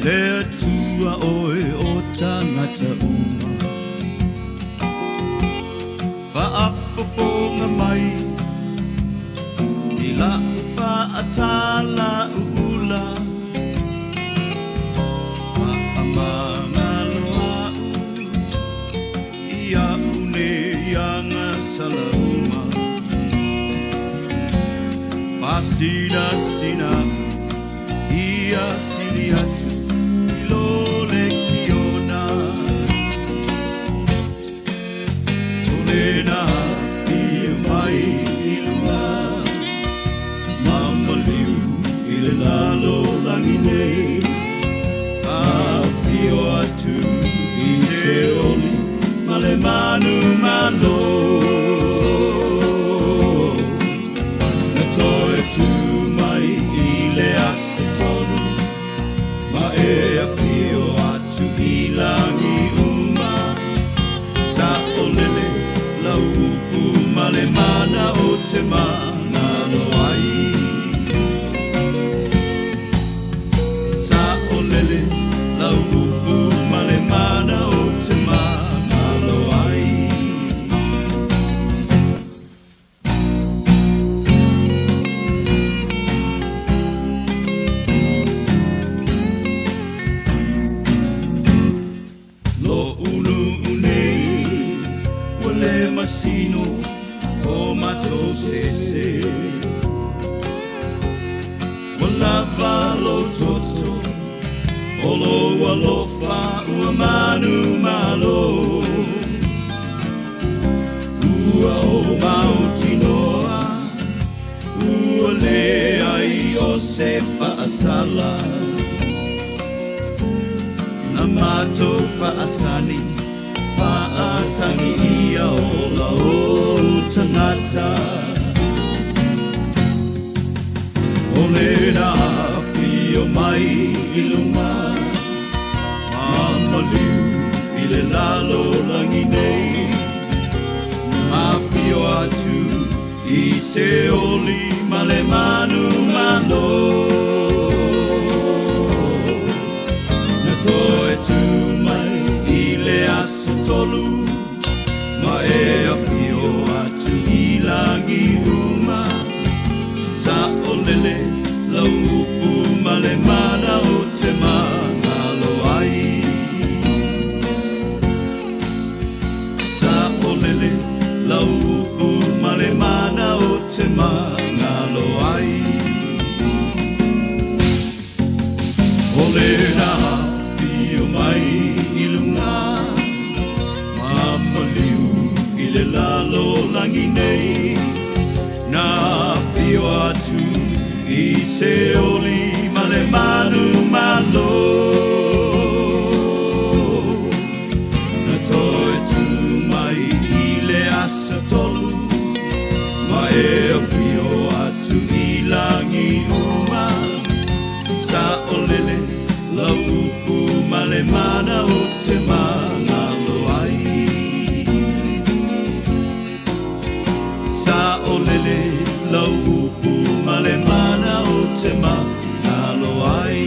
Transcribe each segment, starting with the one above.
Le Atua oe o tagata uma. Faafofoga mai i la'u faatalauula, faamagalo a'u i a'u nei agasala uma. Faasinasina ia sili atu i lo lekiona. O lena afio mai i luga, ma maliu i le lalolagi nei, afio atu i Seoli ma le manumalo. Na toe tu mai i le aso tolu, ma e afio atu i lagi uma. Saolele lau upu ma le mana o te magalo ai. Saolele lau upu ma le mana o te magalo ai. Lo'u nuu nei ua le masino o matou sese. Ua lava lou toto, o lou alofa ua manumalo. Ua ou mautinoa, ua leai o se faasala. Na matou faasani, faatagiia ola o tagata. O lena afio mai i luga, ma maliu i le lalolagi nei, afio atu i Seoli ma le manumalo. Na toe tu mai i le aso tolu, ma e afio atu i lagi uma. Saolele lau upu ma le mana o te magalo ai. Saolele lau upu ma le mana o te magalo ai. O lena afio mai i luga, ma maliu i le lalolagi nei, na afio atu i Seoli ma le manumalo. Na toe tu mai i le aso tolu, ma e afio atu i lagi uma. Saolele lau upu ma le mana o te magalo ai. Saolele lau upu ma le mana o te magalo ai.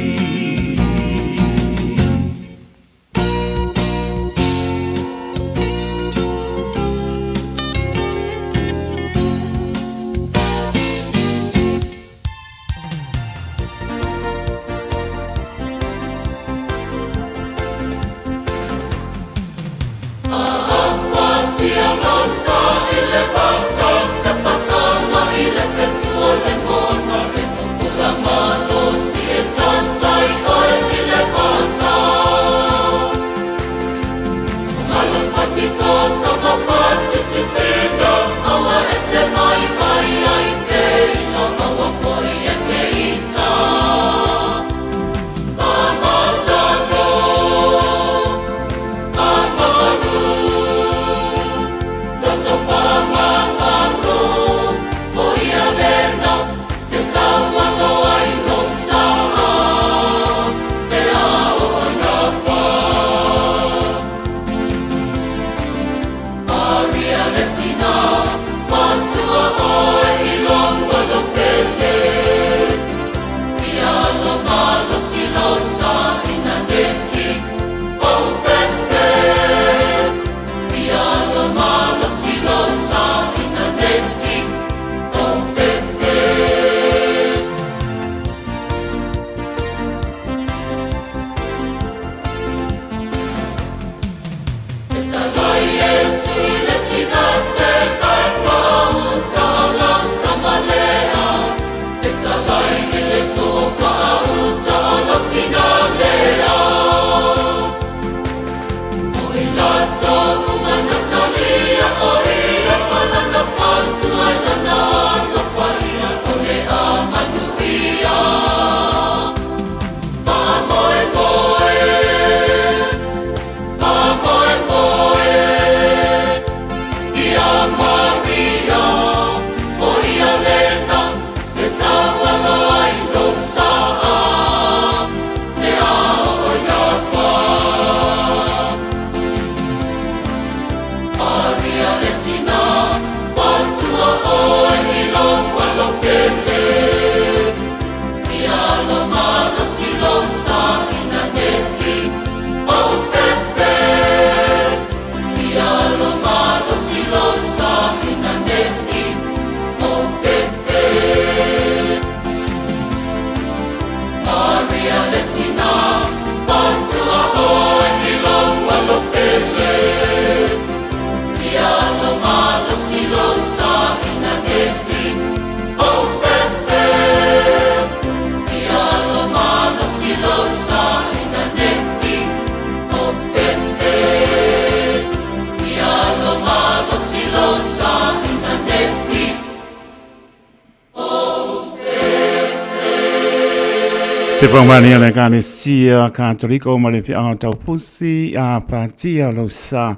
Se whakamania le Ekalesia Kātoriko ma le Whianga Taupusi a Pātia Lausa.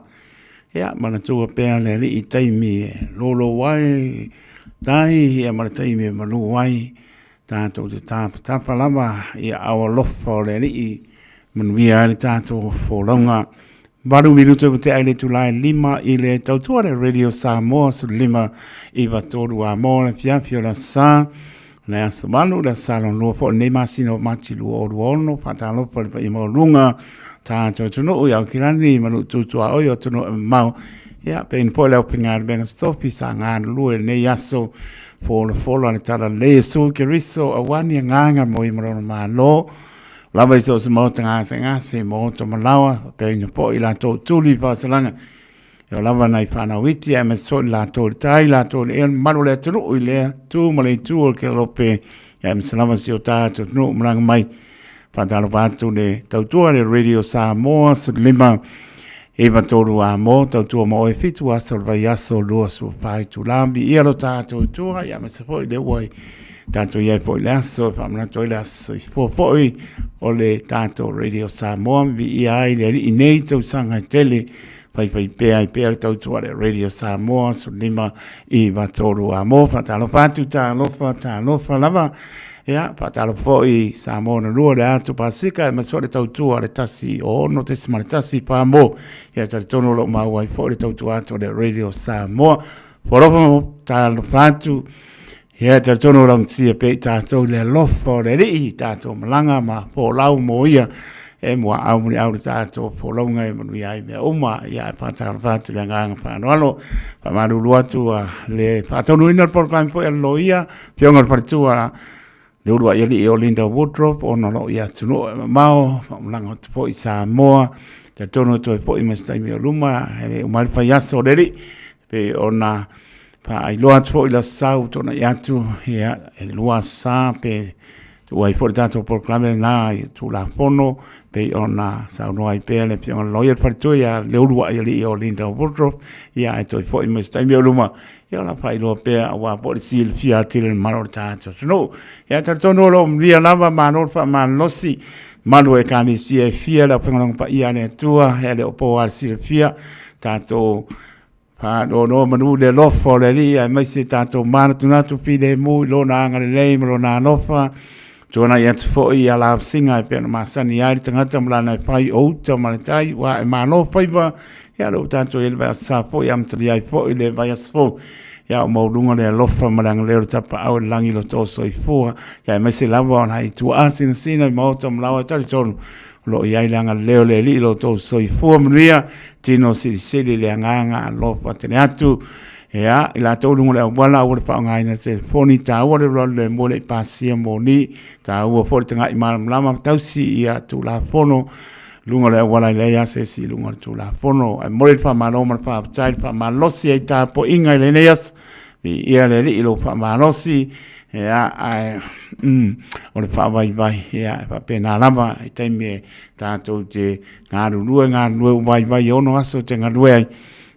Ia, manatua pea le alii taimi e lolo ai, tai, ia ma le taimi e malu ai, tātou te tāpatapa lava i au alofa o le alii, manuia ai le tātou folauga. 8 minutu ua tea i le itula e 5 i le tautua le Radio Samoa 15 9 3 a mo le afiafi o le aso Sa, le aso 8, le aso Sa lona lua foi o lenei masina o Mati 2026. Faatalofa i le paia maualuga tātou atunuu i Aukilani ma Lututu a oi o atunuu e mamao. Ia, peina foi le aufaigaluega totofi sa galulue i lenei aso folafola le Talalelei e Iesu Keriso aua ni agaga mo ia ma lona Malo. Lava i so o se maota gasegase, maota malawa, faapea foi i latou tuli i faasalaga. E o lava nai whanau iti, ae maise foi latou i le tai, latou i le ea, le mamalu o le atunuu i lea tu ma le itu o le Kelope, ae maise lava si o tātou atunuu malaga mai. Whātalofa atu le tautua le Radio Samoa, 15 9 3 a mo, tautua mo oe 7 aso o le vaiaso 24 itula, viia lo tātou Atua, ia aemaise foi le ua i tātou i ai foi le aso, e faamanatu ai le aso soifua foi o le tātou Radio Samoa, viia ai le Alii nei tausaga e tele, faifai pea ai pea le tautua le Radio Samoa, 15 9 3 a mo, faatalofa atu, talofa, talofa lava, Ia, faatalofa foi i Samoa na lua le atu Pasifika aemaise foi le tautua le 106.1 Pamo. Ia, talitonu o lo o maua ai foi le tautua atu o le Radio Samoa. Foalofa talofa atu. Ia, talitonu o laugatia pea i tatou i le alofa o le Alii, i tatou malaga ma folau mo ia. E muaau muliau le tatou folauga e manuia ai mea uma. Ia, e faatalofa atu i le agaga faaaloalo. Faamalulu atu a le faataunuina o le polokalame foi a le loia. Afioga i le Faletua le uluai alii o Linda Woodruff ona o lo o i atunuu e mamao, faamalaga atu foi i Samoa, talitonu e toe foi mai se taimi o luma, e le uma ai le faiaso o le alii, pei ona faailoa atu foi i le aso Sa ua tuanai atu, ia, e 2 aso Sa pe tuu ai foi le tatou polokalame lena i Tulafono, pei ona saunoa ai pea le Afioga i le Loia le Faletua ia le uluai alii o Linda Woodruff, ia ae toe foi mai se taimi o luma, Ia o le a faailoa pea aua foi le silafia atili e le mamalu o le tatou atunuu. Ia talitonu o lo o manuia lava, malo le faamalosi, malu o Ekalesia e fia le aufaigaluega paia a le Atua, e le o po lava le silafia, tatou faanonoa manu i le alofa o le Alii aemaise tatou manatunatu filemu i Lona agalelei ma Lona alofa. Tuanai atu foi i alavasiga e pei ona masani ai le tagata ma lana e fai o uta ma le tai, ua e malo faiva, ia lea ua tatou i ai le vaiaso sa foi, amatalia ai foi le vaiaso fou. Ia o maualuga le alofa ma le agalelei o le Tapaau i le lagi i lo outou soifua, ia aemaise lava ona i tuaasinasina i maota ma laoa e talitonu o lo o i ai le agalelei o le Alii i lo outou soifua manuia, tino silisili le agaga alofa tele atu. Ia, i latou i luga o le auala, aua le faaaogaina le telefoni, taua le alualu lemu e le i pasia moni, taua foi le tagai malamalama ma tausi ia Tulafono i luga o le auala e leai lava se isi i luga o le Tulafono. Ae momoli le faamalo ma le faafetai, le faamalosi ai tapuaiga i lenei aso. Viia le Alii i lou faamalosi, ia, ae o le faavaivai, ia, e faapena lava i taimi e tatou te galulue, galulue ua vaivai e 6 aso e te galue ai.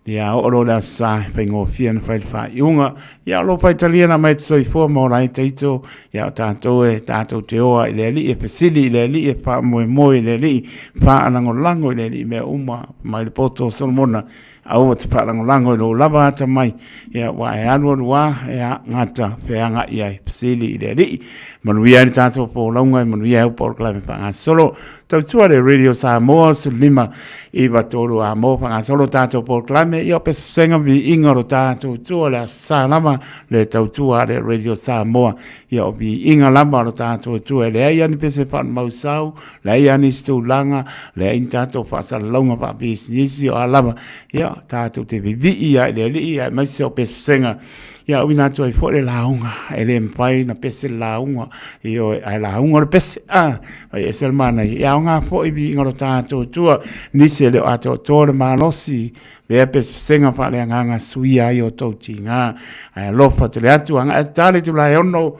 Ia oo loa le Aso Sa e faigofie ona fai le faaiuga. Ia o lo o faitalia na mai te soifua ma ola ai taito. Ia o tatou e tatou te oa i le Alii, e fesili i le Alii, e faamoemoe i le Alii, faalagolago i le Alii mea uma mai le poto o Solomona. Aua te faalagolago i lou lava atamai, ia ua e alualu a, ia gata feagai ai, fesili i le Alii. Manuia ai le tatou folauga, e manuia ai polokalame faagasolo. Tautua le Radio Samoa 15 9 3 a mo faagasolo tatou polokalame, ia o pesesega viiga o lo tatou tua le Aso Sa lava le tautua a le Radio Samoa, ia o viiga lava o lo tatou tua, e leai lava ni pese faamausau, leai lava nisi tulaga, leai ni tatou faasalalauga faapisinisi o a lava, ia tatou te vivii lava i le Alii aemaise o pesesega. Ia auina atu ai foi le lauga, e le mafai ona pese le lauga, ioe, ae lauga le pese, a, fai ese le manaia. Ia aoga foi viiga o lo tatou Atua, nisi e le o atoatoa le malosi, lea pesepesega faaleagaga suia ai o tou tiga. Ae alofa tele atu, agae tali itula e 6,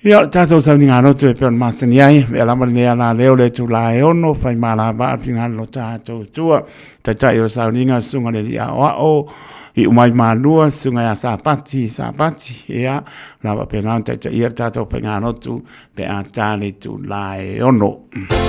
Ia, o le tatou sauniga lotu e pei ona masani ai, mea lava lenei ala leo le itula e 6, fai malavaa le finagalo o tatou Atua. Taitai o le sauniga, susuga i le Alii Aoao, Iu mai Malua, susuga ia Sapati, Sapati, ia, la faapena ona taitaia le tatou faigalotu pe a ta le itula e 6.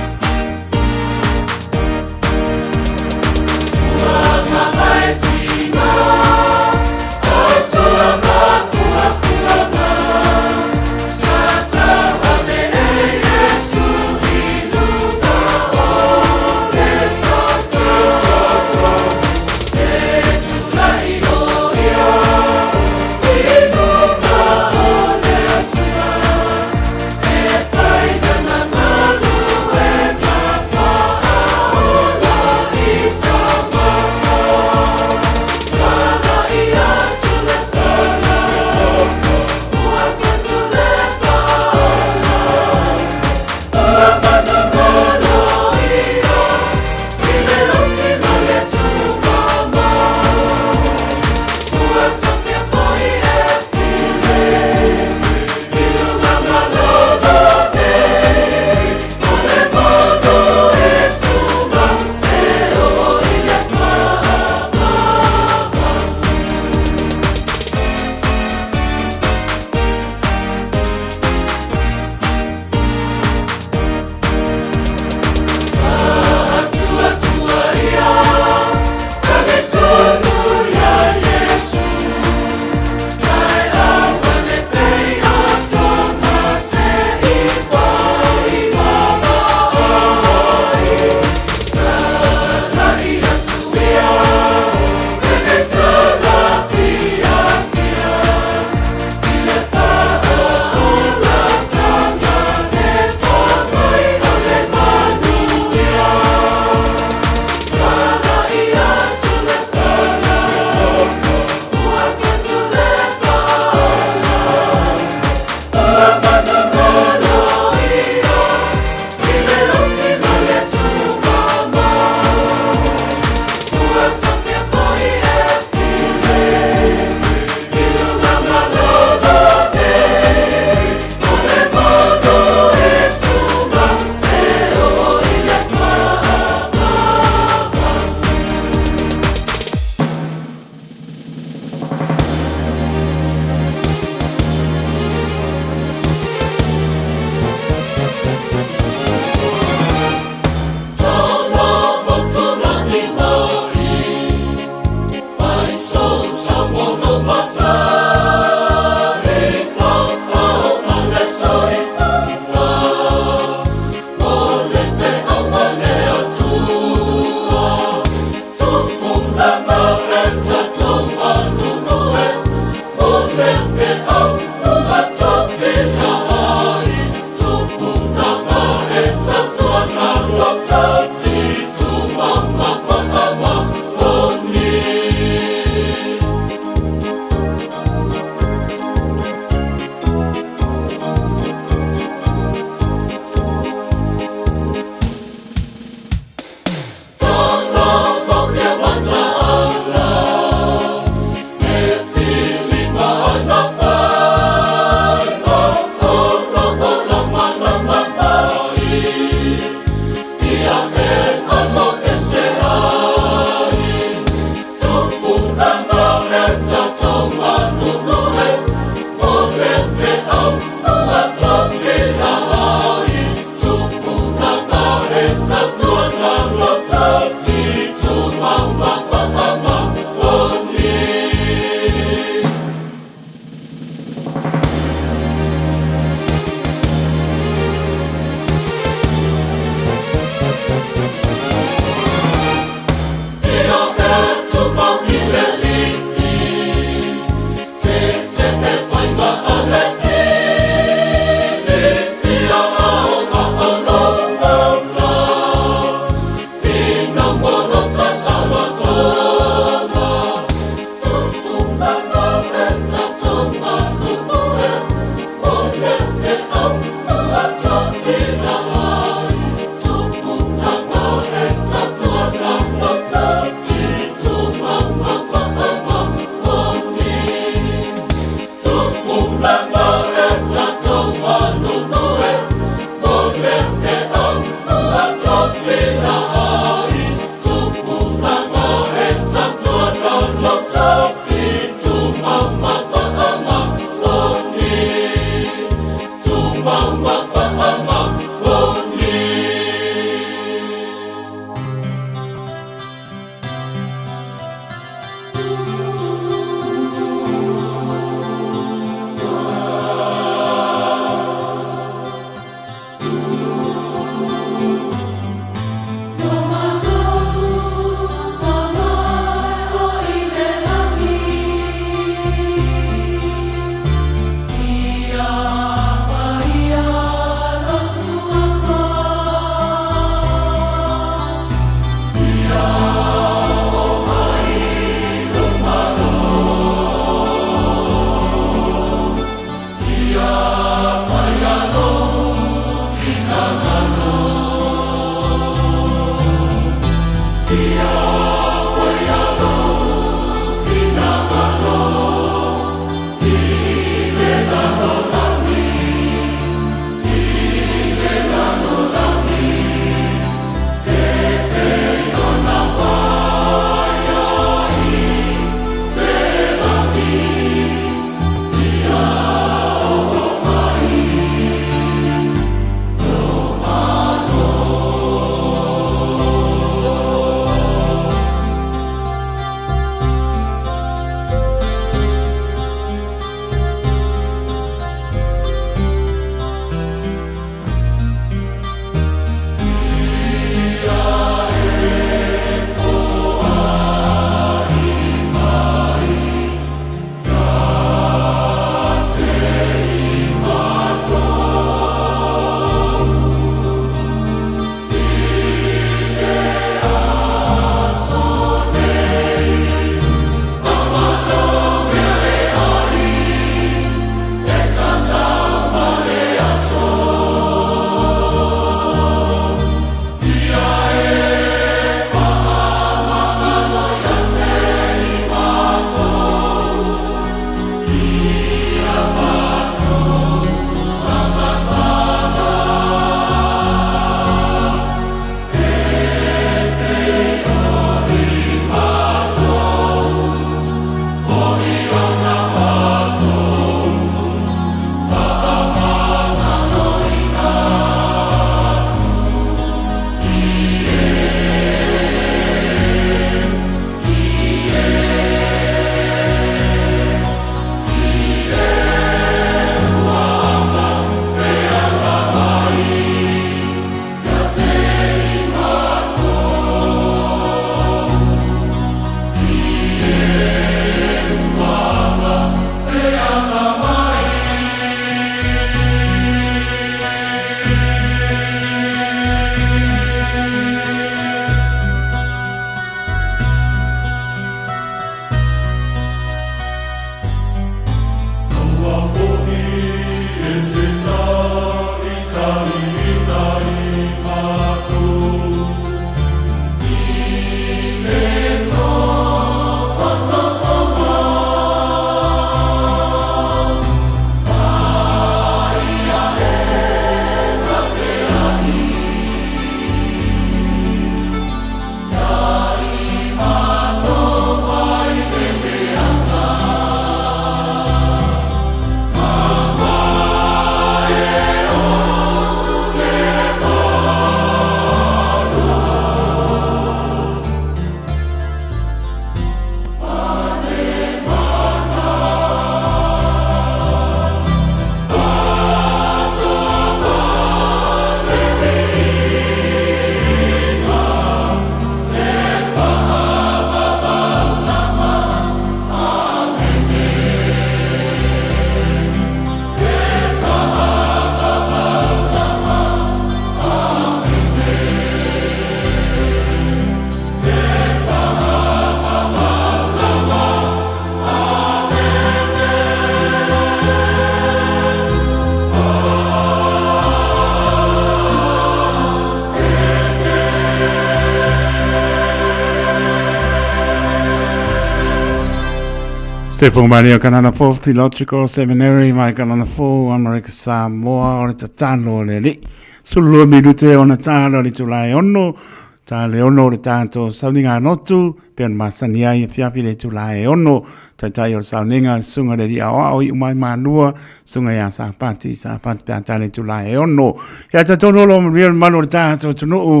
Se Whakamaria Kanana Fo Theological Seminary mai Kanana Fo Amerika Samoa o le tatalo o le Alii. 12 minute ona tāla o le itula e ono, tā le ono o le tātou sauniga lotu, pea na masani ai e fiafi le itula e ono, taitai o le sauniga, le susuga le alii aoao i umai manua, susuga ia Sapati, Sapati pea tā le itula e ono. Ia talitonu o lo o manuia le mamalu o le tātou atunuu,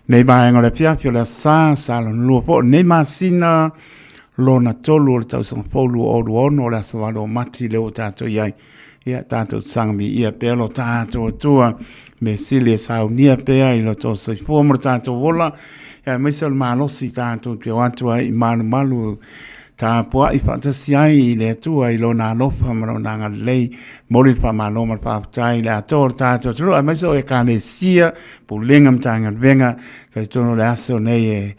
nei vaega o le afiafi o le aso Sa, sa lona lua foi o lenei masina, lona tolu o le tausaga fou 2026 o le aso 8 o Mati lea ua tatou i ai. Ia, tatou saga viia pea lo tatou Atua, mea sili e saunia pea i lo tou soifua ma lo tatou ola, ia aemaise o le malosi tatou te o atu ai i malumalu tapuai faatasi ai i le Atua i lona alofa ma lona agalelei. Momoli le faamalo ma le faafetai i le atoa o le tatou atunuu, aemaise o Ekalesia, Pulega ma Matagaluega, talitonu o le aso nei e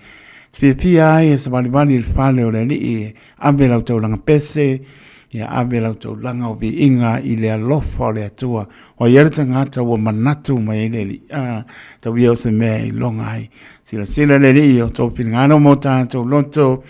fiafia ai e savalivali i le fale o le Alii e ave lau taulaga pese, ia ave lau taulaga o viiga i le alofa o le Atua. O ai le tagata ua manatu mai ai le Alii, a, tau ia o se mea e iloga ai. Silasila le Alii i o tou finagalo ma o tatou loto,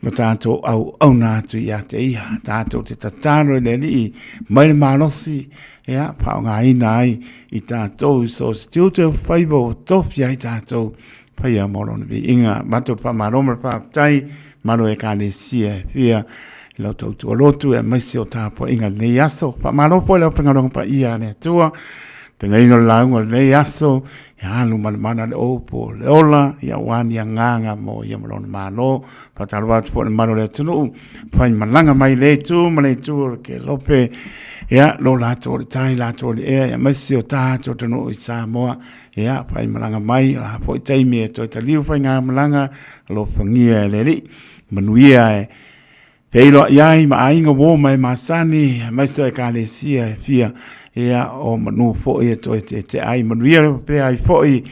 lo tatou auauna atu ia te ia. Tatou te tatalo i le Alii mai le malosi, ia, faaaogaina ai i tatou i so o se tiute o faiva ua tofia ai tatou faia mo lona viiga. Avatu le faamalo ma le faafetai malo Ekalesia e fia i lau tautua lotu aemaise o tapuaiga i lenei aso. Faamalo foi le aufaigaluega paia a le Atua, peleina o le lauga o lenei aso, ia alu ma le mana le upu o le ola, ia aua ni agaga mo ia ma lona Malo. Faatalofa atu foi i le mamalu o le atunuu, fai malaga mai i lea itu ma le itu o le Kelope, ia lo latou o le tai, latou o le ea, aemaise o tatou atunuu i Samoa. Ia, faimalaga mai, o le a foi taimi e toe taliu faigamalaga, alofagia e le Alii, manuia e feiloai ai ma aiga uo ma e masani, aemaise o Ekalesia e fia, ia, o manu foi e toe tietie ai, manuia le pea ai foi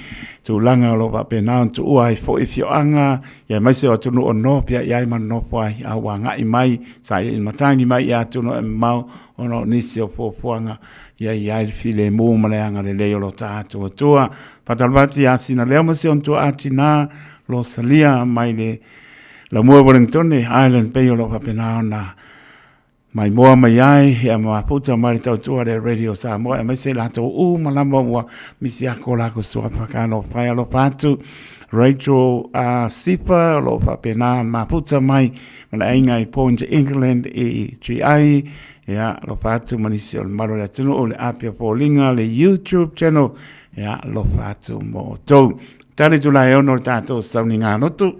tulaga o lo o faapena ona tuua ai foi afioaga, ia aemaise o atunuu o nofo i ai ma nonofo ai, a ua agai mai, sailiili matagi mai i atunuu e mamao ona o nisi o fuafuaga Ia i ai le filemu ma le agalelei o lo tatou Atua. Faatalofa atu ia Sinaleo ma si ona tuaa tina Rosalia mai le Lamua Wellingtone Island pei o lo o faapena ona maimoa mai ai ia ma mafuta mai le tautua le Radio Samoa aemaise i latou uma lava ua misi atu o latou suafa talofa e alofa atu Rachel Sifa o lo o faapena mafuta mai ma le aiga i Point England i GI Ia, alofa atu ma nisi o le mamalu o le atunuu, le api o foliga, le YouTube channel, ia, alofa atu mo outou. Tali itula e ono le tatou sauniga lotu.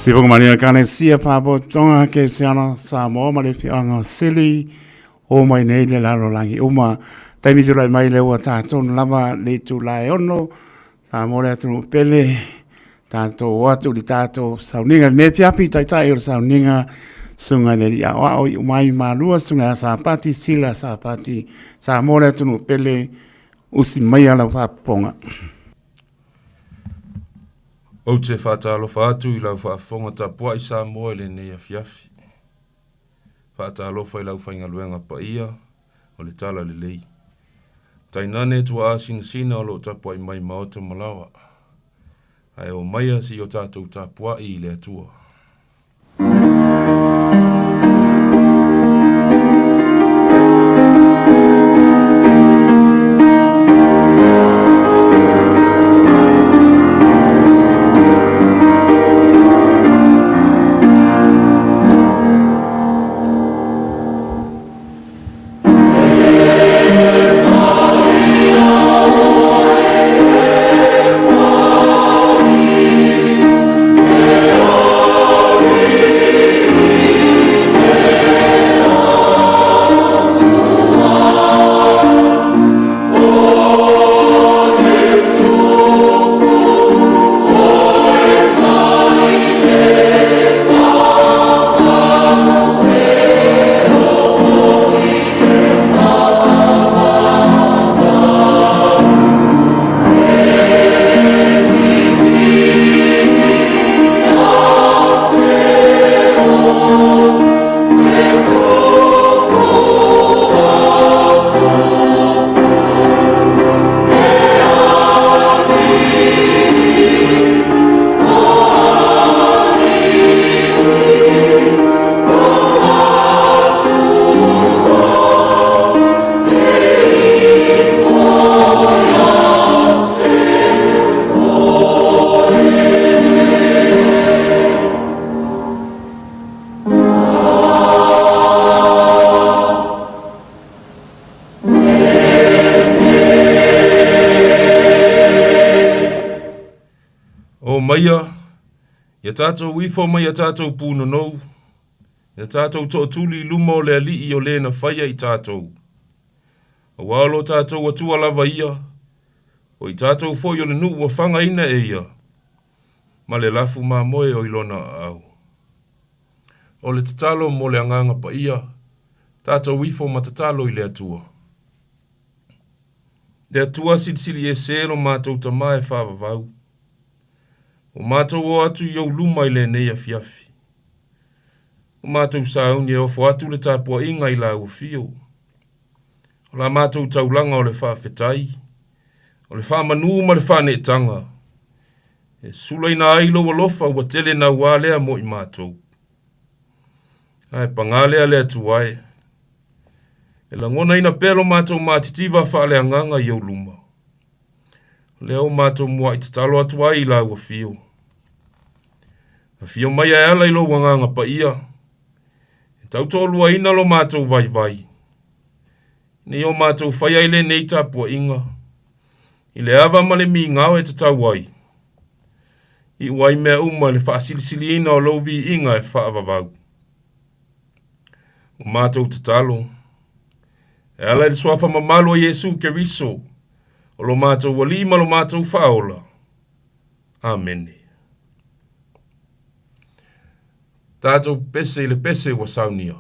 Sifoga malia Ekalesia Faapotopotoga Kerisiano Samoa ma le Afioaga o Sili o mai nei le lalolagi uma. Taimi tulai mai le ua tatou lava le itula e 6 Samoa le atunuu pele tatou o atu i le tatou sauniga i lenei afiafi taitai o le sauniga susuga i le alii aoao i umai malua susuga ia Sapati Sila Sapati Samoa le atunuu pele usi maia lau faafofoga. Ou te faatalofa atu i lau faafofoga tapuai Samoa i lenei afiafi. Faatalofa i le aufaigaluega paia o le Tala Lelei. Tainane tuaa sinasina o lo o tapuai mai maota ma laoa. Ae omaia se i o tatou tapuai i le Atua. O maia, ia tātou ifo mai a tātou pūnonou, ia tātou tootuli i luma o le alii o lē na faia i tātou. Auā o lo tātou Atua lava ia, o i tātou foi o le nuu ua fagaina e ia, ma le lafu mamoe o i lona aao. O le tatalo mo le Agaga Paia, tātou ifo ma tatalo i le Atua. Le Atua silisili ese lo matou Tama e faavavau. Ua matou o atu i ou luma i lenei afiafi. Ua matou sauni e ofo atu le tapuaiga i lau afio. O la matou taulaga o le faafetai, o le faamanu ma le faaneetaga, e sulaina ai lou alofa ua tele naua lea mo i matou. Ae pagā lea le Atua e, e lagonaina pea lo matou matitiva faaleagaga i ou luma. O lea ua matou mua'i tatalo atu ai i lau afio. Afio mai e ala i lou Agaga Paia, e tautoaluaina lo matou vaivai, ina ia o matou faia ai lenei tapuaiga, i le ava ma le migao e tatau ai, iu ai mea uma i le faasilisiliina o lou viiga e faavavau. Ua matou tatalo, e ala i le suafa mamalu o Iesu Keriso, o lo matou Alii ma lo matou Faaola. Amene. Tatou pese i le pese ua saunia.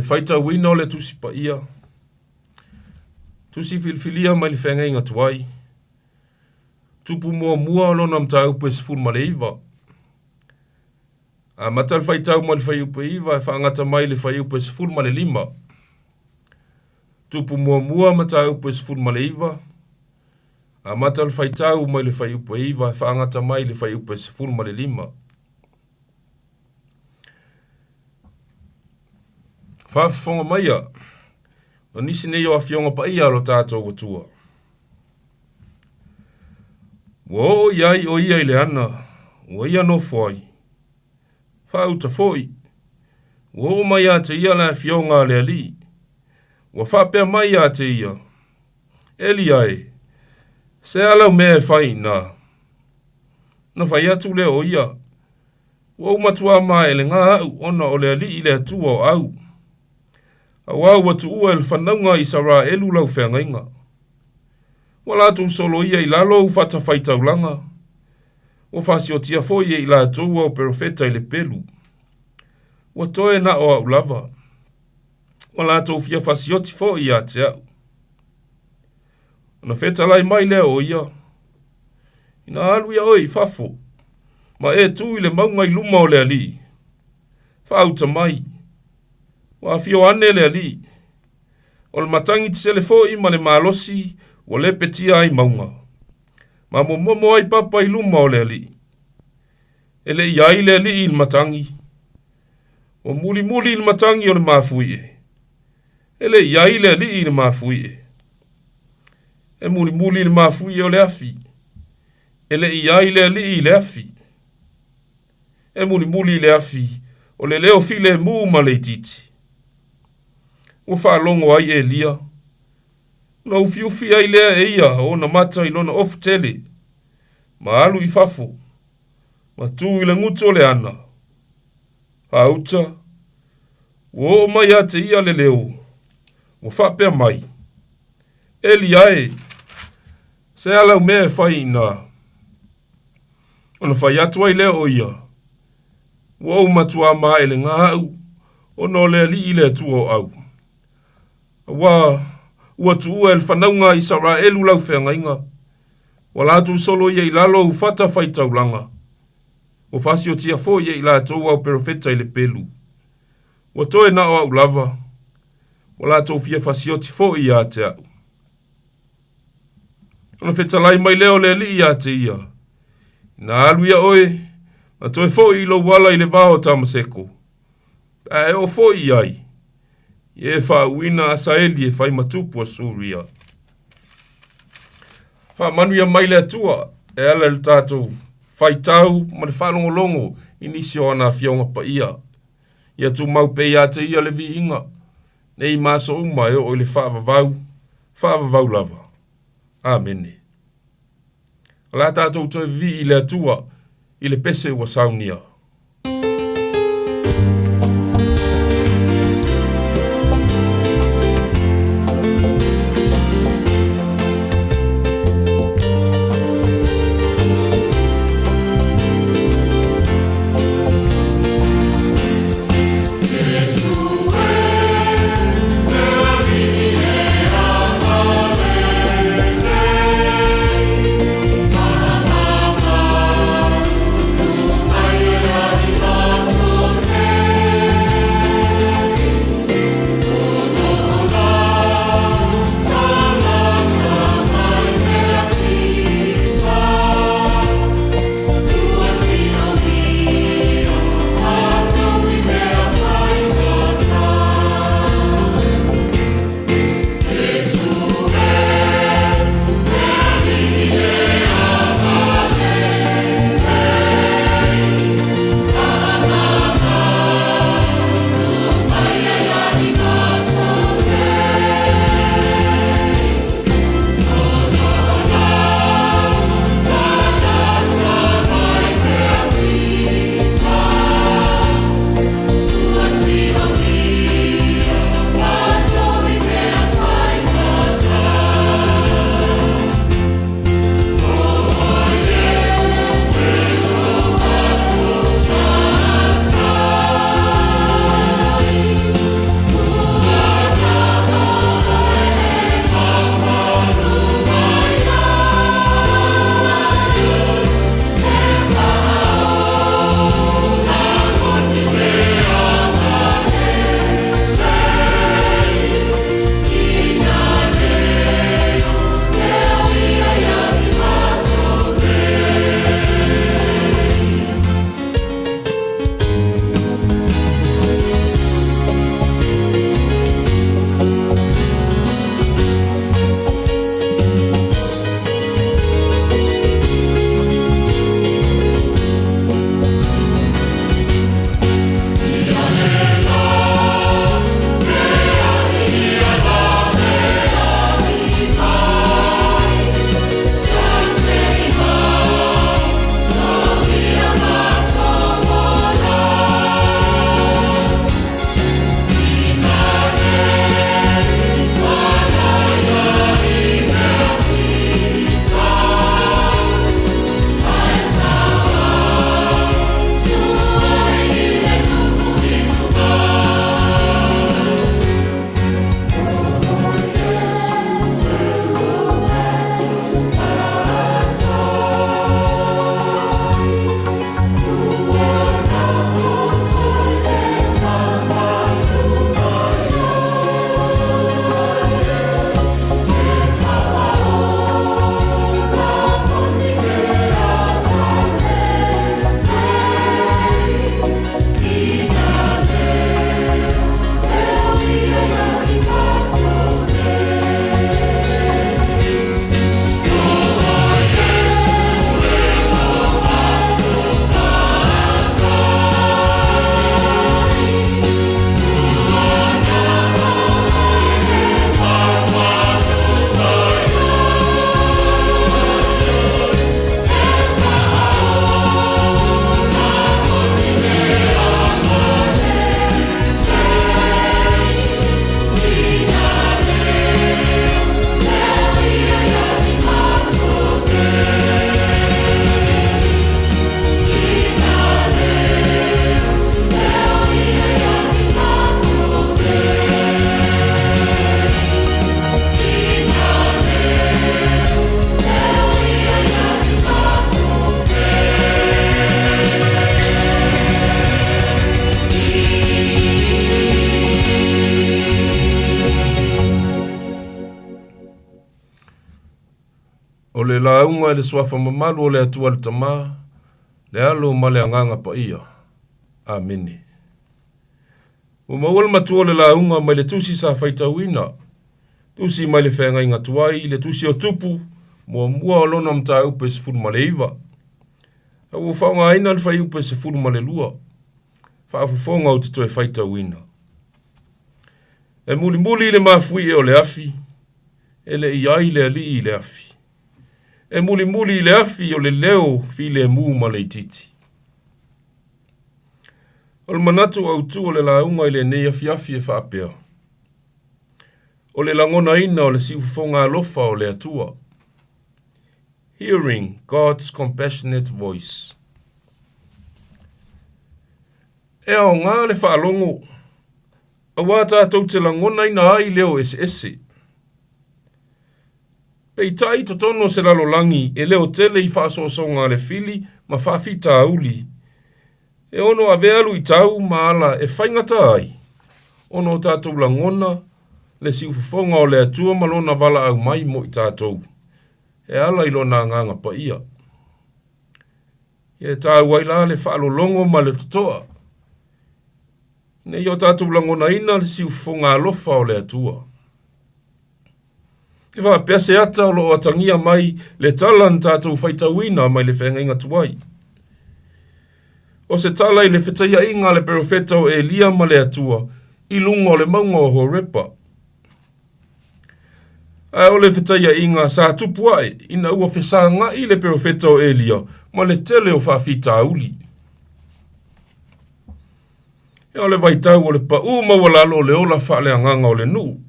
faitauina o le Tusi Paia, Tusi filifilia mai le Feagaiga Tuai, Tupu muamua o lona mataupu e 19. Amata le faitau mai le fuaiupu e 9 e faagata mai le fuaiupu e 15. Tupu muamua mataupu e 19. Amata le faitau mai le fuaiupu e 9 e faagata mai le fuaiupu e 15. Faafofoga maia, o nisi nei o afioga paia a lo tatou Atua. Ua oo i ai o ia i le ana, ua ia nofo ai. Faauta foi, ua oo mai ia te ia le afioga a le Alii. Ua faapea mai ia te ia, Elia e, se a lau mea e fai i ina? Ona fai atu lea o ia, Ua ou matuā maelega au ona o le Alii le Atua o au. Auā ua tuua e le fanauga a Isaraelu lau feagaiga. Ua latou soloia i lalo ou fatafaitaulaga, ua fasiotia foi e i latou au perofeta i le pelu. Ua toe na o au lava. Ua latou fia fasioti foi ia te au. Ona fetalai mai lea o ia, Ina alu ia oe i fafo, ma e tu i le mauga i luma o le Alii, faauta mai, Ua afio ane le Alii. O le matagi tetele foi ma le malosi ua lepetia ai mauga, ma momomo ai papa i luma o le Alii. E le i ai le Alii i le matagi. Ua mulimuli i le matagi o le mafuie. E le i ai le Alii i le mafuie. E mulimuli i le mafuie o le afi. E le i ai le Alii i le afi. E mulimuli i le afi o le leo filemu ma le itiiti. Ua faalogo ai Elia, ona ufiufi ai lea e ia ona mata i lona ofu tele, ma alu i fafo, ma tu i le gutu o le ana. Faauta, ua oo mai ia te ia le leo, ua faapea mai, Elia e, se a lau mea e fai i ina? Ona fai atu ai lea o ia, Ua ou matuā maelega au, ona o le Alii le Atua o au. Auā, ua tuua e le fanauga a Isaraelu lau feagaiga, ua latou soloia i lalo ou fatafaitaulaga, ua fasiotia foi e i latou au perofeta i le pelu. Ua toe na o au lava, ua latou fia fasioti foi ia te au. Ona fetalai mai lea o le Alii ia te ia, Ina alu ia oe, ma toe foi i lou ala i le va o Tamaseko, pe a e oo foi i ai, ia e faauuina Asaeli e fai ma tupu o Suria. Faamanuia mai le Atua e ala i le tatou faitau ma le faalogologo i nisi o ana afioga paia. Ia tumau pea ia te ia le viiga, nei ma aso uma e oo i le faavavau, faavavau lava. Amene. O le a tatou toe vivii i le Atua i le pese ua saunia. O le lauga i le Suafa mamalu o le Atua le Tama, le Alo ma le Agaga Paia. Amene. Ua maua le matua o le lauga mai le tusi sa faitauina, tusi mai le feagaiga tuai i le tusi o Tupu, muamua o lona mataupu e 19. A ua faaaogaina le fuaiupu e 12, faafofoga ou te toe faitauina. E mulimuli le mafuie o le afi, e le i ai le alii i le afi. E mulimuli i le afi o le leo filemu ma le itiiti. O le manatu autu o le lauga i lenei afiafi e faapea, O le lagonaina o le siufofoga alofa o le Atua. Hearing God's Compassionate Voice. E aoga le faalogo aua tatou te lagonaina ai leo eseese. Peitai i totonu o se lalolagi e leo tele i faasoasoga a le fili ma faafitauli, e ono avea luitau ma ala e faigata ai ona o tatou lagona le siufofoga o le Atua ma Lona valaau mai mo i tatou e ala i Lona Agaga Paia. Ia e taua ai la le faalologo ma le totoa ina ia o tatou lagonaina le siufofoga alofa o le Atua. E faapea se ata o lo o atagia mai le tala na tatou faitauina mai le feagaiga tuai. O se tala i le fetaiaiga a le perofeta o Elia ma le Atua i luga o le mauga o Horepa. Ae o le fetaiaiga sa tupu ae ina ua fesagai le perofeta o Elia ma le tele o faafitauli. E o le vaitau o le paū maualalo o le ola faaleagaga o le nuu,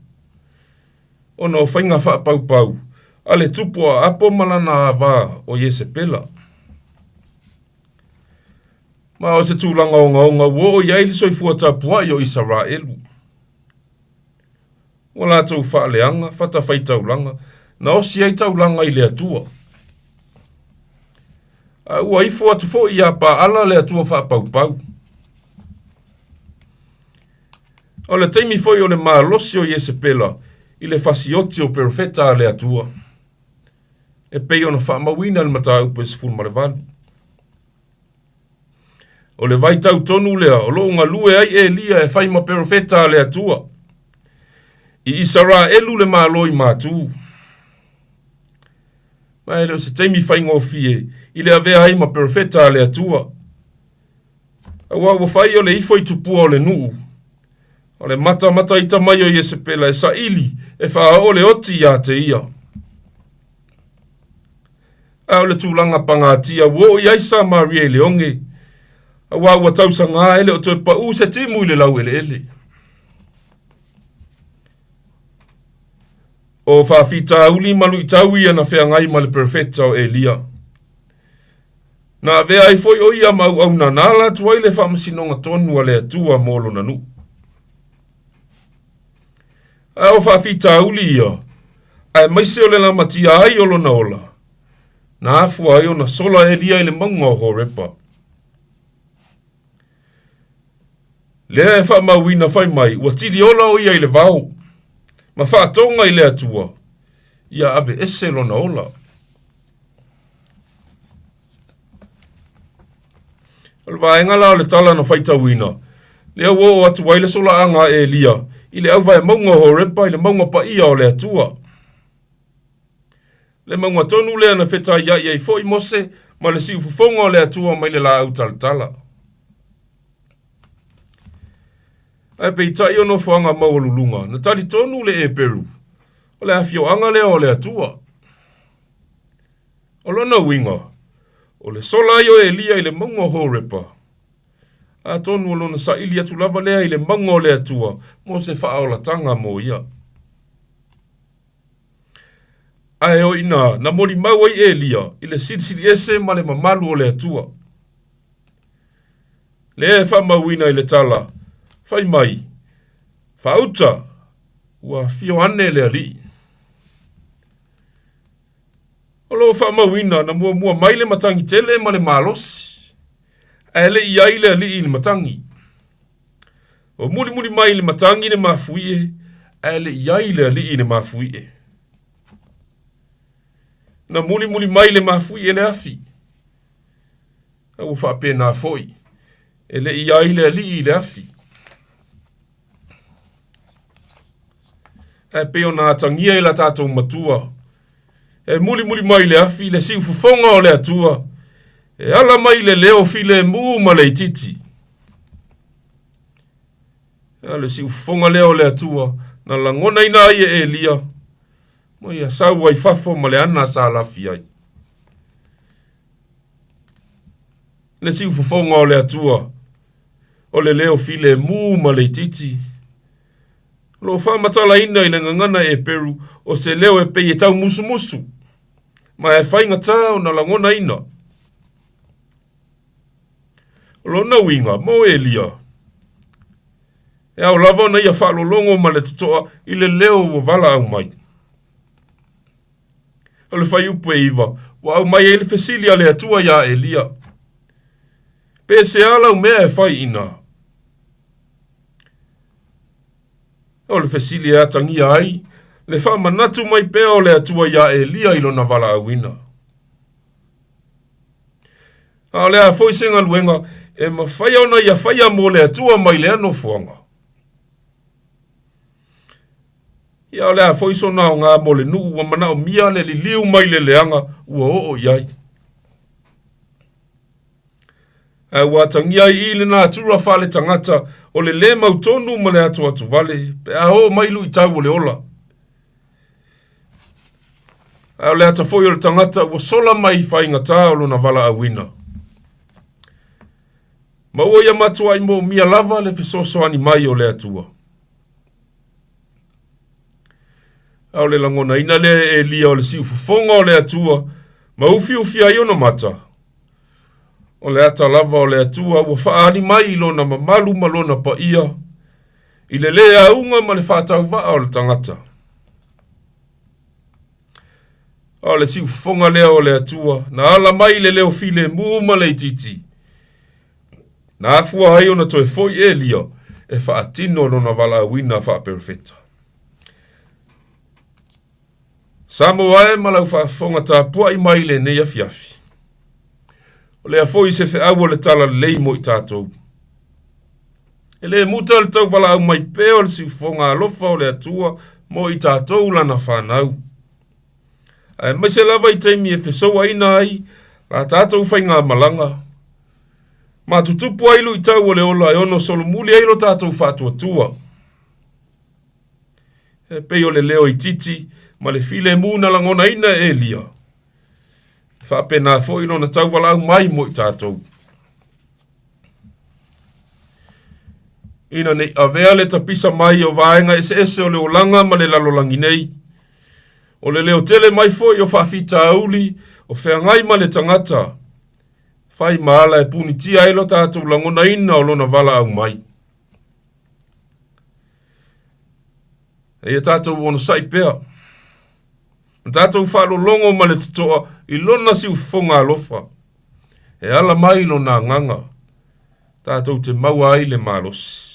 ona o faiga faapaupau a le tupu o Aapo ma lana ava o Iesepela. Ma o se tulaga ogaoga ua oo i ai le soifua tapuai o Isaraelu. Ua latou faaleaga fatafaitaulaga na osi ai taulaga i le Atua. A ua ifo atu foi ia Paala le Atua faapaupau. O le taimi foi o le malosi o Iesepela i le fasioti o perofeta a le Atua, e pei ona faamauina i le mataupu e 18. O le vaitau tonu lea o lo o galue ai Elia e fai ma perofeta a le Atua. I Isaraelu le Malo i Matu. Ma e le o se taimi faigofie i le avea ai ma perofeta a le Atua. Aua ua fai o le ifo i tupua o le nuu. O le matamataita mai o Iesepela e saili e faaoo le oti ia te ia. A o le tulaga pagatia ua oo i ai Samaria i le oge, aua ua tausaga e le o toe pau se timu i le laueleele. O faafitauli ma luitau ia na feagai ma le perofeta o Elia. Na avea ai foi o ia ma auauna na ala atu ai le faamasinoga tonu a le Atua mo lona nuu. A o faafitauli ia, aemaise o le lamatia ai o lona ola, na afua ai ona sola Elia i le mauga o Horepa. Lea e faamauina fai mai ua tili ola o ia i le vao, ma faatoga i le Atua, ia ave ese lona ola. O le vaega la o le tala na faitauina, lea ua oo atu ai le solaaga a Elia i le auvae mauga o Horepa i le mauga paia o le Atua. Le mauga tonu lea na fetaiai ai foi Mose ma le siufofoga o le Atua mai le laau talatala. Ae peitai o nofoaga maualuluga na talitonu le Eperu, o le afioaga lea o le Atua. O lona uiga, o le sola ai o Elia i le mauga o Horepa, atonu o lona saili atu lava lea i le mauga o le Atua mo se faaolataga mo ia. Ae o i ina na molimau ai Elia i le silisiliese ma le mamalu o le Atua. Lea e faamauina i le tala, fai mai, Faauta, ua afio ane le Alii. O lo o faamauina na muamua mai le matagi tele ma le malosi, ae le i ai le alii i le matagi. O mulimuli mai le matagi le mafuie, ae le i ai le alii i le mafuie. Na mulimuli mai le mafuie e le afi. A ua faapena foi, e le i ai le alii i le afi. Ae pei ona atagia i la tatou matua, e mulimuli mai le afi le siufofoga o le Atua, e ala mai le leo filemu ma le itiiti. A le siufofoga lea o le Atua na lagonaina ai e Elia, ma ia sau ai fafo ma le ana sa lafi ai. Le siufofoga o le Atua, o le leo filemu ma le itiiti. O lo o faamatalaina i le gagana Eperu o se leo e pei e taumusumusu, ma e faigata ona lagonaina. O lona uiga, mo Elia, e ao lava ona ia faalologo ma le totoa i le leo ua valaau mai. O le fuaiupu e 9, ua aumai ai le fesili a le Atua iā Elia, Pe se a lau mea e fai inā? O le fesili e atagia ai le faamanatu mai pea o le Atua iā Elia i lona valaauina. A o le a foi se galuega e mafai ona ia faia mo le Atua mai lea nofoaga? Ia o le a foi sona aoga mo le nuu ua manaomia le liliu mai le leaga ua oo i ai. Ae ua atagia ai i le natura faaletagata o le lē mautonu ma le atuatuvale pe a oo mai luitau o le ola. Ae o le ata foi o le tagata ua sola mai i faigata o lona valaauina. Ma ua ia matuai moomia lava le fesoasoani mai o le Atua. A o le lagonaina lea e Elia o le siufofoga o le Atua ma ufiufi ai ona mata. O le ata lava o le Atua ua faaali mai i lona mamalu ma lona paia i le lē auga ma le faatauvaa o le tagata. A o le siufofoga lea o le Atua na ala mai i le leo filemu ma le itiiti. Na afua ai ona toe foi Elia e faatino lona valaauina faaperofeta. Samoa e ma lau faafofoga tapuai mai i lenei afiafi. O lea foi se feau o le talalelei mo i tatou. E le muta le tauvalaau mai pea o le siufofoga alofa o le Atua mo i tatou lana fanau. Aemaise lava i taimi e fesouaina ai la tatou faigamalaga, ma tutupu ai luitau o le ola e ono solomuli ai lo tatou faatuatua. E pei o le leo itiiti ma le filemu na lagonaina e Elia. E faapena foi lona tauvalaau mai mo i tatou. Ina nei avea le tapisa mai o vaega eseese o le olaga ma le lalolagi nei, o le leo tele mai foi o faafitauli o feagai ma le tagata, fai ma ala e punitia ai lo tatou lagonaina o lona valaau mai. Eia tatou onosai pea, ma tatou faalologo ma le totoa i lona siufofoga alofa, e ala mai lona agaga, tatou te maua ai le malosi.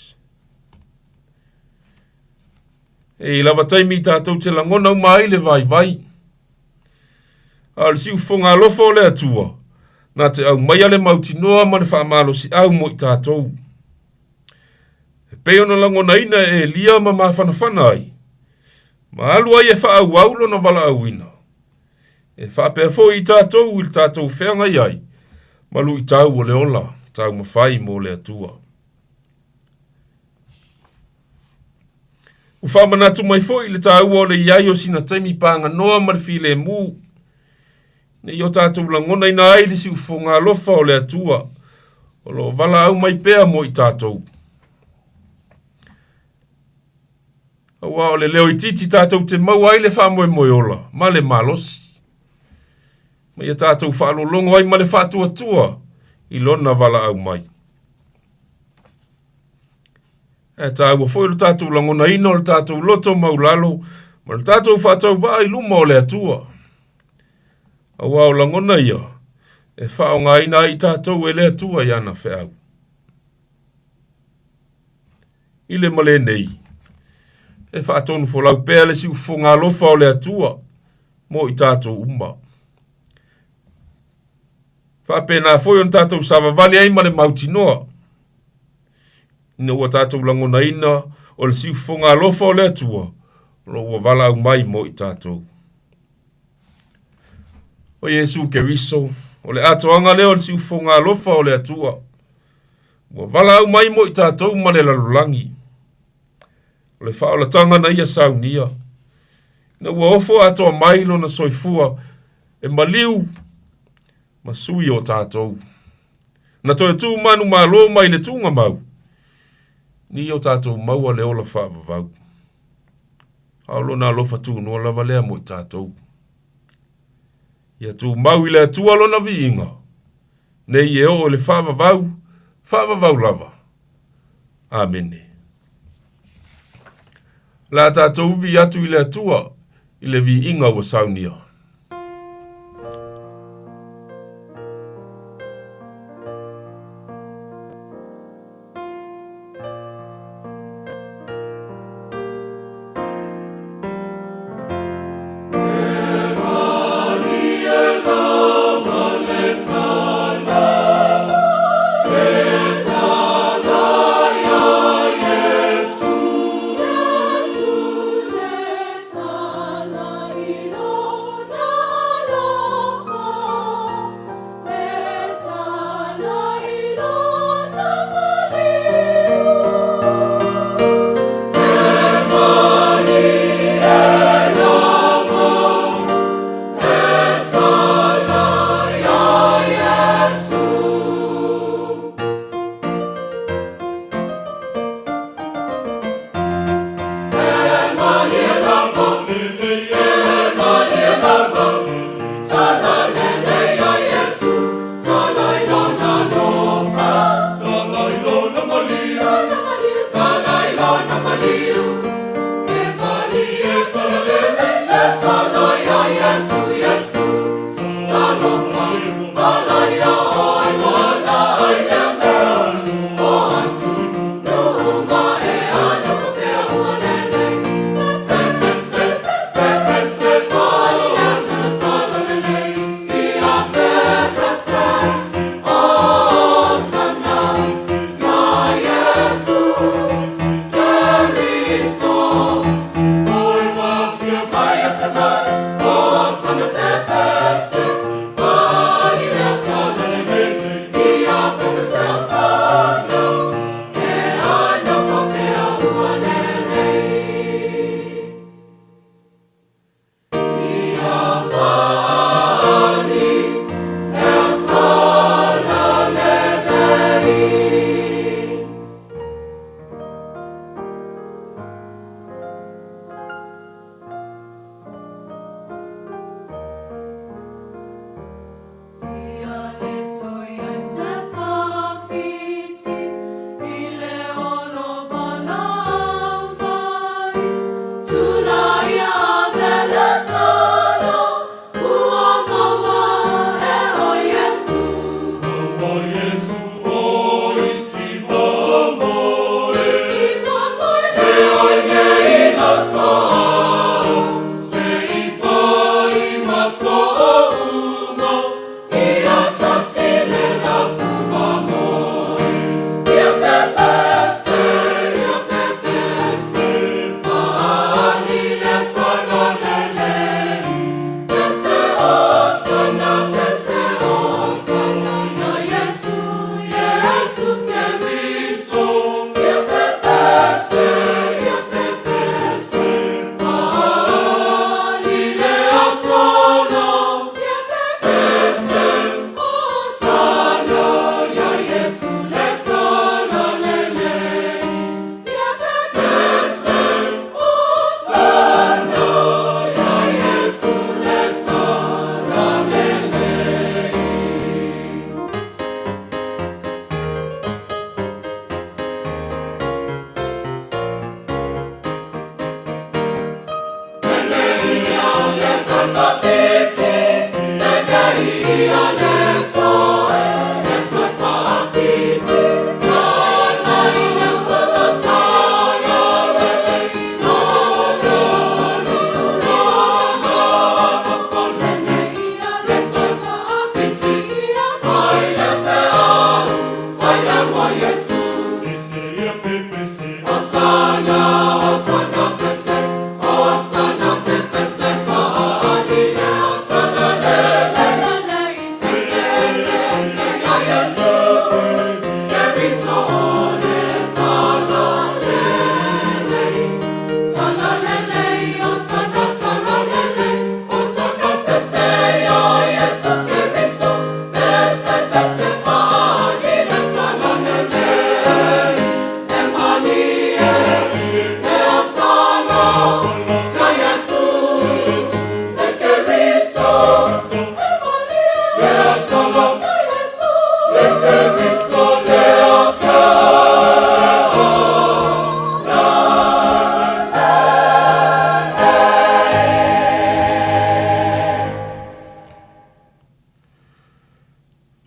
E i lava taimi tatou te lagona uma ai le vaivai, a o le siufofoga alofa o le Atua, na te aumaia le mautinoa ma le faamalosiau mo i tatou. E pei ona lagonaina e Elia ma mafanafana ai, ma alu ai e faaauau lona valaauina. E faapea foi i tatou i le tatou feagai ai ma luitau o le ola taumafai mo le Atua. Ua faamanatu mai foi le taua o le i ai o sina taimi paganoa ma le filemu, ne i o tatou lagonaina ai le siufofoga alofa o le Atua o lo o valaau mai pea mo i tatou. Aua o le leo itiiti tatou te maua ai le faamoemoe ola ma le malosi, ma ia tatou faalologo ai ma le faatuatua i lona valaau mai. Ae taua foi lo tatou lagonaina o le tatou loto maulalo ma le tatou faatauvaa i luma o le Atua. Aua o lagona ia e faaaogaina ai i tatou e le Atua i ana feau. I le male nei, e faatonufolau pea le siufofoga alofa o le Atua mo i tatou uma. Faapena foi ona tatou savavali ai ma le mautinoa, ina ua tatou lagonaina o le siufofoga alofa o le Atua o lo o ua valaau mai mo i tatou. O Iesu Keriso, o le atoaga lea o le siufofoga alofa o le Atua, ua valaau mai mo i tatou ma le lalolagi. O le faaolataga na ia saunia, ina ua ofo atoa mai lona soifua e maliu ma sui o tatou. Na toe tu manumalo mai le tuugamau, ni o tatou maua le ola faavavau. A o lona alofa tunoa lava lea mo i tatou. Ia tumau i le Atua lona viiga, nei e oo i le faavavau, faavavau lava. Amene. O le a tatou vii atu i le Atua i le viiga ua saunia.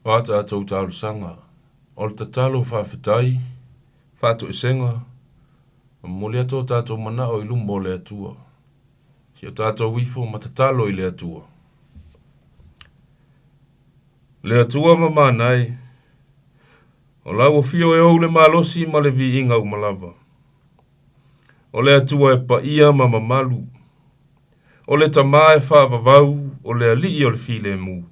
O a tatou talosaga, o le tatalo faafetai, faatoesega, ma momoli atu o tatou manao i luma o le Atua. Si o tatou ifo ma tatalo i le Atua. Le Atua ma manae, o lau afio e ou le malosi ma le viiga uma lava. O le Atua e paia ma mamalu, o le Tama e faavavau, o le Alii o le filemu.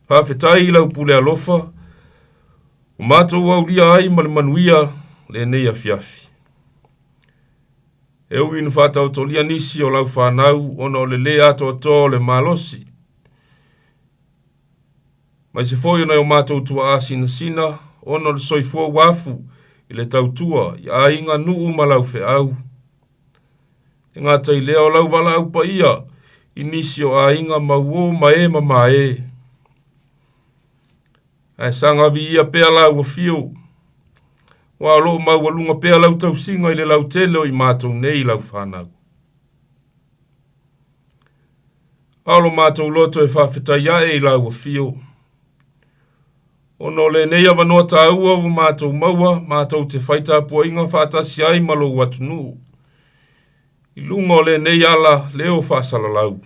Faafetai i lau pule alofa, ua matou aulia ai ma le manuia lenei afiafi. E ui ina faataotolia nisi o lau fanau ona o le lē atoatoa o le malosi, aemaise foi o nai o matou tuaa sinasina ona o le soifua uafu i le tautua i aiga, nuu ma lau feau. E gata i lea o lau valaau paia i nisi o aiga ma uo ma e mama e. Ae saga viia pea lau afio, aua o lo o maualuga pea lau tausiga i le lautele o i matou nei lau fanau. A o lo matou loto e faafetai ae i lau afio, ona o lenei avanoa taua ua matou maua matou te fai tapuaiga faatasi ai ma lou atunuu i luga o lenei ala leo faasalalau.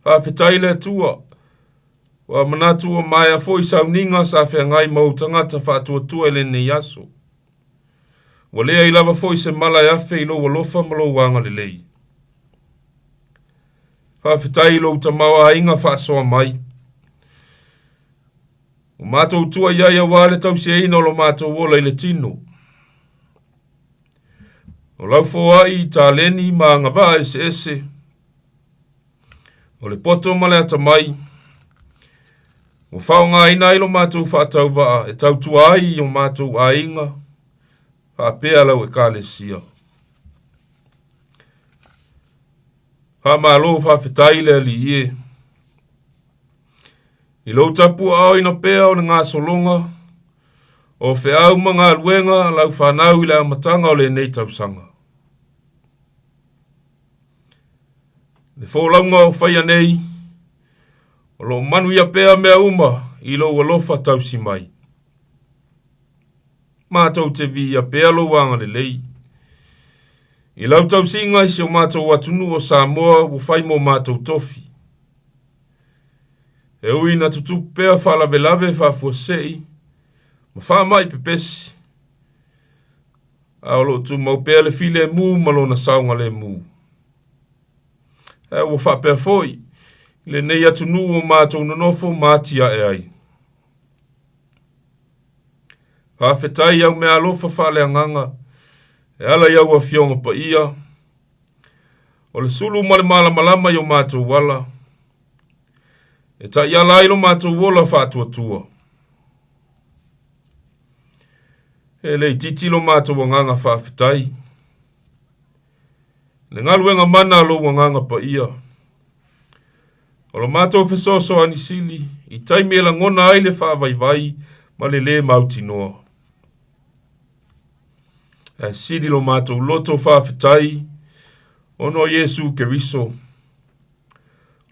Faafetai le Atua, ua manatu ua maea foi sauniga sa feagai ma ou tagata faatuatua i lenei aso. Ua leai lava foi se mala e afe i lou alofa ma lou agalelei. Faafetai i lou tamaoaiga faasoa mai. Ua matou tua i ai aua le tausiaina o lo matou ola i le tino. O lau foai i taleni ma agavaa eseese, o le poto ma le atamai, ua faaaogaina ai lo matou faatauvaa e tautua ai i o matou aiga faapea lau Ekalesia. Faamalo faafetai le Alii e. I lou tapuaaoina pea o le gasologa o feau ma galuega a lau fanau i le amataga o lenei tausaga. Le folauga o faia nei, o lo o manuia pea mea uma i lou alofa tausi mai. Matou te viia pea lou agalelei. I lau tausiga i si o matou atunuu o Samoa ua fai mo matou tofi. E ui ina tutupu pea faalavelave faafuasei ma faamai pepesi, a o lo o tumau pea le filemu ma lona saogalemu. Ae ua faapea foi i lenei atunuu o matou nonofo ma atiae ai. Faafetai i au meaalofa faaleagaga e ala i au Afioga Paia, o le sulu ma le malamalama i o matou ala, e taiala ai lo matou ola faatuatua. E le itiiti lo matou agaga faafetai, le galuega mana a lou agaga paia. O lo matou fesoasoani sili i taimi e lagona ai le faavaivai ma le lē mautinoa. Ae sili lo matou loto faafetai ona o Iesu Keriso.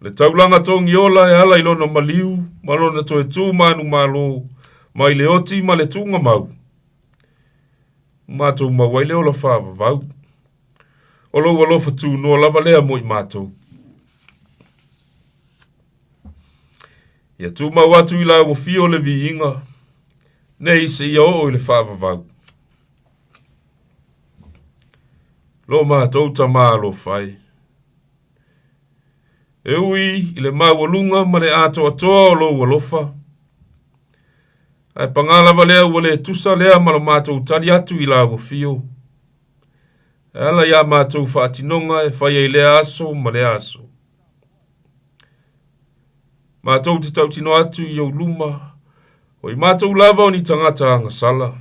Le taulaga togiola e ala i lona maliu ma lona toe tū manumalo mai le oti ma le tuugamau. Matou mau ai le ola faavavau. O lou alofa tunoa lava lea mo i matou. Ia tumau atu i lau afio le viiga, nei seia oo i le faavavau. Lo matou Tama alofa e. E ui i le maualuga ma le atoatoa o lou alofa, ae pagā lava lea ua le tusa lea ma lo matou tali atu i lau afio. E ala i a matou faatinoga e fai ai lea aso ma lea aso. Matou te tautino atu i ou luma, o i matou lava o ni tagata agasala.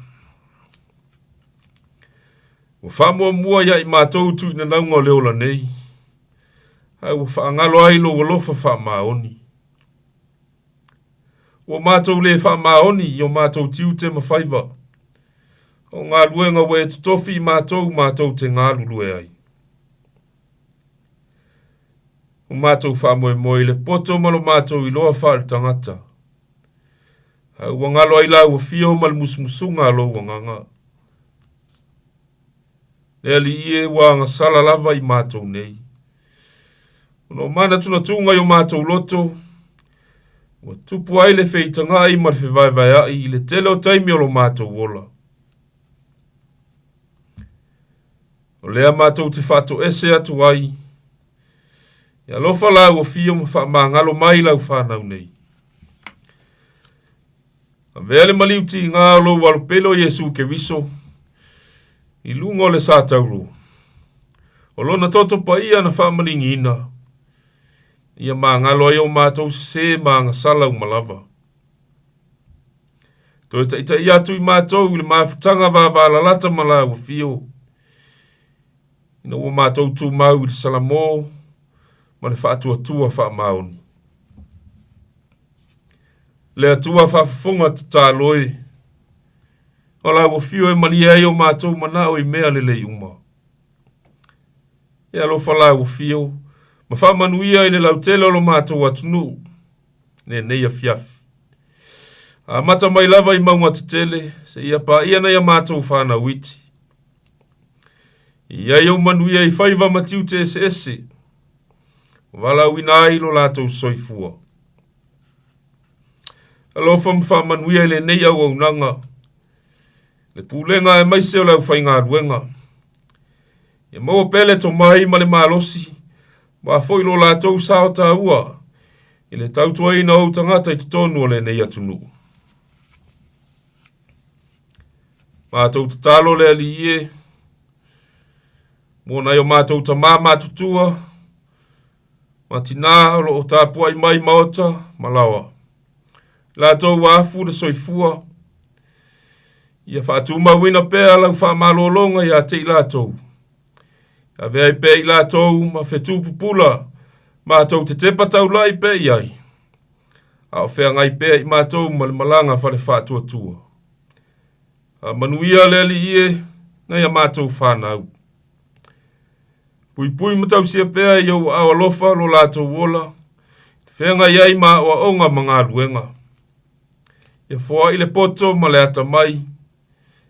Ua faamuamua ia i matou tuuinanauga o le ola nei, ae ua faagalo ai lou alofa faamaoni. Ua matou le faamaoni i o matou tiute ma faiva, o galuega ua e totofi i matou matou te galulue ai. O matou faamoemoe i le poto ma lo matou iloa faale-tagata. A ua galo ai lau afio ma le musumusuga a lou agaga. Le Alii e, ua agasala lava i matou nei. Ona o manatunatuga i o matou loto, ua tupu ai le feitaga'i ma le fevaevaea'i i le tele o taimi o lo matou ola. O lea matou te faatoese atu ai, e alofa lau afio ma faamagalo mai lau fanau nei. Avea le maliu tiga o lou alopele o Iesu Keriso i luga o le sa tauro. O lona toto paia na faamaligiina, ia magalo ai o matou sesē ma agasala uma lava. Toe taitai atu i matou i le mafutaga vavalalata ma lau afio, ina ua matou tumau i le salamo ma le faatuatua faamaoni. Le Atua faafofoga tatalo e, o lau afio e malie ai o matou manao i mea lelei uma. E alofa lau afio ma faamanuia i le lautele o lo matou atunuu lenei afiafi. Amata mai lava i mauga tetele seia paia nai a matou fanau iti. I ai ou manuia i faiva ma tiute eseese, valaauina ai lo latou soifua. Alofa ma faamanuia i lenei auaunaga, le pulega aemaise o le aufaigaluega. Ia maua pea le tomai ma le malosi, ma foi lo latou sao taua i le tautuaina o ou tagata i totonu o lenei atunuu. Matou tatalo le Alii e, mo nai o matou tamā matutua, ma tinā o lo o tapuai mai maota ma laoa. Latou ua afu le soifua, ia faatumauina pea lau faamalologa ia te i latou. Ave ai pea i latou ma fetu pupula, matou te tepa taulai pea i ai, a o feagai pea i matou ma le malaga fale faatuatua. Faamanuia le Alii e, nai a matou fanau. Puipui ma tausia pea i ou aao alofa lo latou ola, feagai ai ma aoaoga ma galuega. Ia foai le poto ma le atamai,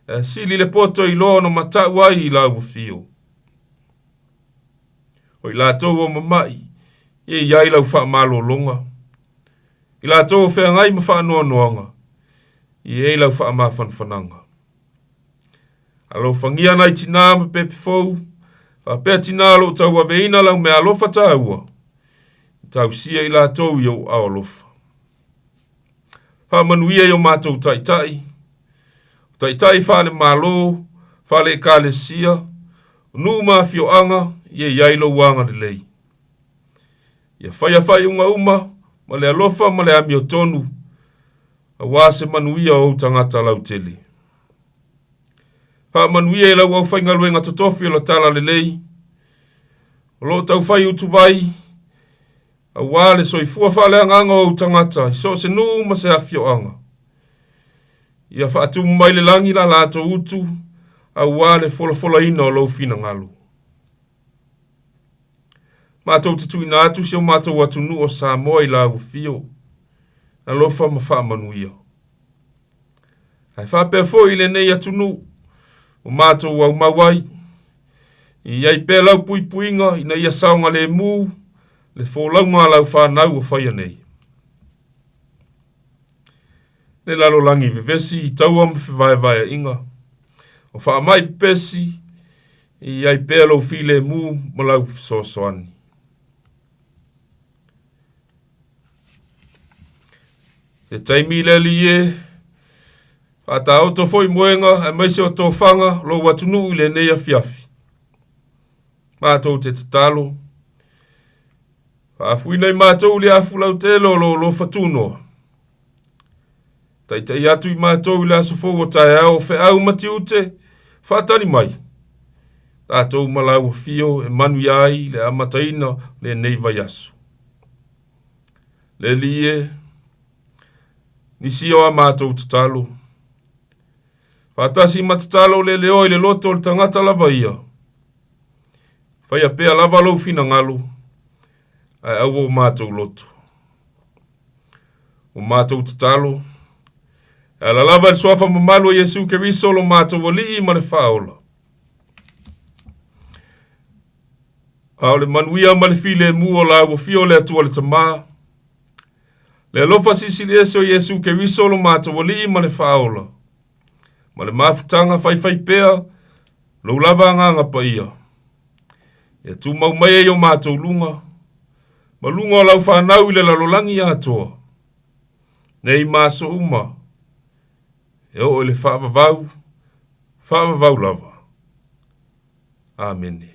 ae sili le poto i loa ona matau ai i lau afio. O i latou o mama'i, ia i ai lau faamalologa. I latou o feagai ma faanoanoaga, ia i ai lau faamafanafanaga. Alofagia nai tinā ma pepe fou, faapea tinā o lo o tauaveina lau meaalofa taua, i tausia i latou i ou aao alofa. Faamanuia i o matou taitai, o taitai faale-Malo, faale-Ekalesia, o nuu ma afioaga, ia i ai lou agalelei. Ia faia faaiuga uma ma le alofa ma le amiotonu, aua se manuia o ou tagata lautele. Faamanuia i lau aufaigaluega totofi o le Talalelei, o lo o taufai utuvai, aua le soifua faaleagaga o ou tagata i so o se nuu ma se afioaga. Ia faatumu mai le lagi la latou utu, aua le folafolaina o lou finagalo. Matou te tuuina atu si o matou atunuu o Samoa i lau afio, alofa ma faamanuia. Ae faapea foi i lenei atunuu o matou aumau ai, i ai pea lau puipuiga ina ia saogalemu le folauga a lau fanau o faia nei. Le lalolagi vevesi i taua ma fevaevaeaiga, o faamai pepesi, i ai pea lou filemu ma lau fesoasoani. Se taimi le Alii e, faataoto foi moega aemaise o tofaga lou atunuu i lenei afiafi. Matou te tatalo, faafuina i matou le afu lautele o lo alofa tunoa. Taitai atu i matou i le aso fou o taeao o feau ma tiute, faatali mai. Tatou ma lau afio e manuia ai le amataina o lenei vaiaso. Le Alii e, nisi o a matou tatalo. Faatasi ma tatalo le leoa i le loto o le tagata lava ia. Faia pea lava lou finagalo. Ae aua o matou loto. O matou tatalo, e ala lava i le suafa mamalu o Iesu Keriso lo matou Alii ma le Faaola. A o le manuia ma le filemu o la ua fia o le Atua le Tamā, le alofa silisili ese o Iesu Keriso lo matou Alii ma le Faaola, ma le mafutaga faifaipea lou lava Agaga Paia, ia tumau mai ai o matou luga, ma luga o lau fanau i le lalolagi atoa, nei ma aso uma, e oo i le faavavau, faavavau lava. Amene.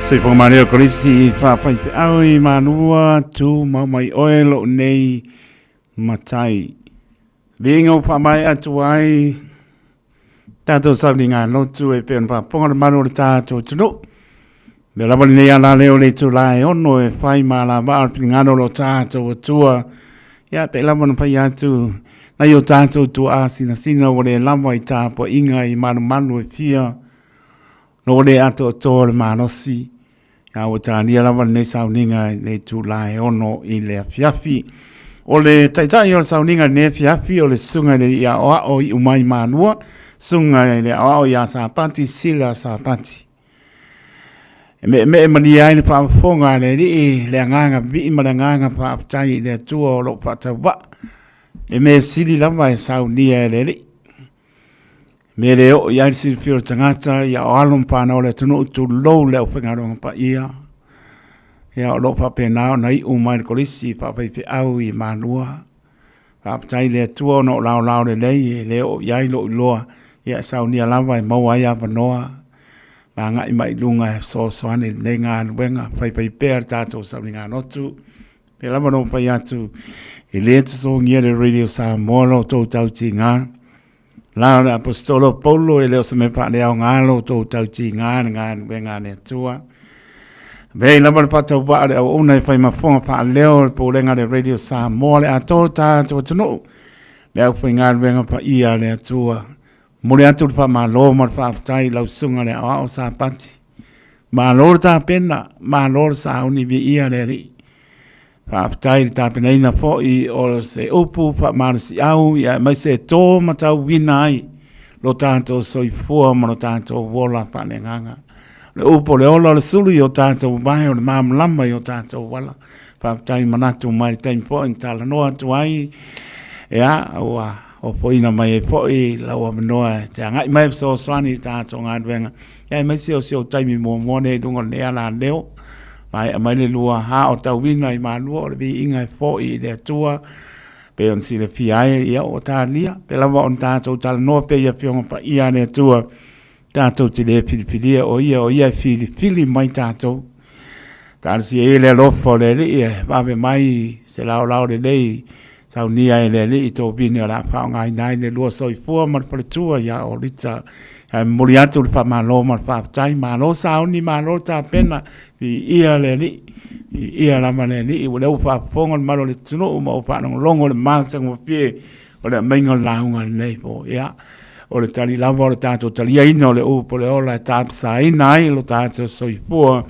Soifua malie o Kolisi i whawhaiwheau i Mānua, tū mau mai oe lou nei matai. Viiga ua faamaea atu ai tātou sauniga lotu e pei ona faafofoga le malu o le tātou atunuu. Mea lava lenei ala lea o le itulā e ono e whai mā la vaa o le finagalo o lo tātou Atua. Ia, pei lava ona fai atu, nai o tātou tuaa sinasina ua le lava i tapuaiga i malumalu e fia, no ua le atoatoa le malosi. A ua talia lava lenei sauniga i le itulā e ono i le afiafi. O le taitai o le sauniga i lenei afiafi o le susuga i le alii aoao i Iumai Malua, susuga i le aoao ia Sapati Sila Sapati. E meemee malie ai le faafofoga a le Alii, le agaga vivii ma le agaga faafetai i le Atua o lo o faatauvaa. E mea sili lava e saunia e le Alii. Mea le oo i ai le silafia o le tagata, ia o alo ma fanau o le atunuu, tulou le aufaigaluega paia. Ia o lo o faapena ona iu mai le kolisi faafaifeau i Malua. Faafetai i le Atua ona o laolao lelei e le oo i ai lou iloa, ia e saunia lava e maua ai avanoa. Ma agai mai i luga e fesoasoani i lenei galuega, faifaipea le tatou sauniga lotu. Pei lava ona ou fai atu, e le totogia e le Radio Samoa lo outou tautiga. La o le Aposetolo o Paulo e le o se mea faaleaoga lo outou tautiga i le galuega a le Atua. Avea ai lava le faatauvaa o le auauna e fai ma fofoga faaleo o le Pulega a le Radio Samoa le atoa o le tatou atunuu, le aufaigaluega paia a le Atua. Momoli atu le faamalo ma le faafetai i lau Susuga i le Aoao Sapati. Malo le tapena, malo le sauni viia le Alii. Faafetai i le tapenaina foi o se upu faamalosiau ia aemaise e tō matauina ai lo tatou soifua ma lo tatou ola faaleagaga. O le upu o le ola o le sulu i o tatou vae o le malamalama i o tatou ala. Faafetai manatu mai le taimi foi na talanoa atu ai, ia ua ofoina mai ai foi lau avanoa e te agai mai e fesoasoani i le tatou galuega, ia aemaise o si ou taimi muamua lea i luga o lenei alaleo. Maea mai le lua aotauina i Malua o le viiga e foi i le Atua, pei ona silafia ai, ia ua talia, pei lava ona tatou talanoa pea i Afioga Paia a le Atua, tatou te le filifilia o ia, o ia e filifili mai tatou. Talosia ia le alofa o le Alii e vave mai se laolao lelei, saunia e le Alii tovine o le a faaaogaina ai le lua soifua ma le faletua ia Olita. Ae momoli atu le faamalo ma le faafetai, malo sauni, malo tapena, viia le Alii, viia lava le Alii. Ua lea ua faafofoga le mamalu o le atunuu ma ua faalogologo i le matagofie o le aumaiga o le lauga i lenei po. Ia, o le tali lava o le tatou taliaina o le upu o le ola e tapasaina ai lo tatou soifua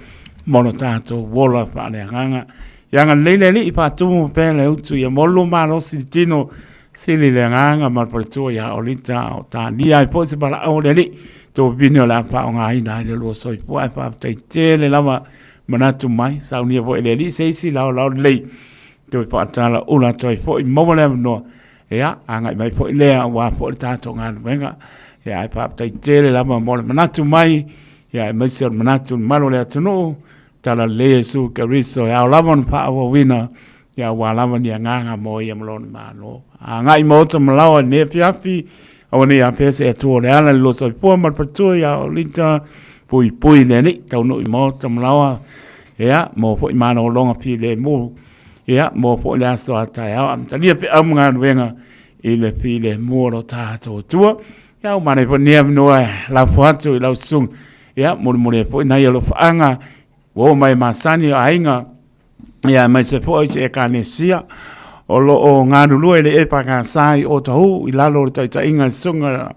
ma lo tatou ola faaleagaga. Ia agalelei le Alii, faatumu pea le utu ia molu malosi le tino, sili le agaga ma le faletua ia Olita o talia ai foi se valaau o le Alii, tovine o le a faaaogaina ai le lua soifua. Ae faafetai tele lava manatu mai, saunia foi e le Alii se isi laolao lelei toe faatala ula atu ai foi, maua le avanoa, ia, agai mai foi lea aua foi le tatou galuega. Ia, ae faafetai tele lava mo le manatu mai, ia, aemaise o le manatu i le mamalu o le atunuu, Talalelei Iesu Keriso e ao lava ona faaauauina, ia aua lava ni agaga mo ia ma lona Malo. Agai maota ma laoa i lenei afiafi, aua ne i afea se Atua o le ala i le losoifua ma le faletua ia Olita, puipui le Alii, taunuu i maota ma laoa, ia, maua foi malologa filemu, ia, maua foi le aso a taeao, amatalia feau ma galuega i le filemu o lo tatou Atua. Ia, ua manaia foi lenei avanoa e lafo atu i lau susuga, ia, mulimuli ai foi nai alofaaga ua oo mai e masani o aiga, ia aemaise foi se Ekalesia o lo o galulue i le EFKS i Otahuhu i lalo o le taitaiga a le Susuga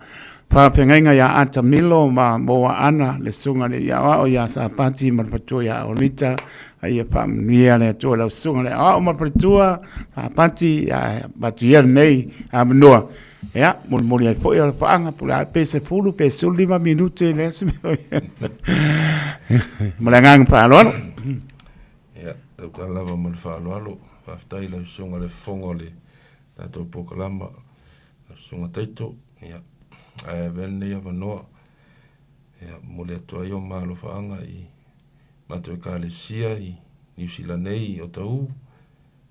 Faafeagaiga ia Ata Milo ma Moa Ana, le Susuga i le Alii Aoao ia Sapati ma le Faletua ia Olita. A ia faamanuia le Atua i lau Susuga i le Aoao ma le Faletua Sapati, ia avatu ia lenei avanoa. Ia, molimoli ai foi alofaaga, po o le a pe 10 pe 15 minute e leai se mea. Ma le agaga faaaloalo. Ia, tautala lava ma le faaaloalo. Faafetai i lau Susuga i le Fofoga o le tatou polokalama, lau Susuga Taito. Ia, ae avea lenei avanoa, ia, momoli atu ai o ma alofaaga i matou Ekalesia i Niu Sila nei i Otahuhu,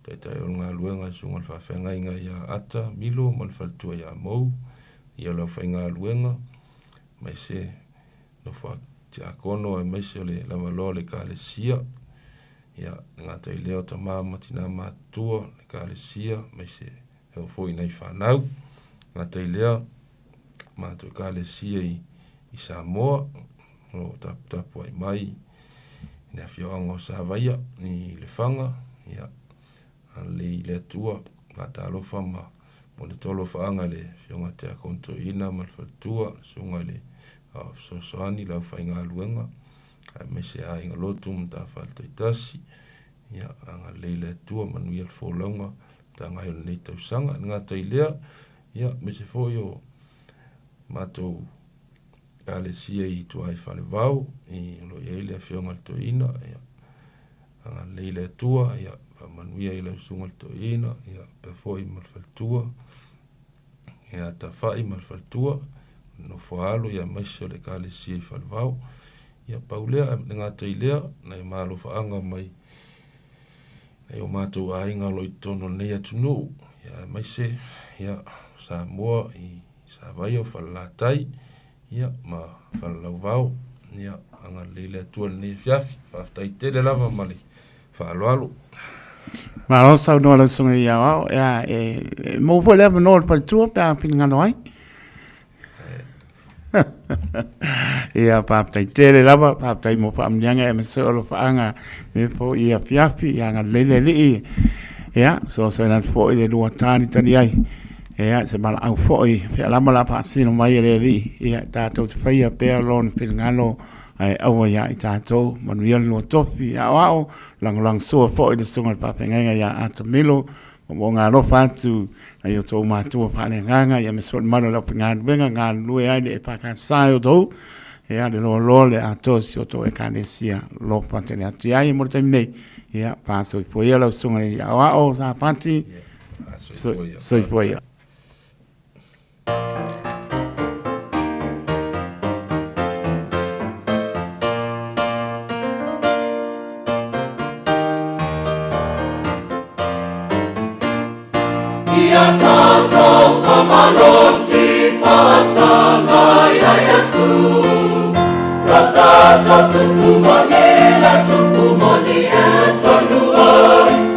Taitai o le galuega i Susuga i le Faafeagaiga ia Ata Milo ma le faletua ia Mou, ia le aufaigaluega, aemaise nofo a tiakono aemaise o le lavaloa o le Ekalesia, ia, le gata i lea o tama ma tina matutua o le Ekalesia, aemaise e oo foi i nai fanau. Le gata i lea, matou Ekalesia i, i Samoa, o lo o taputapuai mai i le afioaga o Savaia i Lefaga, ia, agalelei i le Atua, faatalofa ma momoli atu alofaaga i le Afioga ia Tiakono Toeaina ma le faletua, le Susuga i le Fesoasoani i le aufaigaluega, aemaise aiga lotu ma matafale taitasi, ia, agalelei le Atua, manuia le folauga, matagae o lenei tausaga. E le gata i lea, ia, aemaise foi o matou Ekalesia i tua i Falevao, i o lo o i ai le Afioga i le Toeaina, ia, agalelei le Atua, ia, faamanuia i lau Susuga i le Toeaina, ia, faapea foi ma le faletua, ia Tafai ma le faletua, le nofo a alo, ia aemaise o le Ekalesia i Falevao. Ia, pau lea, e le gata i lea, nai malofaaga mai nai o matou aiga o lo o i totonu o lenei atunuu, ia aemaise, ia, Samoa i Savaia o Falelatai, ia, ma Falelauvao. Ia, agalelei le Atua i lenei afiafi. Faafetai tele lava ma le faaaloalo. Malo saunoa lau susuga i Aoao. Ia, e, e maua foi le avanoa o le faletua pe a finagalo ai. Ia, faafetai tele lava, faafetai mo faamanuiaga aemaise foi o alofaaga i lenei foi afiafi. Ia agalelei le Alii, ia, fesoasoani atu foi i le lua talitali ai. Ia, se valaau foi, fea lava o le a faasino mai e le Alii, ia, tatou te faia pea Lona finagalo, ae aua ia i tatou. Manuia le lua tofi aoao, lagolagosua foi i le susuga i le faafeagaiga ia Atamilo, Moomooga alofa atu i outou matua faaleagaga, ia aemaise foi le mamalu o le aufaigaluega galulue ai le EFKS e outou, ia le loaloa le atoa o si outou ekalesia alofa tele atu i ai mo le taimi nei. Ia, faasoifua ia lau susuga i le aoao Sapati. Soifua ia. Ia tātou whamalosi whasanga ia Yesu. Ra tātou tupu moni, la tupu moni e tonu ai.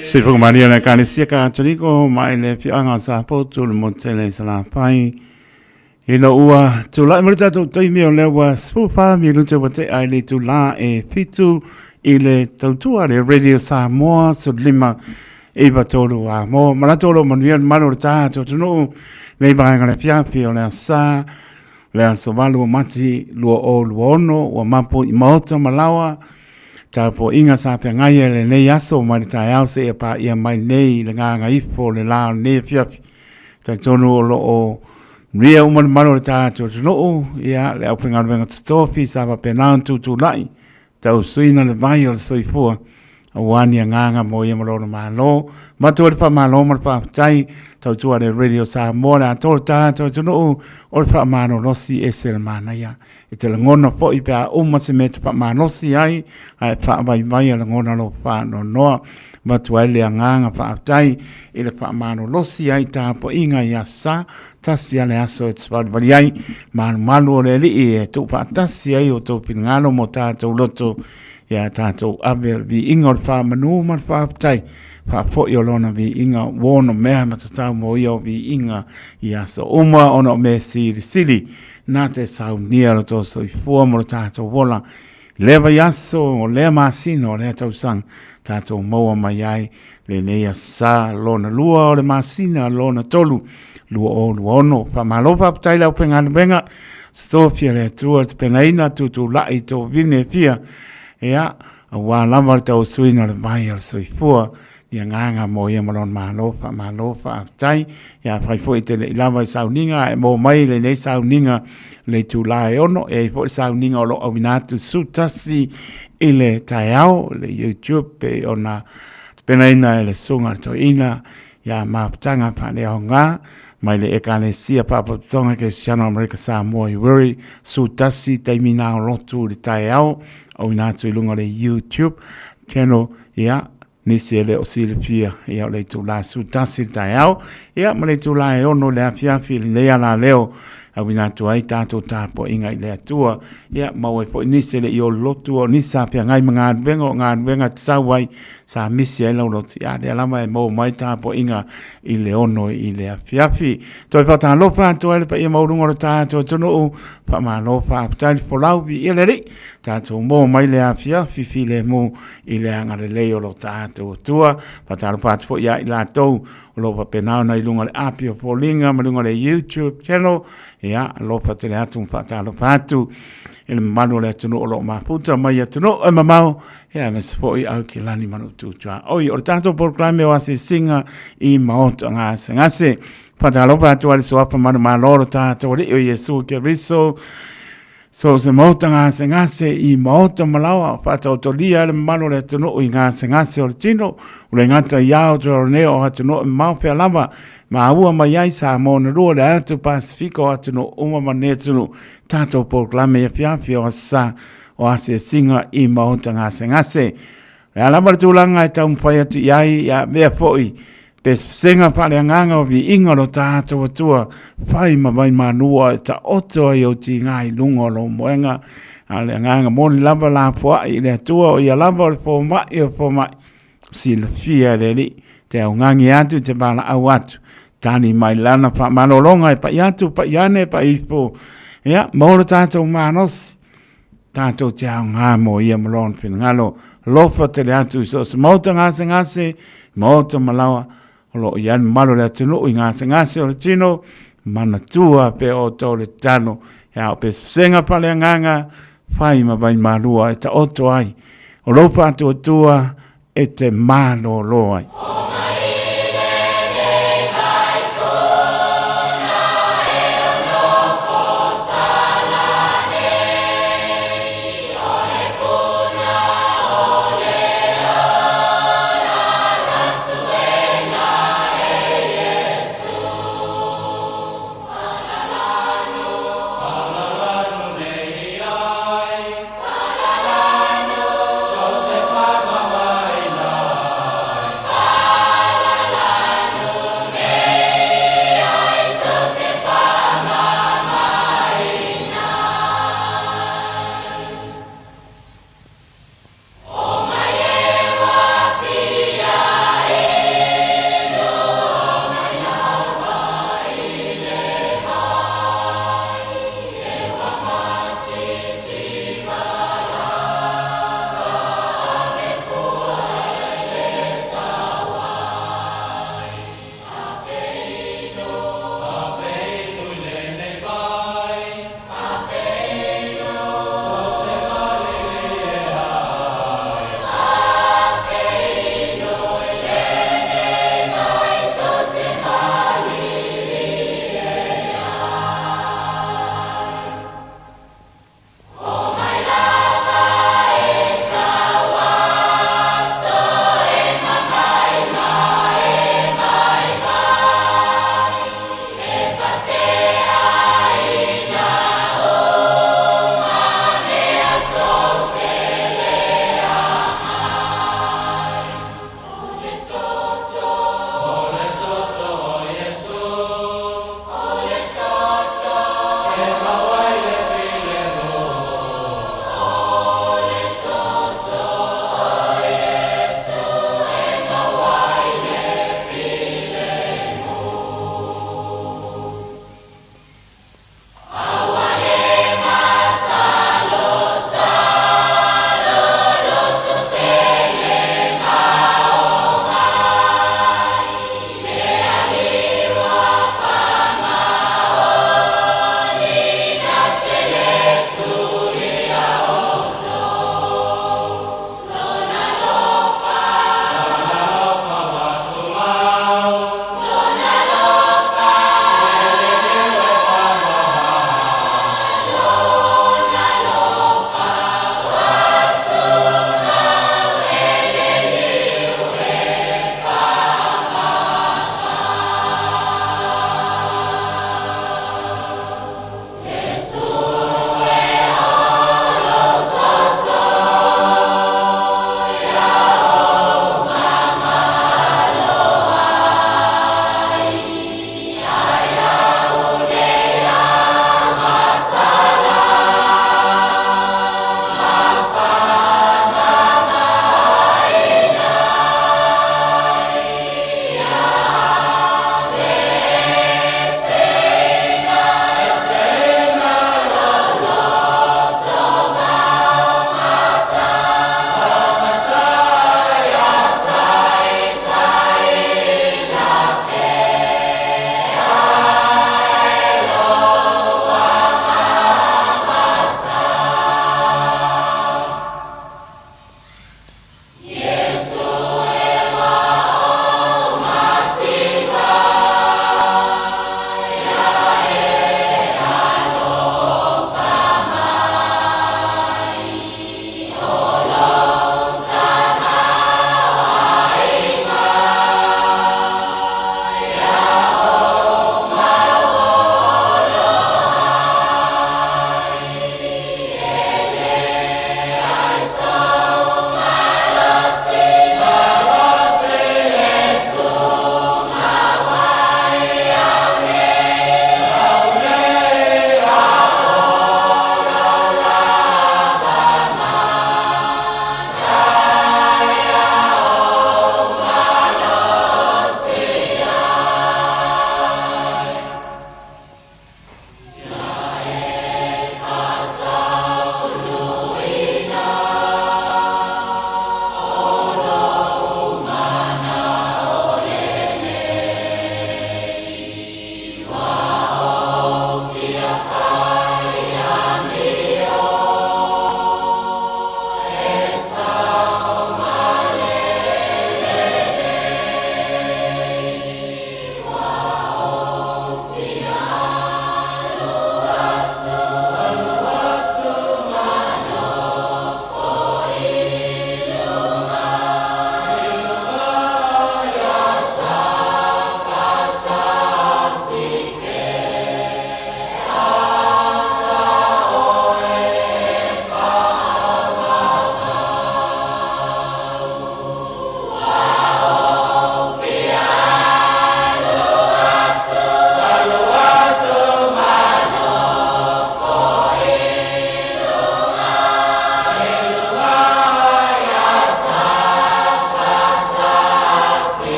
Sifuga Maria le Ekalesia Katoliko mai le afioaga o Safotu le motu tele i Salafai. Ina ua tulai mai le tatou taimi o lea ua 14 minute ua tea i le itulā e 7 i le tautua le Radio Samoa 15 9 3 a mo manatu o lo o manuia le mamalu o le tatou atunuu nei vaega le afiafi o le Aso Sa le aso 8 o Mati 2026 ua mapu i maota ma laoa tapuaiga sa feagai ai lenei aso mai le taeao seia paia mai nei le gagaifo o le la o lenei afiafi. Talitonu o lo o manuia uma le mamalu o le tatou atunuu, ia le aufaigaluega totofi sa faapena ona tutulai tausuina le vai o le soifua aua ni agaga mo ia ma lona Malo. Avatu ai le faamalo ma le faafetai, tautua le Radio Samoa le atoa o le tatou atunuu o le faamalolosi ese le manaia. E te lagona foi pe a uma se mea e te faamalosi ai, ae faavaivai a lagona lou faanoanoa. Avatu ai le agaga faafetai i le faamalolosi ai tapuaiga i Aso Sa, tasi a le aso e te valivali ai. Malumalu o le Alii e tuufaatasi ai o outou finagalo mo tatou loto ia tatou ave o le viiga o le faamanu ma le faafetai faafoi o lona viiga ua ono mea ma tatau mo ia o viiga i aso uma ona o mea silisili na te saunia lo tou soifua mo lo tatou ola lea vaiaso o lea masina o lea tausaga tatou maua mai ai lenei aso sa lona lua o le masina lona tolu 2026. Faamalo faafetai le aufaigaluega, sotofia le Atua le tapenaina tutulai tovine e fia, ia, aua lava le tauasuina o le vai o le soifua, ni agaga mo ia ma lona malo, faamalo faafetai. Ia afai foi e te le i lava i sauniga ae maua mai lenei sauniga le itula e 6, e i ai foi le sauniga o lo o auina atu 11 i le taeao, le YouTube pei ona tapenaina e le Susuga i le Toeaina ia Mafutaga Faaleaoga mai le Ekalesia Faalapotopotoga Kerisiano Amerika Samoa i Wiri, 11 taimi na o lotu i le taeao, auina atu i luga o le YouTube channel, ia, nisi e le o silafia, ia o le itula 11 i le taeao, ia ma le itula e 6 i le afiafi lenei alaleo, auina atu ai tatou tapuaiga i le Atua, ia maua ai foi nisi e le i olotu, o nisi sa feagai ma galuega, o galuega e tatau ai, sa misi ai lau lotu, ia lea lava e maua mai tapuaiga i le 6 i le afiafi. Toe faatalofa atu ai le paia maualuga o le tatou atunuu, faamalo faafetai le folau, viia le Alii, tatou maua mai le afiafi filemu i le agalelei o lo tatou Atua. Faatalofa atu foi ia i latou o lo o faapena ona i luga o le api o foliga ma luga o le YouTube channel. Ia, alofa tele atu ma faatalofa atu i le mamalu o le atunuu o lo o mafuta mai atunuu e mamao, ia aemaise foi Aukilani ma Nuututuaoi. O le tatou polokalame o asiasiga i maota gasegase. Faatalofa atu ai le suafa manumalo o lo tatou Alii o Iesu Keriso. So se maota gasegase i maota ma laoa, faataotolia ai le mamalu o le atunuu i gasegase o le tino, o le gata i Aotearoa o atunuu e mamao fea lava, maua mai ai Samoa na lua le atu Pasifika o atunuu uma ma nei atunuu, tatou polokalame i afiafi o Aso Sa o asiasiga i maota gasegase. O le a lava le tulaga e taumafai atu i ai, ia avea foi pesepesega faaleagaga o viiga o lo tatou Atua, fai ma vaimalua e taoto ai ou tiga i luga o lou moega. A o le agaga moni lava lafoai i le Atua, o ia lava o le fomai o fomai, silafia e le Alii, te augani atu, te valaau atu, tali mai lana faamalologa e pai atu, pai ane, pai ifo, ia, maua lo tatou malosi, Tātou te aoga mō ia ma lona finagalo. Alofa tele atu i so o se maota gasegase, maota malaoa, o lo o i ai le mamalu o le atunuu i gasegase o le tino, manatua pea outou le tatalo, he ao pesepesega faaleagaga, fai ma vaimalua e taoto ai o lou faatuatua e te malōlō ai.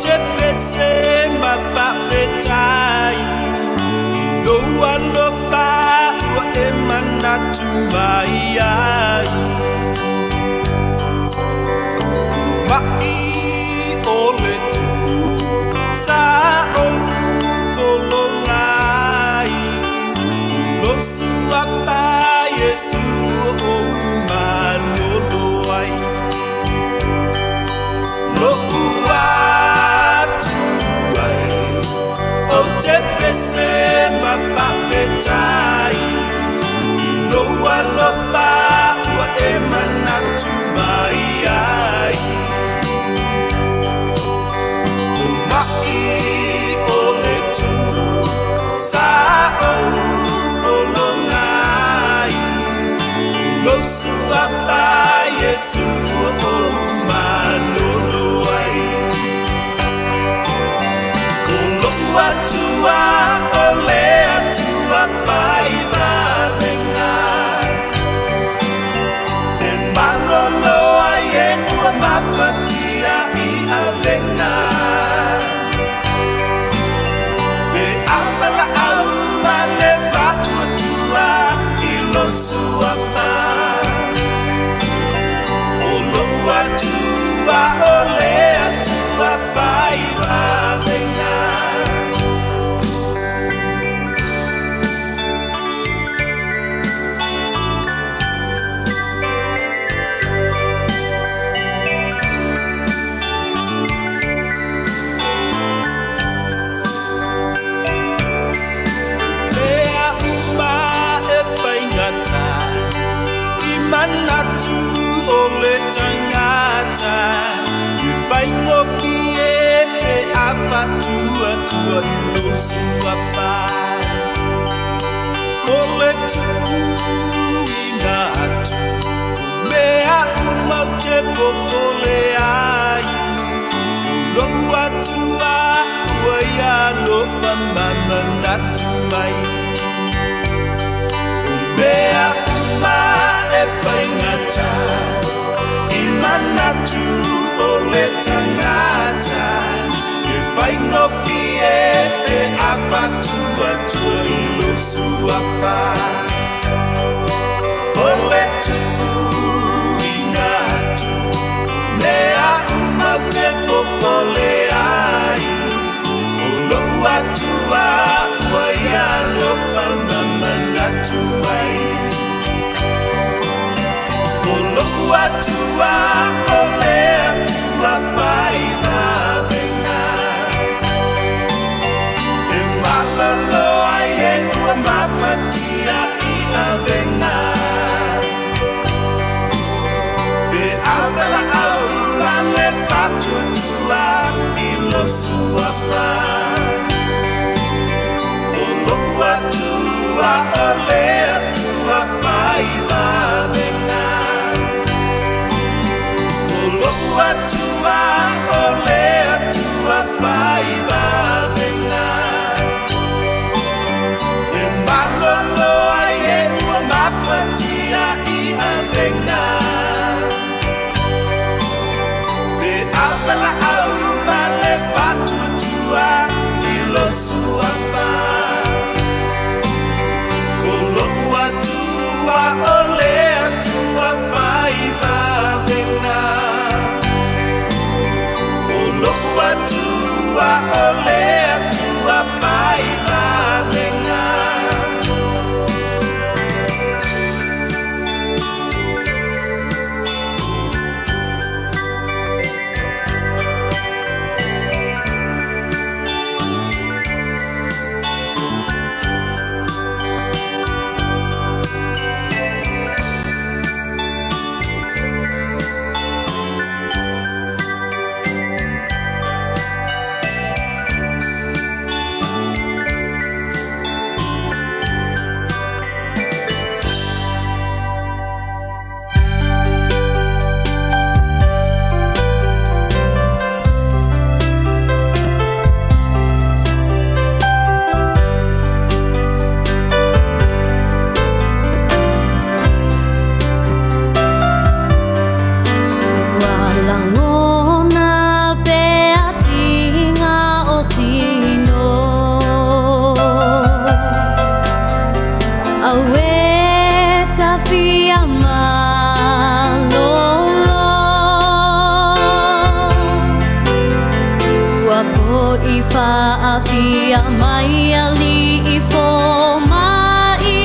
te pese ma faafetai i lou alofa ua e manatu mai ai. Maʻi o le tu sa ou pologa ai, o lou suafa Iesu ua ou malolo ai. Loʻu Atua e, ou te pese ma faafetai i lou alofa ua e manatu mai ai. O maʻi o le tu sa ou pologa ai, o lou suafa Iesu ua ou malolo ai. O loʻu Atua o le Atua fai vavega, e malolo ai e ua mafatia i avega. Pe a valaau ma le faatuatua i lou suafa, o loʻu Atua o le Atua fai vavega. Mea uma e faigata i manatu o le tagata, e faigofie pe a faatuatua i lou suafa. O le tuuina atu o mea uma ou te popole ai, o loʻu Atua ua ia alofa ma manatu mai. O mea uma e faigata i manatu o le tagata, e faigofie pe a faatuatua i lou suafa. O le tuuina atu mea uma ou te popole ai, o loʻu Atua ua ia alofa ma manatu mai. O loʻu Atua o le Atua fai vavega, e malolo ai e ua mafatia i avega. Pe a valaau ma le faatuatua i lou suafa, o loʻu Atua o le Atua fai vavega. O loʻu Atua o le Atua fai vavega, e malolo ai e ua mafatia i avega. Pe a valaau ma le faatuatua i lou suafa, o Auē tafia malolo. Ua fo'i faafia mai alii foma'i.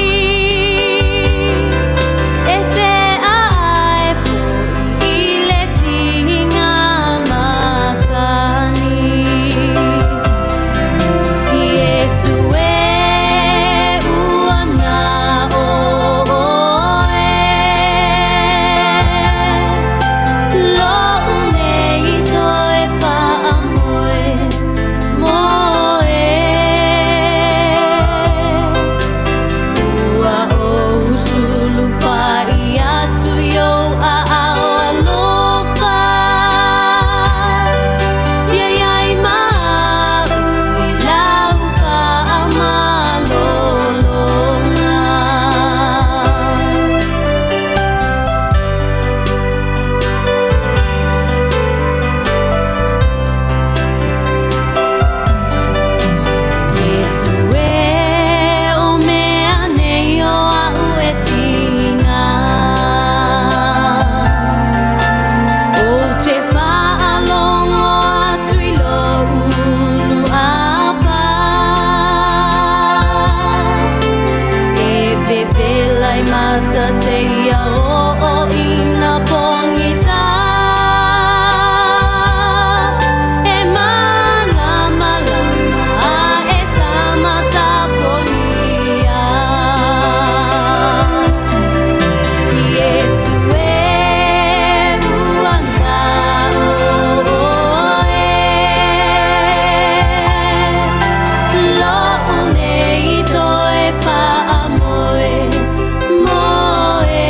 E te aae fo'i i le tiga masani. Iesu e, ua na o oe. Lo'u nei toe faamoe moe. Ua ou sulufai atu i ou aao alofa. Ia i ai ma a'u i lau faamalologa. Iesu e, o mea nei o a'u e tiga. Ou te faalogo atu i lo'u luapa. E vevela i mata seia oo ina pogisa. E malamalama a e samatapogia. Iesu e, ua na o oe. Lo'u nei toe faamoe moe.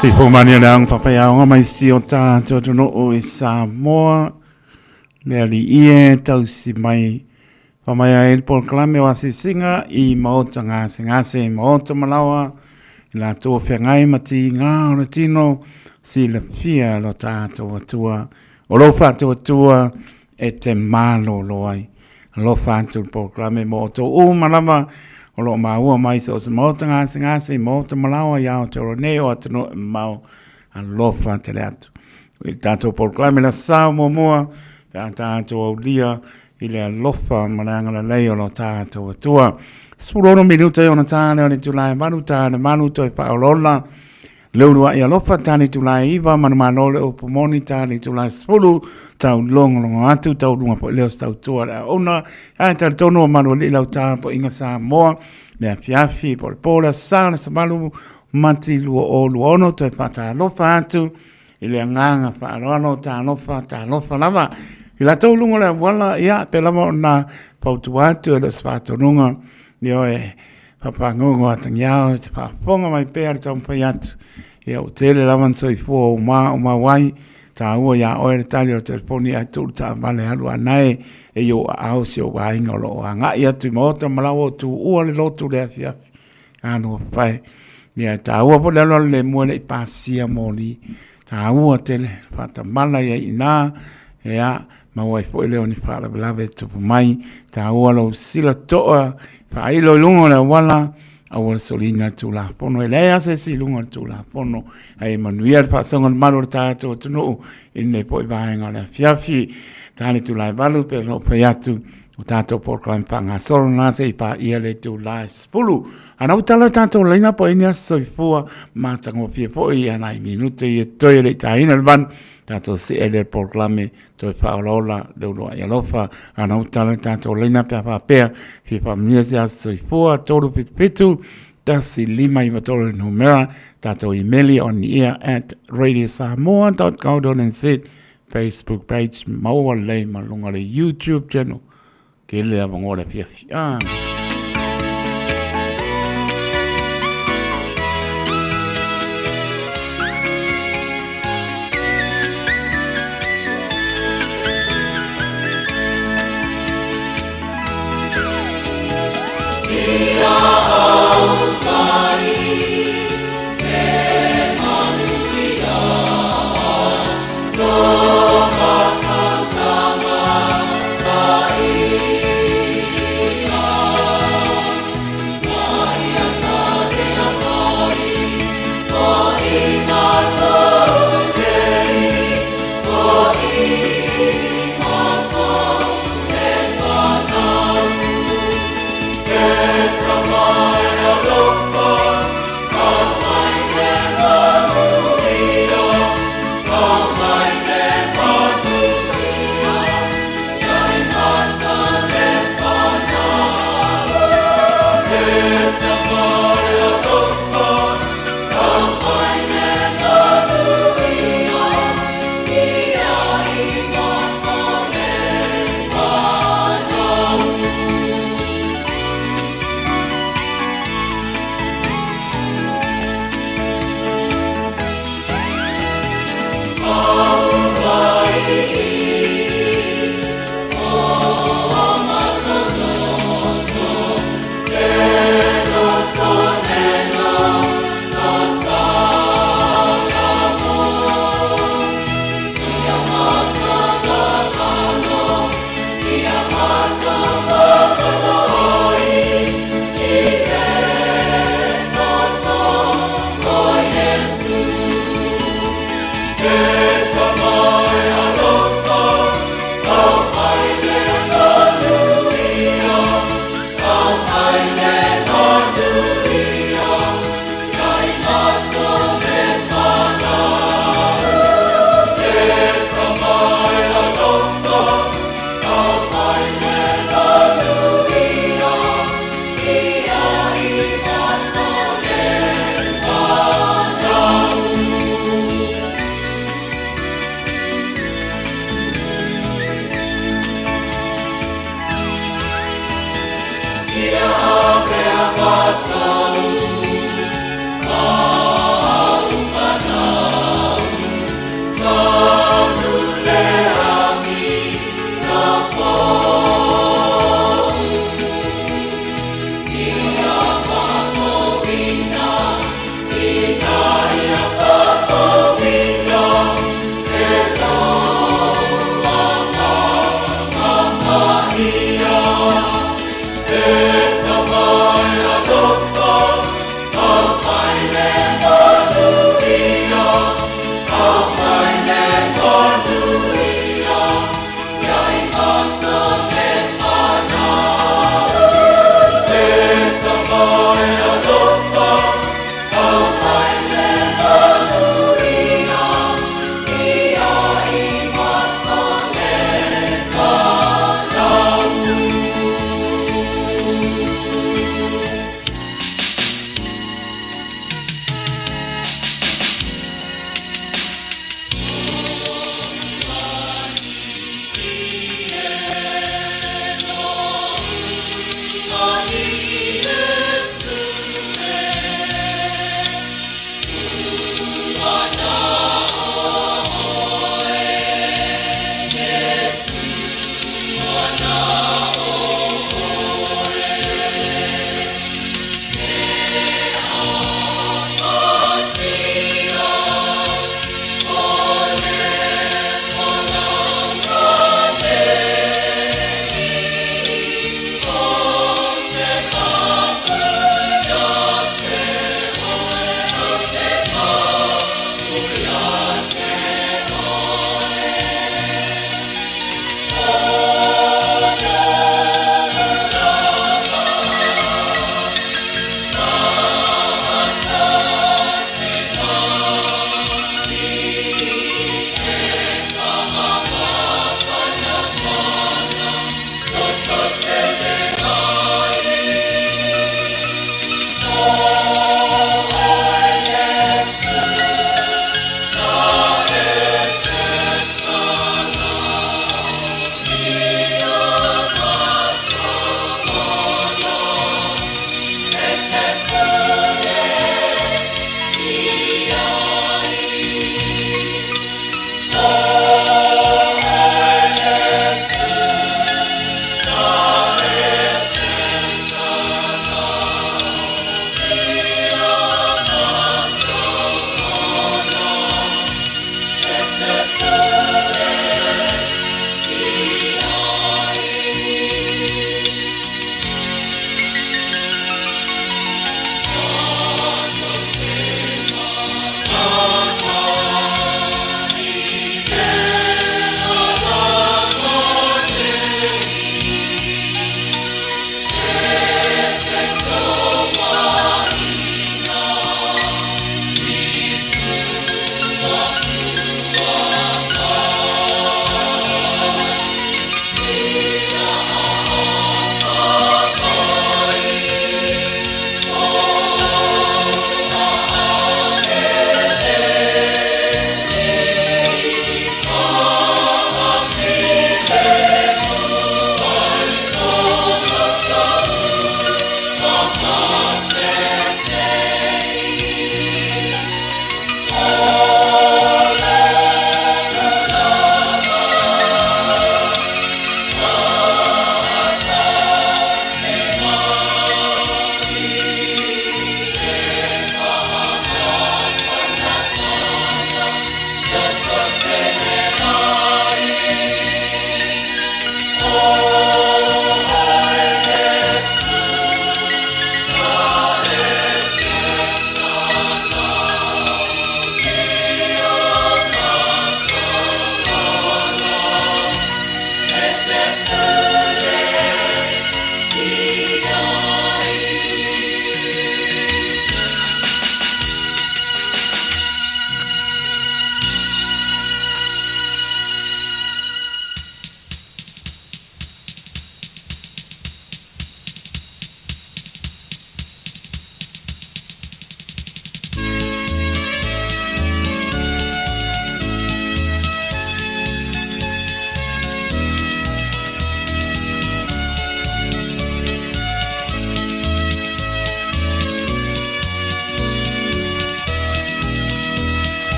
Sifo mani o le aoga papaiaoga mai si o tātou atunuu i Samoa. Le alii e tausi mai Whamai ai le polokalame o asiasiga i maota gasegase, i maota malaoa, i latou o feagai ma tiga o le tino, silafia lo tatou Atua. O lou faatuatua e te malolo ai. Alofa atu le polokalame mo outou uma lava o lo o maua mai so o se maota gasegase, i maota malaoa i Aotearoa nei o atunuu e mamao. Alofa tele atu. I le tatou polokalame le sao muamua, pe a tatou aulia i le alofa ma le agalelei o lo tatou Atua. 16 minuta i ona tā lea o le itula e 8, tā le 8 toe faaolaola le uluai alofa, tā le itula e 9, manumalo le upu moni, tā le itula e 10, tau logologo atu, tau luga foi lea o se tautua le auauna, ae talitonu o malualii lau tapuaiga Samoa, le afiafi po o le po le aso sa le 8 Mati 2026 toe faatalofa atu i le agaga faaaloalo, talofa, talofa lava. I latou luga o le auala, ia, pe lava ona fautua atu e le o se faatonuga, ioe, faapagogo atagiao e te faafofoga mai pea le taumafai atu. Ia, ua tele lava na soifua o ma o mau ai, taua iā oe le tali o le telefoni ae tuu le taavale alu anae e i ou aao si ou aiga o lo o agai atu i maota ma la ua tuua le lotu le afiafi. Talofa e. Ia e taua foi le alualu le mua e le i pasia moli. Taua tele faatamala i ai i ina, ia maua ai foi lea o ni faalavelave e tupu mai. Taua lou sila toa faailo i luga o le auala, aua le soliina le Tulafono. E leai lava se isi i luga o le Tulafono. Ae manuia le faasoga o le malu o le tatou atunuu i lenei foi vaega o le afiafi. Ta le itula e 8 pei ona ou fai atu, O tatou polokalame faagasolo lena se i paia le itula e 10. A na ua tala le tatou laina po o ni aso soifua matagofie foi ia nai minute ia totoe e le i taina le 8, tatou see ai lea i le polokalame toe faaolaola le uluai alofa. A na ua tala le tatou laina pe a faapea fia faamanuia se aso soifua 377 1593 le numera, tatou imeli on ear at radiosamoa.co.nz Facebook page maua lelei ma luga o le YouTube channel. Tele le avanoa le afiafi. Ah.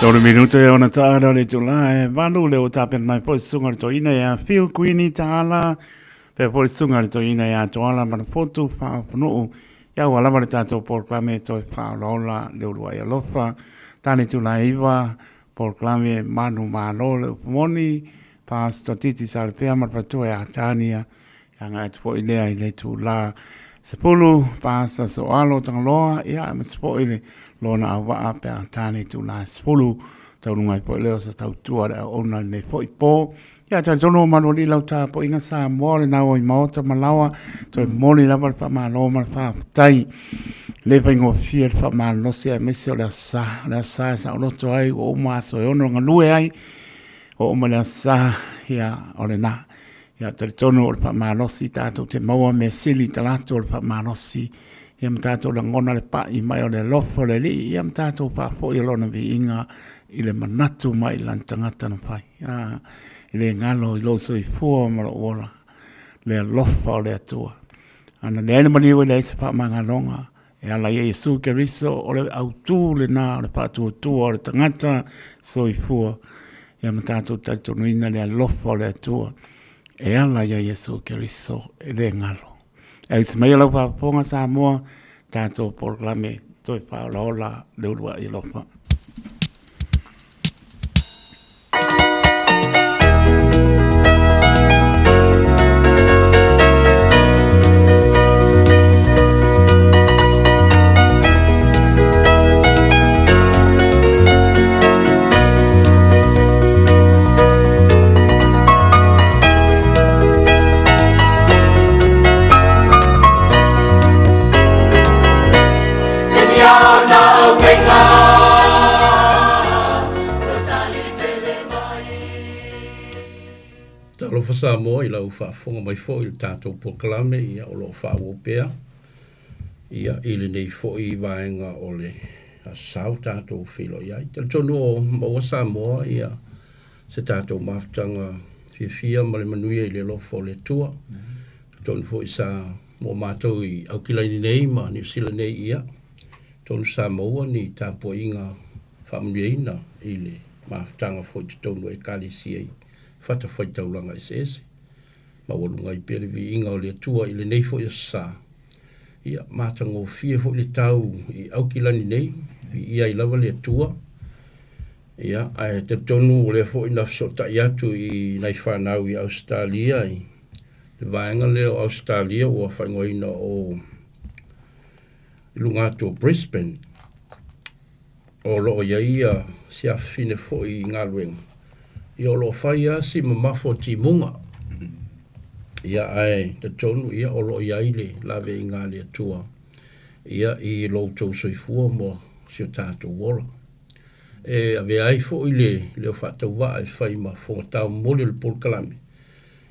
Tolu minuta e ona taara le tula e valu le o tapen mai po sunga le toina e a whiu kuini taala pe po sunga le toina e a toala mana fotu whaapunuu ia ua lava le tātou polokalame toe whaolaola le ulua i alofa tane tula iwa polokalame manu malo le upumoni Pastor Titi Salapea ma le faletua ia Tania e agai atu foi lea i le itula 10, Pastor Soalo Tagaloa, ia aemaise foi le lona auvaa pe a tane itula 10, tauluga ai foi lea o se tautua le auauna i lenei foi po. Ia talitonu o malualii lau tapuaiga Samoa o lena ua i maota ma laoa, toe momoli lava le faamalo ma le faafetai. Le faigofie le faamalolosi aemaise o le Aso Sa, o le Aso Sa e saoloto ai ua uma aso e ono galue ai, Oo mai le Aso Sa, ia, o lena. Ia, talitonu o le faamalosi tatou te maua mea sili i talaatu o le faamalosi, ia ma tatou lagona le pai mai o le alofa o le Alii, ia ma tatou faafoi o Lona viiga i le manatu mai i lana tagata na fai. A, e le galo i lou soifua ma lou ola le alofa o le Atua. Ana leai le maliu e leai se faamagaloga, E ala i a Iesu Keriso, o le autū lena o le faatuatua o le tagata soifua, ia ma tatou talitonuina le alofa o le Atua e ala i a Iesu Keriso e le galo. E ausi mai lau faafofoga Samoa, tatou polokalame toe faaolaola le uluai alofa. Talofa Samoa i lau faafofoga mai foi i le tatou polokalame ia o lo o faaauau pea ia i lenei foi vaega o le Aso Sa tatou feiloai ai. Talitonu o maua Samoa ia se tatou mafutaga fiafia ma le manuia i le alofa o le Atua. Talitonu foi sa mo matou i Aukilani nei ma Niu Sila nei ia tonu sa maua ni tapuaiga faamanuiaina i le mafutaga foi i totonu o Ekalesia i fatafaitaulaga eseese. Maualuga ai pea le viiga o le Atua i lenei foi aso sa. Ia, matagofie foi le tau i Aukilani nei, viia ai lava le Atua. Ia, ae talitonu o lea foi na fesootai atu i nai fanau i Ausetalia i le vaega lea o Ausetalia ua faaigoaina o i luga atu o Brisbane. O lo o i ai ia si afafine foi i galuega, ia o lo o fai lava si mamafa o timuga. Ia ae talitonu ia o lo o i ai le laveaiga a le Atua ia i lo outou soifua ma si o tatou ola. E avea ai foi le leo faatauvaa e fai ma fofoga taumomoli o le polokalame,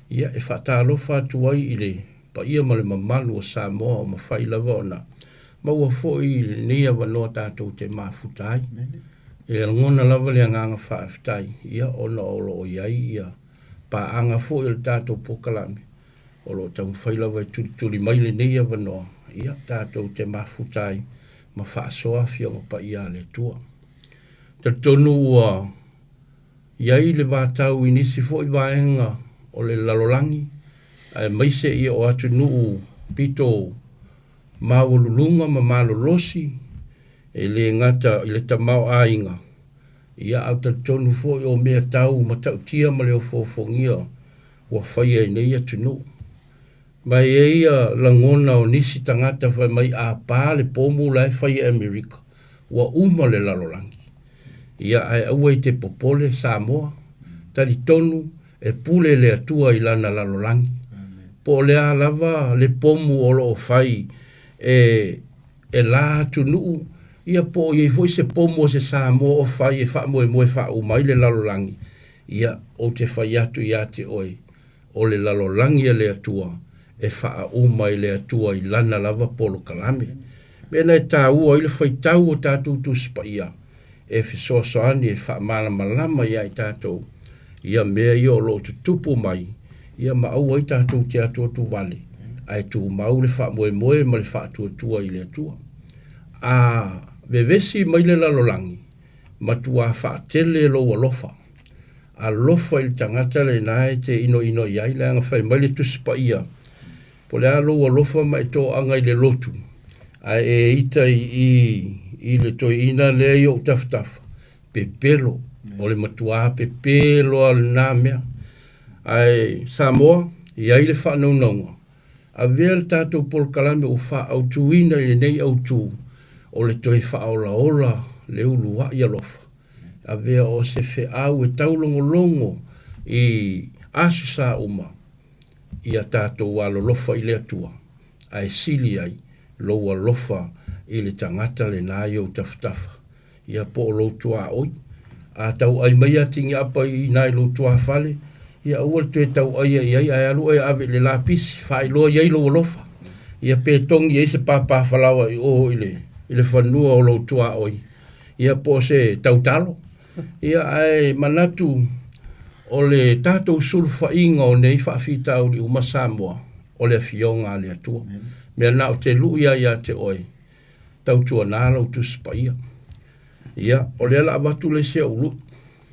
ia e faatalofa atu ai i le paia ma le mamalu o Samoa o mafai lava ona maua foi lenei avanoa tatou te mafuta ai. E lagona lava le agaga faafetai ia ona o lo o i ai ia paaga foi o le tatou polokalame o lo o taumafai lava e tulituli mai lenei avanoa ia tatou te mafuta ai ma faasoa Afioga Paia a le Atua. Talitonu ua i ai le vatau i nisi foi vaega o le lalolagi aemaise ia o atunuu pito maualuluga ma malolosi, e le gata i le tamaoaiga, ia a o talitonu foi o mea tau matautia ma le ofoofogia ua faia i nei atunuu. Ma e i ai ia lagona o nisi tagata fai mai a pa le pomu la e fai e Amerika, ua uma le lalolagi. Ia ae aua e te popole Samoa, talitonu e pule le Atua i lana lalolagi. Po o le a lava le pomu o lo o fai e e la atunuu, ia po o i ai foi se pomu a se Samoa o fai e faamoemoe e faauma ai le lalolagi, ia ou te fai atu ia te oe, o le lalolagi a le Atua, e faauma e le Atua i Lana lava polokalame. Mea na e taua ai le faitau o tatou Tusi Paia, e fesoasoani e faamalamalama ia i tatou ia mea ia o lo o tutupu mai, ia ma aua ai tatou te atuatu vale, ae tumau le faamoemoe ma le faatuatua i le Atua. A vevesi mai le lalolagi, matua faatele lou alofa. Alofa i le tagata lena e te inoino i ai, leaga fai mai le Tusi Paia, Po o le a lou alofa ma e toaga i le lotu, ae e ita i i i le toeaina lea i ou tafatafa, pepelo, o le matuā pepelo lava o lena mea. Ae Samoa, e i ai le faanaunauga, avea le tatou polokalame ua faaautuina i lenei autu o le toe faaolaola le uluai alofa, avea o se feau e taulogologo i aso sa uma, ia tatou alolofa i le Atua, ae sili ai lou alofa i le tagata lena i ou tafatafa, ia po o lou tuaoi. A tauai mai ia Tiniapa i ina i lou tuafale, ia aua le toe tauaia i ai, ae alu oe e ave i le lapisi, faailoa i ai lou alofa, ia pe togi ai se pāpāfalaoa i o i le, i le fanua o lou tuaoi, ia po o se tautalo. Ia, ae manatu o le tatou sulufaiga o nei faafitauli uma Samoa, o le Afioga a le Atua. Mea na ou te lui ai ia te oe, tautuana lou Tusi Paia. Ia, o lea la avatu le isi ou lui.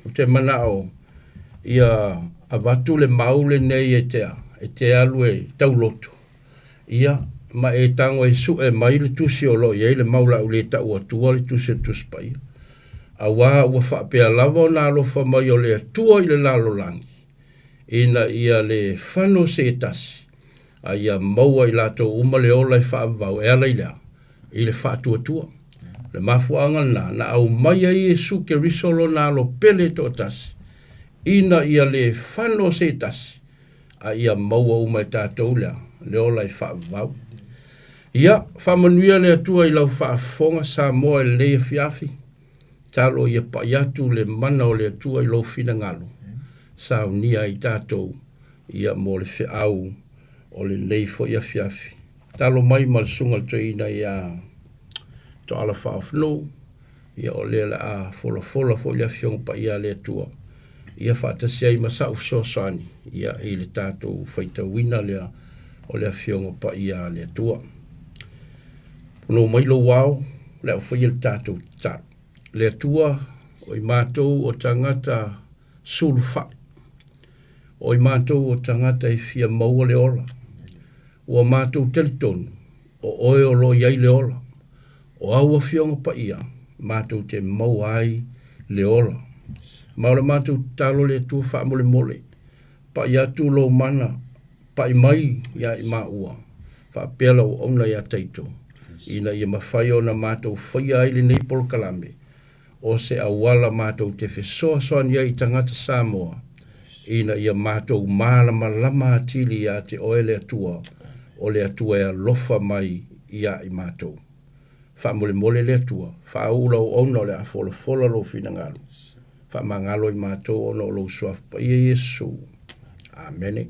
Ou te manao ia avatu le mau lenei e te, e te alu e taulotu. Ia, ma e tago e sue mai le tusi o lo o i ai le mau o le a ou le tau atua le tusi o le Tusi Paia. Auā ua faapea lava ona alofa mai o le Atua i le lalolagi, ina ia le fano se tasi, a ia maua i latou uma le ola e faavavau e ala i le a? I le faatuatua. O le mafuaaga lena na aumai ai Iesu Keriso lona alo pele toatasi, ina ia le fano se tasi, a ia maua uma e tatou le a? Le ola e faavavau. Ia, faamanuia le Atua i lau faafofoga Samoa i lenei afiafi. Talo ia pai atu le mana o le Atua i lou finagalo, saunia ai tatou ia mo le feau o lenei foi afiafi. Talo mai ma le susuga i le toeaina ia Toala Faaofinuu, ia o lea o le a folafola foi le Afioga Paia a le Atua, ia faatasi ai ma sa'u fesoasoani ia i le tatou faitauina lea o le Afioga Paia a le Atua. Pono mai lou ao, o le a ou faia le tatou tatalo. Le Atua, o i matou o tagata sulufai, o i matou o tagata e fia maua le ola, ua matou talitonu, O oe o lo o i ai le ola. O au Afioga Paia, matou te maua ai le ola. Ma o le matou tatalo le Atua faamolemole, pai atu lou mana, pai mai ia i maua, faapea lau auauna ia Taito, ina ia mafai ona matou faia ai lenei polokalame, o se auala matou te fesoasoani ai i tagata Samoa, ina ia matou malamalama atili ia te Oe le Atua, o le Atua e alofa mai ia i matou. Faamolemole le Atua, faauu lau auauna o le a folafola lou finagalo. Faamagalo i matou ona o lou Suafa Paia Iesu. Amene.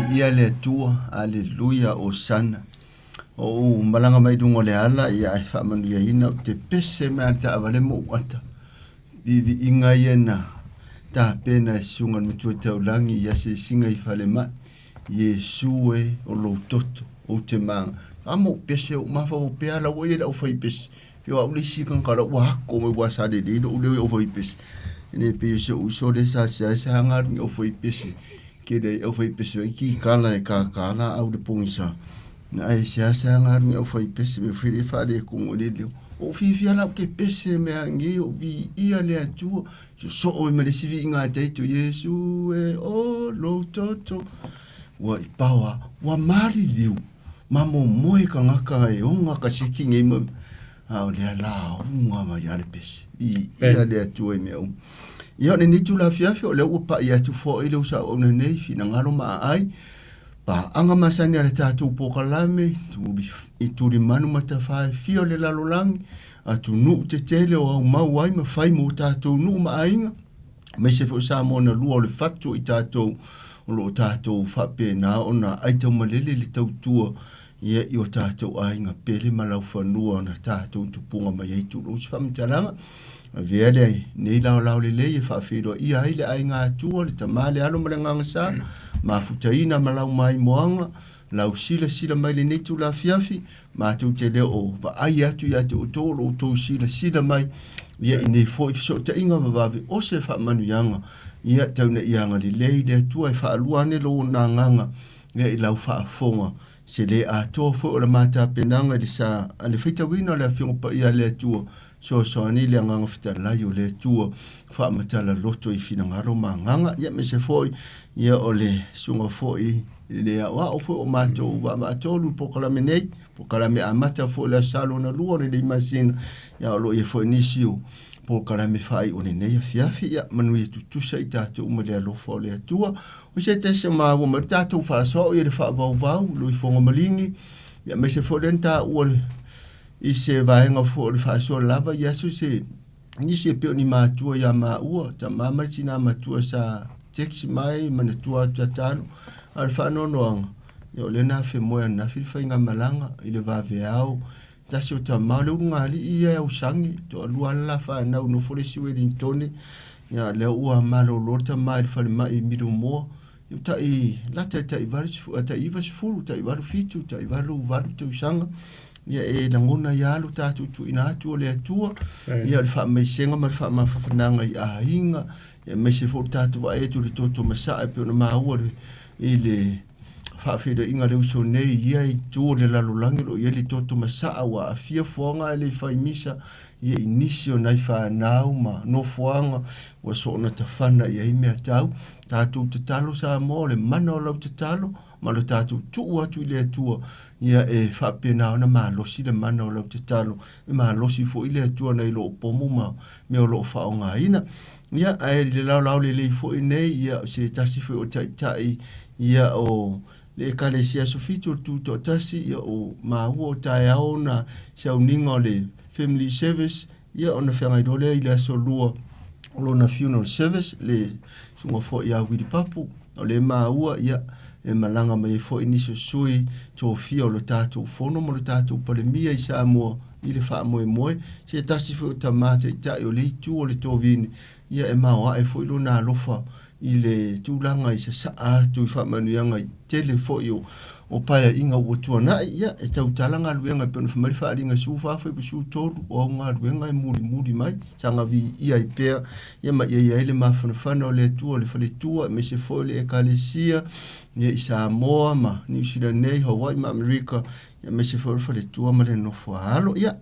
Viia le Atua, Aleluia, Osana. O ou malaga mai luga o le ala, ia e faamanuiaina ou te pese mai a le taavale ma ou ata. Viiviiga ia na tapena e Susuga i le Matua Taulagi i asiasiga i falemai. Iesu e, o lou toto, ou te maga. A ma ou pese, ou mafaufau pea la ua i ai le aufaipese. Pei o au le isi tagata la ua ako mai ua sa lelei lou leo i aufaipese. E le pei o si ou uso lea sa sea sa galu i aufaipese. Tele ai aufaipese ai kikala e kākā laau i le pogisa. Ae seasea galu i aufaipese mea foi lea e faaletonu ai le leo. Ua ou fiafia la ou te pese mea nei ou viia le Atua. Sosoo ai ma le isi viiga a Taito, Iesu e o lou toto. Ua i paoa, ua maliliu, ma momoe kagaka e oga ka seki nei ma a o lea lauga mai lava le pese. Viia le Atua i mea uma. Ia o lenei itula afiafi o lea ua pai atu foi le usaauauna nei, finagalo ma aai, paaga masani a le tatou polokalame i tulimanu ma tafā e fia o le lalolagi, atunuu tetele o aumau ai ma fai mo tatou nuu ma aiga, aemaise foi Samoa na lua o le fatu o i tatou o lo o tatou faapena ona aitaumalele le tautua ia i o tatou aiga pele ma laufanua na tatou tupuga mai ai. Tulou se faamatalaga, avea lenei laolao lelei e faafeiloaia ai le aiga Atua, le Tama, le Alo ma le Agaga Sa, mafutaina ma lau maimoaga, lau silasila mai lenei itula afiafi, matou te le o vaai atu ia te outou o lo outou silasila mai. Ia i nei foi fesootaiga vavave o se faamanuiaga, ia tau ina ia agalelei le Atua e faalua ane Lona agaga ia i lau faafofoga. Se le atoa foi o le ma tapenaga i le sa a le faitauina o le Afioga Paia a le Atua, soasoani le Agaga Fetalai o le Atua, faamatala loto i finagalo ma agaga, ia aemaise foi ia o le susuga foi i le aoao foi o matou vaavaatolu i polokalame nei, polokalame amata foi i le Aso Sa lona lua o lenei masina, ia o lo o i ai foi nisi o polokalame faaiu o lenei afiafi, ia manuia tutusa i tatou uma i le alofa o le Atua. O se tasi o maua mai le tatou faasoa o ia le faavauvau, Loifoga Maligi, ia aemaise foi lea na taua i se vaega foi o le faasoa lava i aso se nisi e pei o ni matua ia maua, tama ma le tina matua sa text mai manatua atu tatalo, a o le faanoanoaga, ia o lea na afemoe ananafi le faigamalaga i le vaveao, tasi o tama o le ulugalii ia e ausage, toalua lava la fanau, nofo le isi Welingtone, ia lea ua malolo le tama i le falemai i Middlemoor, Ua tai lata i le tai 80, tai 90, tai 87, tai 88 tausaga, ia e lagona ai lava lo tatou tuuina atu o le Atua, ia o le faamaisega ma le faamafafanaga i aiga, ia aemaise foi o le tatou vaai atu i le toto masaa e pei ona maua i le faafeiloaiga a le uso nei i ia itu o le lalolagi o lo o i ai le toto masaa ua aafia fuaga ae le i fai misa ia i nisi o nai fanau ma nofoaga ua soona tafana i ai mea tau. Tatou tatalo Samoa o le mana o lau tatalo ma lo tatou tuu atu i le Atua ia e faapena ona malosi le mana o lau tatalo e malosi foi le Atua nai lo pomu ma mea o lo o faaaogaina. Ia ae i le laolao lelei foi nei ia o se tasi foi o taitai ia o le Ekalesia Aso Fitu o le Tutoatasi ia o maua o taeao ona sauniga o le Family Service Ia ona feagai loa lea i le aso lua o lona funeral service, le susuga foi ia Willie Papu, o lea e maua, ia, e malaga mai ai foi nisi o sui tofia o le tatou fono ma le tatou Palemia i Samoa i le faamoemoe, se tasi foi o tama taitai o le itu o le Tovini, ia e maoae foi lona alofa i le tulaga i sasaa atu i faamanuiaga i tele foi o, o paeaiga ua tuanai, ia, e tautala galuega e pei ona fai mai le faaaliga 14 fuaiupu 13 o au galuega e mulimuli mai, saga viia ai pea, ia ma ia i ai le mafanafana o le Atua, le faletua, aemaise foi o le Ekalesia, ia i Samoa ma Niu Sila nei, Hawaii ma Amerika, aemaise foi o le faletua ma le nofo a alo. Ia,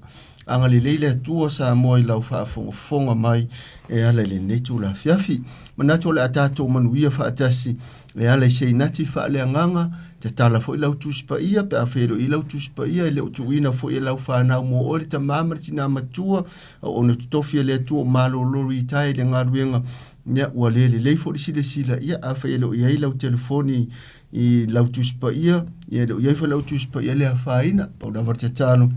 agalelei le Atua Samoa i lau faafogafoga mai e ala i lenei itula afiafi. Manatu o le a tatou manuia faatasi e ala i se inati faaleagaga, tatala foi lau Tusi Paia pe a feiloai lau Tusi Paia e le o tuuina foi e lau fanau mo oe le tama ma le tina matua, auauna totofi a le Atua o malolo retire i le galuega, ia ua le lelei foi le silasila, ia afai e le o i ai lau telefoni i lau Tusi Paia, ia e le o i ai foi lau Tusi Paia le afaina, pau lava le tatalo,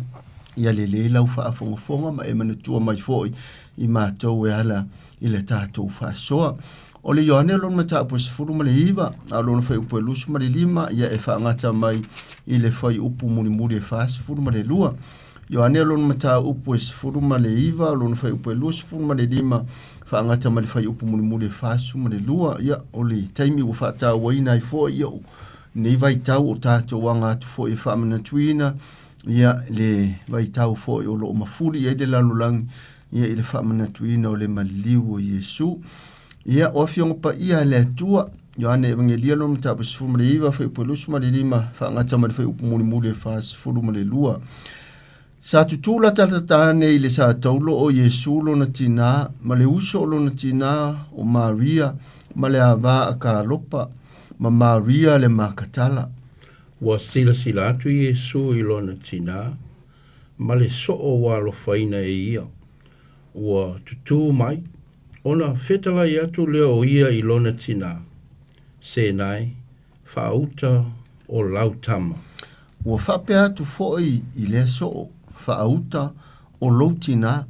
ia lelei lau faafogafoga ma e manatua mai foi i matou e ala i le tatou faasoa. O le Ioane o lona mataupu e 19, a o lona fuaiupu e 25, ia e faagata mai i le fuaiupu mulimuli e 42. Ioane o lona mataupu e 19, o lona fuaiupu e 25, faagata mai le fuaiupu mulimuli e 42. Ia, o le taimi ua faatauaina ai foi, ia, lenei vaitau o tatou aga atu foi e faamanatuina, ia, le vaitau foi o lo o mafuli i ai le lalolagi, ia, i le faamanatuina o le maliu o Iesu. Ia, o Afioga Paia a le Atua, Ioane Evangelia lona mataupu 19, fuaiupu e 25, faagata mai le fuaiupu mulimuli e 42. Sa tutū latalata ane i le sataulo o Iesu lona tinā, ma le uso o lona tinā, o Maria, ma le avā a Kalopa, ma Maria le Makatala. Ua silasila atu Iesu i lona tinā, ma le soo ua alofaina e ia, ua tutū mai, ona fetalai atu lea o ia i lona tinā, Senai, faauta o lau tama. Ua faapea atu foi i lea soo, faauta o lou tinā.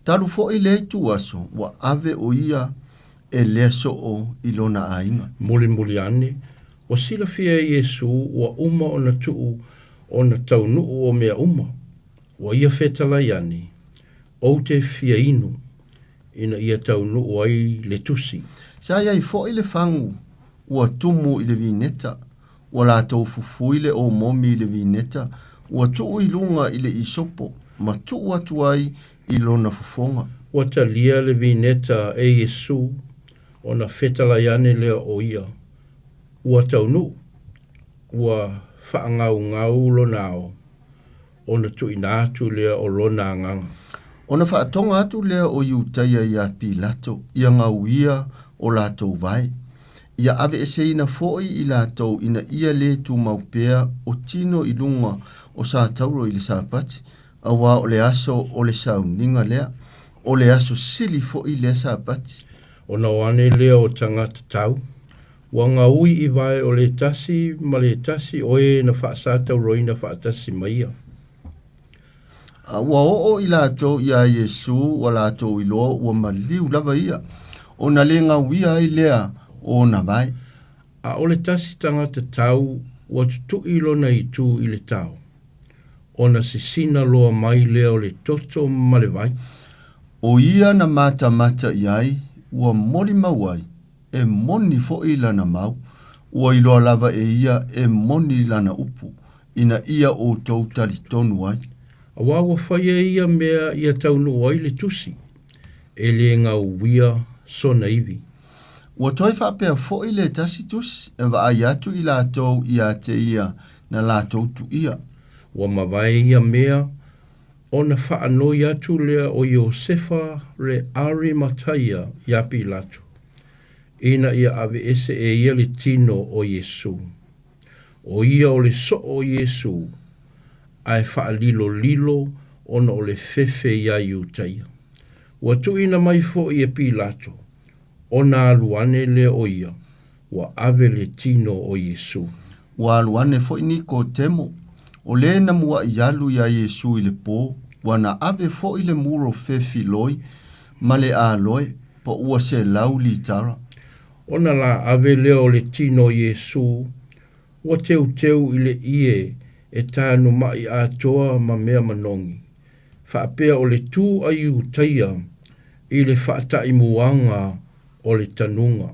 Talu foi lea ituaso ua ave o ia e lea soo i lona aiga. Mulimuli ane, ua silafia e Iesu ua uma ona tuu ona taunuu o mea uma, ua ia fetalai ane, Ou te fia inu, ina ia taunuu ai le tusi. Sa i ai foi le fagu ua tumu i le vineta, ua latou fufui le omomi i le vineta, ua tuu i luga i le isopo, ma tuu atu ai i lona fofoga. Ua talia le vineta e Iesū ona fetalai ane lea o ia, ua taunuu, ua faagaugau lona ao, ona tuuina atu lea o lona agaga. Ona faatoga atu lea o Iutaia iā Pilato ia gauia o latou vae, ia aveeseina foi i latou ina ia lē tumau pea o tino i luga o satauro i le Sapati, auā o le aso o le sauniga lea, o le aso sili foi lea Sapati. Ona o ane lea o tagata tau, ua gaui i vae o le tasi ma le tasi o e na faasatauroina faatasi ma ia. A ua oo i latou iā Iesū, ua latou iloa ua maliu lava ia, ona le gauia ai lea o ona vae. ʻAʻole tasi tagata tau ua tutuʻi lona itu i le tao, ona sisina loa mai lea o le toto ma le wai. ʻO ia na matamata i ai, ua molimau ai, e moni foi lana mau, ua iloa lava e ia e moni lana upu, ina ia ʻoutou talitonu ai. Auā ua faia ia mea ia taunuu ai le tusi, e lē gauia sona ivi. Ua toe faapea foi le tasi tusi e vaai atu i latou iā te ia na latou tuia. Ua mavae ia mea, ona faanoi atu lea o Iosefa le Arimataia iā Pilato, ina ia aveese e ia le tino o Iesū. ʻO ia o le soʻo o Iesū, a e faalilolilo ona o le fefe iā Iutaia. Ua tuuina mai foi e Pilato, ona alu ane lea o ia, ua ave le tino o Iesū. Ua alu ane foi Nikotemo, o le na muaʻi alu iā Iesū i le pō, ua na ave foi le muro fefi loi ma le aloe, po ua selau litara. Ona la ave lea o le tino o Iesū, ua teuteu i le ʻie e tanumaʻi atoa ma mea manogi, faapea o le tū a Iutaia i le faataimuaga o le tanuga.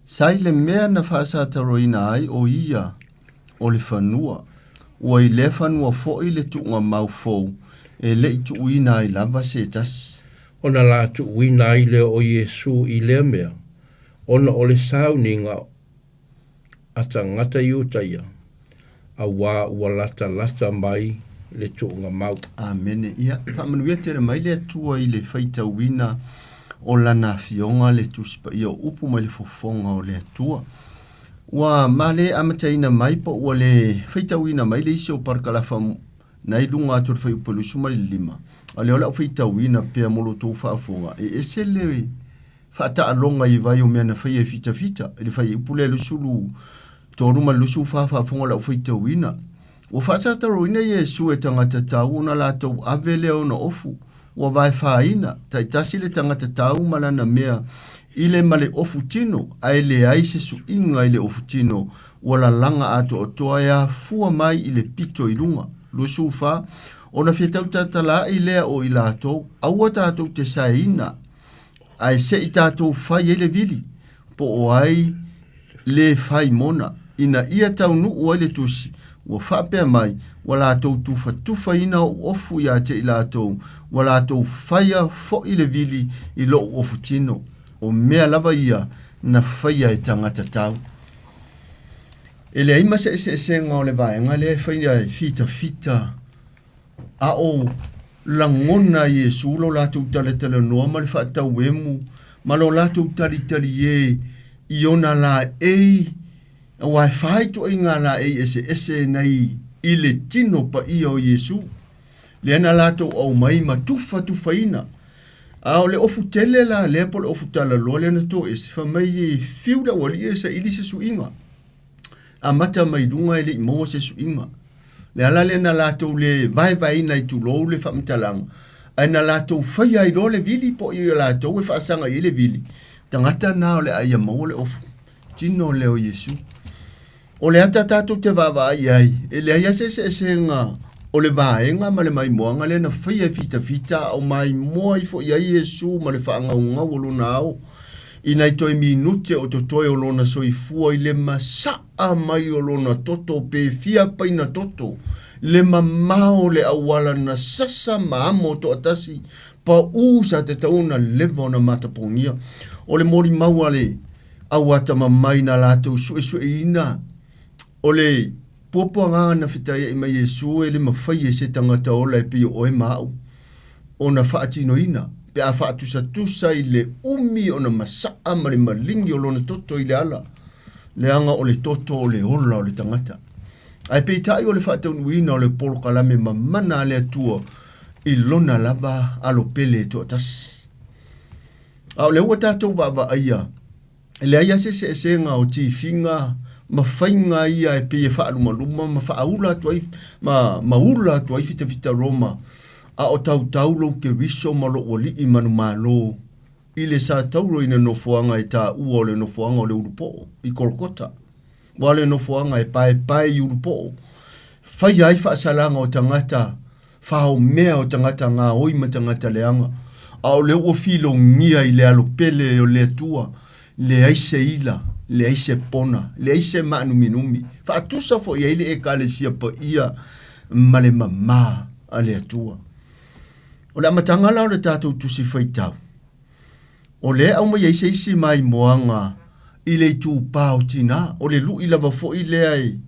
Sa i le mea na faasataroina ai o ia o le fanua, ua i lea fanua foi le tuugamau fou e le i tuuina ai lava se tasi. Ona la tuuina ai lea o Iesū i lea mea, ona o le sauniga a tagata Iutaia, auā ua latalata mai le tuugamau. Amene. Ia, faamanuia tele mai le Atua i le faitauina o Lana Afioga le Tusi Paia o Upu mai le Fofoga o le Atua. Ua ma le amataina mai po ua le faitauina mai le isi o parakalafa nai luga atu o le fuaiupu e 25. A o lea o le a ou faitauina pea mo lo outou faafofoga, e ese le faataaloga i vai o mea na faia e fitafita i le fuaiupu lea 23 ma le 24 faafofoga o le a ou faitauina. Ua faasataroina Iesu e tagata tau ona latou ave lea ona ofu, ua vaefaina, taitasi le tagata tau ma lana mea i le ma le ofu tino, ae leai se suiga i le ofu tino, ua lalaga atoatoa e afua mai i le pito i luga. 24, Ona fia tautatalaai lea o i latou, aua tatou te saeina, ae se i tatou fai ai le vili, po o ai le fai mona, ina ia taunuu ai le tusi, ua faapea mai, ua latou tufatufaina ou ofu ia te i latou, ua latou faia foi le vili i lou ofu tino. O mea lava ia na faia e tagata tau. E leai ma se eseesega o le vaega lea e faia e fitafita a o lagona Iesu lo latou talatalanoa ma le faatauemu ma lo latou talitaliē i ona laei, aua e fa ituaiga laei eseese nei i le tino paia o Iesu, lea na latou aumai ma tufatufaina. A o le ofu tele la lea po o le ofu talaloa lea na toese, fai mai e fiu le aualii e saili se suiga. Amata mai luga e le i maua se suiga. Le ala lea na latou le vaevaeina ai tulou le faamatalaga, ae na latou faia ai loa le vili po o i latou e faasaga i ai le vili, tagata na o le a ia maua le ofu tino lea o Iesu. O le ata tatou te vaavaai i ai, e leai lava se eseesega o le vaega ma le maimoaga lea na faia e fitafita a o maimoa ifo i ai Iesu ma le faagaugau o lona ao i nai toe minute o totoe o lona soifua i le masaa mai o lona toto pe fia paina toto, le mamao o le auala na sasa ma amo toatasi. Paʻū sa tatau ona leva ona matapogia. O le molimau a le au atamamai na latou suesueina, o le puapuagaga na fetaiaʻi mai Iesu e le mafai e se tagata ola e pei o oe ma aʻu ona faatinoina pe a faatusatusa i le umi ona masaa ma le maligi o lona toto i le ala, leaga o le toto o le ola o le tagata. Ae peitai o le faataunuuina o le polokalame mamana a le Atua i lona lava alo pele e toatasi. A o lea ua tatou vaavaaia, e leai lava se eseesega o tifiga ma faiga ia e pei e faalumaluma ma faaula atu ai ma, ma ula atu ai fitafita Roma, a o tautau lou Keriso ma lou Alii manumalo i le satauro i le nofoaga e taua o le nofoaga o le Ulupoo i Kolokota. Ua le nofoaga e paepae i Ulupoo, faia ai faasalaga o tagata faomea o tagata gaoi ma tagata leaga, a o lea ua filogia i le alo pele o le Atua, leai se ila, leai se pona, leai se maanuminumi. Faatusa foi ai le Ekalesia paia ma le mamā a le Atua. O le amataga la o le tatou tusi faitau, o lea e aumai ai se isi maimoaga i le itupa o tinā, o le lu'i lava foi lea e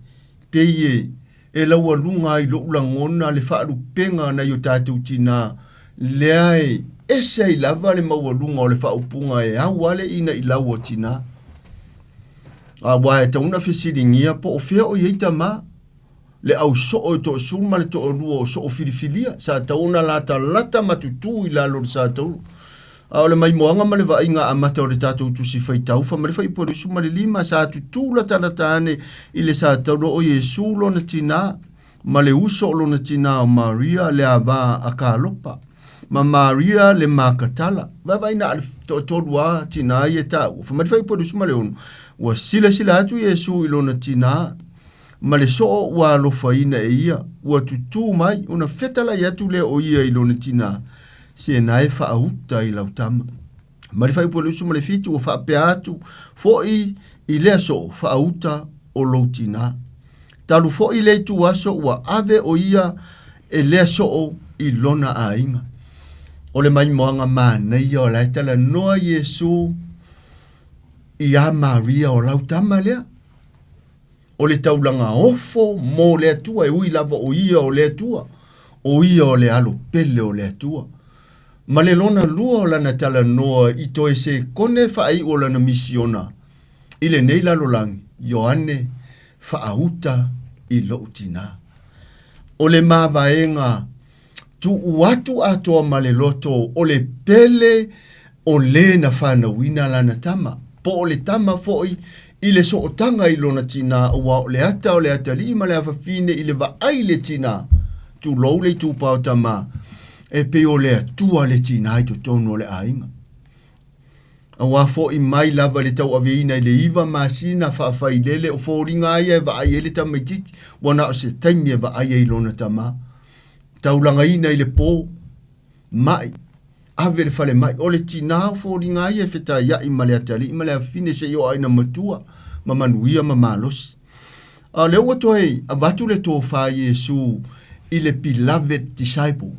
pei e e laualuga ai loʻu lagona le faalupega a nai o tatou tinā, lea e ese ai lava le maualuga o le faaupuga e au a le inailau o tinā. Aua e tatau ona fesiligia po o fea o i ai tamā, le au soo e toasulu ma le toalua o soo filifilia, sa tatau ona latalata ma tutū i lalo o le satauro. A o le maimoaga ma le vaaiga amata o le tatou Tusi Faitau fa ma le Fuaiupu 25, sa tutū latalata ane i le satauro o Iesu lona tinā, ma le uso o lona tinā o Maria le ava a Kalopa, ma Maria le Makatala. Vaavaai na o le toatolu a tinā ia e taua. Fa ma le Fuaiupu 26, ua silasila atu Iesu i lona tinā, ma le soo ua alofaina e ia, ua tutū mai, ona fetalai atu lea o ia i lona tinā, Se na e faauta i lau tama. Ma le fuaiupu 27, ua faapea atu foi i lea soo, faauta o lou tinā. Talu foi le ituaso ua ave o ia e lea soo i lona aiga. O le maimoaga manaia o la e talanoa Iesu iā Maria o lau tama lea. O le taulaga ofo mo le Atua, e ui lava o ia o le Atua, o ia o le alo pele o le Atua. Ma le lona lua o lana talanoa i toe sekone faaiu o lana misiona i lenei lalolagi, Ioane, faauta i lou tinā. O le mavaega tuu atu atoa ma le loto o le pele o le na fanauina lana tama, po o le tama foi i le sootaga i lona tinā, aua o le ata o le atalii ma le afafine i le vaai i le tinā, tulou le itupa o tamā, e pei o le Atua le tinā i totonu o le aiga. Aua foi mai lava i le tauaveina i le iva masina faafailele o foliga a ia e vaai ai le tamaitiiti, ua na o se taimi e vaai ai i lona tamā. Taulagaina i le pō, maʻi, ave i le falemai. O le tinā o foliga a ia e fetaiaʻi ma le atalii ma le afafine seia oo ina matua ma manuia ma malosi. A o lea ua toe avatu le tofa a Iesu i le beloved disciple.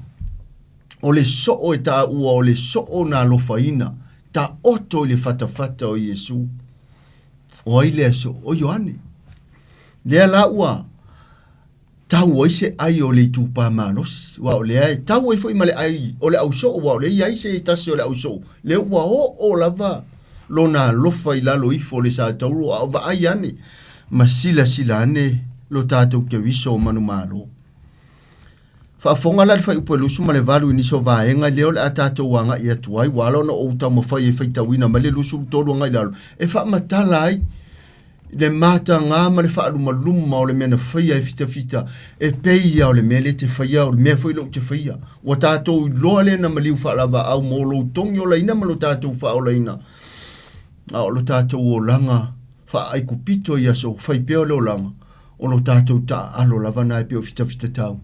O le soo e taua o le soo na alofaina, taoto i le fatafata o Iesu. O ai lea soo? O Ioane. Lea la ua tau ai se ai o le itupa malosi, aua o lea e tau ai foi ma le ai o le ausoo, aua o lea e i ai se tasi o le ausoo, lea ua oo lava lona alofa i lalo ifo o le satauro, a o vaai ane ma silasila ane lo tatou Keriso o manumalo. Faafofoga la le fuaiupu e 28 i nisi o vaega lea o le a tatou agai atu ai, ua ala ona ou taumafai e faitauina mai le 23 agai i lalo, e faamatala ai le matagā ma le faalumaluma o le mea na faia e fitafita, e pei ia o le mea lea e te faia, o le mea foi lea ou te faia. Ua tatou iloa lea na maliu faalavaau mo lou togi olaina ma lo tatou faaolaina, a o lo tatou olaga faaaikupito i aso fai pea o le olaga, o lo tatou taaalo lava na e pei o fitafitatau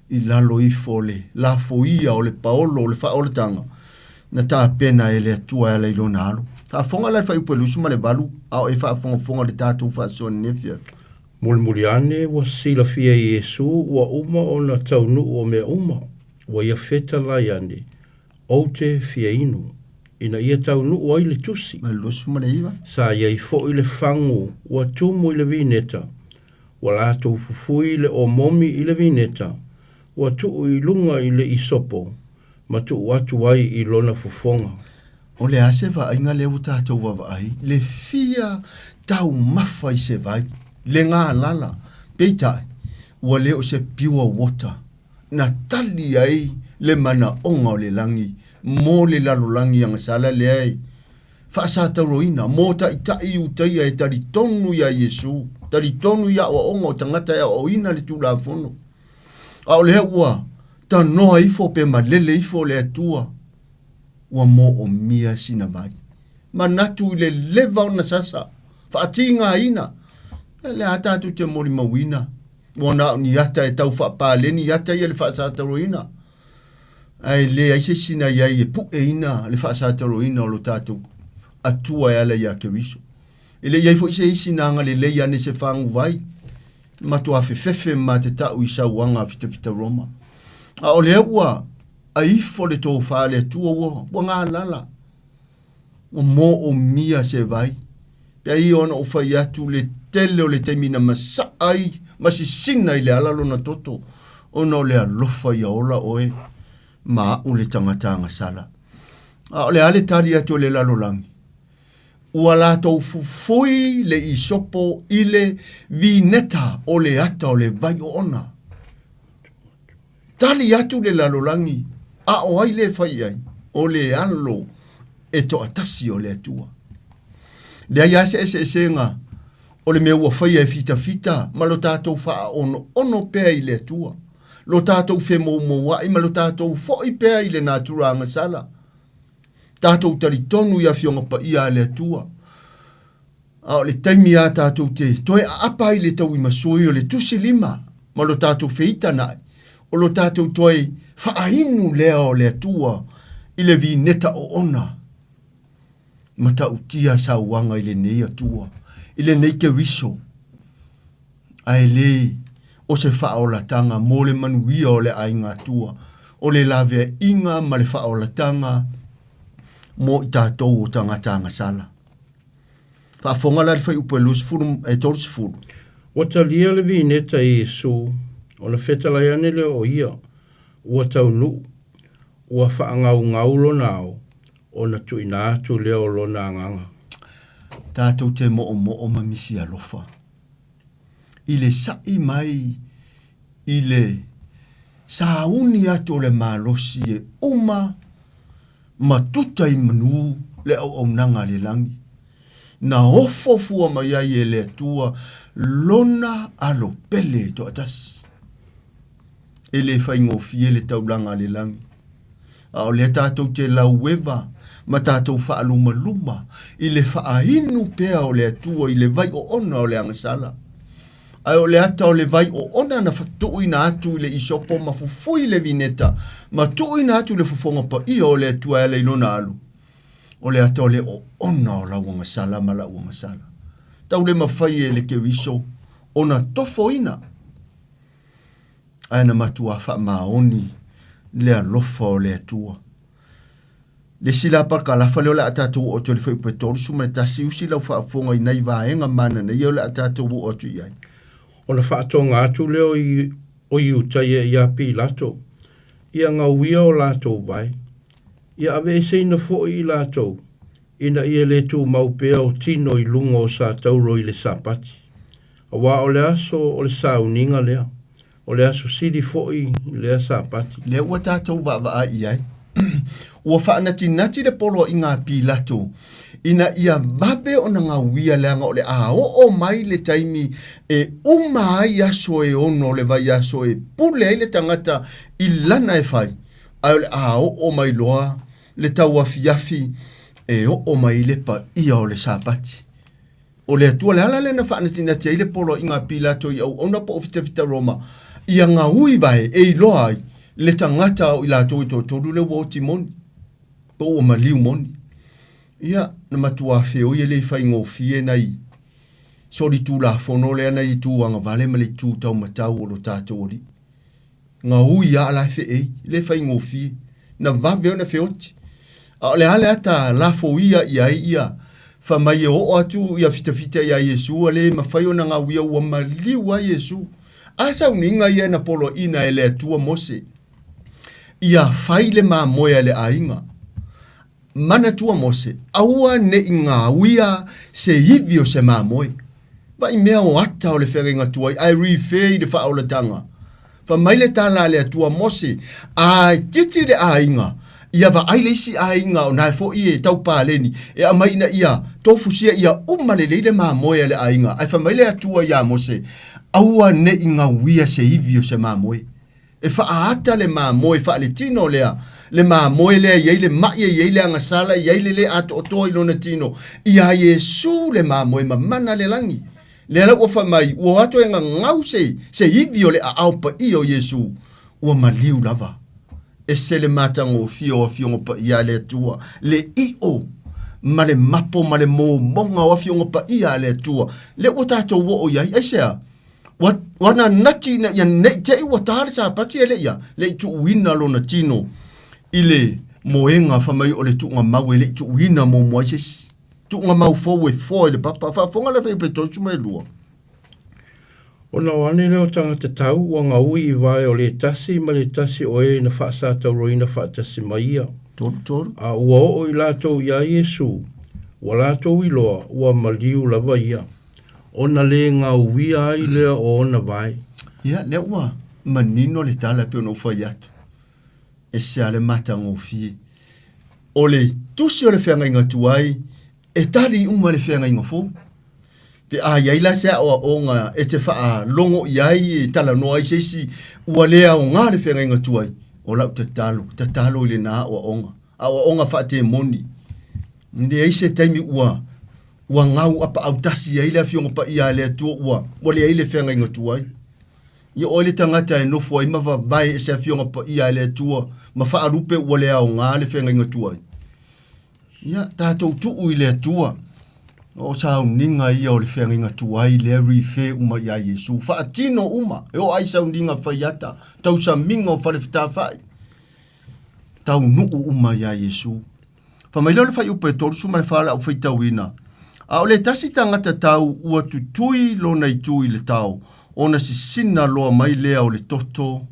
i lalo ifo o le lafoia o le paolo o le faaolataga na tapena e le Atua e ala i lona alo. Faafofoga la le fuaiupu e 28 a o e faafogafoga i le tatou faasoa i lenei afiafi. Mulimuli ane ua silafia e Iesu ua uma ona taunuu o mea uma, ua ia fetalai ane. Ou te fia inu, ina ia taunuu ai le tusi. Ma le 29. Sa i ai foi le fagu ua tumu i le vineta, ua latou fufui le omomi i le vineta, ua tuu i luga i le isopo, ma tuu atu ai i lona fofoga. O le a se vaaiga lea ua tatou vaavaai, le fia taumafa i se vai, le galala, peitai, ua le o se pure water na tali ai le manaoga o le lagi mo le lalolagi agasala lea e faasatauroina mo taitai Iutaia e talitonu iā Iesu, talitonu i aoaoga o tagata e aoaoina le Tulafono. A o lea ua tanoa ifo pe malele ifo le Atua, ua moomia sina vai. Manatu i le leva ona sasa, faatigaina, ia le a tatou te molimauina, ua na o ni ata e tau faapaleni ata ia le faasatauroina, ae leai se isi na i ai e pueina le faasatauroina o lo tatou Atua e ala iā Keriso. E le i ai foi se isi na agalelei ane se faguvai, matua fefefe ma matatau i sauaga a fitafita Roma. A o lea ua aifo le tofa a le Atua ua, ua galala, ua moomia se vai. Pea ia ona ou fai atu le tele o le taimi na masaa ai ma sisina i le ala lona toto, ona o le alofa ia ola oe ma aʻu le tagata agasala. A o le a le tali atu o le lalolagi? Ua latou fufui le isopo i le vineta o le ata o le vai oona. Tali atu le lalolagi, a o ai le fai i ai? O le alo e toatasi o le Atua. Leai lava se eseesega o le mea ua faia e fitafita ma lo tatou faaonoono pea i le Atua, lo tatou femoumouai ma lo tatou foi pea i le natura agasala. Tatou talitonu i Afioga Paia a le Atua. A o le taimi a tatou te toe aapa ai le tauimasui o le tusi lima ma lo tatou feitanaʻi, o lo tatou toe faainu lea o le Atua i le vineta oona. Matautia sauaga i lenei Atua, i lenei Keriso, ae le o se faaolataga mo le manuia o le aiga Atua, o le laveaiga ma le faaolataga mo i tatou o tagata agasala. Faafofoga la le fuaiupu e 20, e 30. Ua talia le vineta e Iesu, ona fetalai ane lea o ia, ua taunuu, ua faagaugau lona ao, ona tuuina atu lea o lona agaga. Tatou te moomoo ma misi alofa i le saʻi mai i le sauni atu o le malosi e uma ma tuta i manu le auaunaga a le lagi, na ofo fua mai ai e le Atua lona alo pele toatasi. E le faigofie le taulaga a le lagi, a o lea tatou te laueva ma tatou faalumaluma i le faainu pea o le Atua i le vai oona o le agasala. Ae o le ata o le vai oona na tuuina atu i le isopo ma fufui le vineta ma tuuina atu i le fofoga paia o le Atua e ala i lona alu, o le ata o le oona o lau agasala ma la'u agasala. Tau le mafai e le Keriso ona tofoina, ae na matuā faamaoni le alofa o le Atua. Le isi la parakalafa lea o le a tatou oo atu ai i le fuaiupu e 31, usi lau faafofoga i nai vaega mananaia o le a tatou oo atu i ai. Ona faatoga atu lea o Iutaia iā Pilato, ia gauia o latou vae, ia aveeseina foi i latou, ina ia le tumau pea o tino i luga o satauro i le Sapati, aua o le aso o le sauniga lea. O le aso sili foi lea Sapati. Lea ua tatou vaavaai i ai, ua faanatinati le poloaiga a Pilato ina ia vave ona gauia leaga o le a oo mai le taimi e uma ai aso e ono o le vaiaso e pule ai le tagata i lana e fai, ae o le a oo mai loa le tauafiafi e oo mai le paia o le Sapati. O le Atua le ala lea na faanatinati ai le poloaiga a Pilato i auauna po o fitafita Roma, ia gaui vae e iloa ai le tagata o i latou e toatolu lea ua oti moni, po ua maliu moni. Ia, na matua feoi e le i faigofie nai solitulafono lea nai itu agavale ma le itu taumatau o lo tatou Alii. Gaui lava la e feei, le faigofie. Na vave ona feoti. A o le a le ata lafoia i ai ia, fai mai e oo atu ia fitafita iā Iesu ua le mafai ona gauia ua maliu ai Iesu. A sauniga ia na poloaiina e le Atua Mose ia fai le mamoe a le aiga. Manatua Mose, aua ne i gauia se ivi o se mamoe. Vaai mea o ata o le feagaiga tuai ae refer i le faaolataga. Fai mai le tala a le Atua Mose, a itiiti le aiga, ia vaai le isi aiga o nae foi e tau paleni, e aumai ina ia tofusia ia uma lelei le mamoe a le aiga. Ae fai mai le Atua iā Mose, aua ne i gauia se ivi o se mamoe. E faaata le mamoe faaletino lea, le mamoe lea e i ai le ma'i, e i ai le agasala, e i ai le lē atoatoa i lona tino, iā Iesu le mamoe mamana le lagi. Lea la ua fai mai, ua o atu e gagau se, se ivi o le aao paia o Iesu, ua maliu lava. Ese le matagofie o Afioga Paia a le Atua, le ʻiʻo ma le mapo ma le momoga o Afioga Paia a le Atua, lea ua tatou oo i ai. Aisea? Ua, ua nanati ina ia ne i te i ua tā le Sapati e le i a, le i tuuina lona tino i le moega fai mai o le tuugamau e le i tuuina muamua ai se isi. Tuugamau fou e foa i le papa. Faafofoga le fuaiupu e 32. Ona o ane lea o tagata tau ua gaui i vae o le tasi ma le tasi o e na faasatauroina faatasi ma ia. 33. A ua oo i latou iā Iesu, ua latou iloa ua maliu lava ia. Ona le gauia ai lea o ona vae. Ia, lea ua manino le tala e pei ona ou fai atu. Ese lava le matagofie. O le tusi o le feagaiga tuai, e tali uma le feagaiga fou. Pe a i ai la se aoaoga e te faalogo i ai e talanoa ai se isi ua le aoga le feagaiga tuai, o lau tatalo, tatalo i lena aoaoga. Aoaoga faatemoni. E leai se taimi ua ua gau apaau tasi ai le Afioga Paia a le Atua ua ua leai le feagaiga tuai. Ia oe le tagata e nofo ai ma vavae e se Afioga Paia a le Atua ma faalupe ua le aoga le feagaiga tuai. Ia tatou tuu i le Atua. O sauniga ia o le feagaiga tuai lea refer uma iā Iesu. Faatino uma, e oo ai sauniga faiata, tausamiga o falefetafai, taunuu uma iā Iesu. Fai mai lea o le fuaiupu e 34 o le a ou faitauina, A o le tasi tagata tau ua tutui lona itu i le tao, ona sisina loa mai lea o le toto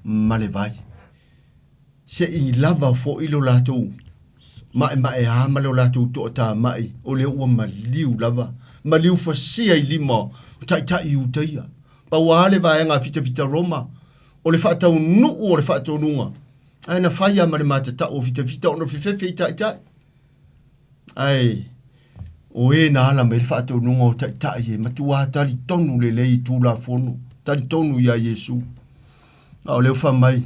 ma le vai. Se i lava foi lo latou maemaea ma lo latou toatamai, o lea ua maliu lava, maliu fasia i lima o taitai Iutaia. Pau lava le vaega a fitafita Roma, o le faataunuu o le faatonuga, Ae na fai lava ma le matatau o fitafita ona fefefe i taitai. Ae o e na ala mai le faatonuga o taitai e matua talitonu lelei i Tulafono, talitonu iā Iesu. A o lea ua fai mai,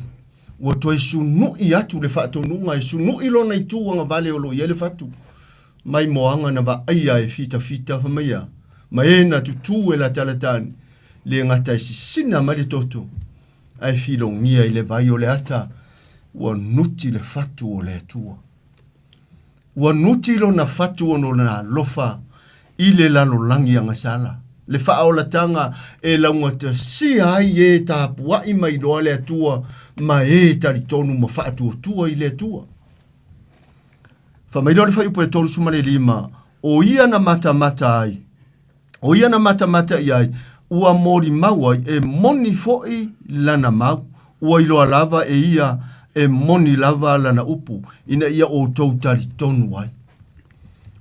ua toe sunui atu le faatonuga e sunui lona itu agavale o lo o i ai le fatu. Mai moaga na vaaia e fitafita fai mai a, ma e na tutū e latalata ane, le gata e sisina mai le toto, ae filogia i le vai o le ata, ua nuti le fatu o le Atua. Ua nuti lona fatu ona o lona alofa i le lalolagi agasala, le faaolataga e laugatasia ai e tapuai mai loa le Atua ma e talitonu ma faatuatua i le Atua. Fai mai lea o le fuaiupu e 35, o ia na matamata ai, O ia na matamata i ai, ua molimau ai, e moni foi lana mau, ua iloa lava e ia e moni lava lana upu, ina ia outou talitonu ai.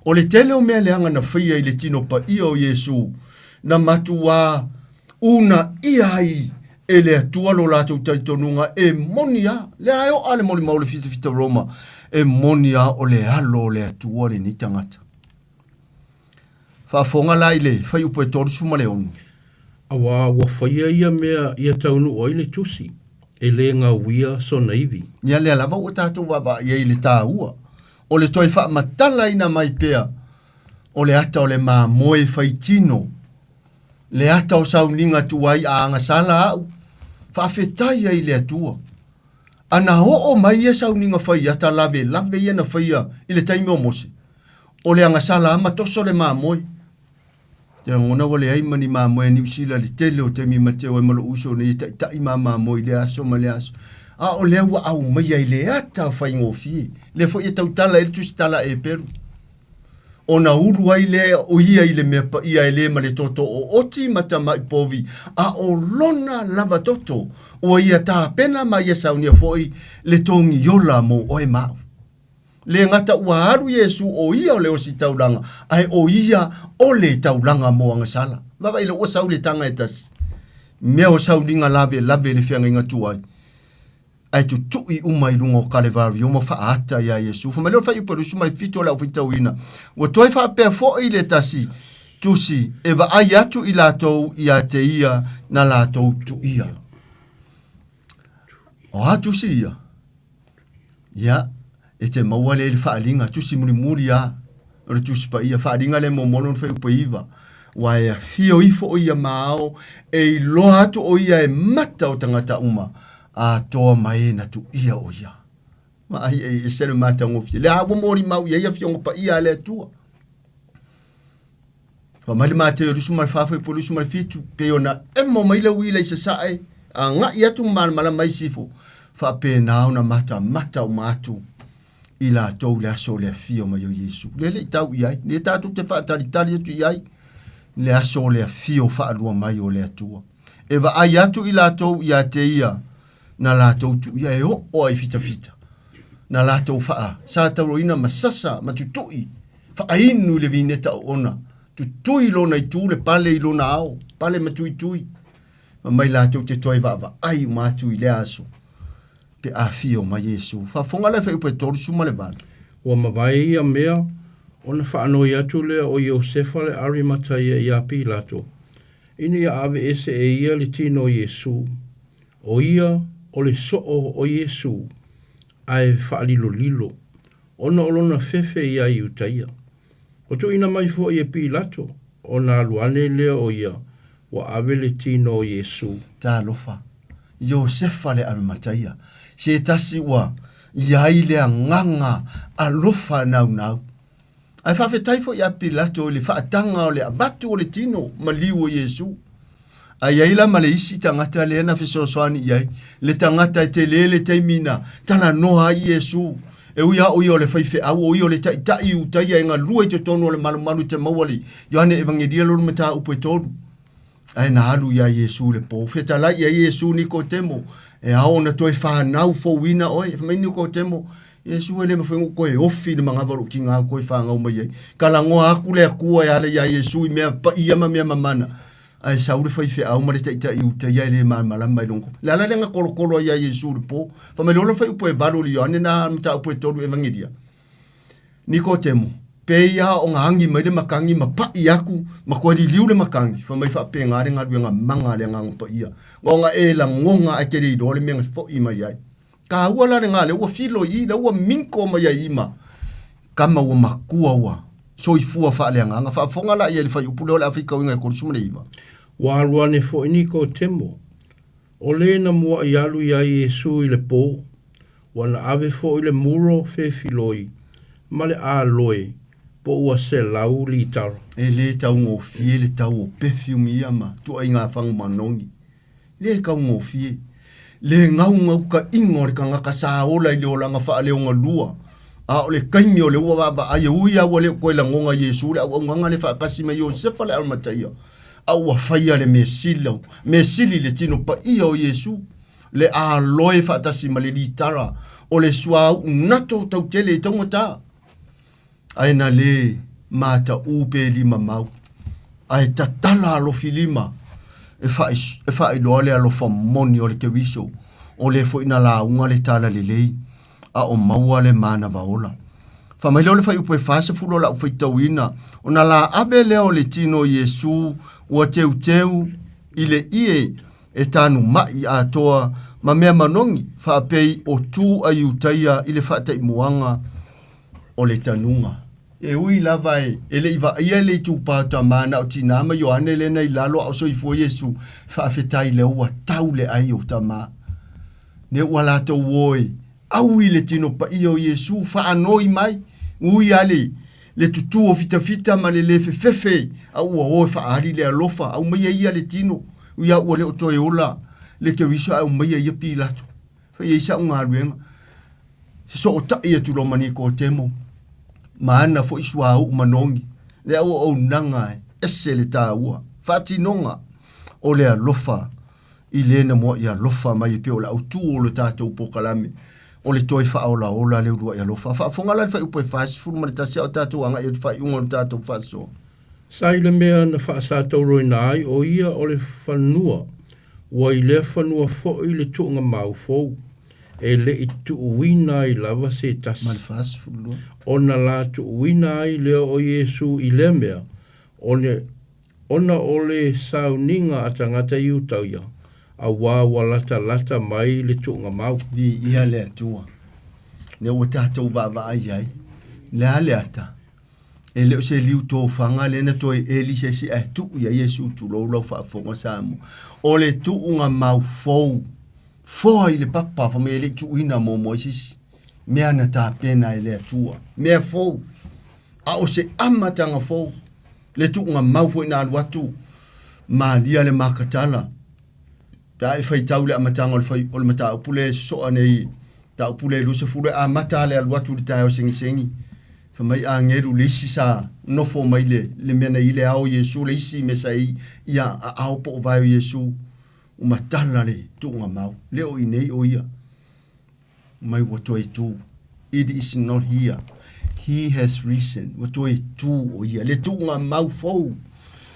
O le tele o mea leaga na faia i le tino paia o Iesu, na matuā unaia ai e le Atua lo latou talitonuga e moni a, lea e oa le molimau o le fitafita Roma, e moni a o le Alo o le Atua lenei tagata. Faafofoga la i le fuaiupu e 36. Auā ua faia ia mea ia taunuu ai le tusi, e le gauia sona ivi. Ia lea lava ua tatou vaavaai ai i le taua o le toe faamatalaina mai pea o le ata o le mamoe faitino, le ata o sauniga tuai a agasala au, faafetai ai i le Atua. A na oo mai ia sauniga fai ata lavelave ia na faia i le taimi o Mose, o le agasala lava ma toso le mamoe. Ou te lagona ua leai ma ni mamoe a Niu Sila i le tele o taimi ma te o ai ma lou uso nei e taitai ma mamoe i lea aso ma lea aso. A o lea ua aumaia i le ata faigofie, lea foi e tautala ai le Tusitala a Eperu. Ona ulu ai lea o ia i le mea paia e le ma le toto o oti ma tama'i povi, a o lona lava toto ua ia tapena ma ia saunia foi le togi ola mo oe ma au. Le gata ua alu Iesu o ia o le ositaulaga, ae o ia o le taulaga mo agasala. Vaavaai lea ua sau le taga e tasi, mea o sauliga lavelave i le feagaiga tuai, ae tutui uma i luga o Kalevario ma faaata iā Iesu. Fai mai lea o le fuaiupu e 27 o le au faitauina, ua toe faapea foi le tasi tusi e vaai atu i latou ia te ia na latou tuia. O a tusi ia? Ia, e te maua lea i le faaaliga, tusi mulimuli lava o le Tusi Paia, faaaliga lea muamua lona fuaiupu e 9. Aua e afio ifo o ia ma ao, e iloa atu o ia e mata o tagata uma, atoa ma e na tuia o ia. Vaai e ese le matagofie. Lea ua molimau i ai afioga paia a le Atua. Fai mai le Mateo 24 fuaiupu 27, pei ona emo mai le uila i sasae, agai atu ma malamalama ai sifo, faapena ona matamata uma atu i latou i le aso o le afio mai o Iesu. Le le i tau i ai, le tatou te faatalitali atu i ai, le aso o le afio faalua mai o le Atua. E vaai atu i latou ia te ia, na latou tuia e oo ai fitafita, na latou faa satauroina ma sasa ma tutui, faainu i le vineta oona, tutui lona itu le pale i lona ao, pale ma tuitui, ma mai latou te toe vaavaai uma atu i lea aso, pe afio mai Iesu. Faafofoga la i fuaiupu e 38. Ua mavae ia mea, ona faanoi atu lea o Iosefa le Arimataia iā Pilato, ina ia aveese e ia le tino o Iesu, o ia o le soo o Iesu, ae faalilolilo, ona o lona fefe iā Iutaia. Ua tuuina mai foi e Pilato, ona alu ane lea o ia, ua ave le tino o Iesu. Talofa, Iosefa le Arimataia, se tasi ua i ai le agaga alofa naunau. Ae faafetai foi ia Pilato i le faataga o le avatu o le tino maliu o Iesu. Ae i ai la ma le isi tagata lea na fesoasoani i ai, le tagata e tele le taimi na talanoa ai Iesu. E ui lava o ia o le faifeau, o ia o le taitai Iutaia e galue i totonu o le malumalu i te maua le Ioane Evagelia lona mataupu e tolu. Ae na alu iā Iesu i le po. Fetalai i ai Iesu Nikotemo, e ao ona toe fanau fouina oe. Fai mai Nikotemo, Iesu e le mafai ona ou toe ofi i le manava o lou tiga ou toe fanau mai ai. Talanoa atu le Atua e ala iā Iesu i mea paia ma mea mamana. Ae sau le faifeau ma le taitai Iutaia e le malamalama i lona. Le ala lea na tolotolo ai iā Iesu i le po. Fai mai loa le fuaiupu e valu o le Ioane na mataupu e tolu Evagelia. Nikotemo, pei lava ona agi mai le matagi ma paʻi aku ma toe liliu le matagi, fai mai faapena le galuega maga a le Agaga Paia, ona e lagona ae te le iloa le mea na foʻi mai ai. Taua la lena, lea ua filo i i, lea ua minko mai ai i ma kama ua matua ua soifua faaleagaga. Faafofoga la i ai i le fuaiupu lea o le a faitauina e 39. Ua alu ane foi Nikotemo, O lē na muaʻi alu iā Iesu i le pō, ua na ave foi le muro fefiloi ma le aloe po ua selau litara. E lē taugofie le tau o perfume ia ma tuaiga fagu manogi. Lē taugofie. Le gaugaukaʻiga o le tagata sa ola i le olaga faaleogalua, a o le taimi o lea ua vaavaai e ui lava ua le o toe lagona Iesu le auaunaga lea faatasi ma Iosefa le Arimataia, a ua faia le mea sili, mea sili le tino paia o Iesu, le aloe faatasi ma le litara o le suauu nato tautele i taugata. Ae na le mataʻu pe limamau, ae tatala alofilima e faailoa le alofa moni o le Keriso, o lea foi na lauga le talalelei, a o maua le manava ola. Fai mai lea o le fuaiupu e 40 o lau faitauina, ona la ave lea o le tino o Iesu ua teuteu i le ie e tanumaʻi atoa ma mea manogi, faapei o tu a Iutaia i le faataimuaga o le tanuga. E ui lava e, e le i vaaia le itupa o tama na o tinā ma Ioane lea na i lalo a o soifua Iesu, faafetai lea ua tau le ai o tama. Ne ua latou o e aui le tino paia o Iesu, faanoi mai, ui a le, le tutū o fitafita ma le le fefefe, a ua o e faaali le alofa, aumaia ia le tino, ui a ua le o toe ola le Keriso ae aumaia ia Pilato. Fai ai sa'u galuega. Fesoota'i atu loa ma Nikotemo, ma ana foi suauu manogi, le auaunaga e ese le taua, faatinoga o le alofa i le na mua'i alofa mai e pei o le autū o le tatou polokalame o le toe faaolaola le ulua'i alofa. Faafofoga la le fuaiupu e 41 a o tatou agai atu faaiuga o le tatou faasoa. Sa i le mea na faasatauroina ai o ia o le fanua, ua i lea fanua foi le tuugamau fou, e le i tuuina ai lava se tasi. Ma le 42. Ona la tuuina ai lea o Iesu i lea mea, one, ona o le sauniga a tagata Iutaia, auā ua latalata mai le tuugamau. Viia le Atua, lea ua tatou vaavaai ai, le a le ata? E le o se liu tofaga lea na toe eli se isi ae tuu i ai Iesu, tulou lau faafofoga Samoa. O le tuuga mau fou, foa i le papa fai mai e le i tuuina muamua ai se isi mea na tapena e le Atua, mea fou, a o se amataga fou. Le tuuga mau foi na alu atu Malia le Makatala, Pe a e faitau i le amataga o le fai, o le mataupu lea e sosoa nei, mataupu lea e 20, e amata le alu atu i le taeao segisegi, fai mai agelu le isi sa nofo mai le, le mea na i le ao Iesu, le isi mea sa i ia aao po o vae o Iesu, ua matala le tuugamau, le o i nei o ia. Mai ua toe tu. It is not here. He has risen. Ua toe tu o ia. Le tuugamau fou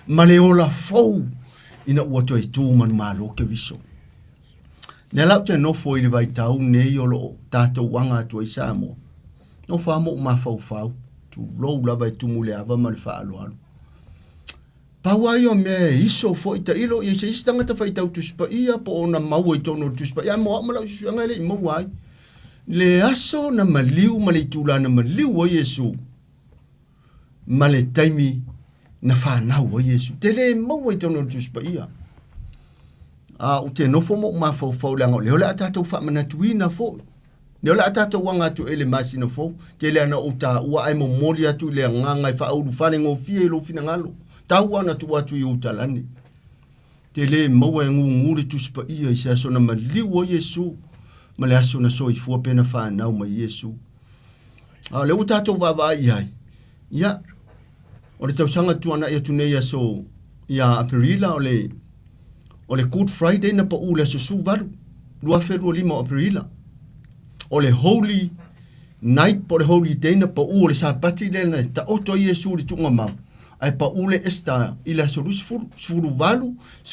ma le ola fou ina ua toe tu manumalo Keriso. Lea la ou te nofo i le vaitau nei o lo o tatou aga atu ai Samoa. Nofo lava ma ou mafaufau, tulou lava e tumu le ava ma le faaaloalo. Pau lava ia o mea e iso foi tailo i ai se isi tagata faitau Tusi Paia po o ona maua i totonu o le Tusi Paia, ae mo au ma lau suesuega e le i maua ai le aso na maliu ma le itula na maliu ai Iesu ma le taimi na fanau ai Iesu. Te le maua i totonu o le Tusi Paia. A ou te nofo ma ou mafaufau leaga o lea o le a tatou faamanatuina foi. Lea o le a tatou aga atu ai i le masina fou, tele ana ou taua ae momoli atu i le agaga e faaulufale gofie i lou finagalo. Tau ana tuu atu i ou talane. Te le maua e gugu le Tusi Paia i se aso na maliu ai Iesu ma le aso na soifua pe na fanau mai Iesu. A o lea ua tatou vaavaai i ai, ia, o le tausaga tuanai atu nei aso ia Aperila o le O le Good Friday na pau le aso 18, 2025 o Aperila. O le Holy Night po o le Holy Day na pau o le Sapati lea na taoto ai Iesu i le tuugamau, ae pau le Easter i le aso 20, 18,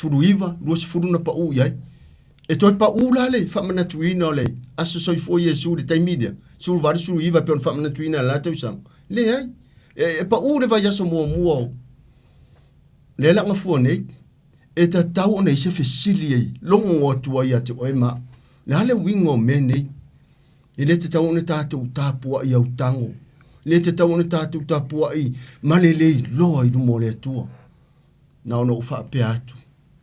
19, 20 na pau i ai. E toe pau la le faamanatuina o le aso soifua Iesu i le taimi lea, 18, 19 e pei ona faamanatuina i le la tausaga. Leai, e pau le vaiaso muamua o lea la gafua nei. E tatau ona i se fesili e logo atu ai ia te oe ma au, le a le uiga o mea nei? E le tatau ona tatou tapuai autago, e le tatau ona tatou tapuai ma le le iloa i luma o le Atua. Na ona ou faapea atu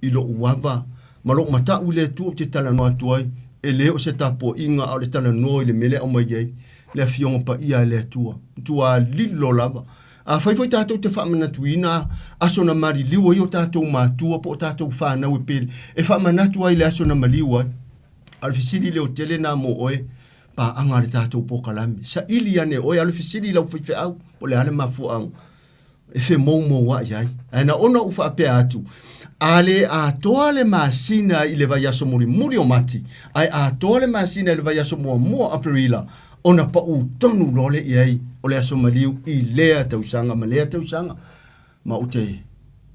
i lou ava ma lou matau i le Atua ou te talanoa atu ai, e le o se tapuaiga a o le talanoa i le mea lea e aumai ai le Afioga Paia a le Atua. Matua lilo lava. Afai foi tatou te faamanatuina aso na maliliu ai o tatou matua po o tatou fanau e pele, e faamanatu ai i le aso na maliu ai. A o le fesili leotele lena mo oe, paaga a le tatou polokalame. Saili ane oe, a o le fesili i lau faifeau, po o le a le mafuaaga e femoumoua'i ai. Ae na ona ou faapea atu, a le atoa le masina i le vaiaso mulimuli o Mati, ae atoa le masina i le vaiaso muamua o Aperila, ona pau tonu loa lea i ai o le aso maliu i lea tausaga ma lea tausaga. Ma ou te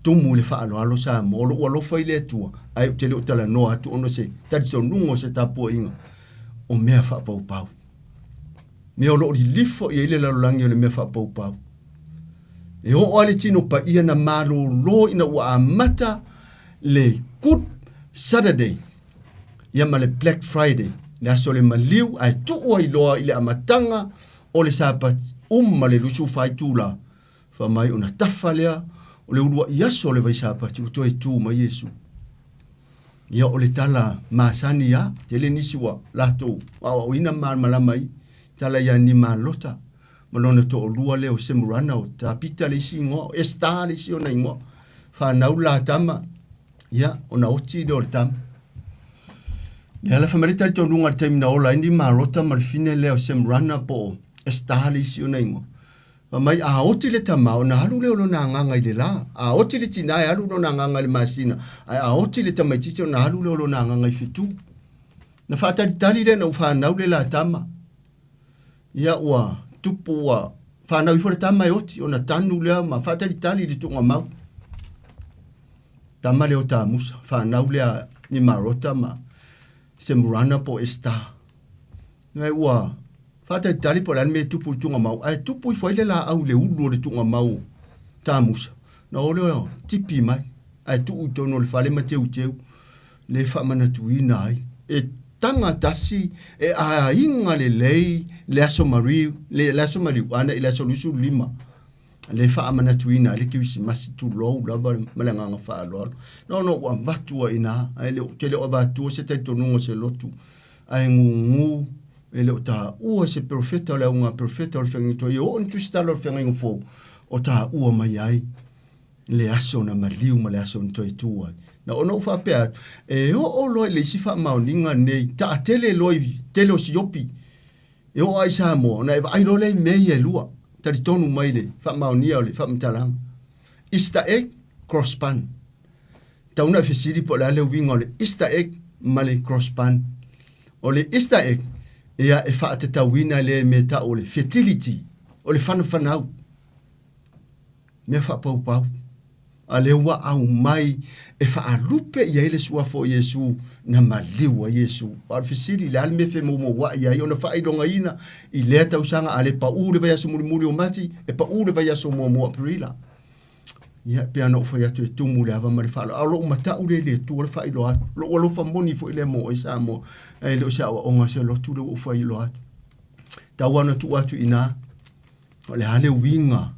tumu i le faaaloalo Samoa, o lou alofa i le Atua, ae ou te le o talanoa atu ona o se talitonuga o se tapuaiga o mea faapaupau. Mea o lo o lilifa i ai le lalolagi o le mea faapaupau. E oo lava le tino paia na malolo ina ua amata le Good Saturday ia ma le Black Friday, le aso o le maliu ae tuu ai loa i le amataga o le Sapati uma le 24 itula, fai mai ona tafa lea o le uluai aso o le vai Sapati ua toe tu mai Iesu. Ia o le tala masani a, tele nisi ua latou aoaoina ma malamalama ai, tala ia Nimalota ma lona toalua lea o Semurana, o Tapita le isi igoa, o Esta le isi ona igoa, fanau la tama, ia, ona oti lea o le tama. Le ala fai mai le talitonuga i le taimi na ola ai Nimarota ma le fine lea o Semrana po o Estar le isi ona igoa. Fai mai, a oti le tama, ona alu lea o lona agaga i le la. A oti le tina, e alu lona agaga i le masina. Ae a oti le tamaitiiti, ona alu lea o lona agaga i fetu. Na faatalitali lea ina ua fanau le la tama. Ia ua tupu ua fanau ifo le tama e oti, ona tanu lea ma faatalitali i le tuugamau. Tama lea o Tamusa, fanau lea Nimarota ma Semurana po o Estar. Nai ua faatalitali po o le a le mea e tupu i le tuugamau, ae tupu ifo ai le laau i le ulu o le tuugamau o Tamusa, ona o lea tipi mai, ae tuu i totonu o le fale ma teuteu, le faamanatuina ai. E taga tasi, e aiga lelei le aso mariu, le aso maliu ana i le aso 25. Le faamanatuina ai le Kerisimasi, tulou lava ma le agaga faaaloalo. Na ona ou avatu ai i ina, ae le o, ou te le o avatua se talitonuga o se lotu, ae gugu, e le o taua se perofeta o le auga perofeta o le feagaiga tuai, e oo ni tusitala o le feagaiga fou, o taua mai ai le aso na maliu ma le aso na toe tu ai. Na ona ou faapea atu, e oo loa i le isi faamaoniga nei, taatele loa i tele o siopi, E oo lava i Samoa, ona e vaai loa lea i mea ia e lua, talitonu mai le faamaonia o le faamatalaga. Easter egg, cross bun. Tau na e fesili po o le a le uiga o le Easter egg ma le cross bun. O le Easter egg, ia e faatatauina lea i mea e tau o le fertility, o le fanafanau. Mea faapaupau. A lea ua aumai e faalupe i ai le suafa o Iesu na maliu ai Iesu. A o le fesili, le a le mea e femoumouai ai ona faailogaina i lea tausaga a le pau le vaiaso mulimuli o Mati, e pau le vaiaso muamua o Aperila. Ia, pei ona ou fai atu e tumu le ava ma le faaaloalo. A o lou matau lea i le Atua le faailoa atu. Lou alofa moni foi lea mo oe Samoa. Ae le o se aoaoga o se lotu lea ua ou faailoa atu. Tau lava ona tuu atu i ina, o le a le uiga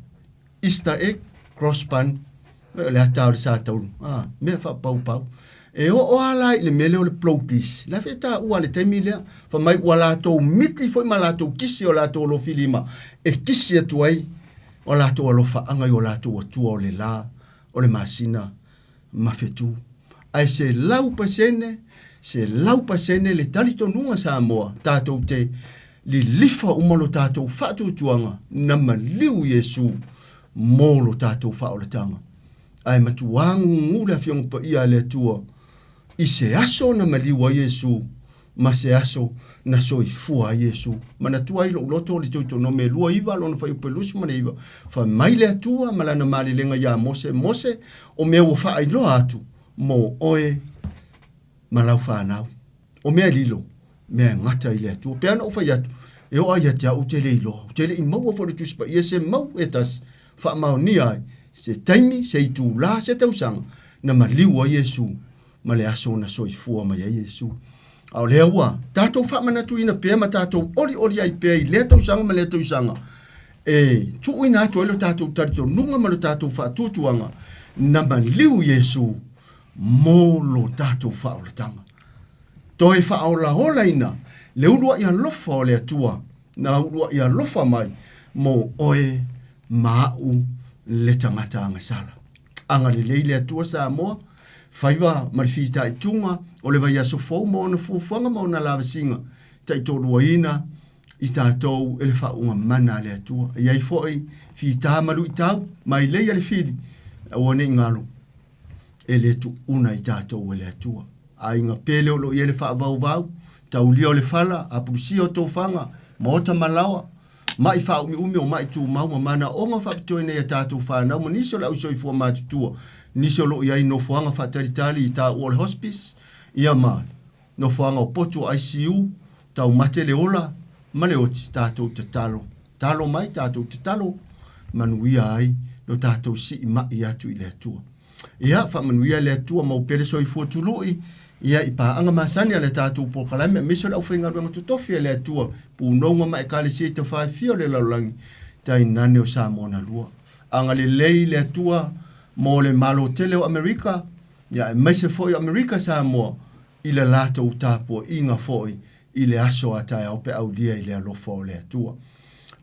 Easter egg, cross bun, o le ata o le sa taulu, ah, mea faapaupau. E oo lava la i le mea lea o le blow kiss, la fe taua le taimi lea, fai mai ua latou miti foi ma latou kisi o latou alofilima e kisi atu ai o latou alofaaga i o latou atua o le la, o le masina, ma fetu. Ae 100%, 100% le talitonuga Samoa, tatou te lilifa uma lo tatou faatuatuaga na maliu Iesu mo lo tatou faaolataga. Ae matuā gugu le Afioga Paia a le Atua i se aso na maliu ai Iesu ma se aso na soifua ai Iesu. Manatua ai lou loto le Teutonome 29 lona fuaiupu e 29, fai mai le Atua ma lana malelega iā Mose, Mose, o mea ua faailoa atu mo oe ma lau fanau. O mea lilo, mea e gata i le Atua. Pei ona ou fai atu, e oo lava ia te au ou te le iloa. Ou te le i maua foi le Tusi Paia se mau e tasi faamaonia ai se taimi, se itulā, se tausaga na maliu ai Iesu ma le aso na soifua mai ai Iesu. A o lea ua tatou faamanatuina pea ma tatou olioli ai pea i lea tausaga ma lea tausaga e tuuina atu ai lo tatou talitonuga ma lo tatou faatuatuaga na maliu Iesu mo lo tatou faaolataga. Toe faaolaolaina le uluai alofa o le Atua na uluai alofa mai mo oe ma au le tagata agasala. Agalelei le Atua Samoa, faiva ma le fitaituga o le vaiaso fou ma ona fuafuaga ma ona lavasiga taitoaluaina i tatou e le faauuga mana a le Atua. E i ai foi fita ma luitau mai lei a le fili, aua ne i galo e le tuuna i tatou e le Atua. Aiga pele o lo o i ai le faavauvau, taulia o le fala, apulusia o tofaga, maota ma laoa, ma'i faaumiumi o ma'i tumau ma manaoga faapitoa i a tatou fanau ma nisi o le ausoifua matutua, nisi o lo o i ai i nofoaga faatalitali i taua o le hospice, ia ma nofoaga o potu o ICU, taumate le ola ma le oti, tatou tatalo, talo mai, tatou tatalo, manuia ai lo tatou sii ma'i atu i le Atua. Ia, faamanuia le Atua mau pea le soifua tului, ia i paaga masani a le tatou polokalame aemaise o le aufaigaluega totofi a le Atua, punoga ma ekalesia i tafa e fia o le lalolagi, tainane o Samoa na lua. Agalelei le Atua mo le Malo tele o Amerika, ia aemaise foi o Amerika Samoa i le latou tapuaiga foi i le aso a taeao pe aulia i le alofa o le Atua.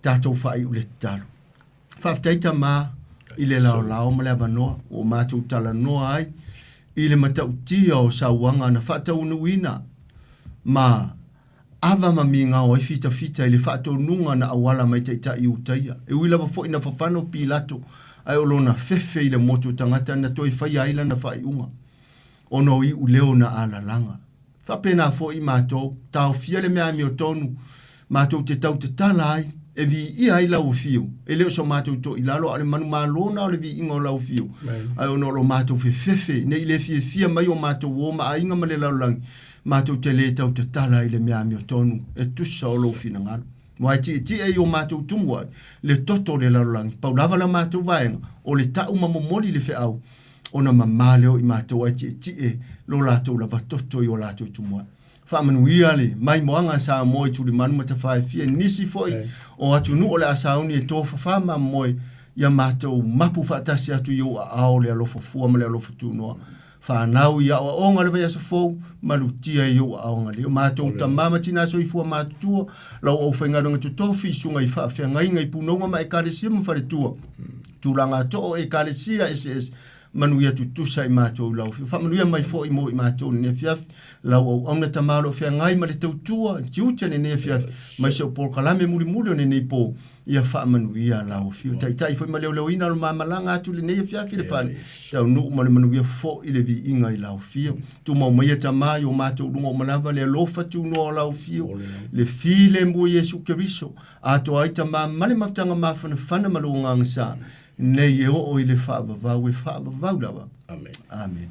Tatou faaiu le tatalo. Faafetai Tama i le laolao ma le avanoa ua matou talanoa ai i le matautia o sauaga na faataunuuina. ma ava ma migao ai fitafita i le faatonuga na auala mai taitai Iutaia. E ui lava foi na fafano Pilato, ae o lona fefe i le motu o tagata na toe faia ai lana faaiuga, ona o iuleo na alalaga. Faapena foi matou, taofia le mea amiotonu, matou te tau tatala ai, e viia ai lau afio. E le o so matou toilalo, a o le manumalo na o le viiga o lau afio. Ae ona o lo matou fefefe, ne i le fiafia mai o matou uo ma aiga ma le lalolagi, matou te le tau tatala ai le mea amiotonu e tusa o lou finagalo. Aua e tietie i o matou tumuai le toto o le lalolagi, pau lava la matou vaega, o le ta'u ma momoli le feau, ona mamā lea o i matou ae tietie lo latou lava toto i o latou tumuai. Faamanuia le maimoaga a Samoa i tulimanu ma tafaefia, nisi foi o atunuu o le a sauni e tofafa mamoe ia matou mapu faatasi atu i ou aao le alofa fua ma le alofa tunoa. Fanau i aoaoga le vaiaso fou, malutia i ou aoga lea. O matou tama ma tina soifua matutua, lau aufaigaluega totofi, susuga i faafeagaiga i punouga ma ekalesia ma faletua, tulaga too o ekalesia eseese, manuia tutusa i matou i lau afio. Faamanuia mai foi mo i matou i lenei afiafi, lau auauna tama o lo o feagai ma le tautua, tiute lenei afiafi, mai se o polokalame mulimuli o lenei po, Ia faamanuia lau afio. Taitai foi ma leoleoina lo ma malaga atu lenei afiafi le fale. Taunuu ma le manuia foi le viiga i lau afio. Tumau maia Tama i o matou luga uma lava le alofa tunoa o lau afio. Le filemu o Iesu Keriso. Atoa ai Tama ma le mafutaga mafanafana ma lou agaga sa. Nei e oo i le faavavau e faavavau lava. Amen. Amen.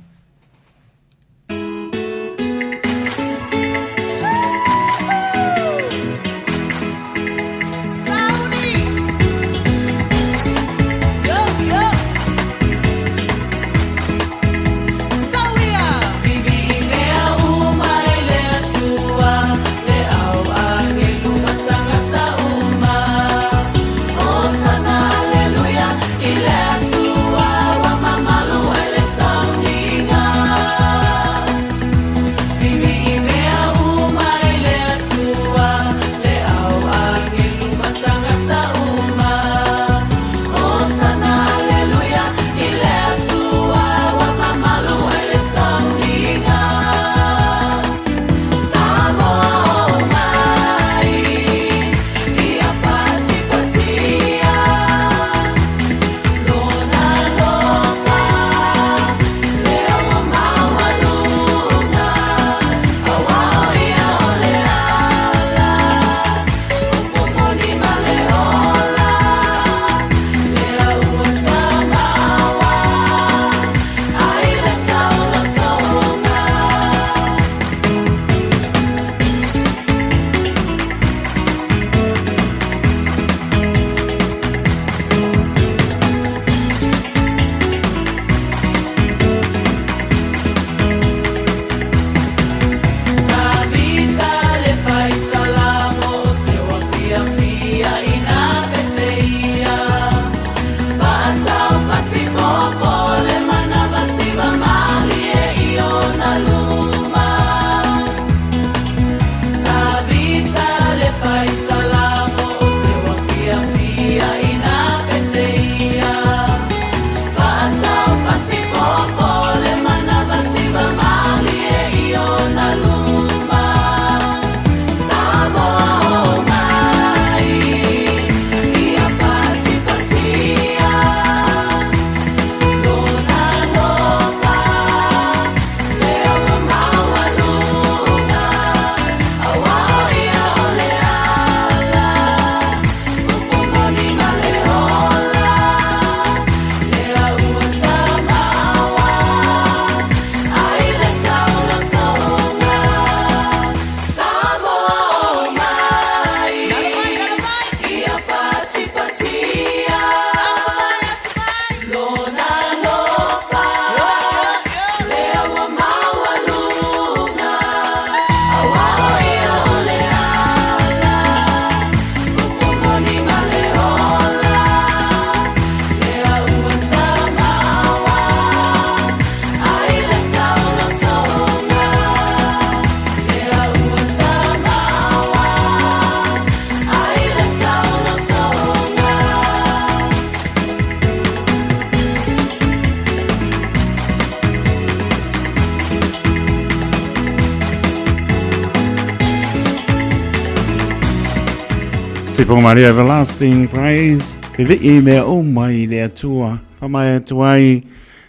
Sipo Maria Everlasting Praise, Pevii mea uma i le Atua, Whamae atu ai,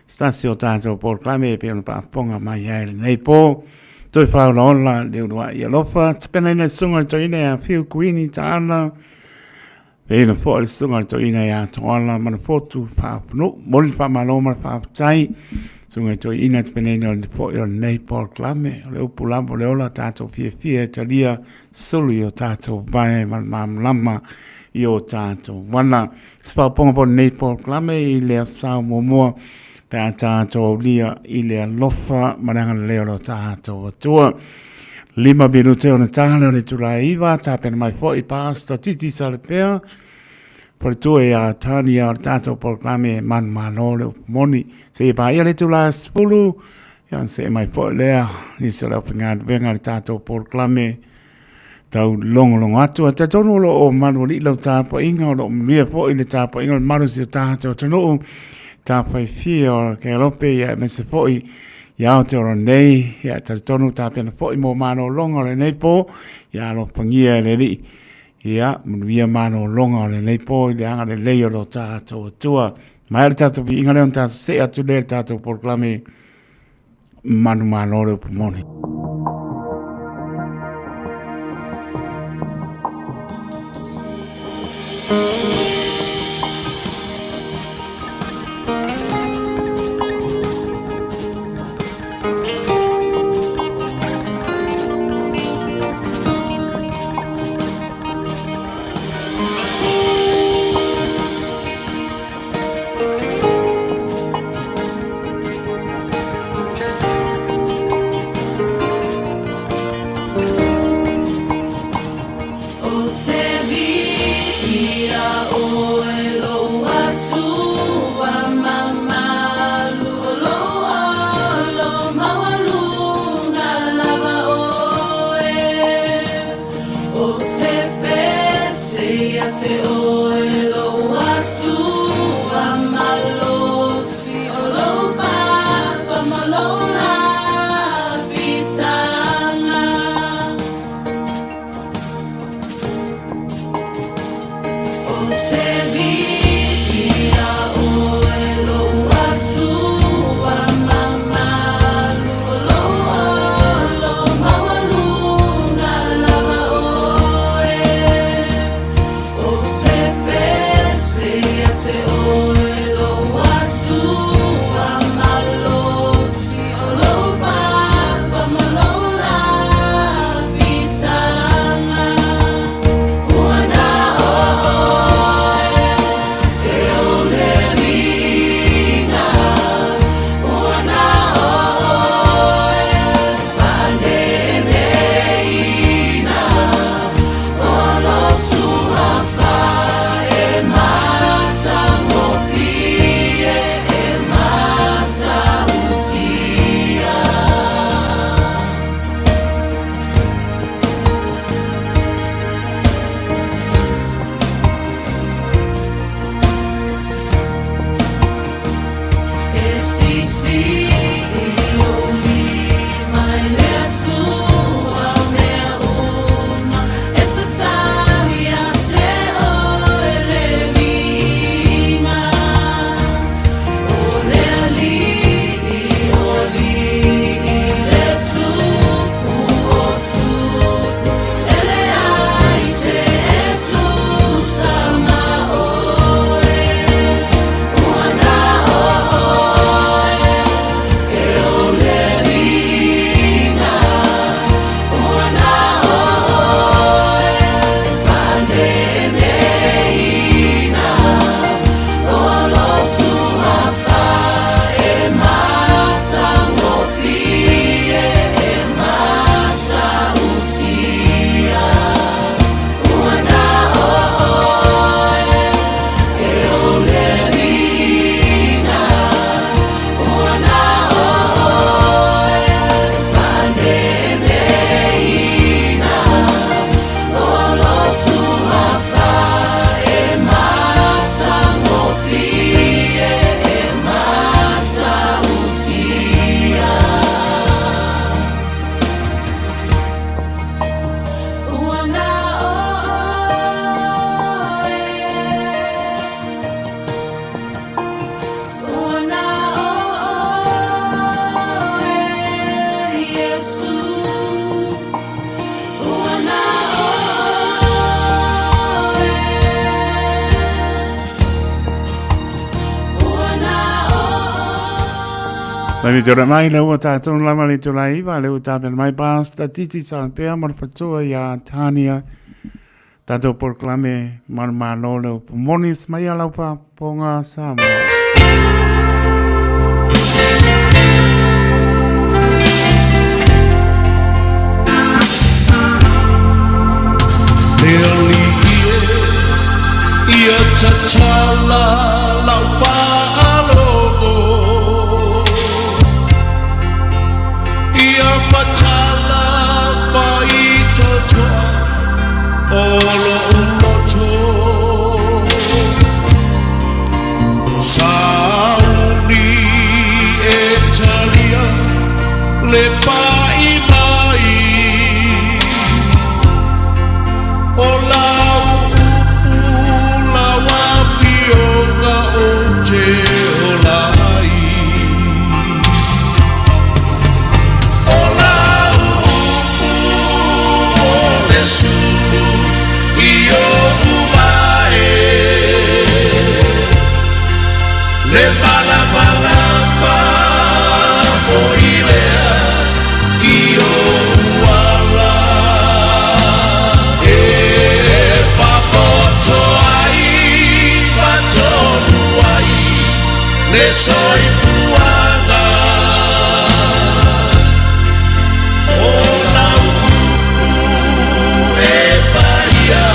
se tasi o tātou polokalame e pei ona faafofoga mai ai lenei po. Toe whaolaola le uluai alofa, tapenaina le susuga i le toeaina ia Whiu Kuini Taala, Pēina foi le susuga i le toeaina ia Toala Manafotu Faapunuu. Momoli le faamalo ma le faafetai. Susuga i toeaina tapenaina o le foi o lenei polokalame. O le upu lava o le ola tatou fiafia e talia sulu i o tatou vae ma le malamalama i o tatou wana. Se faaopoopoga foi o lenei polokalame i le Aso Sa muamua pe a tatou aulia i le alofa ma le agalelei o lo tatou Atua. 5 minute ona ta lea o le itula e 9, tapena mai foi Pastor Titi Salepea, faletua ia Tania o le tatou polokalame manumalo le upu moni. Seia paia le itula e 10, ia ona see mai foi lea, nisi o le aufaigaluega i le tatou polokalame tau logologo atu. Ae talitonu o lo o malualii lau tapuaiga, o lo o manuia foi le tapuaiga o le malosi o tatou atunuu, tafaifia o Kealope, ia aemaise foi i Aotearoa nei, ia e talitonu tapena foi mo malologa o lenei po, ia alofagia e le Alii, ia manuia malologa o lenei po i le agalelei o lo tatou Atua. Maea le tatou viiga lea ona tatou see atu lea i le tatou polokalame manumalo le upu moni. Mai te mai le ua tātou lava le tula iwa, le ua tāpena mai Pastor Titi Sarapea ma le patua i a Tania. Tātou polokalame manumalo le upu moni mai a laupa ponga Samoa. Ia tatala lau faalogo Ia matala faitotoa o lo'u loto Sauni e talia le pa'i mai O lau upu lau afioga ou te ola ai O lau upu o le sulu i oʻu vae Le malamalama foi lea i oʻu ala E papoto ai ma tonu ai le soifuaga O lau upu e paia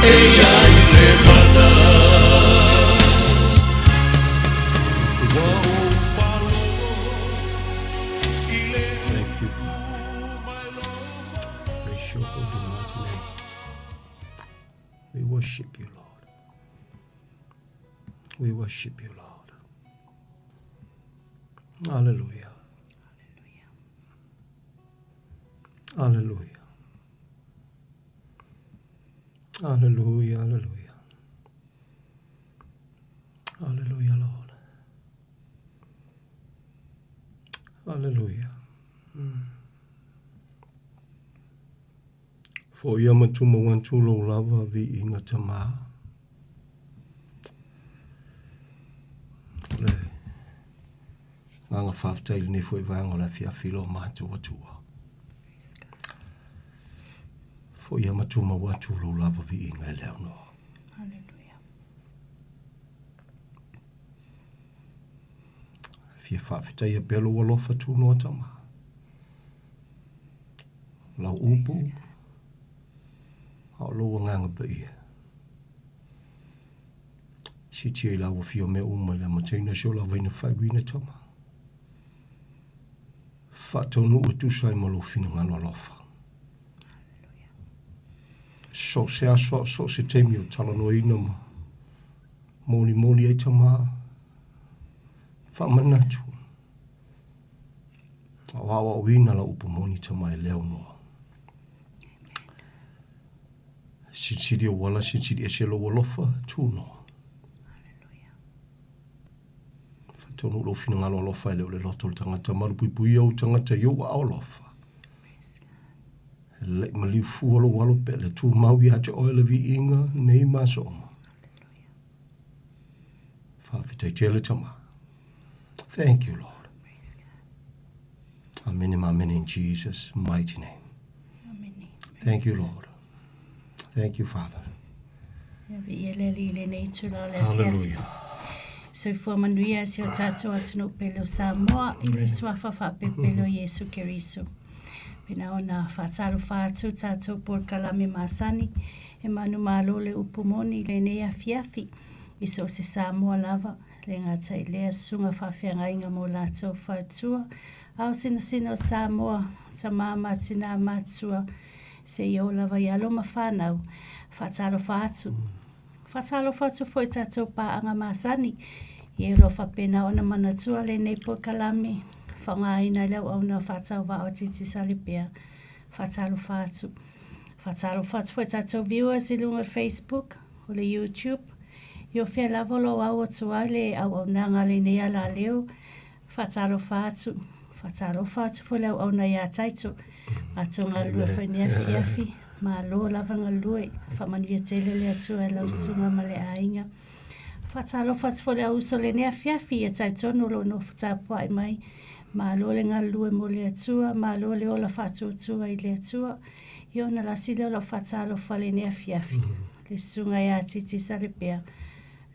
e i ai le mana Ua ou faalogo i le Thank you, Father. Praise your holy mighty name. We worship you, Lord. We worship you, Lord. Hallelujah. Hallelujah. Hallelujah. Hallelujah. Hallelujah, Lord. Hallelujah. Foia ma tumau atu lou lava viiga Tama. O le agaga faafetai i lenei foi vaega o le afiafi i lo matou Atua. Foia ma tumau atu lou lava viiga e le aunoa. Hallelujah. Fia faafetaia pea lou alofa tunoa Tama. Lau upu, a o lou agaga paia. Siitia i lau afio mea uma i le amataina o si o lavaina faaiuina Tama. Faataunuu e tusa ai ma lou finagalo alofa. So o se aso, so o se taimi o talanoaina ma molimoli ai Tama. Faamanatu. A o aoaoina lau upu moni Tama e le aunoa. Silisili ou ala, silisili ese lou alofa, tunoa. Faataunuu lou finagalo alofa e le o le loto o le tagata, malupuipuia ou tagata i ou aao alofa. E le'i maliu fua lou alo pe le tumau ia te oe le viiga nei ma aso uma. Faafetai tele Tama. Thank you, Lord. Amene ma amene in Jesus' mighty name. Amene. Thank you, Lord. Thank you, Father. Viia le Alii i lenei itula o le afiafi. Hallelujah. Soifua manuia si o tātou atunuu pele o Samoa i le suafa faapepele o Iesu Keriso. Pena ona whātalofa atu tātou polokalame masani e manumalo le upu moni i lenei afiafi i so o se Samoa lava le gata i lea susuga faafeagaiga mo latou faletua, ao sinasina o Samoa, tama ma tinā matua, seia oo lava i alo ma fanau, faatalofa atu. Faatalofa atu foi i tatou paaga masani, i e o lo o faapena ona manatua lenei polokalame, faaaogaina i le auauna faatauvaa o Digicel Pea. Faatalofa atu. Faatalofa atu foi i tatou viewers i luga o le Facebook, o le YouTube, i o fea lava o lo o au atu ai le auaunaga a lenei alaleo. Faatalofa atu. Faatalofa atu foi le auauna ia Taito. Matou galulue foi i lenei afiafi. Malo lava galulue. Faamanuia tele le Atua i lau susuga ma le aiga. Faatalofa atu foi i le au uso i lenei afiafi, ia talitonu o lo o nofo tapuai mai. Malo le galulue mo le Atua, malo le ola faatuatua i le Atua. Ia ona lasi lea o lau faatalofa i lenei afiafi, le Susuga ia Titi Salepea,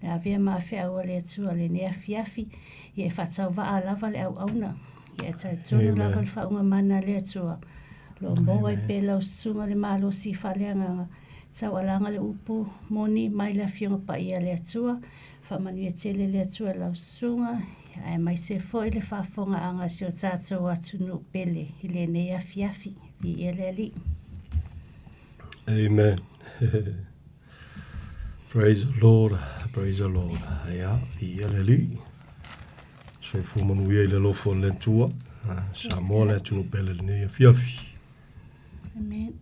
le avea ma feau a le Atua i lenei afiafi, ia e faatauvaa lava le auauna. Ia e talitonu lava le faauuga mana a le Atua. O lo o maua ai pea lau susuga le malosi faaleagaga, taualaga le upu moni mai le Afioga Paia a le Atua. Faamanuia tele le Atua i lau susuga, aemaise foi le faafofogaaga a si o tatou atunuu pele i lenei afiafi. Viia le Alii. Amen. Praise the Lord, praise the Lord. Ia, viia le Alii. Soifua manuia i le alofa o le Atua. Samoa le atunuu pele lenei afiafi. Amen.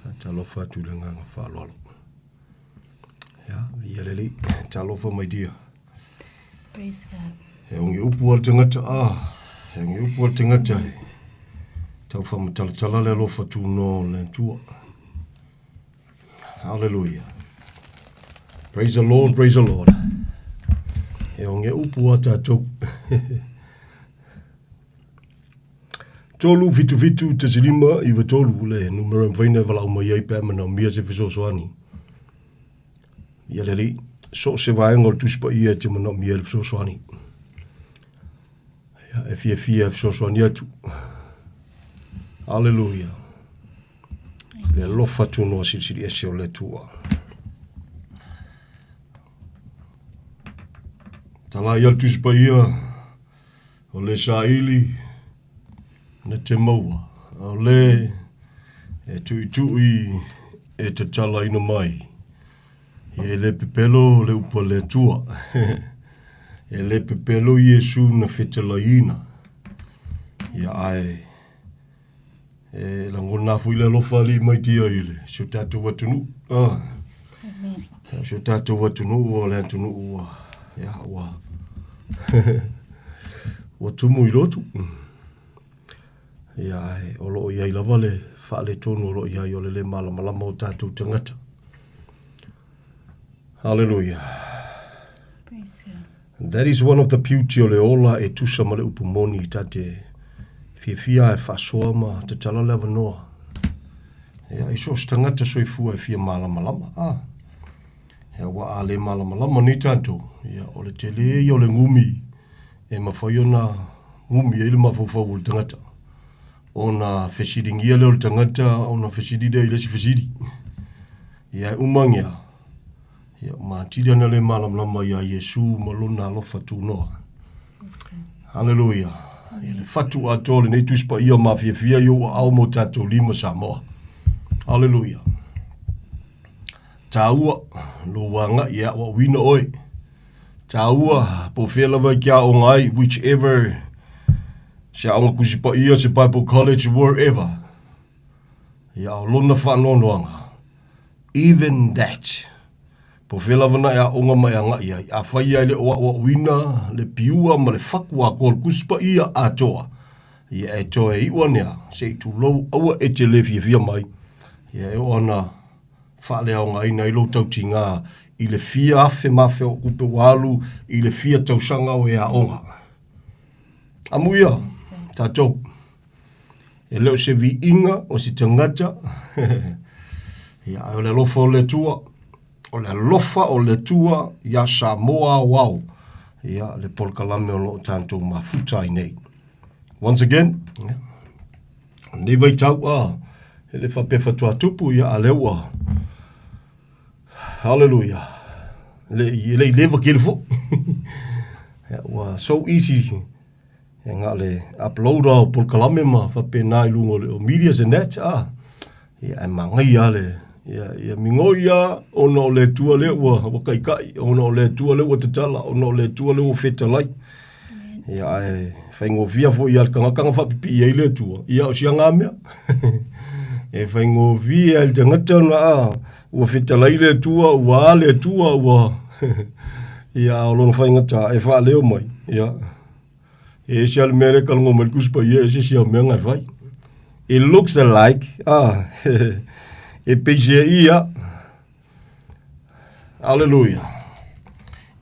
Faatalofa atu i le agaga faaaloalo. Ia, viia le Alii. Talofa my dear. Praise God. He ongi upu a le tagata, ah, he ongi upu a le tagata e tau whamatalatala le alofa tūnoa o le Atua. Hallelujah. Praise the Lord, praise the Lord. He ongi upu a tātou. 3 7 7 1 5 9 3 le numera e mafai ona e valaau mai ai pe a e manaomia se fesoasoani. Ia le Alii, so o se vaega o le Tusi Paia e te manaomia ai le fesoasoani. Ia, e fiafia e fesoasoani atu. Haleluia. Le alofa tunoa silisili ese o le Atua. Tala ia le Tusi Paia, o le saili na te maua, o le e tuitui e tatalaina mai. E le pepelo le upu a le Atua. E le pepelo Iesu na fetalaiina. Ia ae e lagona foi le alofa alii mai tia i le si o tatou atunuu. Ah. Si o tatou atunuu o le atunuu ua, ia, ua, ua tumu i lotu. Ia, ae o lo o i ai lava le faaletonu o lo o i ai o le lē malamalama o tatou tagata. Hallelujah. Praise God. That is one of the beauty o le ola e tusa ma le upu moni ta te fiafia e faasoa ma tatala le avanoa. Ia, i so o se tagata soifua e fia malamalama. Ah. Ia, ua a le malamalama nei tatou, ia, o le tele ia o le gumi e mafai ona gumi ai le mafaufau o le tagata. Ona fesiligia lea o le tagata, ona fesili lea i le isi fesili. Ia e uma agi a, ia ua atili ana le malamalama iā Iesu ma lona alofa tunoa. Haleluia. Ia le fatu atoa o lenei Tusi Paia mafiafia i ou aao ma o tatou lima Samoa. Haleluia. Tāua lou agai e aoaoina oe. Tāua po o fea lava e te aoga ai, whichever se aoga Tusi Paia, se Bible College, wherever. Ia o lona faanoanoaga, even that, po o fea lava na e aoga ma e agai ai, afai ia e le o aoaoina le piua ma le faku atoa o le Tusi Paia atoa, ia e toe iu ane a, se i tulou aua e te le fiafia mai, ia e oo ana faaleaogaina ai lou tautiga i le fia afe ma afe o tupe ua alu i le fia tausaga o e aoga. Amuia, tatou, e le o se viiga o se tagata, ia, ae o le alofa o le Atua, o le alofa o le Atua iā Samoa aoao, ia, le polokalame o lo o tatou mafuta ai nei. Once again, ia, o lenei vaitau, a, e le faapea faatoa tupu, ia, a lea ua, hallelujah, e le i leva tele foi. Ia, ua so easy e na o le upload lava o polokalame ma faapena i luga o le o medias and that, a, ia, ae manaia lava le, ia, ia migoi lava ona o le Atua lea ua, ua taitai, ona o le Atua lea ua tatala, ona o le Atua lea ua fetalai. Ia, ae faigofie foi ia le tagata na faapipii ai le Atua, ia o si ana mea. E faigofie lava i le tagata ona a, ua fetalai le Atua, ua a le Atua, ua ia a o lona faigata e faaleo mai, ia. E ese lava le mea lea e talanoa mai le Tusi Paia, ese sia mea na e fai. It looks alike, ah, e peiseai ia. Hallelujah.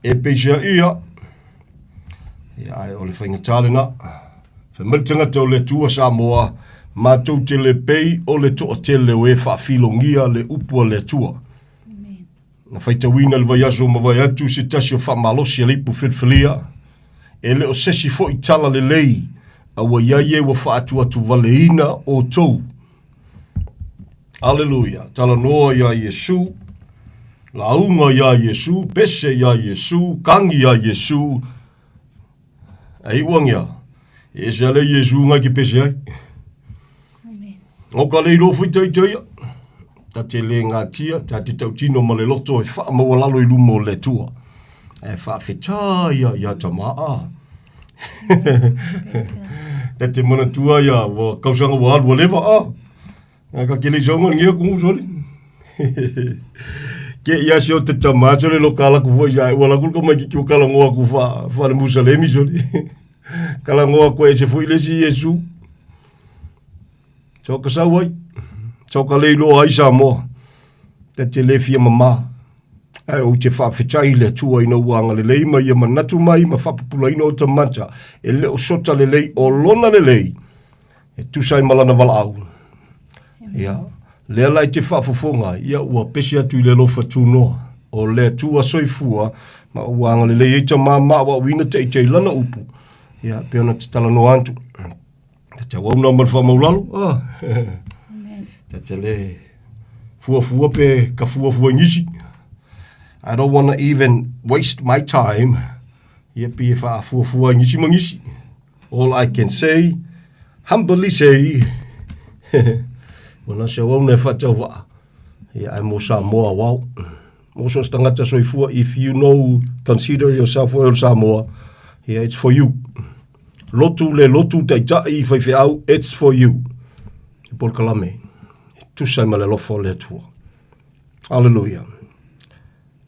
E peiseai ia, ia ae o le faigata lena. Fai mai le tagata o le Atua Samoa, matou te le pei o le toatele o e faafilogia le upu a le Atua. Na faitauina le vaiaso ua mavae atu se tasi o faamalosi a le ipu filifilia, e le o sesi foi tala lelei, a ua i ai e ua faatuatuvaleina outou. Aleluia! Talanoa iā Iesu, lauga iā Iesu, pese iā Iesu, kagi iā Iesu, A iu angia, e ese ale Iesu ngai ke pese ai. O ka lei lo fui tai tai ta te le ngatia, ta te tautino ma le loto e wha maua lalo i luma o le tua. E wha whetā ia ia ta maa. Ta te mana tua ia, wa kausanga wa alu wa leva a. Nga ka kele isau ngan ngia kungu soli. Ke ia se o te tama soli lo kala ku foi ia wala ku ko mai ki kala ngoa ku fa fa le musalemi soli. Kala ngoa ko e se foi le si Yesu. So ka sau ai. So ka le lo ai sa mo. Te te le fia mama. Ai o te whawhetai le tua ina ua angalelei mai ia manatu mai ma whapupulaina o ta mata. E le o sota lelei o lona lelei. E tusa ai ma lana valaau. Ia, lea la i te faafofoga, ia ua pese atu i le alofa tunoa o le Atua soifua, ma ua agalelei ai tama ma aoaoina teitei lana upu, ia, pei ona te talanoa atu. Ta te auauna ma le faamaulalo, ah. Ta te le fuafua pe ka fuafua i nisi. I don't wanna even waste my time, ia pei e faafuafua i nisi ma nisi. All I can say, humbly say, ua na se auauna e faatauvaa, ia ae mo Samoa wao. Mo so se tagata soifua, if you know, consider yourself oe o le Samoa, yeah, it's for you. Lotu le lotu taitai faifeau, it's for you. E polokalame, e tusa ai ma le alofa o le Atua. Hallelujah.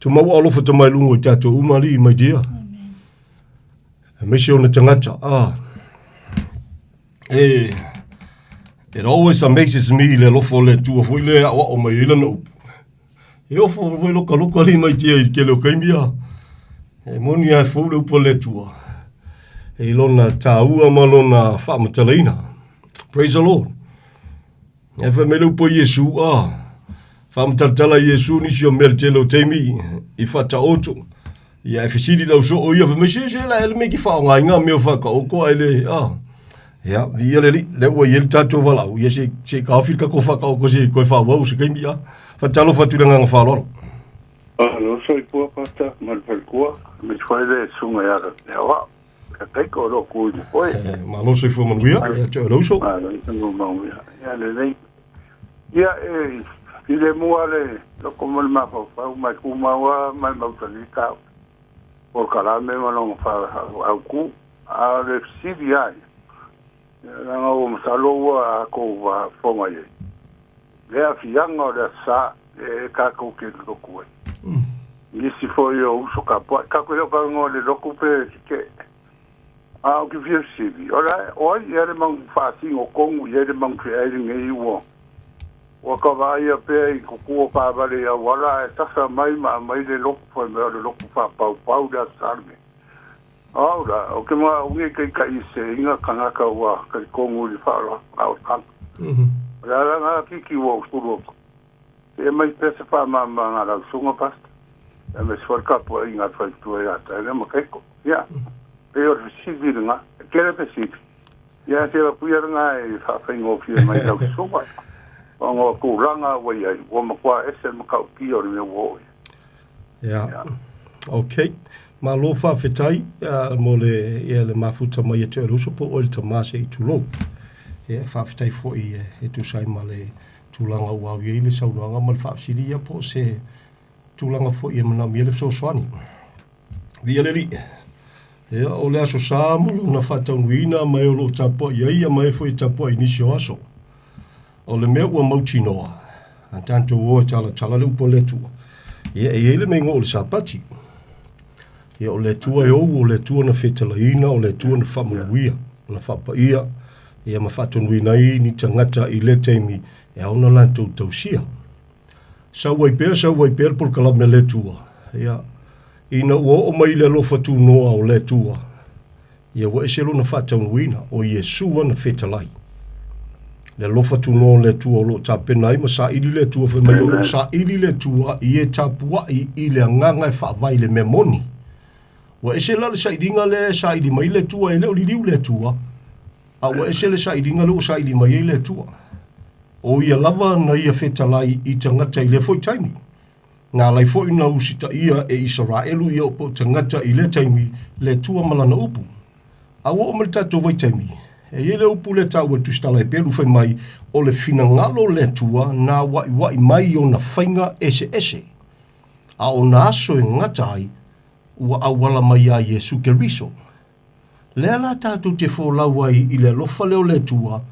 Tumau alofa te mai lunga i tātou uma alii my dear. Aemaise ona tagata, ah. E, it always amazes me le alofa o le Atua foi le aoao mai ai lana upu. E ofo foi loka loka alii mai tia i le tele o taimi a. E moni lava e fou le upu a le Atua. E i lona tāua ma lona faamatalaina. Praise the Lord. E fai mai le upu a Iesu, a, faamatalatala Iesu nisi o mea le tele o taimi i faataoto. Ia e fesili lau soo ia, fai mai, se se la ele me ki whaonga mea whakaoko ai le, a. Ia, vi ia le li, le ua i ele tātou walau, ia se, se ka ofi ka ko whakaoko se koe whaawau se kaimi, a. Whatalo whatu le nganga whaloalo. Alo, soifua pasta, ma le faletua, me te whai le sunga i ara te awa. Ka taiko o roku i koe. Eh, malo soifua manuia, ia te oe uso. Malo soifua manuia. Ia lelei. Ia e, i le mua le loko mo le mafaufau mai kumau a mai mausali ka o kalame ma longa fa au ku. A o le fesili ai, leaga ua masalo ua a kou faafofoga i ai, le aafiaga o le Aso Sa e tatou te lotu ai. Nisi foi o uso tapuai, tatou le o talanoa i le lotu pe tetee. A ou te fia fesili, o le a, o ai ea le mau faasino tonu i ai le mau feai lenei ua ua ka vaaia pea i tutua taavale i auala ae tasa mai ma aumai le lotu fai mai o le lotu faapaupau le Aso Sa lenei. O au la, ou te manaomia i taitaiseseina tagata ua talitonu i le faaaloalo. O le ala lena Kiki ua ou sulu atu. Se i aumai pea se faamalamalamaga a lau susuga Pastor, aemaise foi le tapuaiga a le faletua ia Tyler ma Keiko. Ia, pei o le fesili lena, e tele fesili, ia ae se lapuia lena e faafaigofie mai lau susuga, ona o tulaga ua i ai, ua matua ese le matautia o le mea ua oo i ai. Ia. Ok. Malo faafetai mo le, ia, le mafuta mai e te oe le uso po o oe le tama se i tulou. Ia, faafetai foi e tusa ai ma le tulaga ua au i ai le saunoaga ma le faafesili ia po o se tulaga foi e manaomia le fesoasoani. Viia le Alii. Ia, o le Aso Sa ma lona faataunuuina ma e o lo o tapuai ai ia ma e foi e tapuai i nisi o aso. O le mea ua mautinoa, a tatou o e talatala le upu a le Atua, ia e i ai le mea igoa o le Sapati. Ia o le Atua e ou, o le Atua na fetalaina, o le Atua na faamanuia, na faapaia, ia ma faatonuina ai ni tagata i lea taimi e ao ona latou tausia. Sau ai pea, sau ai pea le polokalame a le Atua. Ia, Ina ua oo mai le alofa tunoa o le Atua, ia ua ese lona faataunuuina, o Iesu ana fetalai. Le alofa tunoa o le Atua o lo o tapena ai ma saili le Atua, fai mai o lo o saili le Atua i e tapuai i le agaga e faavae i le mea moni. Ua ese la le sailiga lea e saili mai le Atua, e le o liliu le Atua, a ua ese le sailiga lea ua saili mai ai le Atua. O ia lava na ia fetalai i tagata i lea foi taimi. Na alai foi na usitaia e Isaraelu ia o tagata i lea taimi le Atua ma lana upu. A ua oo mai le tatou vaitaimi, e i ai le upu lea taua i le Tusitala Heperu fai mai, o le finagalo o le Atua na waiwai mai i ona faiga eseese, a o na aso e gata ai, ua auala mai iā Iesu Keriso. Lea la tatou te folau ai i le alofa lea o le Atua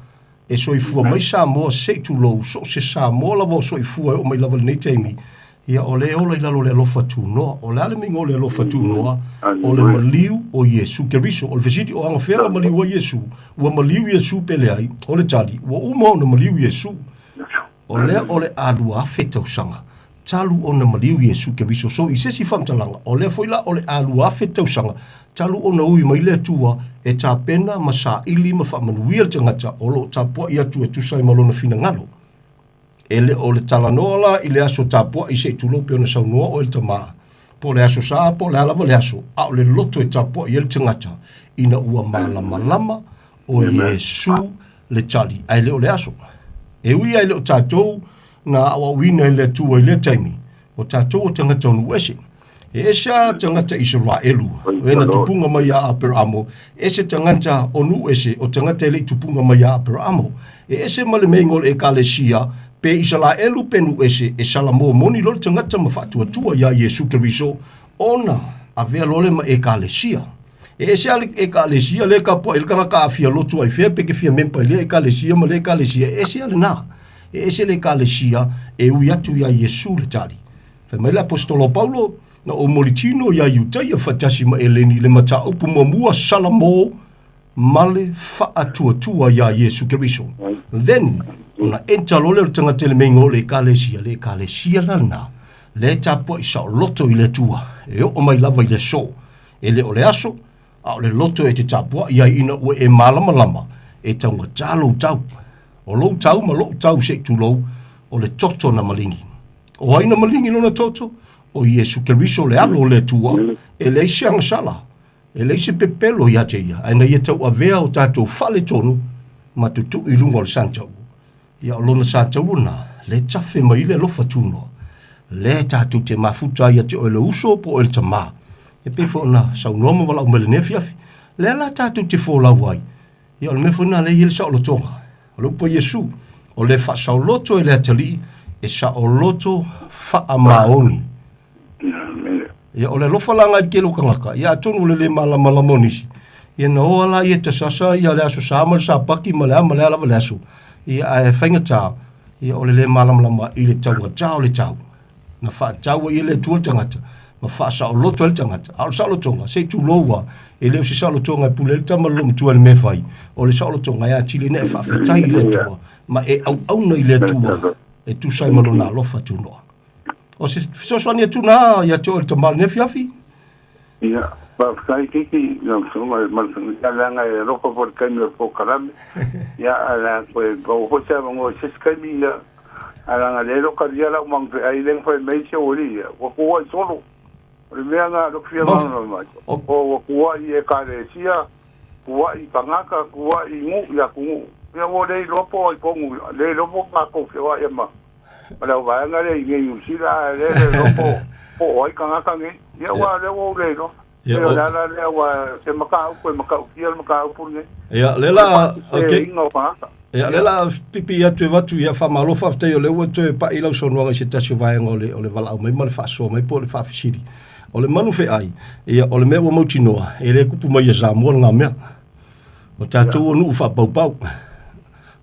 e soifua mai Samoa se i tulou, so o se Samoa lava o soifua e oo mai lava i lenei taimi, ia o lea e ola i lalo o le alofa tunoa. O le a le meiga o le alofa tunoa? O le maliu o Iesu Keriso. O le fesili, o agafea na maliu ai Iesu? Ua maliu Iesu pe leai? O le tali, ua uma ona maliu Iesu. O lea o le a 2000 tausaga talu ona maliu Iesu Keriso. So i se isi faamatalaga, o lea foi la o le a 2000 tausaga talu ona ui mai le Atua e tapena ma saili ma faamanuia le tagata o lo o tapuai atu e tusa ai ma lona finagalo. E le o le talanoa la i le aso tapuai se i tulou pei ona saunoa oe le tama, po o le aso Sa po o le a lava le aso, a o le loto e tapuai ai le tagata ina ua malamalama o Iesu le tali, ae le o le aso. E ui lava e le o tatou na aoaoina e le Atua i lea taimi, o tatou o tagata o nuu ese. E ese a tagata Isaraelu, e na tupuga mai iā Aperamo, ese tagata o nuu ese, o tagata e le i tupuga mai iā Aperamo. E ese ma le meiga o le Ekalesia, pe Isaraelu pe nuu ese, e salamo moni loa le tagata ma faatuatua iā Iesu Keriso, ona avea loa lea ma Ekalesia. E ese a le ekalesia le ka poe le kanga ka fia lotu ai fea pe ke fia mempa i le ekalesia ma le ekalesia e ese a lena. E ese le ekalesia e ui atu ia Iesu le tali. Fai mai le apostolo Paulo, na ou molitino ia Iutaia faatasi ma Eleni i le mataupu muamua Salamo ma le faatuatua ia Iesu Keriso. Then, ona enter loa lea o le tagata i le meiga o le ekalesia, le ekalesia la lena, lea e tapuai saoloto i le Atua, e oo mai lava i le aso. E le o le aso, a o le loto e te tapuai ai ina ua e malamalama, e taugatā lou tau. O lou tau ma lou tau se i tulou, o le toto na maligi. O ai na maligi lona toto? O Iesu Keriso le Alo o le Atua, e leai se agasala, e leai se pepelo ia te ia, ae na ia tauavea o tatou faaletonu ma tutui i luga o le santaulu. Ia o lona santaulu lena, lea e tafe mai ai le alofa tunoa, lea tatou te mafuta ai ia te oe le uso po o oe le tama. E pei foi ona saunoa ma valaau mai i lenei afiafi. Lea la tatou te folau ai, ia o le mea foi lena lea e i ai le saolotoga. O le upu a Iesu, o le faasaoloto e le atalii, e saoloto faamaoni. Ia, o le alofa la ngai tele o tagata, ia atonu o le le malamalama o nisi, ia na oa la ia tasasa ia le aso Sa ma le Sapati ma le a ma le a lava le aso, ia ae faigata, ia o le le malamalama i le taugata o le tau. Na faatau ai e le Atua le tagata, ma faasaoloto ai le tagata. A o le saolotoga, se i tulou lava, e le o se saolotoga e pule ai le tama i le loomatua i le mea e fai, o le saolotoga e atili ai ona e faafetai i le Atua, ma e auauna i le Atua e tusa ai ma Lona alofa tunoa. O se fesoasoani atu na ia te oe le tama i lenei afiafi? Ia, faafetai Kiki, lau Afioga i le Malupelupelu, leaga e alofa foi i le taimi o le polokalame. Ia, ae le a toe maua foi se avanoa i se isi taimi, ia, ae leaga o lea e le o talia lau magafeai lea na fai mai ai si ou alii, ia, ua tuuai solo. O le mea lena o lea ou te fia malamalama ai, o ua tuuai i Ekalesia, tuuai i tagata, tuuai i nuu, i atunuu. Ia ua le iloa po o ai tonu, le iloa po o tatou feoai ai ma ma le auvaega lea i inei i Niu Sila, ae lea le iloa po, po o ai tagata nei. Ia aua o lea ua ou le iloa. Ia, o le ala lea aua se mataupu e matautia le mataupu lenei. Ia, lea la, okay. Ia, lea la pipi atu e avatu, ia faamalo faafetai o lea ua toe pai lau saunoaga i se tasi o vaega o le, o le valaau mai ma le faasoa mai po o le faafesili. O le manu feai, ia, o le mea ua mautinoa, e le kupu mai ia Samoa lena mea. O tatou o nuu faapaupau.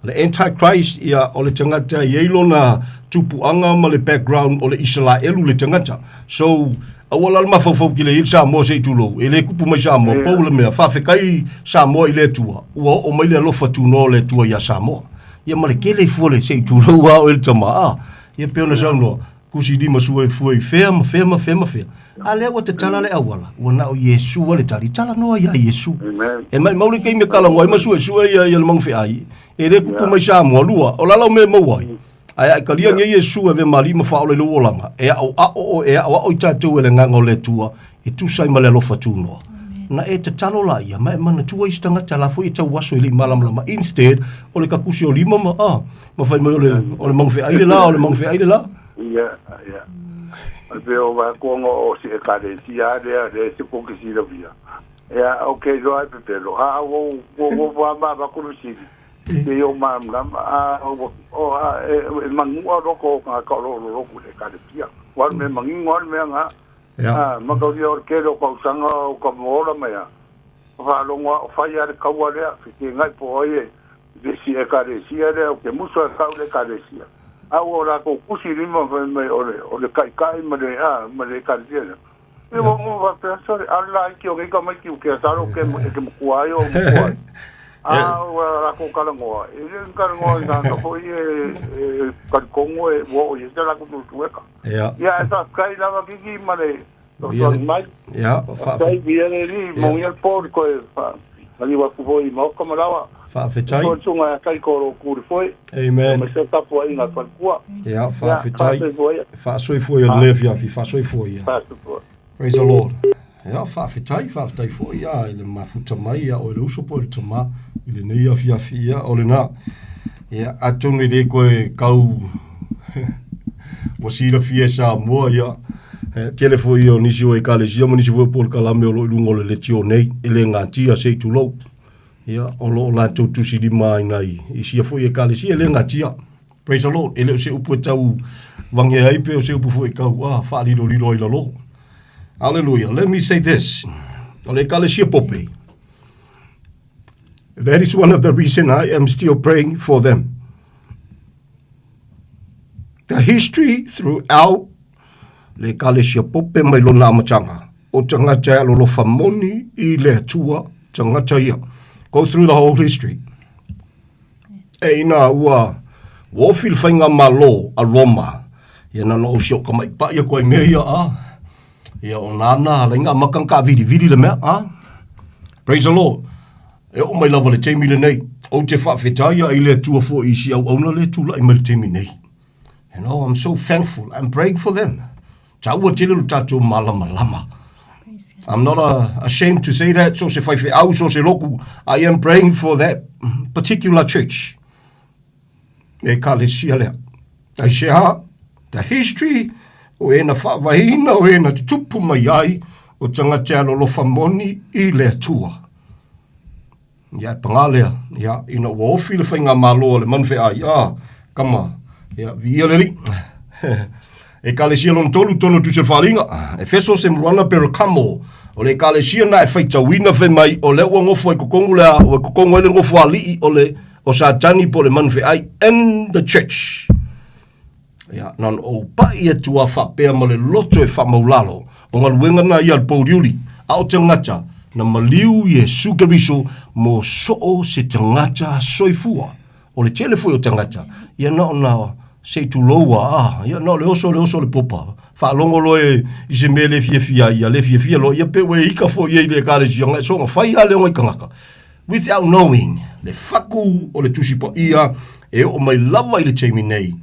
O le Antichrist, ia, o le tagata e i ai lona tupuaga ma le background o le Isalaelu le tagata. So, aua la le mafaufau ki le i le Samoa se i tulou, e le kupu mai Samoa, pau le mea, faafetai Samoa i le Atua, ua oo mai le alofa tunoa o le Atua iā Samoa. Ia ma le tele fua le se i tulou a oe le tama, a, ia pei ona saunoa. Tusi lima sua e fua i fea ma fea ma fea ma fea. A lea ua tatala le auala, ua na o Iesu a le tali. Talanoa iā Iesu. E maimau le taimi e talanoa ai ma suesue ia ia le magafeai, e le tupu mai Samoa. Lua, o le a lau mea e maua ai? Ae a e talia nei Iesu e avea ma Alii ma Faaola i lou olaga, e aoao e aoao i tatou e le Agaga o le Atua e tusa ai ma le alofa tunoa. Na e tatalo laia ma e manatua isi tagata la foi e tau aso e le i malamalama instead o le takusi o lima ma a ma fai mai o le o le magafeai le la o le magafeai le la. Ia, ia. O pe o va ko o si e kare si a le le si ko ki si via. Ia, o ke lo ai pe lo. A o o o va ma va ko si. Te o ma ma a o o a e mangu a ro ko ka ka ro ro ko le kare pia. Wa me mangu wa me nga. Ia. A ma ka o ke lo ka usanga o ka mo ora mai a. Faalogo a o fai a le kaua lea, fekegai po o ai e le si ekalesia lea, o ke musu a kau le ekalesia. A ua o lakou kusi lima fai mai o le, o le kaikai ma le, a, ma le ekalesia lea. Ia ua ou faapea, sole, a le laiti o nei tamaiti u ke asalo ke, e ke makua ai o makua ai. A ua lakou talanoa, e le ni talanoa i tagata foi e, e talitonu e ua oo i ai se lakou tuatueka. Ia. Ia, ae faafetai lava Kiki ma le Ia le, ia, faafetai ia le alii, manuia le po i le toe maliu atu foi i Maota ma Lawa. Faafetai. Soifua le susuga ia Taito o lo o tu i le foe. Amen. Aemaise le tapuaiga a le faletua. Ia, faafetai. Faasoifua ia lenei afiafi, faasoifua ia. Faasoifua. Praise the Lord. Ia, faafetai, faafetai foi ia i le mafuta mai ia oe le uso po o le tama i lenei afiafi ia o lena. Ia, atonu e le koe kau ua silafia e Samoa ia e, tele foi ia o nisi o ekalesia ma nisi foi o polokalame o lo o i luga o le leitio nei e le gatia se i tulou. Ia, o lo o latou tusilima ai nai i sia foi ekalesia e le gatia. Praise the Lord. E le o se upu e tau vagea ai pe o se upu foi e tau ah, faalilolilo ai lalo. Hallelujah. Let me say this. O le ekalesia Pope. That is one of the reason I am still praying for them. The history throughout le Ekalesia Pope mai lona amataga, o tagata e alolofa moni i le Atua, tagata ia. Go through the whole history. E ina ua ua ofi le faigamalo a Roma, ia na ona ou si ou tamaitai atu ai mea ia, a. Ia o nana alai na amata na taavilivili le mea, a. Praise the Lord. E oo mai lava i le taimi lenei, ou te faafetai ai i le Atua foi i si auauna lea e tulai mai i le taimi nei. You know, I'm so thankful. I'm praying for them. Taua tele lo tatou malamalama. I'm not uh, ashamed to say that. So se faifeau, so se loku. I am praying for that particular church. Ekalesia lea. Aisea, the history o e na whaavaina o e na tutupu mai ai o tagata e alolofa moni i le Atua. Ia, e pagā lea, ia, ina ua ofi le faigamalo a le Manufeai, a, kama, ia, viia le Alii. Ekalesia lona tolu, tono tusi o le Faaaliga, Efeso, Semuruana, Perakamo, o le ekalesia na e faitauina fai mai, o lea ua nofo ai totonu le a, ua totonu ai le nofoalii o le, o Satani po o le Manufeai in the church. Ia, na ona ou pai atu a faapea ma le loto e faamaulalo, o galuega na ia a le pouliuli, a o tagata na maliu Iesu Keriso mo soo se tagata soifua. O le tele foi o tagata, ia na ona se i tulou a, ah, ia na o le oso le oso le popa. Faalogo loa e, i se mea le fiafia ai, ia le fiafia loa, ia pe ua e ika foi ia i le ekalesia, ngai soga fai a le ona i tagata. Without knowing, le faku o le Tusi Paia e oo mai lava i le taimi nei,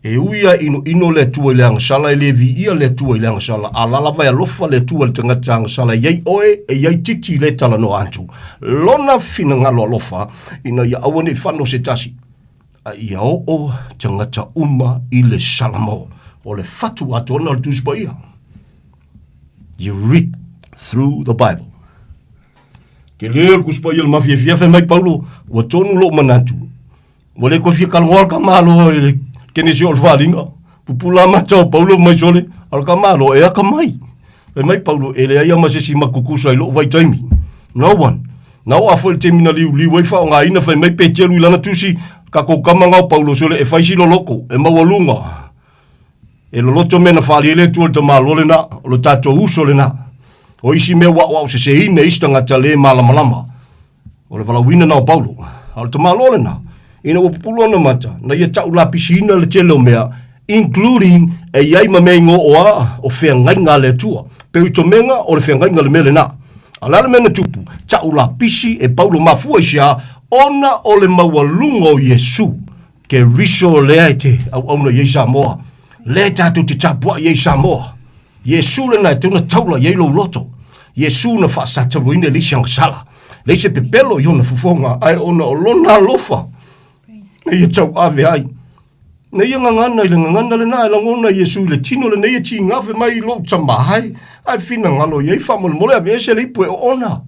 e ui a inoino le Atua i le agasala, e le viia le Atua i le agasala, a la lava e alofa le Atua i le tagata agasala, e i ai oe, e i ai titi le talanoa atu. Lona finagalo alofa, ina ia aua ne i fano se tasi, a ia oo tagata uma i le salamo. O le fatu atoa o le Tusi Paia. You read through the Bible. Tele o le Tusi Paia o le mafiafia, fai mai Paulo, ua tonu lou manatu. Ua le toe fia talanoa le tamaloa i le kenesi o le faaaliga. Pupula mata o Paulo mai sole, a o le tamaloa e atamai. Fai mai Paulo, e leai lava ma se isi matutusa i lou vaitaimi. No one. Na oo lava foi i le taimi na liuliu ai faaaogaina, fai mai Peteru i lana tusi, tatou tama na o Paulo sole e fai si loloto, e maualuga. E loloto mea na faaalia ai le Atua i le tamaloa lena, o le tatou uso lena. O isi mea ua aoao seseina e isi tagata le malamalama, o le valaauina lena o Paulo. A o le tamaloa lena, ina ua pupulu ona mata, na ia tau lapisiina le tele o mea, Including e i ai ma mea igoa o a, o feagaiga a le Atua. Peritomega o le feagaiga le mea lena. A o le a le mea na tupu? Ta'u lapisi e Paulo mafua i se a? Ona o le maualuga o Iesu, Keriso lea e te auauna i ai Samoa, lea tatou te tapuai ai Samoa. Iesu lena e tau na taula i ai lou loto. Iesu na faasataluaina e leai se agasala, leai se pepelo i ona fofoga, ae ona o lona alofa na ia tauave ai. Na ia gagana i le gagana lena e lagona Iesu i le tino lenei e tigafe mai i lou tama ai, ae finagalo i ai faamolemole aveese le ipu e oona.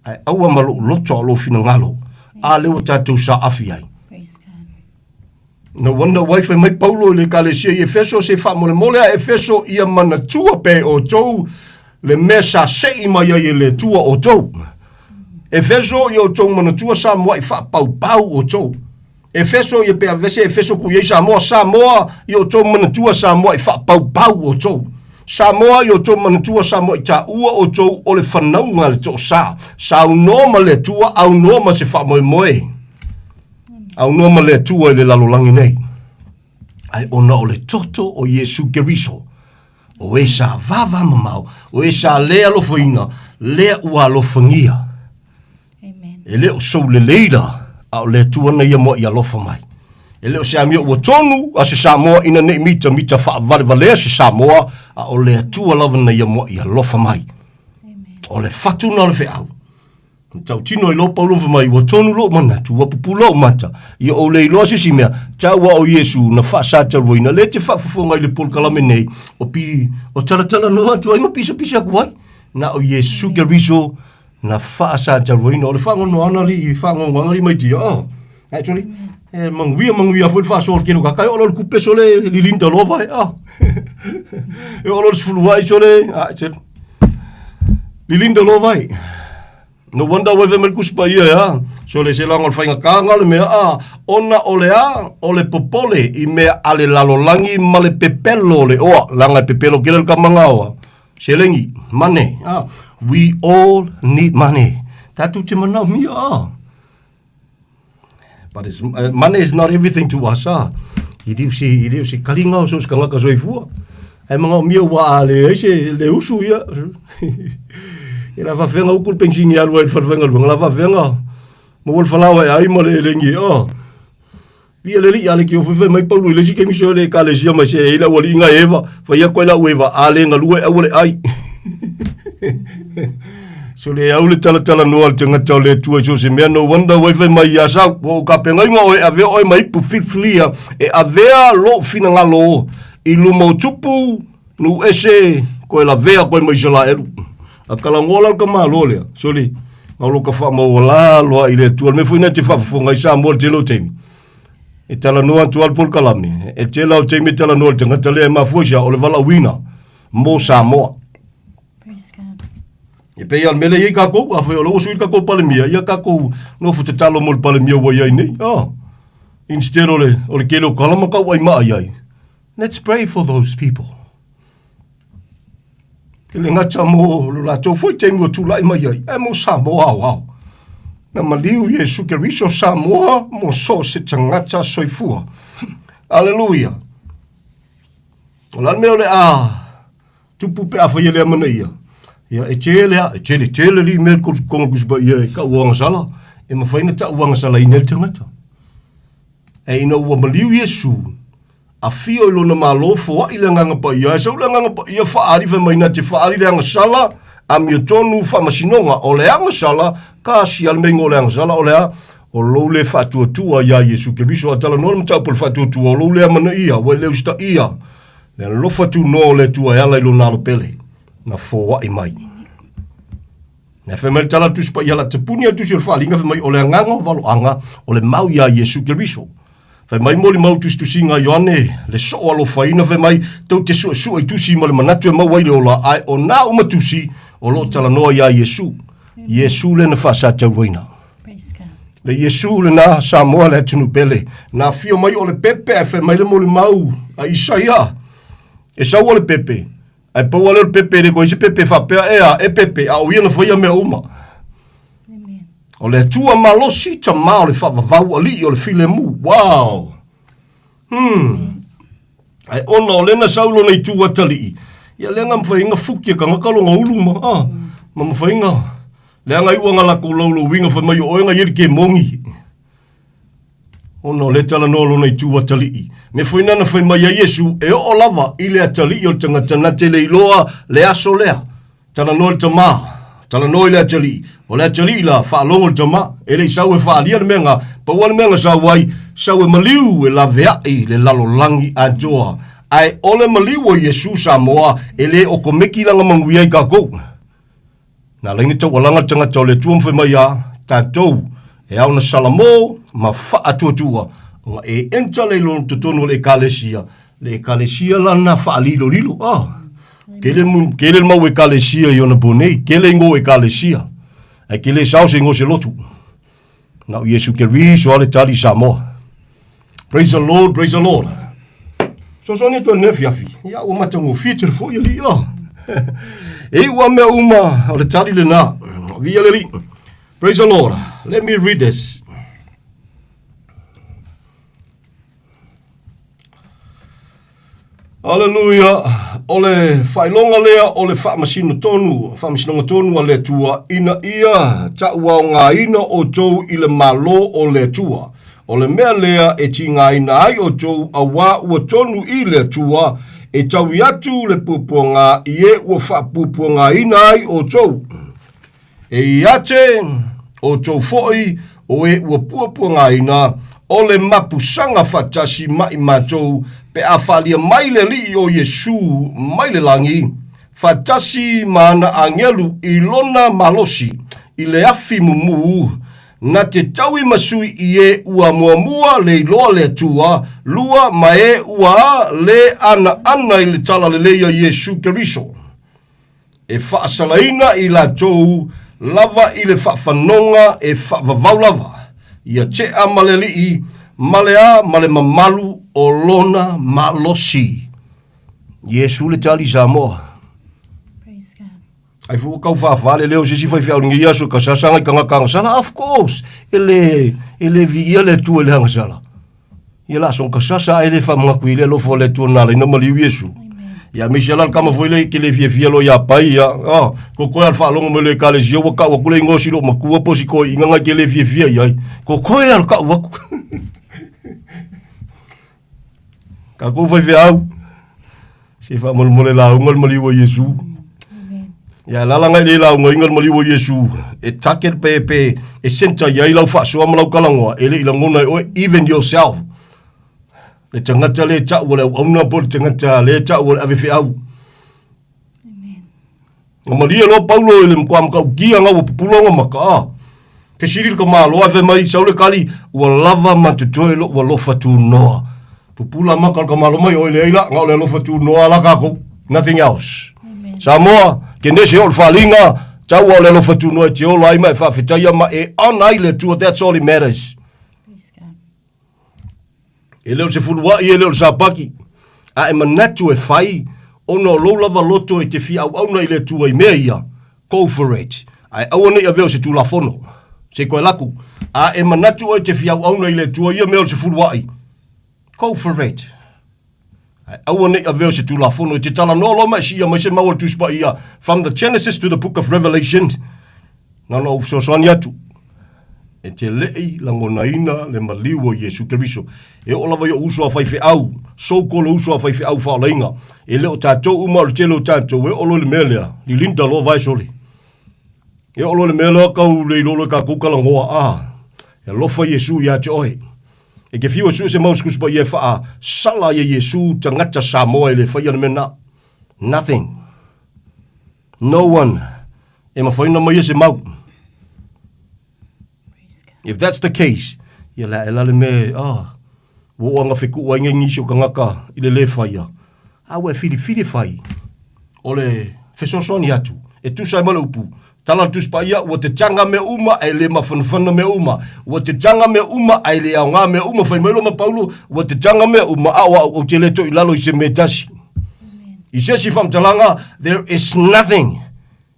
Ae aua ma lou loto a o lou finagalo, a lea ua tatou saafi ai. No wonder why fai mai Paulo i le ekalesia i Efeso, se faamolemole a Efeso ia manatua pea e outou le mea sa sei mai ai e le Atua outou. Efeso ia outou manatua sa muai faapaupau outou. Efeso ia pe avese Efeso ku iai Samoa, Samoa ia outou manatua sa muai faapaupau outou. Samoa ia outou manatua sa muai taua outou o le fanauga a le toasa. Saunoa ma le Atua, aunoa ma se faamoemoe. Aunoa ma le Atua i le lalolagi nei. Ae ona o le toto o Iesu Keriso, o e sa vava mamao, o e sa le alofaina, lea ua alofagia. Amen. E le o sou lelei la, a o le Atua na ia moa i alofa mai. E le o se amio ua tonu a se Samoa ina nei mita mita faavalevalea se Samoa, a o le Atua lava na ia moa i alofa mai. Amen. O le fatu na o le feau. Na tautino ai loa Paulo ma fai mai, ua tonu lou manatu, ua pupula ou mata, ia ou le iloa se isi mea, tau a o Iesu na faasataluaina, lea e te faafofoga i le polokalame nei, o pi, o talatalanoa atu ai ma pisapisa atu ai. Na o Iesu Keriso na faasataluaina, o le faanoanoaga alii, faanoanoaga alii mai tia, oh, actually, e manuia manuia foi le faasoa o le tele o tagata, e oo loa i le tupe sole, lilinda loa vae, ah. E oo loa i le sefulu ai sole, ah, Lilinda loa vai. No wonder wai fai mai le Tusi Paia e a. So le se laga o le faigataga le mea a, ona o le a, o le popole i mea a le lalolagi ma le pepelo o le oa, leaga e pepelo tele le tama gaoa. Seleni, money, a. We all need money. Tatou te manaomia a. But it's, money is not everything to us, ah. I le o se, i le o se kaliga o so o se tagata soifua. Ae manaomia ua a leai se le usu ia. E la faafeaga uku le pensini e alu ai i le fale faigaluega, la faafeaga maua le falaoa e ai ma le eleni e, oh. Viia le Alii, a le tio foi fai mai Paulo i le isi taimi sio le ekalesia mai se e i lau alii ngai Eva, fai atu ai lau Eva, a le galue aua le ai. So le au le talatalanoa a le tagata o le Atua i so o se mea, no wonder wai fai mai ia Sau, ua ou tapenaina oe e avea oe ma ipu filifilia e avea lou finagalo i luma o tupu, nuu ese, koe lavea koe ma Isalaelu. A talanoa la le tamaloa lea, sole, na o lo ka faamaualalo lava i le Atua. Le mea foi lena e te faafofoga ai Samoa i le tele o taimi. E talanoa atu lava le polokalame, e tele lava o taimi e talanoa i le tagata lea e mafua i se a, o le valaauina mo Samoa. Praise God. E pei lava o le mea lea e i ai tatou, afai o lea ua sui le tatou Palemia, ia tatou nofo tatalo mo le Palemia ua i ai nei. Oh. Instead o le, o le tele o tala ma tauaimaa i ai. Let's pray for those people. E le gata mo lo latou foi taimi ua tulai mai ai, ae mo Samoa aoao. Na maliu Iesu Keriso Samoa mo so o se tagata soifua. Aleluia. O le a le mea o le a tupu pe a faia lea manaia? Ia, e tele a, e tele tele li mea konga kusi pa ia e kau agasala, e mafai na ta'u agasalaina e le tagata. E ina ua maliu Iesu, Afio i lona Malo, foai le Agaga Paia, ae sau le Agaga Paia faaali fai mai na te faaali le agasala, amiotonu, faamasinoga. O le agasala, kasi a le meiga o le agasala, o le a? O lou le faatuatua iā Iesu Keriso. A talanoa le mataupu o le faatuatua, o lou le amanaia, ua e le usitaia le alofa tunoa o le Atua e ala i lona Alo pele, na foai mai. Na fai mai le tala a le Tusi Paia, la te puni a le Tusi o le Faaaliga, fai mai o le agaga o valoaga, o le mau iā Iesu Keriso. Fai mai molimau tusitusiga a Ioane, le soo alofaina, fai mai, tou te suesue i tusi ma le manatu e maua ai le ola, ae o nā uma tusi o lo o talanoa iā Iesu. Iesu lea na faasatauaina. Le Iesu lena Samoa le atunuu pele. Na afio mai o le pepe ae fai mai le molimau a Isaia. E sau o le pepe, Ae pau lava lea o le pepe, e le toe i ai se pepe faapea, e a, e pepe, a o ia na faia mea uma. O le Atua malosi, tama o le faavavau, alii o le filemu. Wow! Hmm. Ae ona o lea na sau lona itu atalii, ia lea na mafai ai na fuki e tagata lona ulu ma, ah, ma mafai na, leaga iu ana latou laulauina fai mai o oe na i ai le kemoni. Ona o lea talanoa lona itu atalii. Mea foi na na fai mai ai Iesu, e oo lava i le atalii o le tagata na te le iloa le aso lea. Talanoa i le tama, talanoa i le atalii. O le atalii la, faalogo i le tama. E le i sau e faaalia le mea na, pau lava le mea na sau ai, sau e maliu e laveai le lalolagi atoa. Ae o le maliu o Iesu Samoa, e le okomeki lana manuia i tatou. Na ala ai ona taualaga le tagata o le Atua ma fai mai a tatou, e ao ona salamo ma faatuatua ona e enter le i totonu o le ekalesia, le ekalesia lana faalilolilo. Ah, kele, kele le mau ekalesia i ona po nei, kele ingo ekalesia, ae kele sao se ingo se lotu. Na o Iesu Keriso a le tali Samoa. Praise the Lord, praise the Lord. Sosoani atu nei afiafi. Ia ua matagofie tele foi alii a. E iu a mea uma o le tali lena. Via le alii. Praise the Lord. Let me read this. Aleluia! O le faailoga lea o le faamasino tonu, faamasinoga tonu a le Atua, ina ia tauaogaina outou i le Malo o le Atua. O le mea lea e tigaina ai outou auā ua tonu i le Atua, e taui atu le puapuaga i e ua faapuapuagaina ai outou. E ia te outou foi o e ua puapuagaina, o le mapusaga faatasi ma i matou, pe a faaalia mai le Alii o Iesu mai le lagi, faatasi ma ana agelu i lona malosi, i le afi mumu, na te taui ma sui i e ua muamua le iloa le Atua, lua ma e ua le anaana i le talalelei a Iesu Keriso. E faasalaina i latou lava i le faafanoga e faavavau lava, ia tea ma le alii, ma le a ma le mamalu o lona malosi. Iesu le tali Samoa. Praise God. Ai foi ua tau faafa le leo o se isi faifeau i lenei aso e ka sasaga i tagata agasala. Of course, e le, e le viia le Atua i le agasala. Ia la son ka sasa ae le faamanatu i le alofa o le Atua na ala ai ona maliu Iesu. Ia aemaise la le tama foi lea ke le fiafia loa ia pai ia. Ah, ko koe a le faalogo mai loa i ekalesia ua kau atu le igoa o si lou matua po o si toeaina na e te le fiafia i ai. Ko koe a le kau atu. Tatou faifeau. Se faamolemole lauga le maliu o Iesu. Ia lala ngai le lauga inga le maliu o Iesu. E target pe pe e center iai lau faasoa ma lau talanoa e le i lagona e oe even yourself. Le tagata le tau o le auauna po le tagata le tau o le avefeau. Na malie loa Paulo i le matua matautia na ua pupula ona maka, a. Fesili le tamaloa ae fai mai, Sau le tali, ua lava ma totoe lou alofa tunoa. Pupula maka o le tamaloa mai, oi leai la, na o le alofa tunoa la tatou. Nothing else. Amen. Samoa, kenese o le faaliga, tau o le alofa tunoa e te ola ai ma e faafetaia ma e honor ai le Atua, that's all it matters. Praise God. E le o se fuluai, e le o le sapaki, a e manatu e fai, ona o lou lava loto e te fia auauna i le Atua i mea ia, go for it. Ae aua ne i avea o se tulafono, se i koe laku. A e manatu oe e te fia auauna i le Atua i ia mea o se fuluai, go for it. Ae aua ne i avea o se tulafono, e te talanoa loa ma e siia mai se mau o le Tusi Paia, from the Genesis to the book of Revelation, na ona ou fesoasoani atu, e te lei lagonaina le maliu o Iesu Keriso. E oo lava i ou uso a faifeau, so called uso a faifeau faaolaina, e le o tatou uma o le tele o tatou, e oo loa i le mea lea, lilinda loa vae sole. E oo loa i le mea lea kau le iloa loa e kakou talanoa, ah, e alofa Iesu ia te oe. E te fiu e sue se mau Tusi Paia e faasala ia Iesu tagata Samoa e le faia le mea na. Nothing. No one e mafai ona maia se mau. If that's the case, ia le ae la le mea, oh, ua oo anga fekuʻu ai nisi o tagata i le le faia. A ua e filifili e fai, o le fesoasoani atu, e tusa ai ma le upu, tala le Tusi Paia, ua te taga mea uma ae le mafanafana mea uma. Ua te taga mea uma ae le aoga mea uma. Fai mai loa ma Paulo, ua te taga mea uma, a o au ou te le toi i lalo i se mea e tasi. I se isi faamatalaga, there is nothing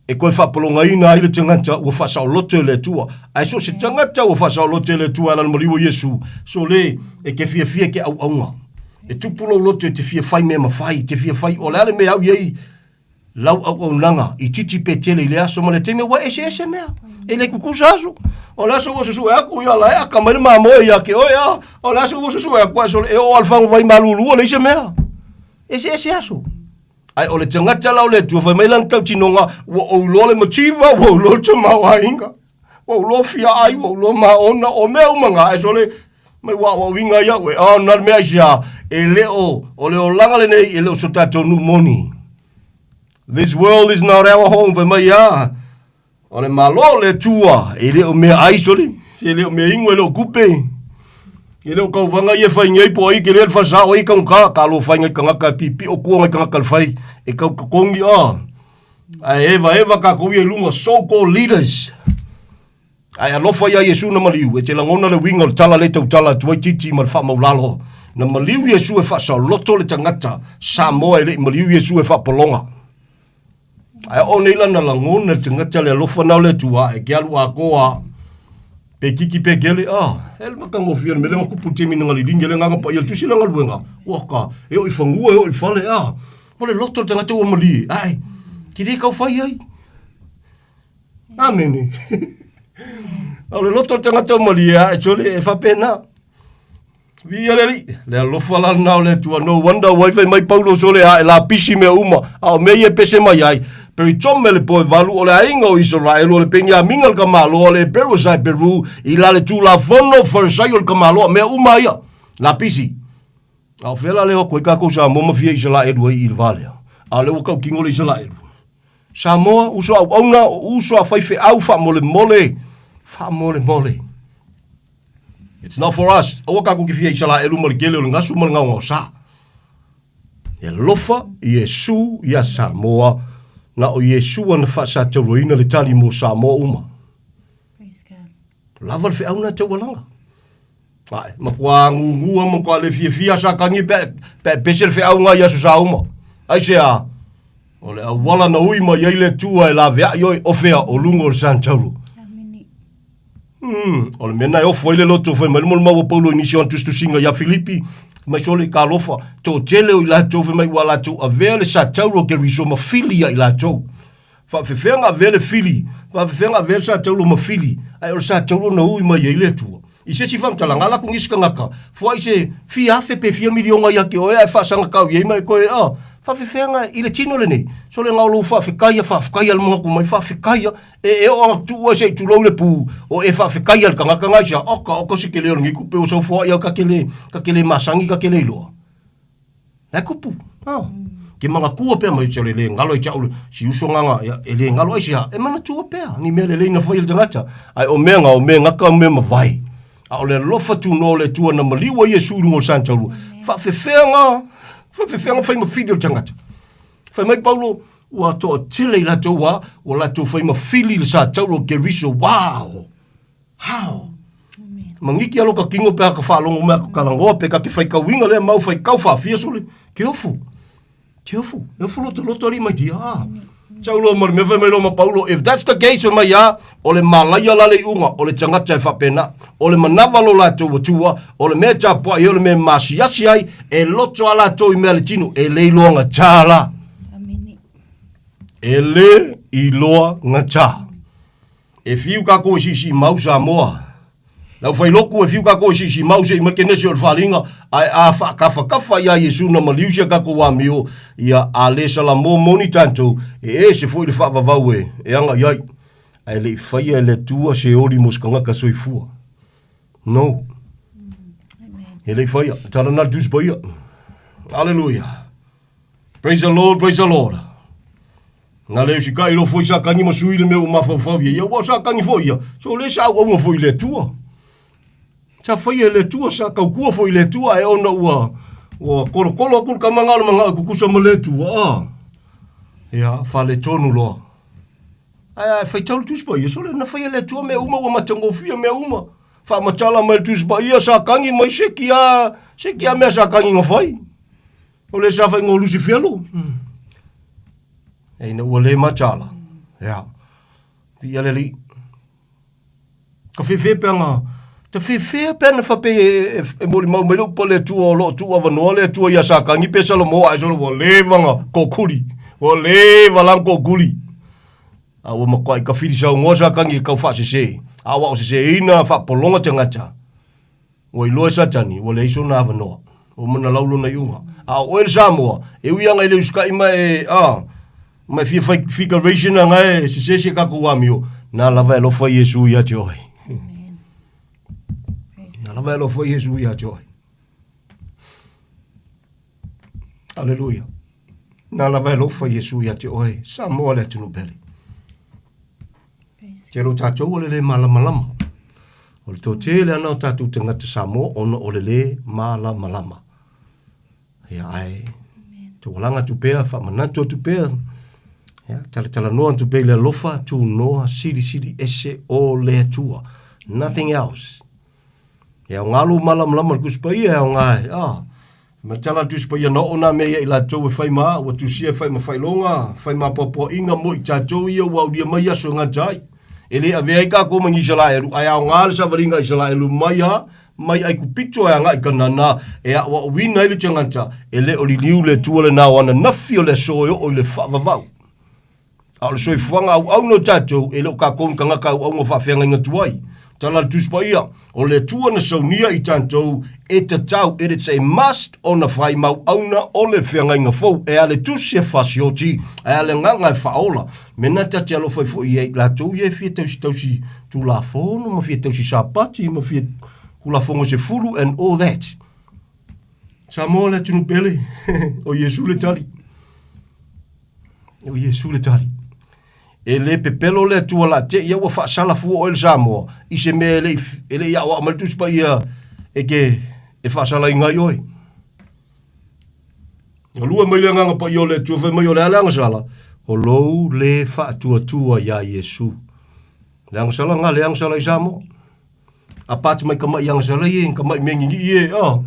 e toe faapologaina ai le tagata ua faasaoloto e le Atua. Ae so o se tagata ua faasaoloto e le Atua e ala i le maliu o Iesu, so le e ke fiafia ke auauna. E tupu lou loto e te fia fai mea mafai, te fia fai, o le a le mea au i ai lau auaunaga itiiti pe tele i le aso ma le taimi ua eseese mea. E le kukusa aso. O le aso ua susue aku ia la e aka mai le mamoe ia ke oe a. O le aso ua susue aku aso e o alfango vai malulu o le ise mea. Eseese aso. Ai o le tagata la o le Atua fai mai lana tautinoga ua ou iloa le mativa, ua ou iloa le tamaoaiga, ua ou iloa fia ai, ua ou iloa maona, o mea uma na, ae sole mai ua aoaoina ai au e, oh, na le mea aisea, e le o, o le olaga lenei, e le o so tatou nuu moni. This world is not our home, fai mai a, O le Malo o le Atua, e le o mea ai sole, e le o mea inu, e le o kupe. E le o kauvaga ia e fai nei po o ai kele le fasa o ai kaugata, ka lo fai ngai kangaka e pipio kua ngai kangaka le fai e kau totogi a. Ae eva eva kakou ia i luga, so called leaders. Ae alofa ia Iesu na maliu, e te lagona le uiga o le tala le tautala atu ai titi ma le faamaulalo. Na maliu Iesu e faasaoloto le tagata Samoa e le i maliu Iesu e faapologa. Ae oo nei lana lagona le tagata le alofa na o le Atua e ke alu atoa pe kiki pe kele ah e le matagofie le mea lea na tupu i le taimi na galiligi ai le Agaga Paia i le tusi le galuega ua ka e oo i fanua e oo i fale ah o le loto o le tagata ua malie ae ke le tau fai ai Amene o le loto o le tagata ua malie ae sole e faapena Viia le Alii, le alofa la lena o le Atua. No wonder ua fai mai Paulo sole a e lapisi mea uma, a o mea ia e pese mai ai. Peritome le poe valu o le aiga o Isaraelu o le Peniamina le tamaloa, le Heperu o Saeperu, i la le Tulafono Farisai o le tamaloa, mea uma ia, lapisi. A o fea la le o atu ai kakou Samoa ma fia Isaraelu ai i le va lea? A o lea ua tautino le Isaraelu. Samoa, uso a auauna, o uso a faifeau faamolemole, faamolemole. It's not for us. Aua kakou ke fia Isaraelu ma le kele o le gasu ma le gaogaosa. E alofa Iesu ia Samoa, na o Iesu ana faasatauaina le tali mo Samoa uma. Praise God. Lava le feau na taualaga. Ae, matua gugua, matua le fiafia sa kagi pe, pe pese le feau i aso sa uma. Aisea, o le auala na ui mai ai le Atua e laveai oe, o fea, o luga o le santauro. Amene. O le mea na e ofo ai le loto fai mai le molimau a Paulo i nisi o ana tusitusiga ia Filipi, mai sole ka alofa, toatele o i latou fai mai ua latou avea le satauro o Keriso ma fili ia i latou. Faafefea na avea le fili, faafefea na avea le satauro ma fili, ae o le satauro na ui mai ai le Atua. I se isi faamatalaga, ala atu nisi tagata, foai se fia afe pe fia miliona ia te oe ae faasagatau i ai ma e toe, ah, faafefea na i le tino lenei, sole na o lou faafetaia, faafetaia le manatu mai, faafetaia, E, e oo atu ua se i tulou le pu, o e faafetai a le tagata na isa, oka, oka se kele o lenei tupe ua saufoai au ka ke le, ka ke le masani, ka ke le iloa. La e kupu. Oh. Ke manatua pea mai se le le ngalo i te au si uso nganga, ia, e le ngalo ai sia, e manatua pea, ni mea lelei na fai e le tagata. Ai o mea nga, o mea ngaka, o mea mavae. A o le alofa tunoa o le Atua na maliu ai Iesu i luga o le santaurua. Faafefea faafefea nga fai ma fili o le tagata. Fai mai Paulo, ua toatele i latou a, ua latou fai ma fili le sa tauro o Keriso. Wow! How? Mangiki alo ka kingo pe ka whaalongo mea ka kalangoa pe ka te whaikauinga lea mau whaikau whaafia sole. Ke ofu. Ke ofu. E ofu loto loto ali mai dia. Ah. Saulo ma le mea fai mai loa ma Paulo, if that's the case, fai mai a, o le malaia la le iuga, o le tagata e faapena, o le manava lo latou atua, o le mea e tapuai ai, o le mea e masiasi ai, e loto a latou i mea le tino, e le iloa gata la. E le iloa gata. E fiu kakou e siisii mau Samoa. Lau failoku e fiu kakou e siisii mau se i mai kenesi o le faaaliga, ae a faakafakafa ia Iesu na maliu sia kakou amio, ia a le salamo moni tatou, e ese foi le faavavau e e agai ai. Ae le i faia e le Atua se oli mo se tagata soifua. No. E le i faia. Tala na le Tusi Paia. Aleluia. Praise the Lord, praise the Lord. Na le usikai lo foi sa kagi ma sui le mea ua mafaufau ia ia, ua sa kagi foi ia. So le sa auaunga foi i le Atua. Sa faia e le Atua, sa taukua foi i le Atua, e ona ua, ua kolokolo atu le tama na o le manao e kukusa ma le Atua. Ah. Ia, faaletonu loa. Ae, ae faitau le Tusi Paia, sole na faia e le Atua mea uma, ua matagofie mea uma. Faamatala mai le Tusi Paia, sa kagi mai se kia, se kia mea sa kagi na fai. O le sa fai o Lusifelo. Ina ua le matala. Ia. Viia le Alii. Ka fefe pe anga. Ta fefea pe ana faapea e, e, e molimau mai le upu a le Atua o lo o tuuavanoa le Atua ia Satani pe Salomo ae solo ua leva na kokuli. Ua leva la na kokuli. A ua matuai kafili saunoa Satani i le tau faasese. A ua o seseina faapologa tagata. Ua iloa e Satani ua leai sona avanoa. Ua uma ona lau lona iuga. A o oe le Samoa, e ui lava ina e le usitai ma e, a, ma e fia fai figuration aga e sese si a tatou amio, na lava e alofa Iesu ia te oe. Na lava e alofa Iesu ia te oe. Aleluia. Na lava e alofa Iesu ia te oe. Samoa le atunuu pele. Tele o tatou o le le malamalama. O le toatele ana o tatou tagata Samoa ona o le le malamalama. Ia ae taualaga atu pea, faamanatu atu pea, ia, talatalanoa atu pea i le alofa, tunoa, silisili ese o le Atua. Nothing else. E aoga lou malamalama i le Tusi Paia, e aoga e, ah, ma tala le Tusi Paia na oo nā mea ia i latou e fai ma, ua tusia e fai ma faailoga, fai ma apoapoaiga mo i tatou ia ua aulia mai aso e gata ai. E le avea ai kākou ma ni Isalaelu, ae aoga le savaliga a Isalaelu mai a, mai Aikupito e agai i Kanana, e aoaoina ai le tagata, e le o liliu le Atua lena o ananafi o le aso e oo i le faavavau. A o le soifuaga auauna o tatou, e le o tatou ni tagata auauna faafeagaiga tuai. Tala a le Tusi Paia, o le Atua na saunia i tatou e tatau, it is a must, ona fai mau auna o le feagaiga fou, e a le Tusi e fasioti, ae a le Agaga e faaola. Mena ta te alofa ai foi ia i latou ia e fia tausitausi Tulafono ma fia tausi Sapati ma fia Tulafono se fulu and all that. Samoa le atunuu pele, o Iesu le tali. O Iesu le tali. E le pepelo le Atua la te ia ua faasala fua oe le Samoa i se mea e le i, e le i aoao mai le Tusi Paia e ke e faasalaina ai oe. Galue mai le agaga paia o le Atua fai mai o le a le agasala, o lou le faatuatua iā Iesu. Le agasala nga le agasala i Samoa. Apart mai ka maʻi agasala ia, ka maʻi megigii e, oh.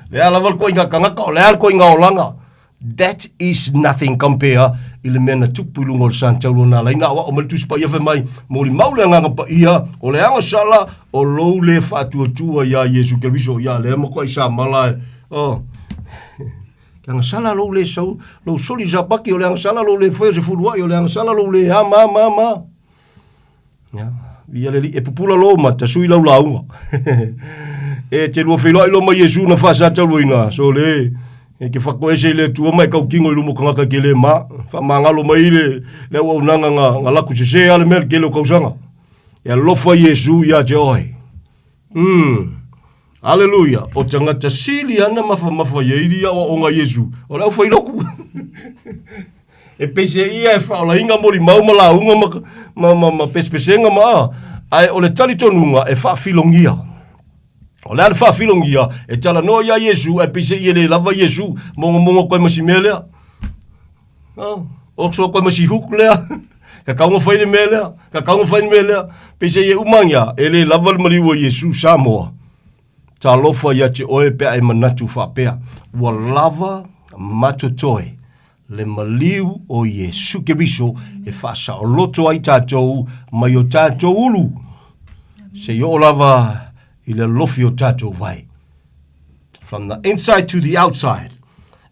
Le a lava le koʻiga tagata, o le a le koʻiga olaga. That is nothing compare i le mea na tupu i luga o le Santaulu o nā laina aoao mai le Tusi Paia fai mai, molimau le agaga paia, o le agasala o lou le faatuatua iā Iesu Keriso, ia lea matuai samala e, oh. Le agasala lou le sau, lou soli sapaki, o le agasala lou le faia o se fuluai, o le agasala lou le a ma ma ma. Ia, ia le e pupula lou mata, sui lau lauga. e te lua feiloai loa ma Iesu na faasataluaina, so le, e ke whakoese i le Atua mai kau kingo i lumo kangaka ke le ma, whamangalo mai le, le auaunaga nga, nga laku sese a le mea le kele o kausaga. E alofa Iesu ia te oe. Aleluia. O tagata sili ana mafamafa i ai ia aoaoga a Iesu. O le aufailoku. e peiseai ia e faaolaina molimau ma lauga ma, ma, ma, ma pesepesega ma a. Ae o le talitonuga e faafilogia. O le a le faafilogia e talanoa ia Iesu ae peiseai e le lava Iesu mogomogo atu ai ma si mea lea. Ah, oso atu ai ma si hook lea. Tatau ona fai le mea lea, tatau ona fai le mea lea. Peiseai e uma ia, e le lava le maliu o Iesu Samoa. Talofa ia te oe pe a e manatu faapea, ua lava ma totoe le maliu o Iesu Keriso e faasaoloto ai tatou mai o tatou ulu seia oo lava i le alofi o tatou vai. From the inside to the outside.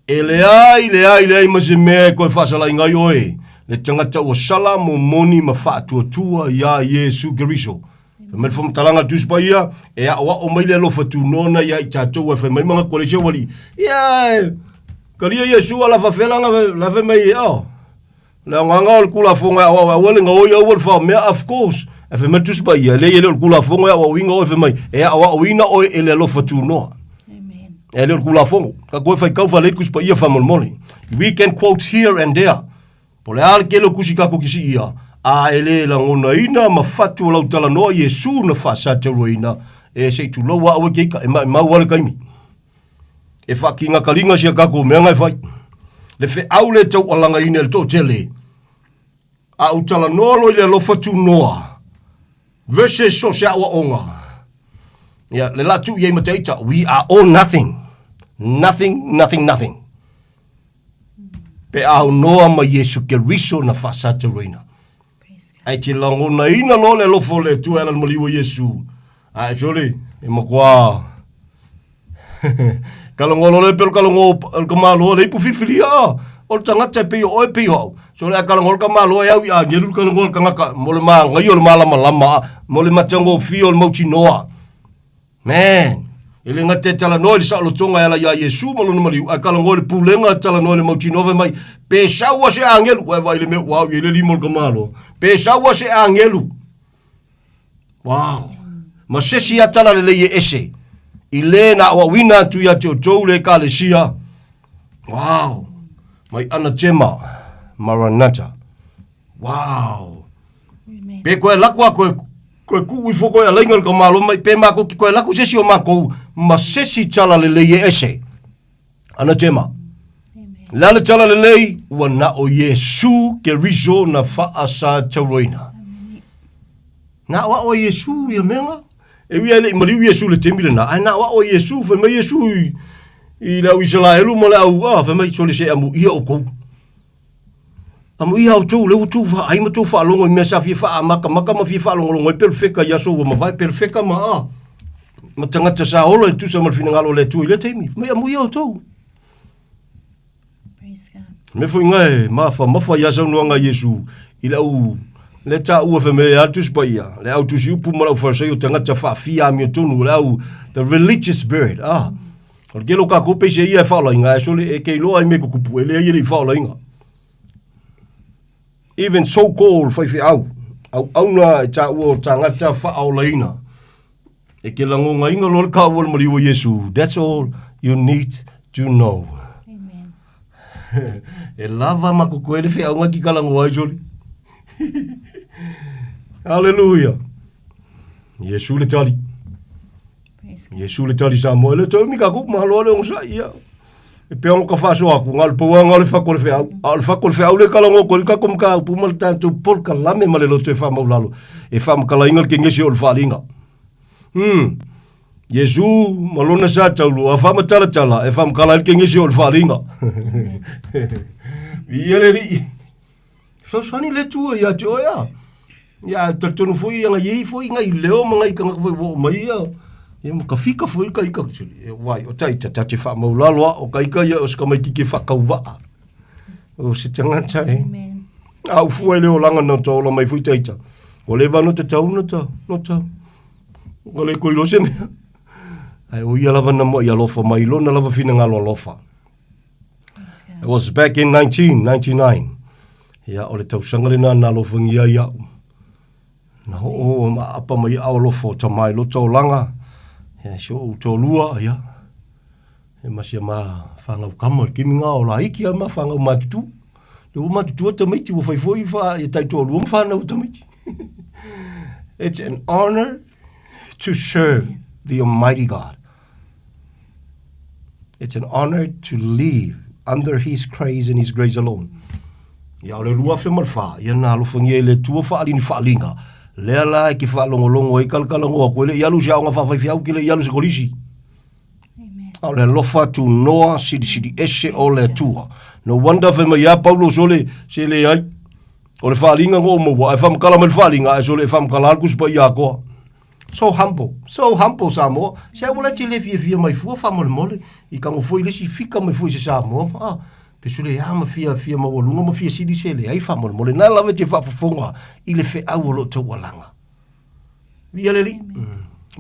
E leai, leai, leai ma se mea e toe faasalaina ai oe, le tagata ua sala momoni ma faatuatua iā Iesu Keriso. Fai mai le faamatalaga a le Tusi Paia, e aoao mai le alofa tunoa ia i tatou ae fai mai manatu o le isi aualii, ia e kalia Iesu a la faafefea la la fai mai, oh, Le agaga o le Tulafono e aoao e aua le gaoi, aua le faamea, of course. Ae fai mai le Tusi Paia, e leai e le o le Tulafono e aoaoina oe, fai mai, e aoaoina oe e le alofa tunoa. Amen. E le o le Tulafono. Ka koe faitau faalelei le Tusi Paia faamolemole. We can quote here and there. Po o le a le tele o tusi tatou te siia, a e le lagonaina ma fatu o lau talanoa Iesu na faasatauaina, e se i tulou a aua e te ita, e maumau lava le taimi. E faakigakaliga si a tatou mea na e fai. Le feau le taualagaina e le toatele, a ou talanoa loa i le alofa tunoa versus so o se aoaoga, ia, le la tuu i ai ma te ita, we are all nothing. Nothing, nothing, nothing. Pe a aunoa ma Iesu Keriso na faasatauaina. Ae te lagonaina loa le alofa o le Atua e ala i le maliu o Iesu. Actually, e matua Kalagoa loa le pelu kalagoa o le tamaloa le ipu filifilia a. O le tagata e pei o oe pei o au. So le a kalagoa le tamaloa e au i agelu le kalagoa le tagata mo le magaia o le malamalama a, mo le matagofie o le mautinoa. Man, e le gata e talanoa i le saolotoga e ala iā Iesu ma lona maliu, ae kalagoa i le pulega e talanoa i le mautinoa fai mai, pe sau a se agelu, ua e vaai i le mea ua au i ai le lima o le tamaloa, pe sau a se agelu, Wow. Ma se isi a tala lelei e ese i le na aoaoina atu ia te outou le ekalesia. Wow. Mai anatema maranatha. Wow. Pe koe laku a koe koe kuu ifo koe alainga le ka malo mai pe makou ki koe laku se isi o makou ma se isi tala lelei e ese. Anatema. Le a le tala lelei ua na o Iesu Keriso na faasatauroina. Na aoao e Iesu ia mea nga. E ui a e le i maliu Iesu i le taimi lena, ae na aoao e Iesu, fai mai Iesu i, i le au Isalaelu ma le au, ah, fai mai, sole se amuia oukou. Amuia outou, lea ua tou vaai ma tou faalogo i mea sa fia faamakamaka ma fia faalogologo ai pelefeka i aso ua mavae, pelefeka ma, ah, ma tagata sa ola e tusa ma le finagalo o le Atua i lea taimi. Fai mai, amuia outou. Mea foi nga e mafamafa ia saunoaga a Iesu i le au le taua fai mai e a le Tusi Paia, le au tusi upu ma le au Farisai o tagata faafia amiotonu, le au the religious spirit. Ah, o le tele o kākou peisa ia e faolainga, ae sole e ke iloa ai mea kukupu, e leai e le i faolainga. Even so called faifeau, auauna e taua o tagata faaolaina. E ke lagogaina loa le kaua o le maliu o Iesu. That's all you need to know. Amen. e lava ma kokoe le feauga ki kalagoa ai soli. Hallelujah. Iesu le tali. Praise God. Iesu le tali sa moe le toe mi ka ku mahalo le ongosa ia. E pea ngo ka whaaso aku, ngā le paua ngā le whako le wheau. A o le whako le wheau le kala ngō kori ka komu ka upu ma le tātou pol ka lame ma le loto e whamaulalo. E whamakalainga le kengesi o le whaalinga. Hmm. Iesu ma lona sa taulu, a whamatalatala, e whamakala le kengesi o le whaalinga. Ia le rii. Fesoasoani le Atua ia te oe a. Ia, talitonu foi ia ngai ei foi ngai leo ma ngai kangaka foi ua oo mai ia. Ia ma ka fika foi ka ika actually. E wai, o taita ta te whaamaulalo a, o ka ika ia o se kamaititi e whakauwaa. O se tangata e. Amen. A ufua e le olanga no ta ola mai foi taita. O leva no te tau no ta, no ta. O le koilo se mea. Ai o ia lava na mo i alofa mai lona lava finagalo alofa. It was back in 1999. Ia, o le tausaga lena na alofangia ai au. Na hoo ma apa mai au alofa o tamai lota o langa. Ia, si ou toalua, ia. E ma sia ma whangau kama, kimi ngā o la iki a ma whangau matutu. Le ua matutua tamaiti, ua whai foi wha, ia tai toalua ma whanau tamaiti. It's an honor to serve the Almighty God. It's an honor to live under His grace and His grace alone. Ia o le 2004, ia na alofangia i le Atua whaalini whaalinga. Lea la e ke whaalongolongo ai kalakalangoa koe le i alu se aoga whaawhaiwhiau ki le i alu se kolisi. A o le alofa tunoa silisili ese o le Atua. No wonder whai mai a Paulo sole se le ai. O le whaalinga ngo o maua, ai whamakala mai le whaalinga, ai sole e whamakala al kusipa i a koa. So humble, so humble Samoa. Se au la te le fiafia mai fua faamolemole i kago foi le isi fika mai fua i se Samoa. Ah, pe sule ia ma fiafia maualuga ma fia sili se leai faamolemole. Na lava e te faafofoga i le feau o loo taualaga. Viia le Alii.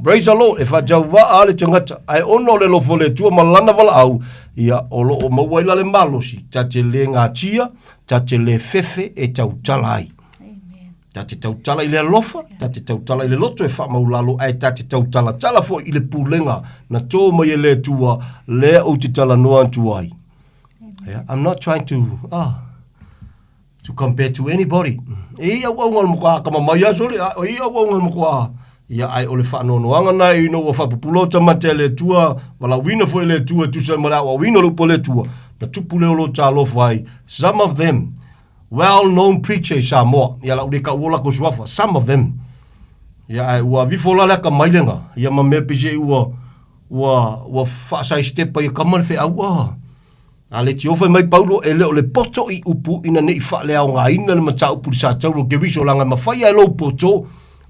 Praise the Lord. E faatauvaa le tagata, ae ona o le alofa o le Atua ma lana valaau, ia, o lo o maua ai la le malosi, ta te le gatia, ta te le fefe e tautala ai. Ta te tautala i le alofa, ta te tautala i le loto e faamaulalo, ae ta te tautalatala foi i le pulega na tō mai e le Atua, lea ou te talanoa atu ai. Yeah, I'm not trying to, ah, to compare to anybody. E i auaunga o le matua akamamai a sole, a, e i auaunga o le matua, ia ae o le faanoanoaga na e ina ua faapupula o tamata e le Atua, valaauina foi e le Atua e tusa ai ma le aoaoina o le upu a le Atua, na tupu lea o lo ta alofa ai. Some of them, well known preacher i Samoa, ia lau le kau o lakou suafa, some of them. Ia ae ua vifo la le akamai lenga, ia ma mea pei se ua, ua, ua faasaestepa ia kama le feau, ah. A le tiofa mai Paulo, e le o le poto i upu ina ne i faaleaogaina le mataupu i le sa tauro Keriso, leaga e mafai lava e lou poto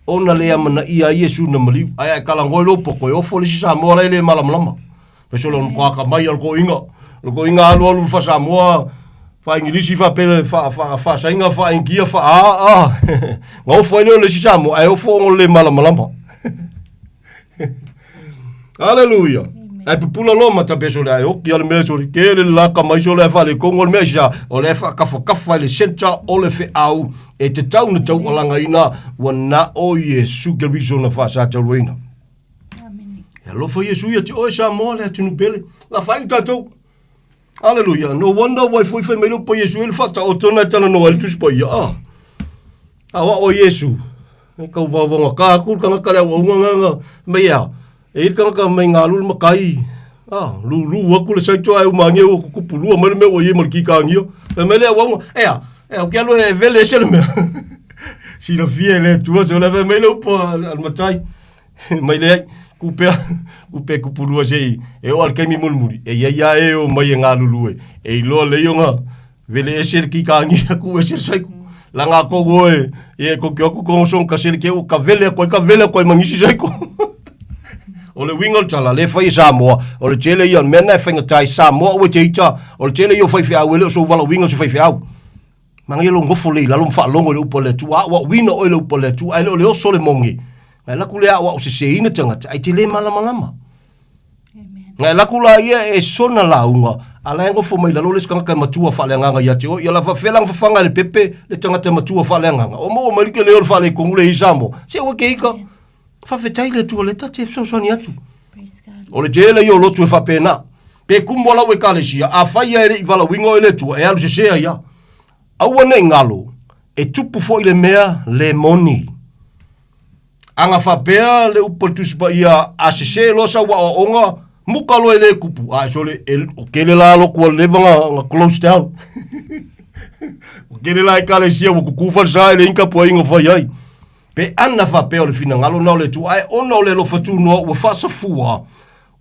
Ona le amanaia ai Iesu na maliu. Ae a e talanoa i lou poto, e ofo le isi Samoa la e le malamalama. Fai sole o le matua atamai a le toeaina. O le toeaina alu alu faa-Samoa, faa-Igilisi, faapea faa-Saina, faa-Initia, faa-a, a. Na ofo ai lea o le isi Samoa, ae ofo ona o le le malamalama. Aleluia. Ae pupula loa ma tape sole ae oki a le mea sole. Tele le laka mai sole ae faaletonu o le mea i sa. O lea e faatafatafa i le centre o le feau e tatau ona taualagaina ua na o Iesu Keriso na faasataluaina. E alofa Iesu ia te oe Samoa le atunuu pele. La faaiu tatou. Aleluia. No wonder why foi fai mai le upu a Iesu e le faataoto na e talanoa ai le Tusi Paia. Ah. A o ao Iesu. E kau vaovaogata atu le tagata le auauna na mai e a. E i le tagata mai galu le matai. Ah, lulu atu le saito ae umagia ua tutupulua mai le mea ua i ai ma le kikagia. Fai mai le auauna, e a, e a, ou te alu e vele ese le mea. Silafia e le Atua, se o le fai mai le upu a le matai. Mai leai, ku pea, ku pea kupulua se i, e oo a le taimi mulimuli, e i ai a e o mai e galulue, e iloa lelei ona vele ese le kikagia, ku ese le saiko. Laga kou oe, ia kou te o atu kou song ka sele ke ua ka vele atu ai, ka vele atu ai ma nisi saiko. O le uiga o le tala, le fai e Samoa, o le tele ia o le mea lena e faigata ai Samoa aua e te ita, o le tele ia o faifeau e le o sou valaauina o se faifeau. Manaia lou nofo lelei i lalo ma faalogo i le upu a le Atua, aoaoina oe i le upu a le Atua, ae le o le oso le moni. Na e alu atu le aoao seseina tagata, ae te le malamalama. Na e alu atu la ia e sona lauga, a la e nofo mai lalo le isi tagata e matua faaleagaga ia te oe. Ia la faapefea la ona fafaga e le pepe le tagata e matua faaleagaga? Ua maua mai le tele o le faaletonu lea i Samoa. Se aua e te ita. Faafetai le Atua o lea ta te fesoasoani atu. O le tele ia o lotu e faapena. Pe kumu lau ekalesia, afai ia e le i valaauina oe le Atua, e alu sese ai a. Aua ne i galo, e tupu foi le mea le moni. Ana faapea le upu a le Tusi Paia, a sese loa sau aoaoga, muka loa e le kupu. A e sole, e, o kele la lotu a leva na, na close down. o kele la ekalesia ua kuku falesa e le inga puaiga o fai ai. Pe ana faapea o le finagalo na o le Atua, ae ona o le alofa tunoa ua faasafua,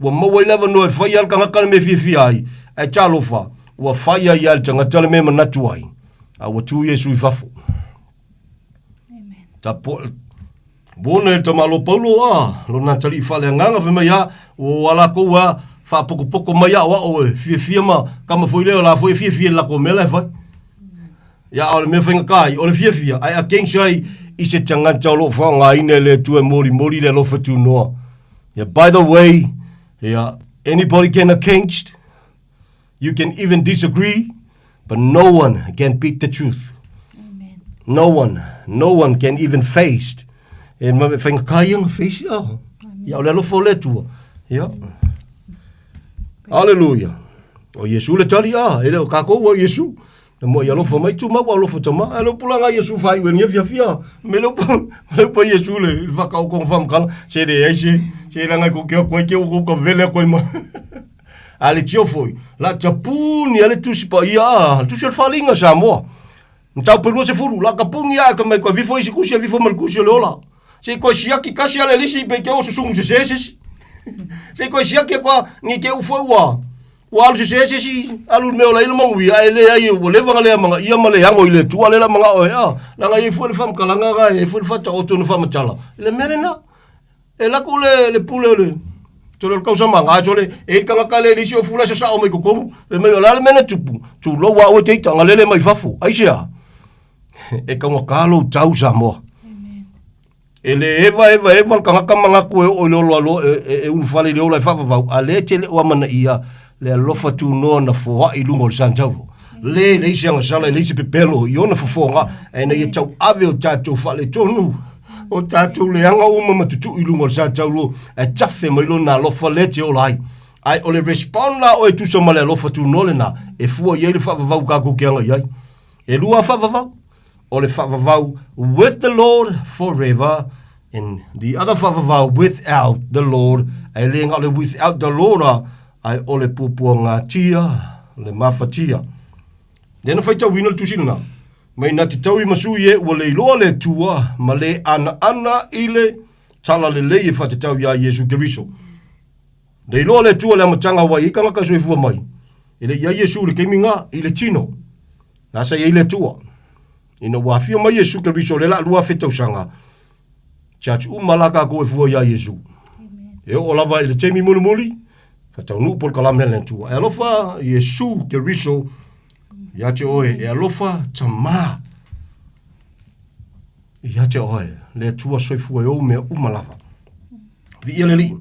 ua maua ai le avanoa e fai ai le tagata le mea e fiafia ai, ae talofa, ua fai ai lava e le tagata le mea e manatu ai, a ua tu Iesu i fafo. Tapo, Bona e le tamalo Paulo a, lona atalii faaleagaga fai mai a, ua lakou a, faapokopoko mai aoao e fiafia ma kama foi lea o la foi e fiafia i le lakou mea la e fai. Ia, a o le mea faigata ai, o le fiafia, ae against ai i se tagata o lo o faaaogaina e le Atua e molimoli le alofa tunoa. Yeah, by the way, yeah, anybody can against, you can even disagree, but no one can beat the truth. Amen. No one, no one can even face. E ma faigata ia na face ia. Ia, o le alofa o le Atua. Ia. Hallelujah. O Iesu le tali a, e le o kākou o Iesu. Na mua i alofa mai tu mau alofa tama. A le pulanga Iesu fai ue nia fiafia. Me le upa, le upa Iesu le le whakaokonga whamakala. Se le ai se, se ranga ko ke koe ke o ka vele koe ma. A le tio foi, la tapuni a le tusi pa ia, a, le tusi o le whalinga Samoa. Mataupu e 20, la tapuni a ka mai koe vifo isi kusi a vifo ma le kusi o le ola. Se koe siaki kasi a le lisi pe ke o susumu se se se si. Se koe siaki a koa ni ke ufo ua. Ua alu sese se isi, alu le mea o la i le manuia, ae leai, ua leva na lea magaia ma le ago i le Atua lea la manao e, a, leaga e i ai foi le faamatalaga na, e i ai foi le faataoto na faamatala, i le mea lena. E alu atu le, le pule o le, sole o le tausamaga, sole, e i ai le tagata lea e leai se ofula e sasao mai totonu, fai mai, o le a le mea na tupu? Tulou a oe te ita, na lele mai fafo. Aisea? E taugata lou tau Samoa. E le eva eva eva le tagata manatu e oo i le ola loa e, e, e ulufale i le ola e faavavau, a lea e te le o amanaia le alofa tunoa na foai i luga o le Santauro. Le leai se agasala, e leai se pepelo i ona fofoga, ae ina ia tauave o tatou faaletonu, o tatou leaga uma ma tutui i luga o le Santauro, ae tafe mai lona alofa lea e te ola ai. Ae o le respond la oe e tusa ma le alofa tunoa lena, e fua i ai le faavavau tatou te agai ai. E lua faavavau. O le faavavau with the Lord forever and the other faavavau without the Lord. Ae le na o le without the Lord a, ae o le puapuagatia, le mafatia. Lea na faitauina le tusi lena. Mai na te tau i masui e ua le iloa le Atua ma le anaana i le talalelei e faatatau iā Iesu Keriso. Le iloa le Atua le amataga ua i ai tagata soifua mai, e le i ai Iesu i le taimi na, i le tino. Na sa i ai le Atua. Ina ua afio mai Iesu Keriso le la 2000 tausaga, Judge uma la kākou e fua iā Iesu. E oo lava i le taimi mulimuli, faataunuu polokalame a le Atua. E alofa Iesu Keriso ia te oe, e alofa Tamā ia te oe, le Atua soifua e ou mea uma lava. Viia le Alii.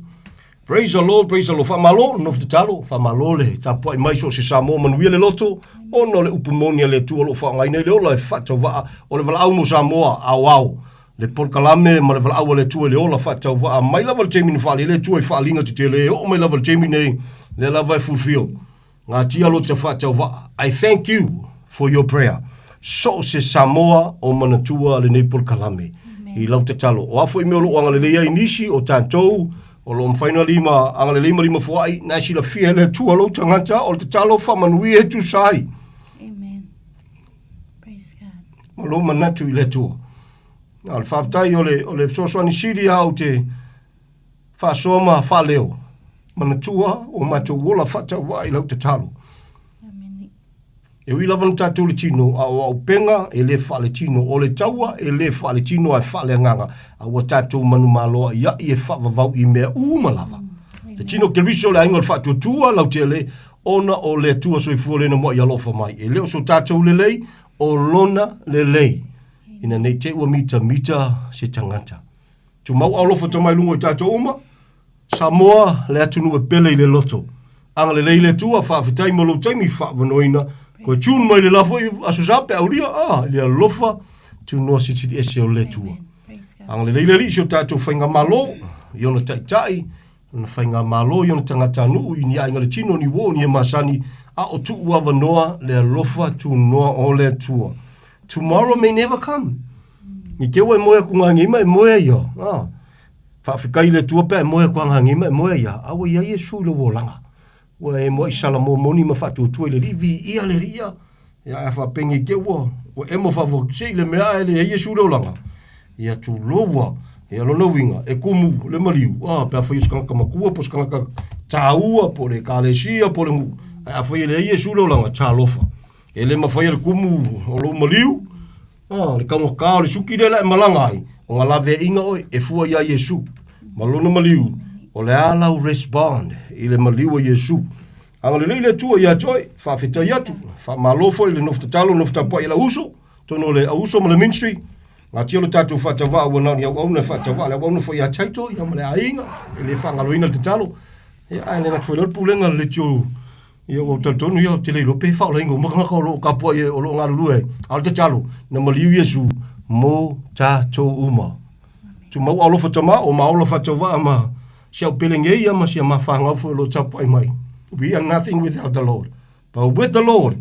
Praise the Lord, praise the Lord. Faamalo, nofo tatalo, faamalo le tapuai mai so o se Samoa manuia le loto, ona o le upu moni a le Atua o lo o faaaogaina i le ola e faatauvaa o le valaau mo Samoa aoao. Le polokalame ma le valaau a le Atua i le ola faatauvaa mai lava le taimi na faaali ai le Atua i faaaliga tetele e oo mai lava le taimi nei, lea lava e fulfill. Gatia lo te faatauvaa. I thank you for your prayer. So o se Samoa o manatua lenei polokalame i lau tatalo. O a foi mea o loo agalelei ai nisi o tatou o loo mafai ona lima agalelei ma lima foai, na e silafia e le Atua lou tagata o le tatalo faamanuia e tusa ai. Amen. Praise God. Ma lou manatu i le Atua. Na o le faafetai o le, o le fesoasoani sili a ou te Faasoa ma faaleo, manatua o matou ola faatauvaa i lau tatalo. E ui lava na tatou le tino, a o auupega e le faaletino, o le taua e le faaletino ae faaleagaga, a ua tatou manumalo a'ia'i e faavavau i mea uma lava. Le tino Keriso le aiga o le faatuatua lautele, ona o le Atua soifua lena mua'i alofa mai. E le o so tatou lelei, o Lona lelei, ina nei te i ua mitamita se tagata. Tumau alofa tama i luga o tatou uma. Samoa, le atunuu e pele i le loto. Agalelei le Atua, faafetai mo lou taimi faavanoaina. Koe tune mai le la foi aso sa pe aulia, ah, le alofa tunoa silisili ese o le Atua. Agalelei le Alii si o tatou faigamalo, i ona taitai, ona faigamalo i ona tagatanuu, i ni aiga le tino, ni uo, ni e masani, a o tuu avanoa le alofa tunoa o le Atua. Tomorrow may never come. I te ua e moe aku ngā ngima e moe ia. Ah. Whaawhikai le tua pea e moe aku ngā ngima e moe ia. A ua ia Iesu i le uolanga. Ua e moe i sala mō moni ma whaatuatua i le livi ia le ria. Ia e whapengi te ua. Ua emo whawha se i le mea e le Iesu le olanga. Ia tu loua. Ia lona uiga, e kumu le maliu. Ah, pe a whai o se kangaka makua, po se kangaka tāua, po le ekalesia, po le nuu. Ae a whai e le Iesu le olanga, talofa. E le mafai e le kumu o lou maliu, a, le kaugata o le suki lea la e malaga ai, o nga laveaiga oe e fua iā Iesu ma lona maliu, o le a lau respond i le maliu a Iesu. Agalelei le Atua ia te oe, faafetai atu, faamalo foi i le nofo tatalo, nofo tapuai i lau uso, tonu o le auuso ma le ministry, gatia lo tatou faatauvaa ua na o ni auauna e faatauvaa, le auauna foi ia Taito ia ma le aiga, e le faagaloina le tatalo, ia ae le gata foi lea o le pulega a le leitio Ia ua ou talitonu ia ou te le iloa pe faaolaina uma tagata o lo o tapuai o lo o galulue ai. A o le tatalo, na maliu Iesu mo tatou uma. Tumau alofa tama o maola faatauvaa ma si au pele nei ia ma si a mafanau foi o lo o tapuai mai. We are nothing without the Lord. But with the Lord,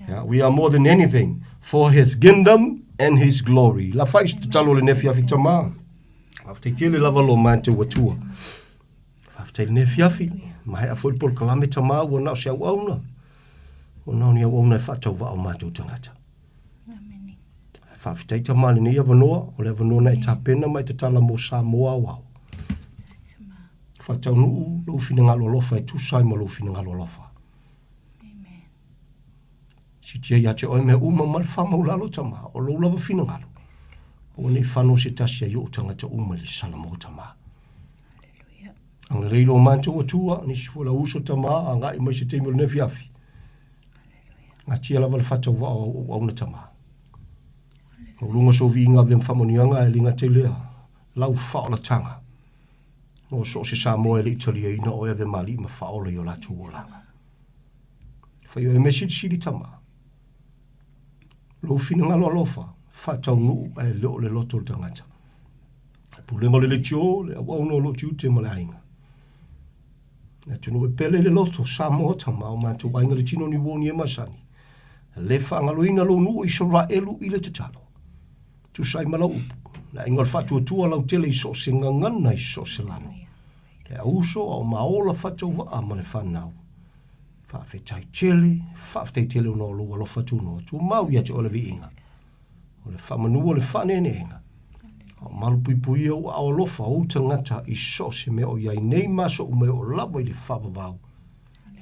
yeah, we are more than anything for his kingdom and his glory. La fai se tatalo le nefi afi tama. Faafetai tele lava lo matou Atua. Faafetai lenei afiafi, maea foi le polokalame tama ua na o se auauna. Ua na o ni auauna e faatauvaa o matou tagata. Faafetai tama lenei avanoa, o le avanoa na e tapena ma e tatala mo Samoa aoao. Faataunuu lou finagalo alofa e tusa ai ma lou finagalo alofa. Sitia ia te oe mea uma ma le faamaulalo tama, o lou lava finagalo. Aua ne i fano se tasi ai ou tagata uma i le Salamo tama. Agalelei lo matou Atua, nisi foi lau uso tama, agai mai se taimi o lenei afiafi. Gatia lava le faatauvaa o au auauna tama. O luga so viiga ave ma faamanuiaga e le gata i lea, lau faaolataga. O so o se Samoa e le i taliaina oe ave ma alii ma faaola i o latou olaga. Fai oe mea silisili tama. Lou finagalo alofa, faataunuu ae le o le loto o le tagata. Le pulega o le leitio, le auauna o lou tiute ma le aiga. Le atunuu e pele le loto, Samoa tama, o matou aiga le tino ni uo ni e masani. Le faagaloina lou nuu o Isaraelu i le tatalo. Tusa ai ma lau upu, le aiga o le faatuatua lautele i so o se gagana i so o se lano. Le auso a o maola faatauvaa ma le fanau. Faafetai tele, faafetai tele ona o lou alofa tunoa. Tumau ia te oe le viiga. O le faamanu o le faaneeneega. A o malupuipuia ou aao alofa ou tagata i so o se mea o i ai nei ma aso uma e oo lava i le faavavau.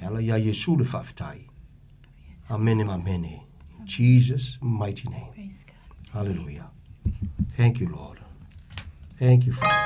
E ala iā Iesu le faafetai. Amene ma amene. In Jesus mighty name. Hallelujah. Thank you, Lord. Thank you, Father.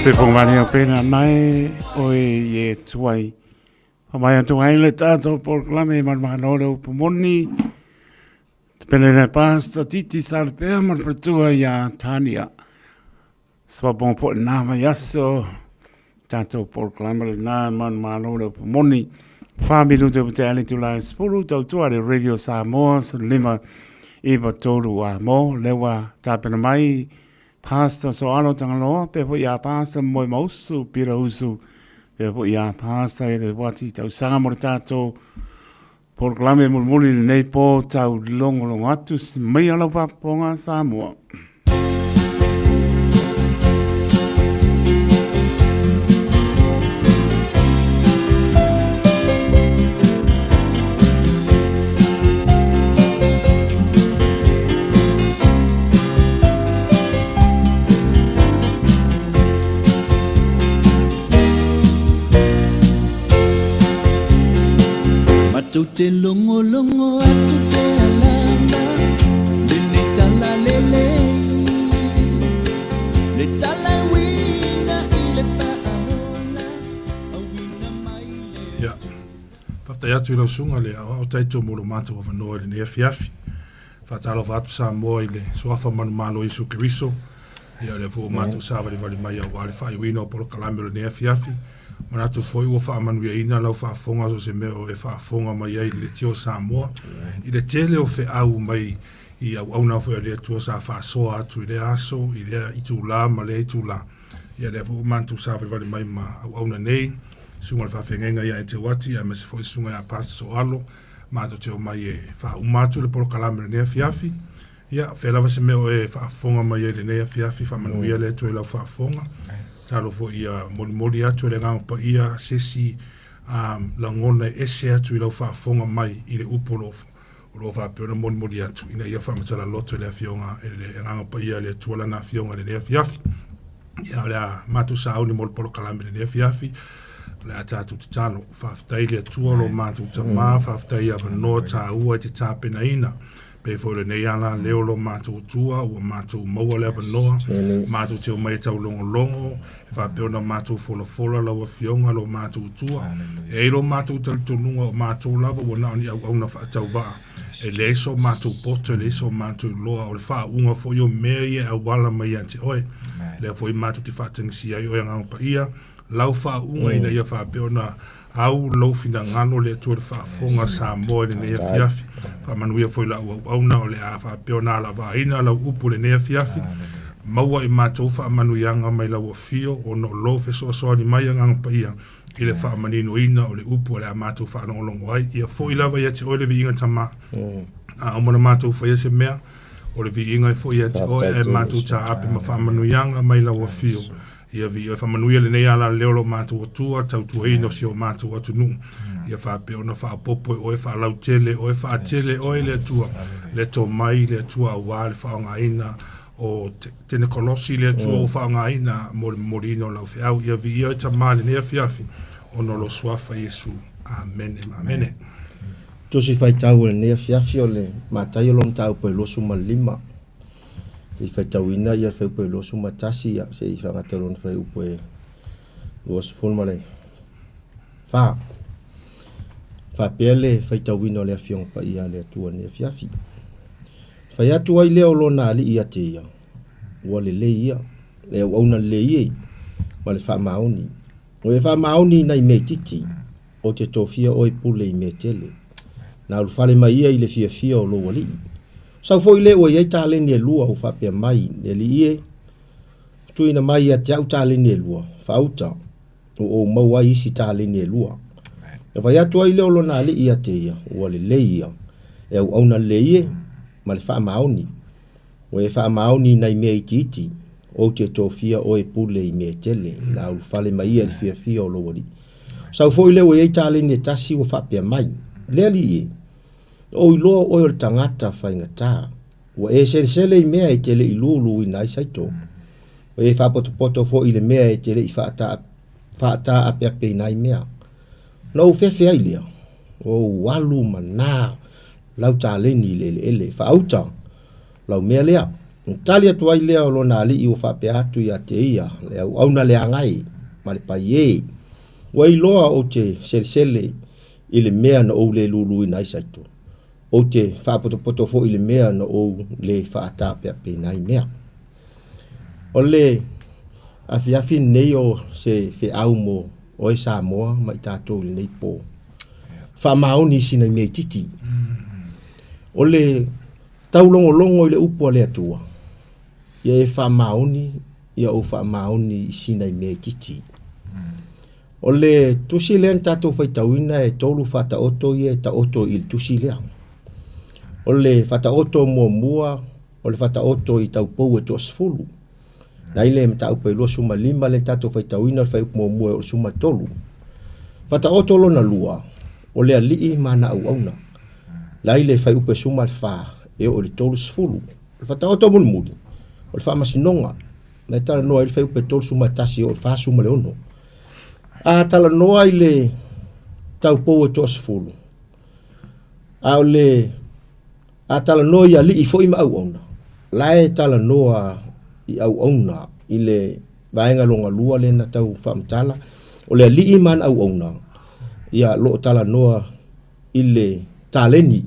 Se whakamaria pēnā mai oe i e tuai. Whamai atu ai le tātou polokalame manumahana o le upu moni. Te pene le pāsta titi sarapea ma le patua ia Tania. Swaponga po nā mai aso. Tātou polokalame le nā manumahana o le upu moni. Wha minute o te ale tula e sepulu tautua le Radio Samoa so lima iwa tolu a mo lewa tāpena mai Pastor Soalo Tangaloa pe foi a Pastor Moe Mausu Pira Usu pe foi a Pastor e te wati tausaga mo le tātou polokalame mulimuli lenei po tau longolongo atu mai a lau faafofoga Samoa. Matou te logologo atu pea lava lenei tala lelei, le tala e uiga i le faaola, auina mai le. Ia, faafetai atu i lau susuga le aoao taito mo lo matou avanoa i lenei afiafi. Faatalofa atu Samoa i le Suafa manumalo o Iesu Keriso. Ia o lea foi ua matou savalivali mai aua le faaiuina o polokalame o lenei afiafi. Manatu foi ua faamanuiaina lau faafofoga so o se mea o e faafofoga mai ai i le Leitio o Samoa i le tele o feau mai i auauna foi a le Atua sa faasoa atu i lea aso, i lea itula ma lea itula. Ia lea foi ua matou savalivali mai ma auauna nei, susuga i le faafeagaiga ia Eteuati aemaise foi susuga ia Pastor Soalo, matou te omai e faauma atu le polokalame o lenei afiafi. Ia, fea lava se mea o e faafofoga mai ai i lenei afiafi, faamanuia le Atua i lau faafofoga. Tatalo foi ia molimoli atu e le Agaga Paia se isi um, lagona e ese atu i lau faafofoga mai i le upu o lo o lo o faapea ona molimoli atu ina ia faamatala loto i le afioga i le Agaga Paia a le Atua lana afioga i lenei afiafi. Ia, o le a matou sauni mo le polokalame i lenei afiafi. O le a tatou tatalo. Faafetai le Atua lo matou Tama, faafetai avanoa taua i te tapenaina. Pei foi o lenei ala leo lo matou Atua, ua matou maua le avanoa, matou te omai e taulogologo, e faapea ona matou folafola lau Afioga lo matou Atua. E ai lo matou talitonuga o matou lava ua na o ni auauna faatauvaa. E leai so matou poto, e leai so matou iloa, o le faauuga foi o mea ia e auala mai ia te oe. Lea foi matou te faatagisia ai oe Agaga Paia, lau faauuga ina ia faapea ona au lou finagalo le Atua i le faafofoga a Samoa i lenei afiafi. Faamanuia foi lau auauna o le a faapea ona alavaaina lau upu i lenei afiafi. Maua i matou faamanuiaga mai lau afio ona o lou fesoasoani mai Agaga Paia i le faamaninoina o le upu o le a matou faalogologo ai. Ia foi lava ia te oe le viiga Tama. A uma ona matou faia se mea, o le viiga e foi ia te oe, ae matou taape ma faamanuiaga mai lau afio. Ia viia faamanuia lenei alaleo o lo matou Atua, tautuaina o si o matou atunuu. Ia faapea ona faaopoopo e oe, faalautele oe, faatele oe le Atua, le tomai le Atua aua le faaaogaina o tenekolosi le Atua ua faaaogaina mo le momoliina o lau feau. Ia viia oe Tama i lenei afiafi, ona o lou Suafa Iesu. Amene ma amene. Tusi faitau o lenei afiafi o le Mataio lona mataupu e 25. Se i faitauina ia le fuaiupu e 21, ia se i faagata lona fuaiupu e 24. Faapea le faitauina o le Afioga Paia a le Atua i lenei afiafi. Fai atu ai lea o lona alii ia te ia, ua lelei ia, le auauna lelei e, ma le faamaoni. Ua e faamaoni i nai mea itiiti, ou te tofia oe pule i mea tele. Na ulufale mai ia i le fiafia o lou alii. Sau foi le ua i ai taleni e lua ua faapea mai, Le alii e, tuuina mai ia te au taleni e lua, faauta, ua ou maua ai isi taleni e lua. Na fai atu ai lea o lona alii ia te ia, ua lelei ia, e auauna lelei e, ma le faamaoni. Ua e faamaoni i nai mea itiiti, ou te tofia oe pule i mea tele, na ulufale mai ia i le fiafia o lou alii. Sau foi lea ua i ai taleni e tasi ua faapea mai, Le alii e, na ou iloa o oe o le tagata faigata, ua e selesele i mea e te le i luluina ai saito, ua e faapotopoto foi i le mea e te le i faataapeapeina ai mea. Ona ou fefe ai lea, ua ou alu ma na lau taleni i le eleele, faauta lau mea lea. Ona tali atu ai lea o lona alii ua faapea atu ia te ia, le auauna leaga e, ma le pai e, ua iloa ou te selesele i le mea na ou le luluina ai saito, ou te faapotopoto foi i le mea na ou le faataapeapeina ai mea. O le afiafi lenei o se feau mo oe Samoa ma i tatou i lenei po. Faamaoni i sina mea itiiti. O le taulogologo i le upu a le Atua, ia e faamaoni, ia ou faamaoni i sina mea itiiti. O le tusi lea na tatou faitauina e tolu faataoto ia e taoto i le tusi lea. O le faataoto muamua o le faataoto i taupou e toasefulu. Na i le mataupu e 25 lea na tatou faitauina o le fuaiupu muamua e oo i le 13. Faataoto lona lua, o le alii ma ana auauna. La i le fuaiupu e 14 e oo i le 30. O le faataoto mulimuli, o le faamasinoga. Na e talanoa ai le fuaiupu e 31 e oo i le 46. A talanoa i le taupou e toasefulu, A o le a talanoa i alii foi ma auauna, la e talanoa i auauna i le vaega lona lua lea na tau faamatala, o le alii ma ana auauna, ia lo o talanoa i le taleni.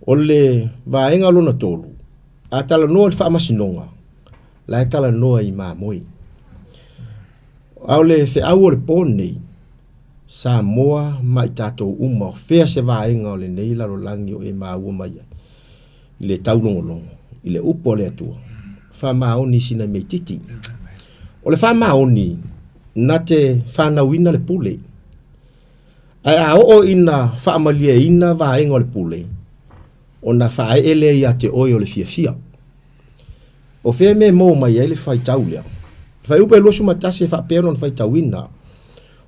O le vaega lona tolu, a talanoa i le faamasinoga, la e talanoa i mamoe. A o le feau o le po lenei, Samoa ma i tatou uma, o fea se vaega o lenei lalolagi o e maua mai ai i le taulogologo i le upu a le Atua, faamaoni sina mea itiiti. O le faamaoni na te fanauina le pule. Ae a oo ina faamalieina vaega o le pule, ona faaee lea ia te oe o le fiafia. O fea mea e maua mai ai le faitau lea? Le fuaiupu e 21 e faapea lona faitauina,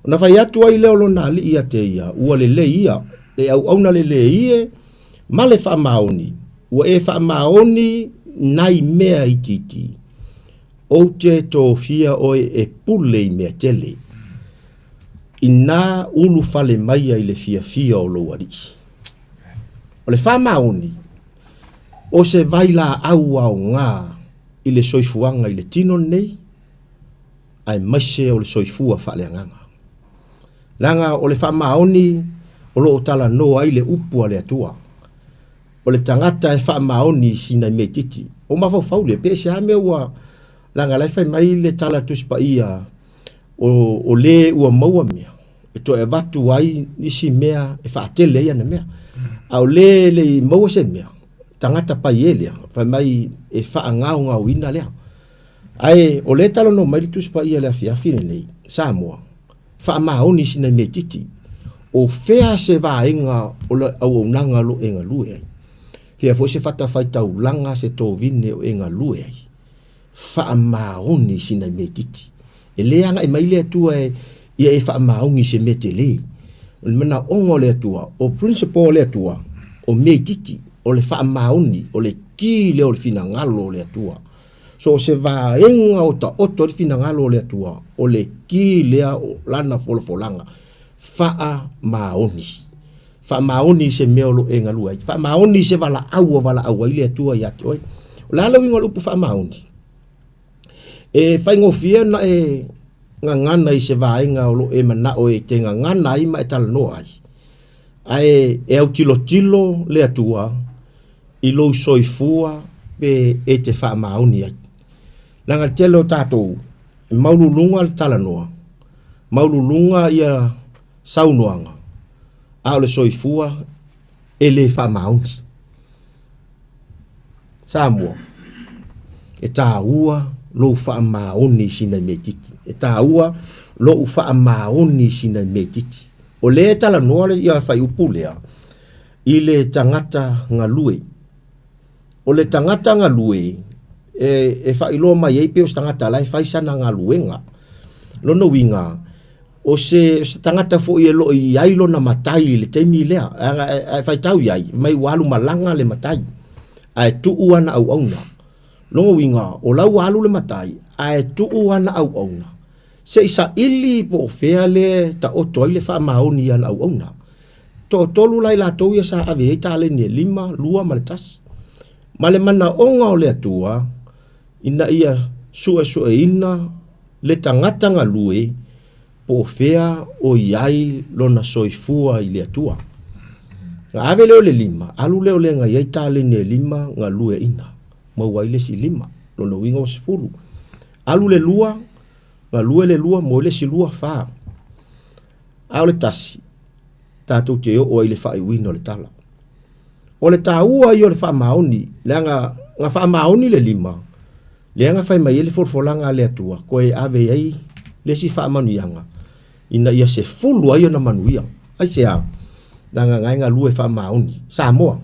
Ona fai atu ai lea o lona alii ia te ia, Ua lelei ia, le auauna lelei e, ma le faamaoni, ua e faamaoni nai mea itiiti, ou te tofia oe e pule i mea tele. Ina ulufale maia i le fiafia o lou alii. O le faamaoni, o se vailaau aoga i le soifuaga i le tino lenei, aemaise o le soifua faaleagaga. Leaga o le faamaoni o lo o talanoa ai le upu a le Atua. O le tagata e faamaoni i sina mea itiiti. O mafaufau lea, pe ese lava mea ua, leaga la e fai mai le tala a le Tusi Paia, o, o le ua maua mea, e toe avatu ai nisi mea e faatele ai ana mea. A o le e le i maua se mea, tagata paie lea, fai mai e faagaogaoina lea. Ae o lea e talanoa mai le Tusi Paia i le afiafi lenei, Samoa, faamaoni sina mea itiiti. O fea se vaega o le auaunaga o lo o e galue ai? Fea foi se fatafaitaulaga, se tovine o e galue ai? Faamaoni sina mea itiiti. E le agai mai le Atua e ia e faamaoni i se mea tele. O le manaoga o le Atua, o principle o le Atua, o mea itiiti, o le faamaoni, o le ki lea o le finagalo o le Atua. So o se vaega o taoto ai le finagalo o le Atua, o le ki lea o lana folafolaga, faamaoni. Faamaoni i se mea o lo o e galue ai. Faamaoni i se valaau ua valaau ai le Atua ia te oe. O le a le uiga o le upu faamaoni? E faigofie ona e gagana i se vaega o lo o e manao e te gagana ai ma e talanoa ai, ae e autilotilo le Atua i lou soifua pe e te faamaoni ai. Leaga le tele o tatou, e maululuga le talanoa, maululuga ia saunoaga, a o le soifua e le faamaoni. Samoa, e taua lou faamaoni i sina mea itiiti. E taua lou faamaoni i sina mea itiiti. O lea e talanoa le ia fuaiupu lea i le tagata galue. O le tagata galue e, e faailoa mai ai pei o se tagata la e fai sana galuega. Lona uiga, o se, o se tagata foi e lo o i ai lona matai i le taimi lea, a e faitau i ai, mai ua alu malaga le matai, ae tuu ana auauna. Lona uiga, o la ua alu le matai, ae tuu ana auauna, se i saili po o fea le taoto ai le faamaoni i ana auauna. Toatolu la i latou ia sa ave i ai taleni e lima, lua ma le tasi. Ma le manaoga o le Atua, ina ia suesueina le tagata galue po o fea o i ai lona soifua i le Atua. Na ave lea o le lima, alu lea o le na i ai taleni e lima galueaiina, maua ai le isi lima, lona uiga ua 10. Alu le lua, galue le lua, maua ai le isi lua, fa. A o le tasi, tatou te oo ai i le faaiuina o le tala. O le taua ia o le faamaoni, leaga na faamaoni le lima, lea na fai mai ai le folafolaga a le Atua, toe ave i ai le isi faamanuiaga, ina ia sefulu ai ona manuia. Aisea? Leaga na e galue faamaoni. Samoa,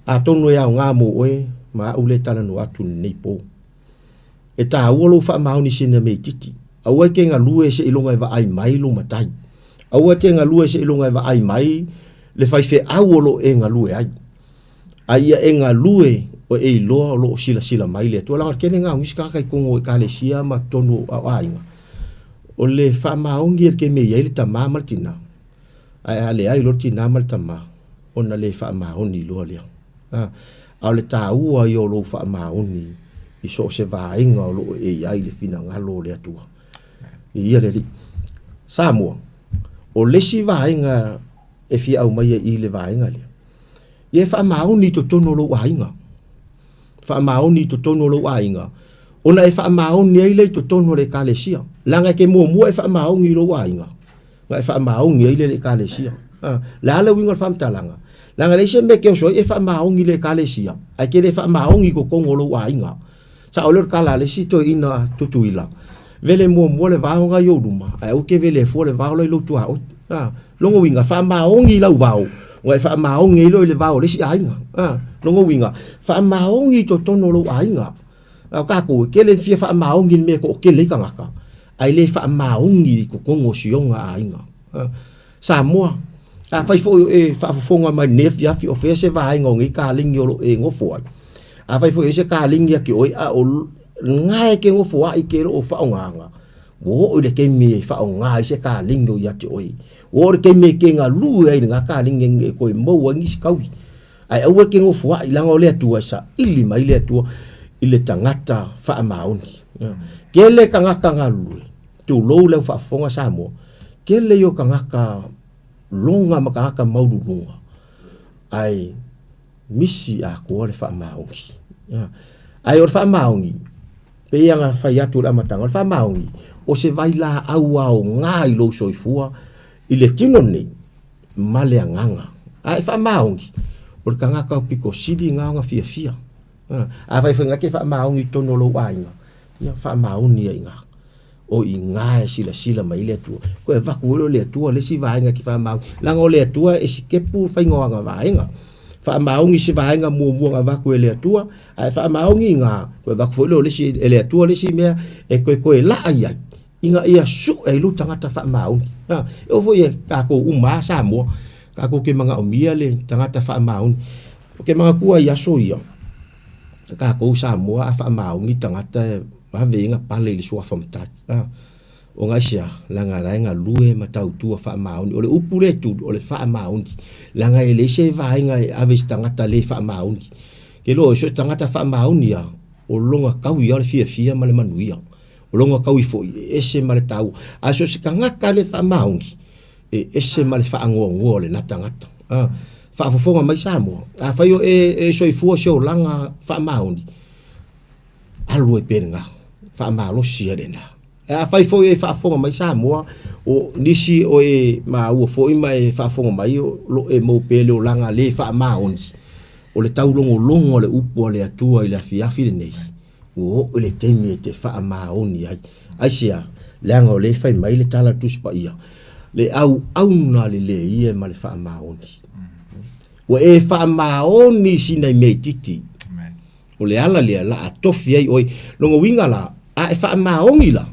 atonu e aoga mo oe ma au lea e talanoa atu i lenei po. E taua lou faamaoni i sina mea itiiti. Aua e te galue seiloga e vaai mai lou matai. Aua e te galue seiloga e vaai mai le faifeau o lo o e galue ai. A ia e galue o e iloa o lo o silasila mai le Atua. Leaga o le tele lena o nisi tagata i totonu o ekalesia ma totonu o aiga, o le faamaoni e le taimi e i ai le tama ma le tina, ae a leai loa le tina ma le tama, ona le faamaoni loa lea. A, a o le taua ia o lou faamaoni i so o se vaega o lo o e i ai le finagalo o le Atua. Viia le Alii. Samoa, o le isi vaega e fia aumaia i le vaega lea, ia e faamaoni i totonu o lou aiga. Faamaoni i totonu o lou aiga, ona e faamaoni ai lea i totonu o le ekalesia. Leaga e te muamua e faamaoni i lou aiga, na e faamaoni ai lea i le ekalesia. A, le a le uiga o le faamatalaga? Leaga e leai se mea e te oso ai e faamaoni i le ekalesia, ae te le faamaoni i totonu o lou aiga. Sao lea o le tala a le isi toeaina Tutuila, vele muamua le vao na i ou luma, ae aua e te vele fua le vao la i lou tuaoi. A, lona uiga, faamaoni i lau vao, ona e faamaoni ai loa i le vao o le isi aiga. A, lona uiga, faamaoni i totonu o lou aiga. A o tatou, e tele fia faamaoni i le mea e toatele ai tagata, ae le faamaoni i totonu o sioga aiga. Samoa, afai foi o e faafofoga mai lenei afiafi o fea se vaega o nei kalegi o lo o e nofo ai, afai foi e i ai se kalegi ia te oe a o lena e te nofo ai ke lo o faaaogaina, ua oo i le taimi e faaaoga ai se kalegi o ia te oe. Ua oo i le taimi e te galue ai i lena kalegi e toe maua ai nisi taui. Ae aua e te nofo ai, leaga o le Atua e saili mai le Atua i le tagata faamaoni. Tele tagata galulue, tulou le au faafofoga Samoa, tele ia o tagata loga ma tagata maualuluga, ae misi atoa le faamaoni. Ae o le faamaoni, pei ona fai atu i le amataga, o le faamaoni, o se vailaau aoga i lou soifua i le tino lenei, ma le agaga. A e faamaoni, o le tagata pito sili lena ona fiafia. Afai foi na te faamaoni i totonu o lou aiga, ia faamaoni ai i ina. O i ina e silasila mai ai le Atua. Toe avatu foi lea o le Atua le isi vaega e te faamaoni. Leaga o le Atua e sitepu le faiga o ana vaega. Faamaoni se vaega muamua na avatu e le Atua, ae faamaoni i ina, toe avatu foi lea o le isi, e le Atua le isi mea e toe toe laa i ai, ina ia sue ai lou tagata faamaoni. E oo foi ia tatou uma lava Samoa, tatou te manaomia le tagata faamaoni. Ou te manatua i aso ia, tatou Samoa a faamaoni tagata e vave ai ona pale i le suafa matai. Ona aisea? Leaga o la e galue ma tautua faamaoni. O le upu lea e tuli, o le faamaoni. Leaga e leai se vaega e ave i se tagata le faamaoni. Ke iloa so o se tagata faamaoni lava, o lona taui lava o le fiafia ma le manuia. O lona taui foi, e ese ma le taua. Ae so o se tagata le faamaoni, e ese ma le faanoanoa o lena tagata. A, faafofoga mai Samoa, afai o e, e soifua se olaga faamaoni, alu ai pea lena, faamalosi ai lena. Ae afai foi e faafofoga mai Samoa, o nisi o e maua foi ma e faafofoga mai o lo e maua pea le olaga le faamaoni, o le taulogologo o le upu a le Atua i le afiafi lenei, Ua oo i le taimi e te faamaoni ai. Aisea? Leaga o lea e fai mai le tala a le Tusi Paia, le auauna lelei ia ma le faamaoni. Ua e faamaoni i sina mea itiiti. O le ala lea la a tofi ai oe. Lona uiga la, a e faamaoni la,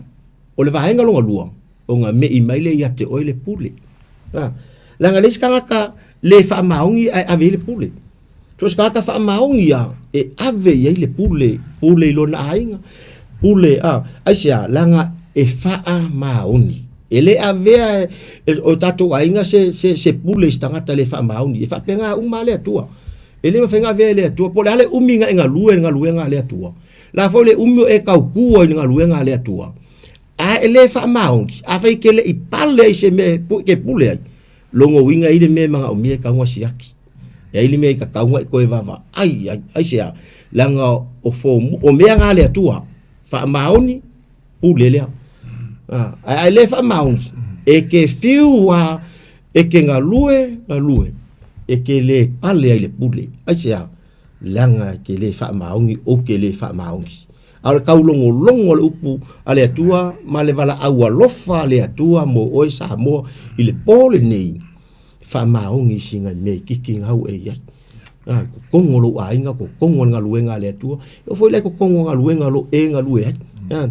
o le vaega lona lua, ona me'i mai lea ia te oe le pule. Leaga e leai se tagata le faamaoni ae ave i ai le pule. So o se tagata faamaoni lava e ave i ai le pule, pule i lona aiga, pule, a, aisea? Leaga e faamaoni. E le avea e o tatou aiga se, se, se pule i se tagata le faamaoni. E faapena uma lava le Atua. E le mafai ona avea e le Atua. Po o le a le umi na e galue i le galuega a le Atua, la foi le umi o e tautua i le galuega a le Atua, a e le faamaoni, afai e te le i pale ai i se mea e te pule ai, lona uiga e i ai le mea e manaomia e tatau ona siaki. E i ai le mea e tatau ona e toe vaavaai i ai. Aisea? Leaga o fomu, o mea na a le Atua, faamaoni, pule lea. Ae a e le faamaoni, e te fiu lava, e te galue, galue, e te le pale ai i le pule. Aisea? Leaga e te le faamaoni, ou te le faamaoni. A o le taulogologo o le upu a le Atua ma le valaau alofa a le Atua mo oe Samoa i le po lenei, faamaoni i sina mea itiiti nau e i ai. A, totogi o lou aiga, totogi o le galuega a le Atua. E oo foi la i totogi o galuega o lo o e galue ai. A,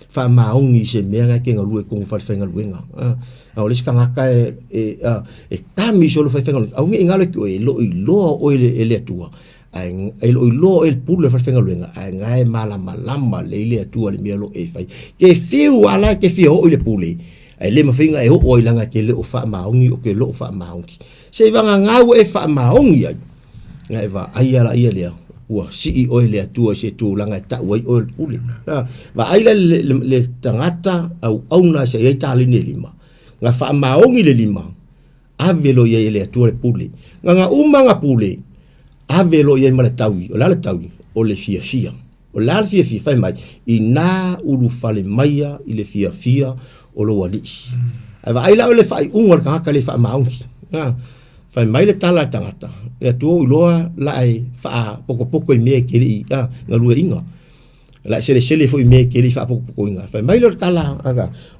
faamaoni i se mea na e te galue i totonu o falefaigaluega. A, a o le isi tagata e, e, a, e kami solo falefaigaluega, aua ne i galo ia te oe, e le o iloa oe e le Atua. Ae e le o iloa oe e le pule o le falefaigaluega, ae na e malamalama lelei le Atua i le mea o lo o e fai. Te fiu lava la e te fia oo i le pule, Ae le mafai ona e oo ai leaga e te le o faamaoni o te le o faamaoni. Seiavagana ua e faamaoni ai, ona e vaai lea lea ua sii oe e le Atua i se tulaga e tau ai oe o le pule. Vaai la le tagata auauna sa i ai taleni e lima, na faamaoni le lima, ave loa i ai e le Atua le pule. Na ona uma ona pule, ave loa i ai ma le taui. O le a le taui? O le fiafia. O le a le fiafia? Fai mai, ina ulufale maia i le fiafia o lou alii. Ae vaai la oe i le faaiuga o le tagata le faamaoni. Fai mai le tala a le tagata, le Atua ua iloa la e faapotopoto i mea e te le i galueaiina. La e selesele foi i mea e te le i faapotopotoina. Fai mai lea o le tala,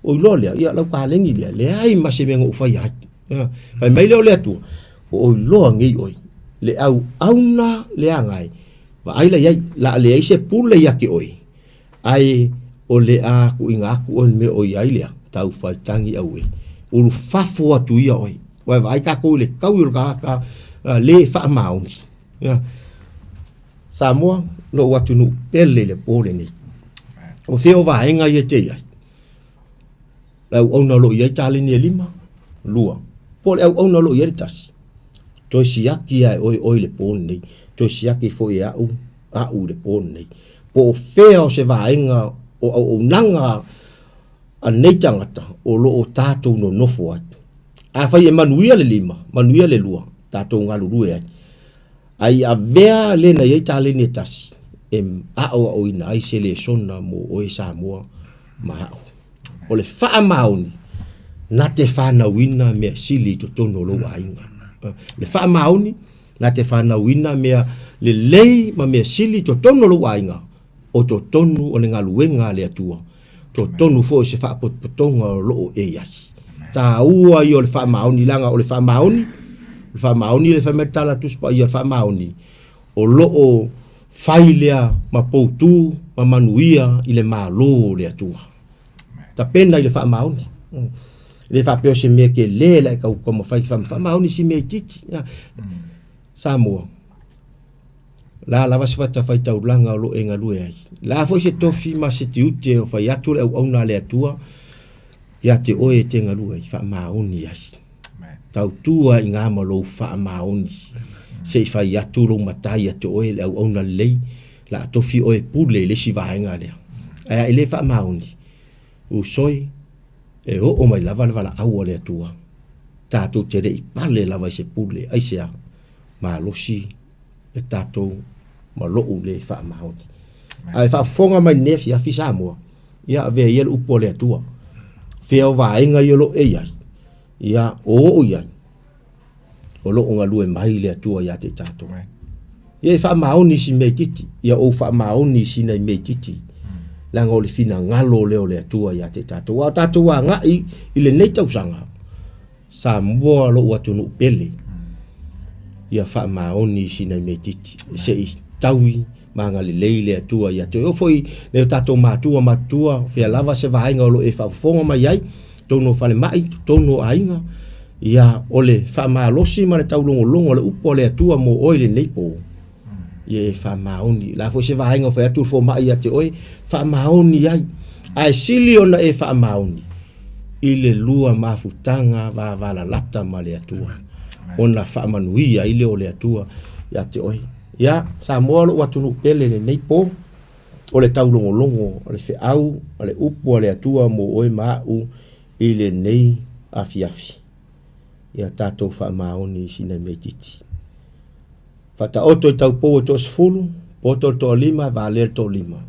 ua iloa lea, ia lau taleni lea, leai ma se mea na ou faia ai. Fai mai lea o le Atua, ua ou iloa nei oe, le auauna leaga e, vaai la i ai, la a leai se pule ia te oe, ae o le a tuuina atu oe i le mea o i ai lea, tau faitagi auē, ulufafo atu ia oe. Ua e vaai tatou i le taui o le tagata le faamaoni. Samoa, lou atunuu pele i le po lenei. O fea o vaega ia e te i ai? Le auauna o lo o i ai taleni e lima, lua. Po o le auauna o lo o i ai le tasi. Toe siaki lava e oe oe i le po lenei. Toe siaki foi e au, au i le po lenei. Po o fea o se vaega o auaunaga a nei tagata o lo o tatou nonofo ai. Afai e manuia le lima, manuia le lua, tatou galulue ai. Ae i avea le na i ai taleni e tasi e aoaoina ai se lesona mo oe Samoa ma a'u. O le faamaoni na te fanauina mea sili i totonu o lou aiga. O le faamaoni na te fanauina mea lelei ma mea sili i totonu o lou aiga, o totonu o le galuega a le Atua, totonu foi o se faapotopotoga o lo o e i ai. Taua ia o le faamaoni, leaga o le faamaoni, o le faamaoni le fai mai le tala a le Tusi Paia, o le faamaoni, o lo o fai lea ma poutu ma manuia i le Malo o le Atua. Tapena i le faamaoni. E le faapea o se mea tele la e tau taumafai e faamaoni si mea itiiti. Samoa, o le a lava se fatafaitaulaga o lo o e galue ai, o le a foi se tofi ma se tiute o fai atu le auauna a le Atua ia te oe e te galue ai, faamaoni ai. Tautua i ina ma lou faamaoni, se i fai atu lou matai ia te oe le auauna lelei, o le a tofi oe e pule i le isi vaega lea. Ae a e le faamaoni, usoi, e oo mai lava le valaau a le Atua, tatou te le i pale lava i se pule, aisea? Malosi le tatou ma lou le faamaoni. Ae faafofoga mai lenei afiafi Samoa, ia avea ia le upu a le Atua. Fea o vaega ia o lo o e i ai, ia o oo i ai, o lo o galue mai le Atua ia te i tatou. Ia e faamaoni i si mea itiiti, ia ou faamaoni i sina mea itiiti, leaga o le finagalo lea o le Atua ia te i tatou. A o tatou agai i lenei tausaga, Samoa lou atunuu pele, ia faamaoni i sina mea itiiti, se i taui ma agalelei le Atua ia te oe. Oo foi i o tatou matua matutua, fea lava se vaega o lo o e faafofoga mai ai, totonu o falemai, totonu o aiga, ia o le faamalosi ma le taulogologo o le upu a le Atua mo oe i lenei po, ia e faamaoni. O le a foi se vaega o fai atu le fomai ia te oe, faamaoni ai. Ae sili ona e faamaoni i le lua mafutaga vavalalata ma le Atua, ona faamanuia ai lea o le Atua ia te oe. Ia, Samoa lou atunuu pele i lenei po, o le taulogologo o le feau a le upu a le Atua mo oe ma a'u i lenei afiafi. Ia tatou faamaoni i sina mea itiiti. Faataoto i taupou e toasefulu, poto le toalima, valea le toalima.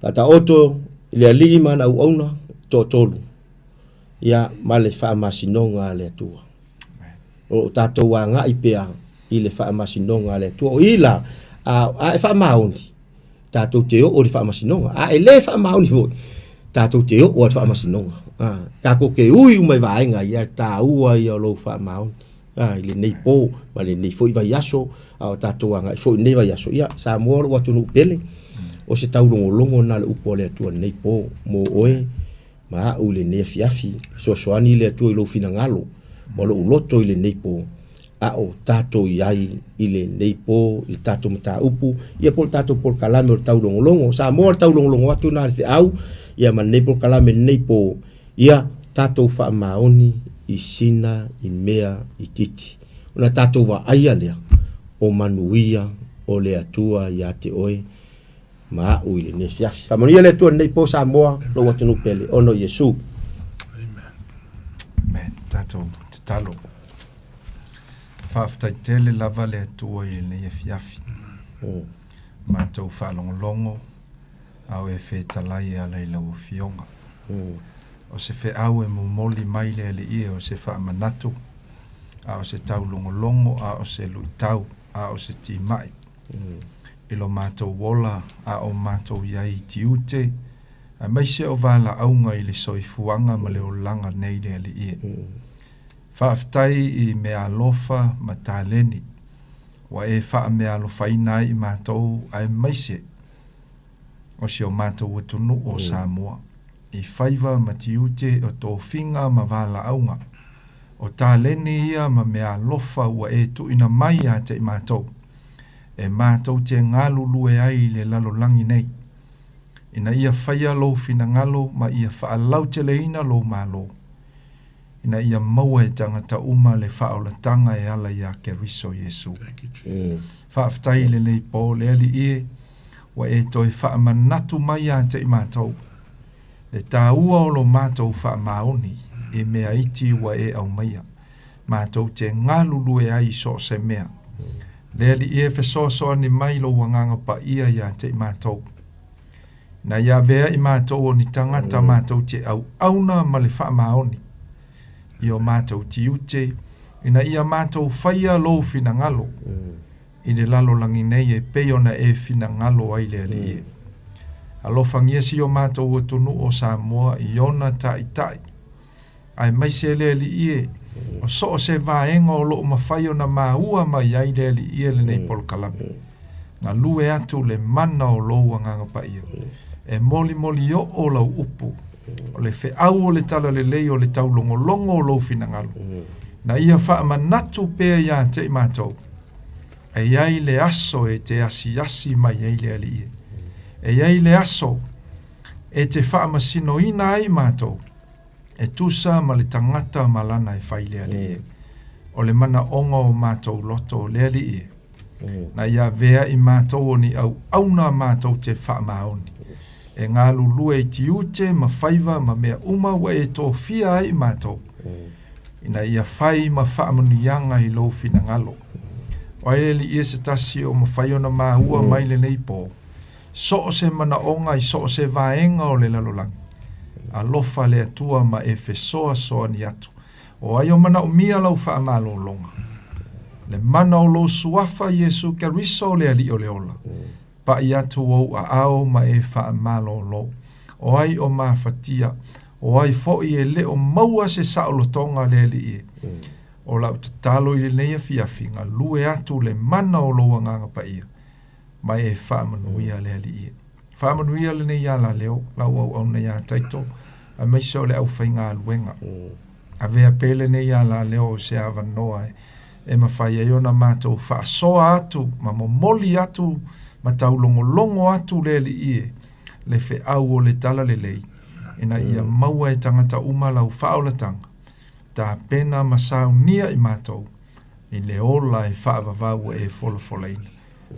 Faataoto i le alii ma ana auauna, toatolu, ia ma le faamasinoga a le Atua. O lo o tatou agai pea i le faamasinoga a le Atua. O i la, a, a e faamaoni, tatou te oo i le faamasinoga. A e le faamaoni foi, tatou te oo i le faamasinoga. A, tatou te ui uma i vaega ia, taua ia o lou faamaoni. A, i lenei po ma lenei foi vaiaso, a o tatou agai foi i lenei vaiaso. Ia, Samoa lou atunuu pele, o se taulogologo lena a le upu a le Atua i lenei po mo oe ma a'u i lenei afiafi, fesoasoani le Atua i lou finagalo ma lou loto i lenei po, a o tatou i ai i lenei po i le tatou mataupu, ia po o le tatou polokalame o le taulogologo. Samoa o le taulogologo atu lena a le feau, ia ma lenei polokalame i lenei po, Ia tatou faamaoni i sina i mea itiiti, ona tatou vaaia lea o manuia o le Atua ia te oe ma a'u i lenei afiafi. Faamanuia le Atua i lenei po Samoa, lou atunuu pele, ona o Iesu. Amen. Tatou tatalo. Faafetai tele lava le Atua i lenei afiafi. Matou faalogologo a o e fetalai e ala i lau Afioga. O se feau e momoli mai le Alii e o se faamanatu, a o se taulogologo, a o se luitau, a o se timai. I lo matou ola a o matou i ai i tiute, aemaise o valaauga i le soifuaga ma le olaga nei le Alii e. Faafetai i meaalofa ma taleni ua e faameaalofaina ai i matou aemaise o si o matou atunuu o Samoa, i faiva ma tiute o tofiga ma valaauga, o taleni ia ma meaalofa ua e tuuina mai ia te i matou, e matou te galulue ai i le lalolagi nei, ina ia faia lou finagalo ma ia faalauteleina lou Malo. ina ia maua e tagata uma le faaolataga e ala iā Keriso Iesu. Faafetai i lenei po, le Alii e, ua e toe faamanatu mai ia te i matou, le taua o lo matou faamaoni i mea iti ua e aumaia, matou te galulue ai i so o se mea. Le Alii e, fesoasoani mai lou Agaga Paia ia te i matou. Ina ia avea i matou o ni tagata matou te auauna ma le faamaoni i o matou tiute, ina ia matou faia lou finagalo i le lalolagi nei e pei ona e finagalo ai le Alii e. Alofagia si o matou atunuu o Samoa i ona taitai, aemaise le Alii e, o so o se vaega o lo o mafai ona maua mai ai le Alii e lenei polokalame. Galue atu le mana o lou Agaga Paia, e molimoli oo lau upu, o le feau o le talalelei o le taulogologo o lou finagalo, na ia faamanatu pea ia te i matou, e i ai le aso e te asiasi mai ai le Alii e. E i ai le aso e te faamasinoina ai matou, e tusa ma le tagata ma lana e fai le Alii e. O le manaoga o matou loto le Alii e. Na ia avea i matou o ni auauna matou te faamaoni. E galulue i tiute ma faiva ma mea uma ua e tofia ai i matou, ina ia fai ma faamanuiaga i lou finagalo. O ai le Alii e se tasi o mafai ona maua mai lenei po, So o se manaoga i so o se vaega o le lalolagi. Alofa le Atua ma e fesoasoani atu. O ai o manaomia lau faamalologa? Le mana o lou Suafa Iesu Keriso le Alii o le ola. Paʻi atu ou aao ma e faamalolo. O ai o mafatia? O ai foi e le o maua se saolotoga le Alii e? O lau tatalo i lenei afiafi, galue atu le mana o lou Agaga Paia. ma e faamanuia le Alii e. Faamanuia lenei alaleo, lau auauna iā Taito, aemaise o le aufaigaluega. Avea pea lenei alaleo o se avanoa e mafai ai ona matou faasoa atu ma momoli atu ma taulogologo atu le Alii e, le feau o le Talalelei, ina ia maua e tagata uma lau faaolataga, tapena ma saunia i matou i le ola e faavavau ua e folafolaina.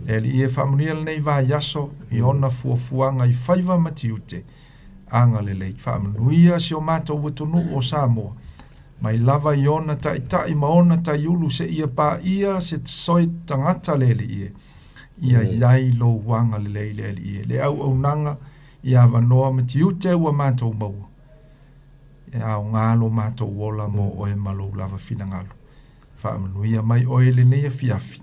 Le Alii e faamanuia lenei vaiaso i ona fuafuaga i faiva ma tiute. Agalelei, faamanuia si o matou atunuu o Samoa, mai lava i ona taitai ma ona taiulu seia paia se soe tagata le Alii e. Ia i ai lou agalelei le Alii e. Le auaunaga i avanoa ma tiute ua matou maua. E aoga lo matou ola mo oe ma lou lava finagalo. Faamanuia mai oe i lenei afiafi.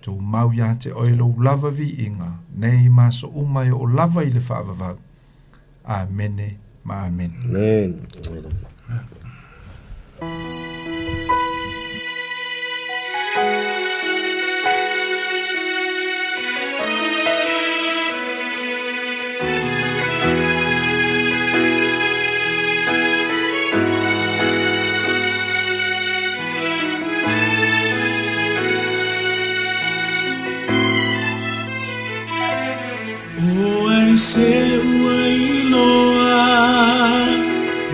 Tumau ia te oe lou lava viiga, nei ma aso uma e oo lava i le faavavau. Amene ma amene. Amen. O ai se ua iloa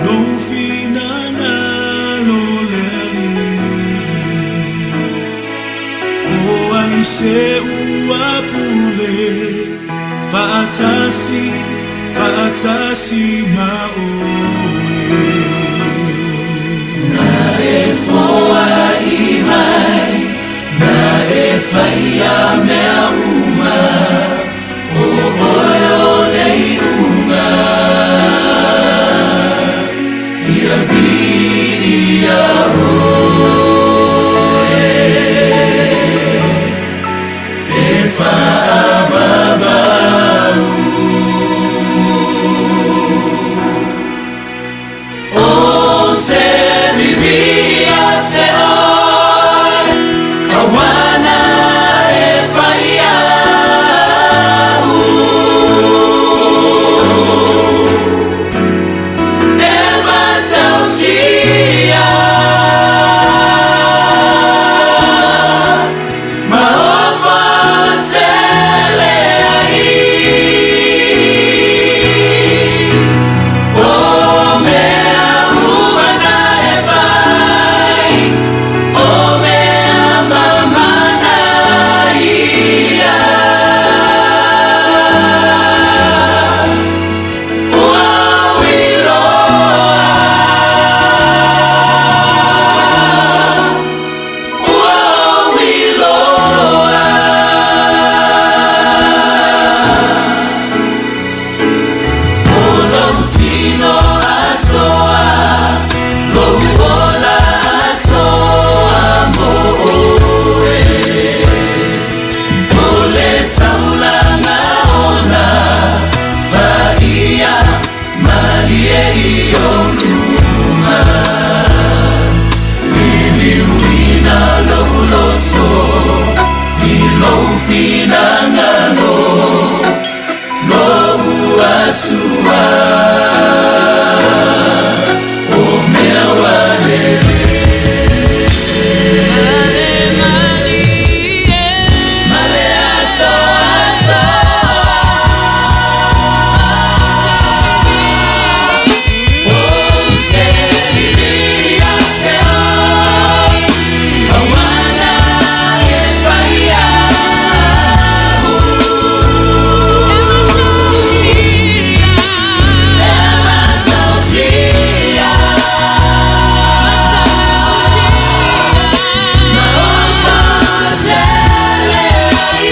lou finagalo. se ua pule faatasi, faatasi ma oe. Na e foai mai, na e faia mea uma, o oe o le iuga. Ia viia oe, e faavavau. O te vivi ia te oe, awana e whai au. E matautia, ma ofa tele ai. O mea uma na e fai, o mea mamana ia. Ua uiloa, ua uiloa. O lou tino atoa, lou ola atoa mo oe. O le taulaga ona, paia malie i ou luma. Liliuina lou loto, i lou finagalo, lou Atua. O mea ua lelei. Male aso aso. O te vivi ia te oe, awana e fai au. E matautia, ma ofa tele ai.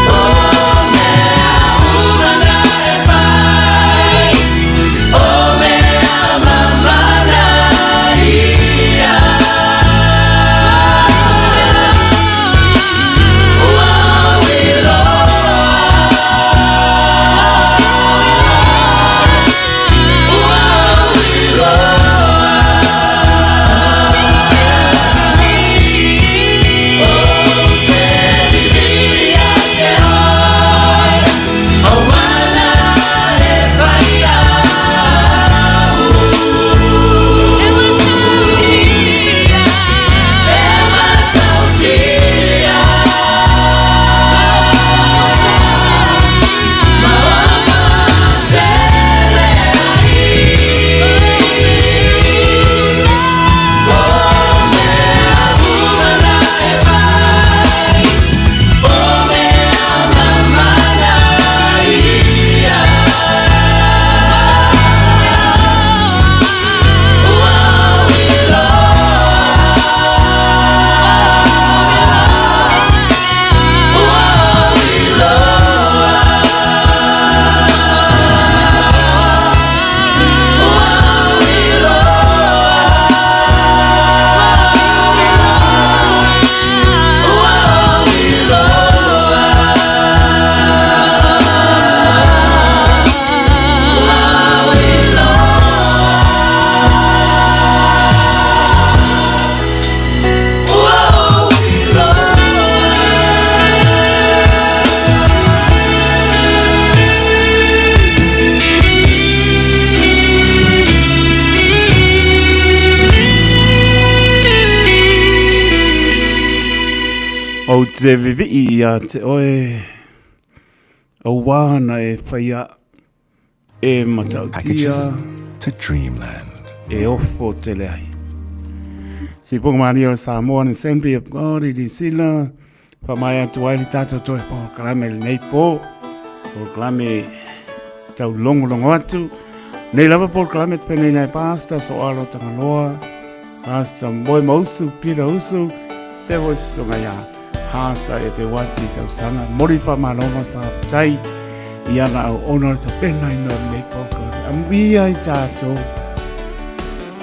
O mea uma na e fai, o mea mamana ia. Ua uiloa, ua uiloa. O te vivi ia te oe, awana e fai au. E matautia, ma ofa tele ai. O mea uma na e fai, o mea mamana ia. Ua uiloa, ua uiloa. Ua uiloa, ua uiloa. Ua uiloa. Ua uiloa. Ou te vivii ia te oe, auā na e whaia, e matautia, Packages to Dreamland. e ofo tele ai. Sipuga Malia o Samoa and Assembly of God i New Zealand. Whamae atu ai le tātou toe polokalame lenei pō. Polokalame tau longolongo atu. Nei lava polokalame te penei nei pāsta so alo tangaloa. Pāsta Moe Mausu, Peter Usu, te hoi songa ia. Pāsta e te wati tausanga. Mori pa maloma pa tai. I ana au ona le tapena i no nei polokalame. Amuia i tātou.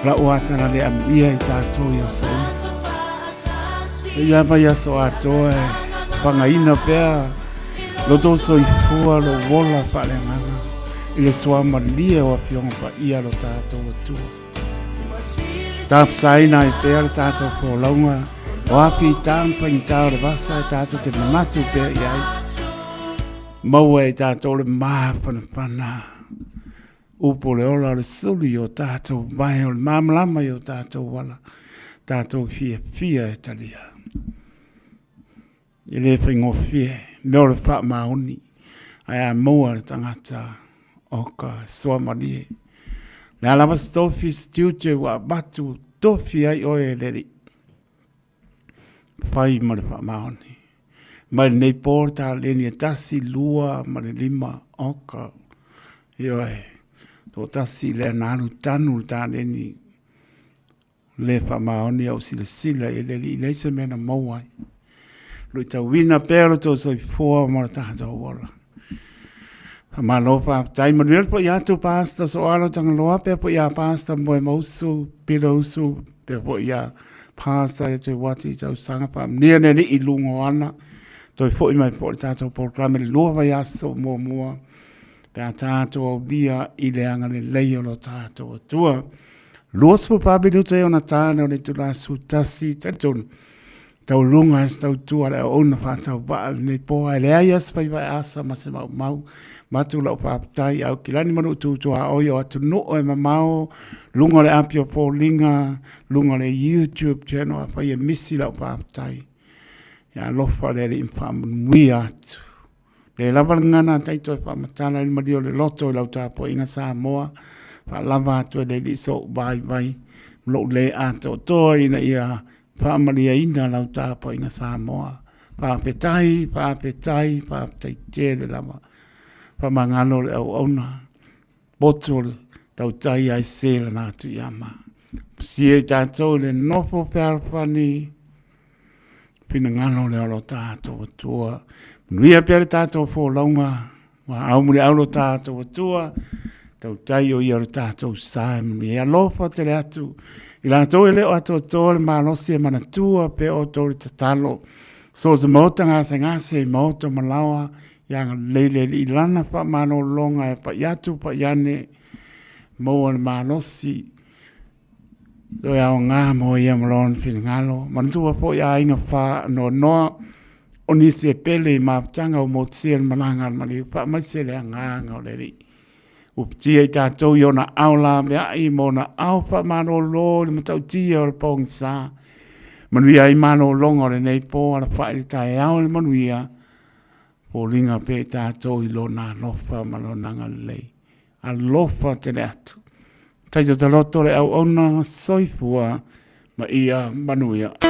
Rau atara le amuia i tātou i aso. Ia mai aso atoa e whangaina pea lo tō soifua lo wola whaaleagaga i le soa malie o afioga paia lo tātou Atua. Tāpasaina ai pea le tātou folauga o api i tāna paigata o le vasa e tātou te manatu pea i ai. Maua e tātou le māpanapana. Upu o le ola o le suli i o tātou vae o le māmalama i o tātou ala, tātou fiafia e talia. E le whaingofie, mea o le whaamaoni, ai a maua le tangata o ka soa malie. Le a lava se tofi se tiute ua avatu tofi ai oe e le alii. Whai ma le whaamaoni. Mai lenei pō le tāleni e 1, 2 ma le 5 oka. Ioe, toatasi lea na alu tanu le tāleni le whaamaoni au silasila i le alii leai se mea na maua ai. Luitauina pea lo tou soifua ma lo tatou ola. Faamalo faafetai. Manuia le poʻi atu Pastor Soalo Tagaloa pea poʻi iā Pastor Moemausu Peter Usu pea poʻi iā Pastor e toe wati i tausaga faamanuia le Alii i luga o ana toe foʻi mai poʻi le tatou polokalame le lua vaiaso muamua pe a tatou aulia i le agalelei o lo tatou Atua. 24 minuta e ona tāne o le itula 11 talitonu Taualuga e se tautua le auauna faatauvaa lenei po ae leai a se faiva e asa ma se maumau. Matu lau faafetai au kilani ma lou tuaoi o atunuu e mamao, luga o le api o foliga, luga o le YouTube channel afai e misi lau faafetai. Ia alofa le Alii ma faamanuia atu. Le lava le gagana a taito e faamatala i le malia o le loto i lau tapuaiga Samoa, faalava atu e le Alii sou vaivai ma lou le atoatoa ina ia faamaliaina lau tapuaiga Samoa. Faafetai, faafetai, faafetai tele lava. Faamagalo le auauna, poto o le tautai ai se lana atu ia ma. Pasia i tatou i le nofo fealofani, finagalo lea o lo tatou Atua. Manuia pea le tatou folauga, ua au muliau lo tatou Atua, tautai o ia o le tatou sa e manuia. E alofa tele atu i latou e le o atoatoa le malosi e manatua pea outou le tatalo. So o se maota gasegase i maota malaoa, ia agalelei le Alii i lana faamalologa e pai atu pai ane, maua le malosi Toe aoga mo ia ma lona finagalo. Manatua foi aiga faanoanoa o nisi e pele i mafutaga ua motusia le malaga a le maliu, faamaise le agaga o le Alii. Ua pitia i tatou i ona ao laveai ma ona ao faamalolo i le matautia o le pogisa. Manuia ai malologa o lenei po, alafai le taeao i le manuia, foliga pea i tatou i lona alofa ma lona agalelei. Alofa tele atu. Taito taloto le auauna soifua ma ia manuia.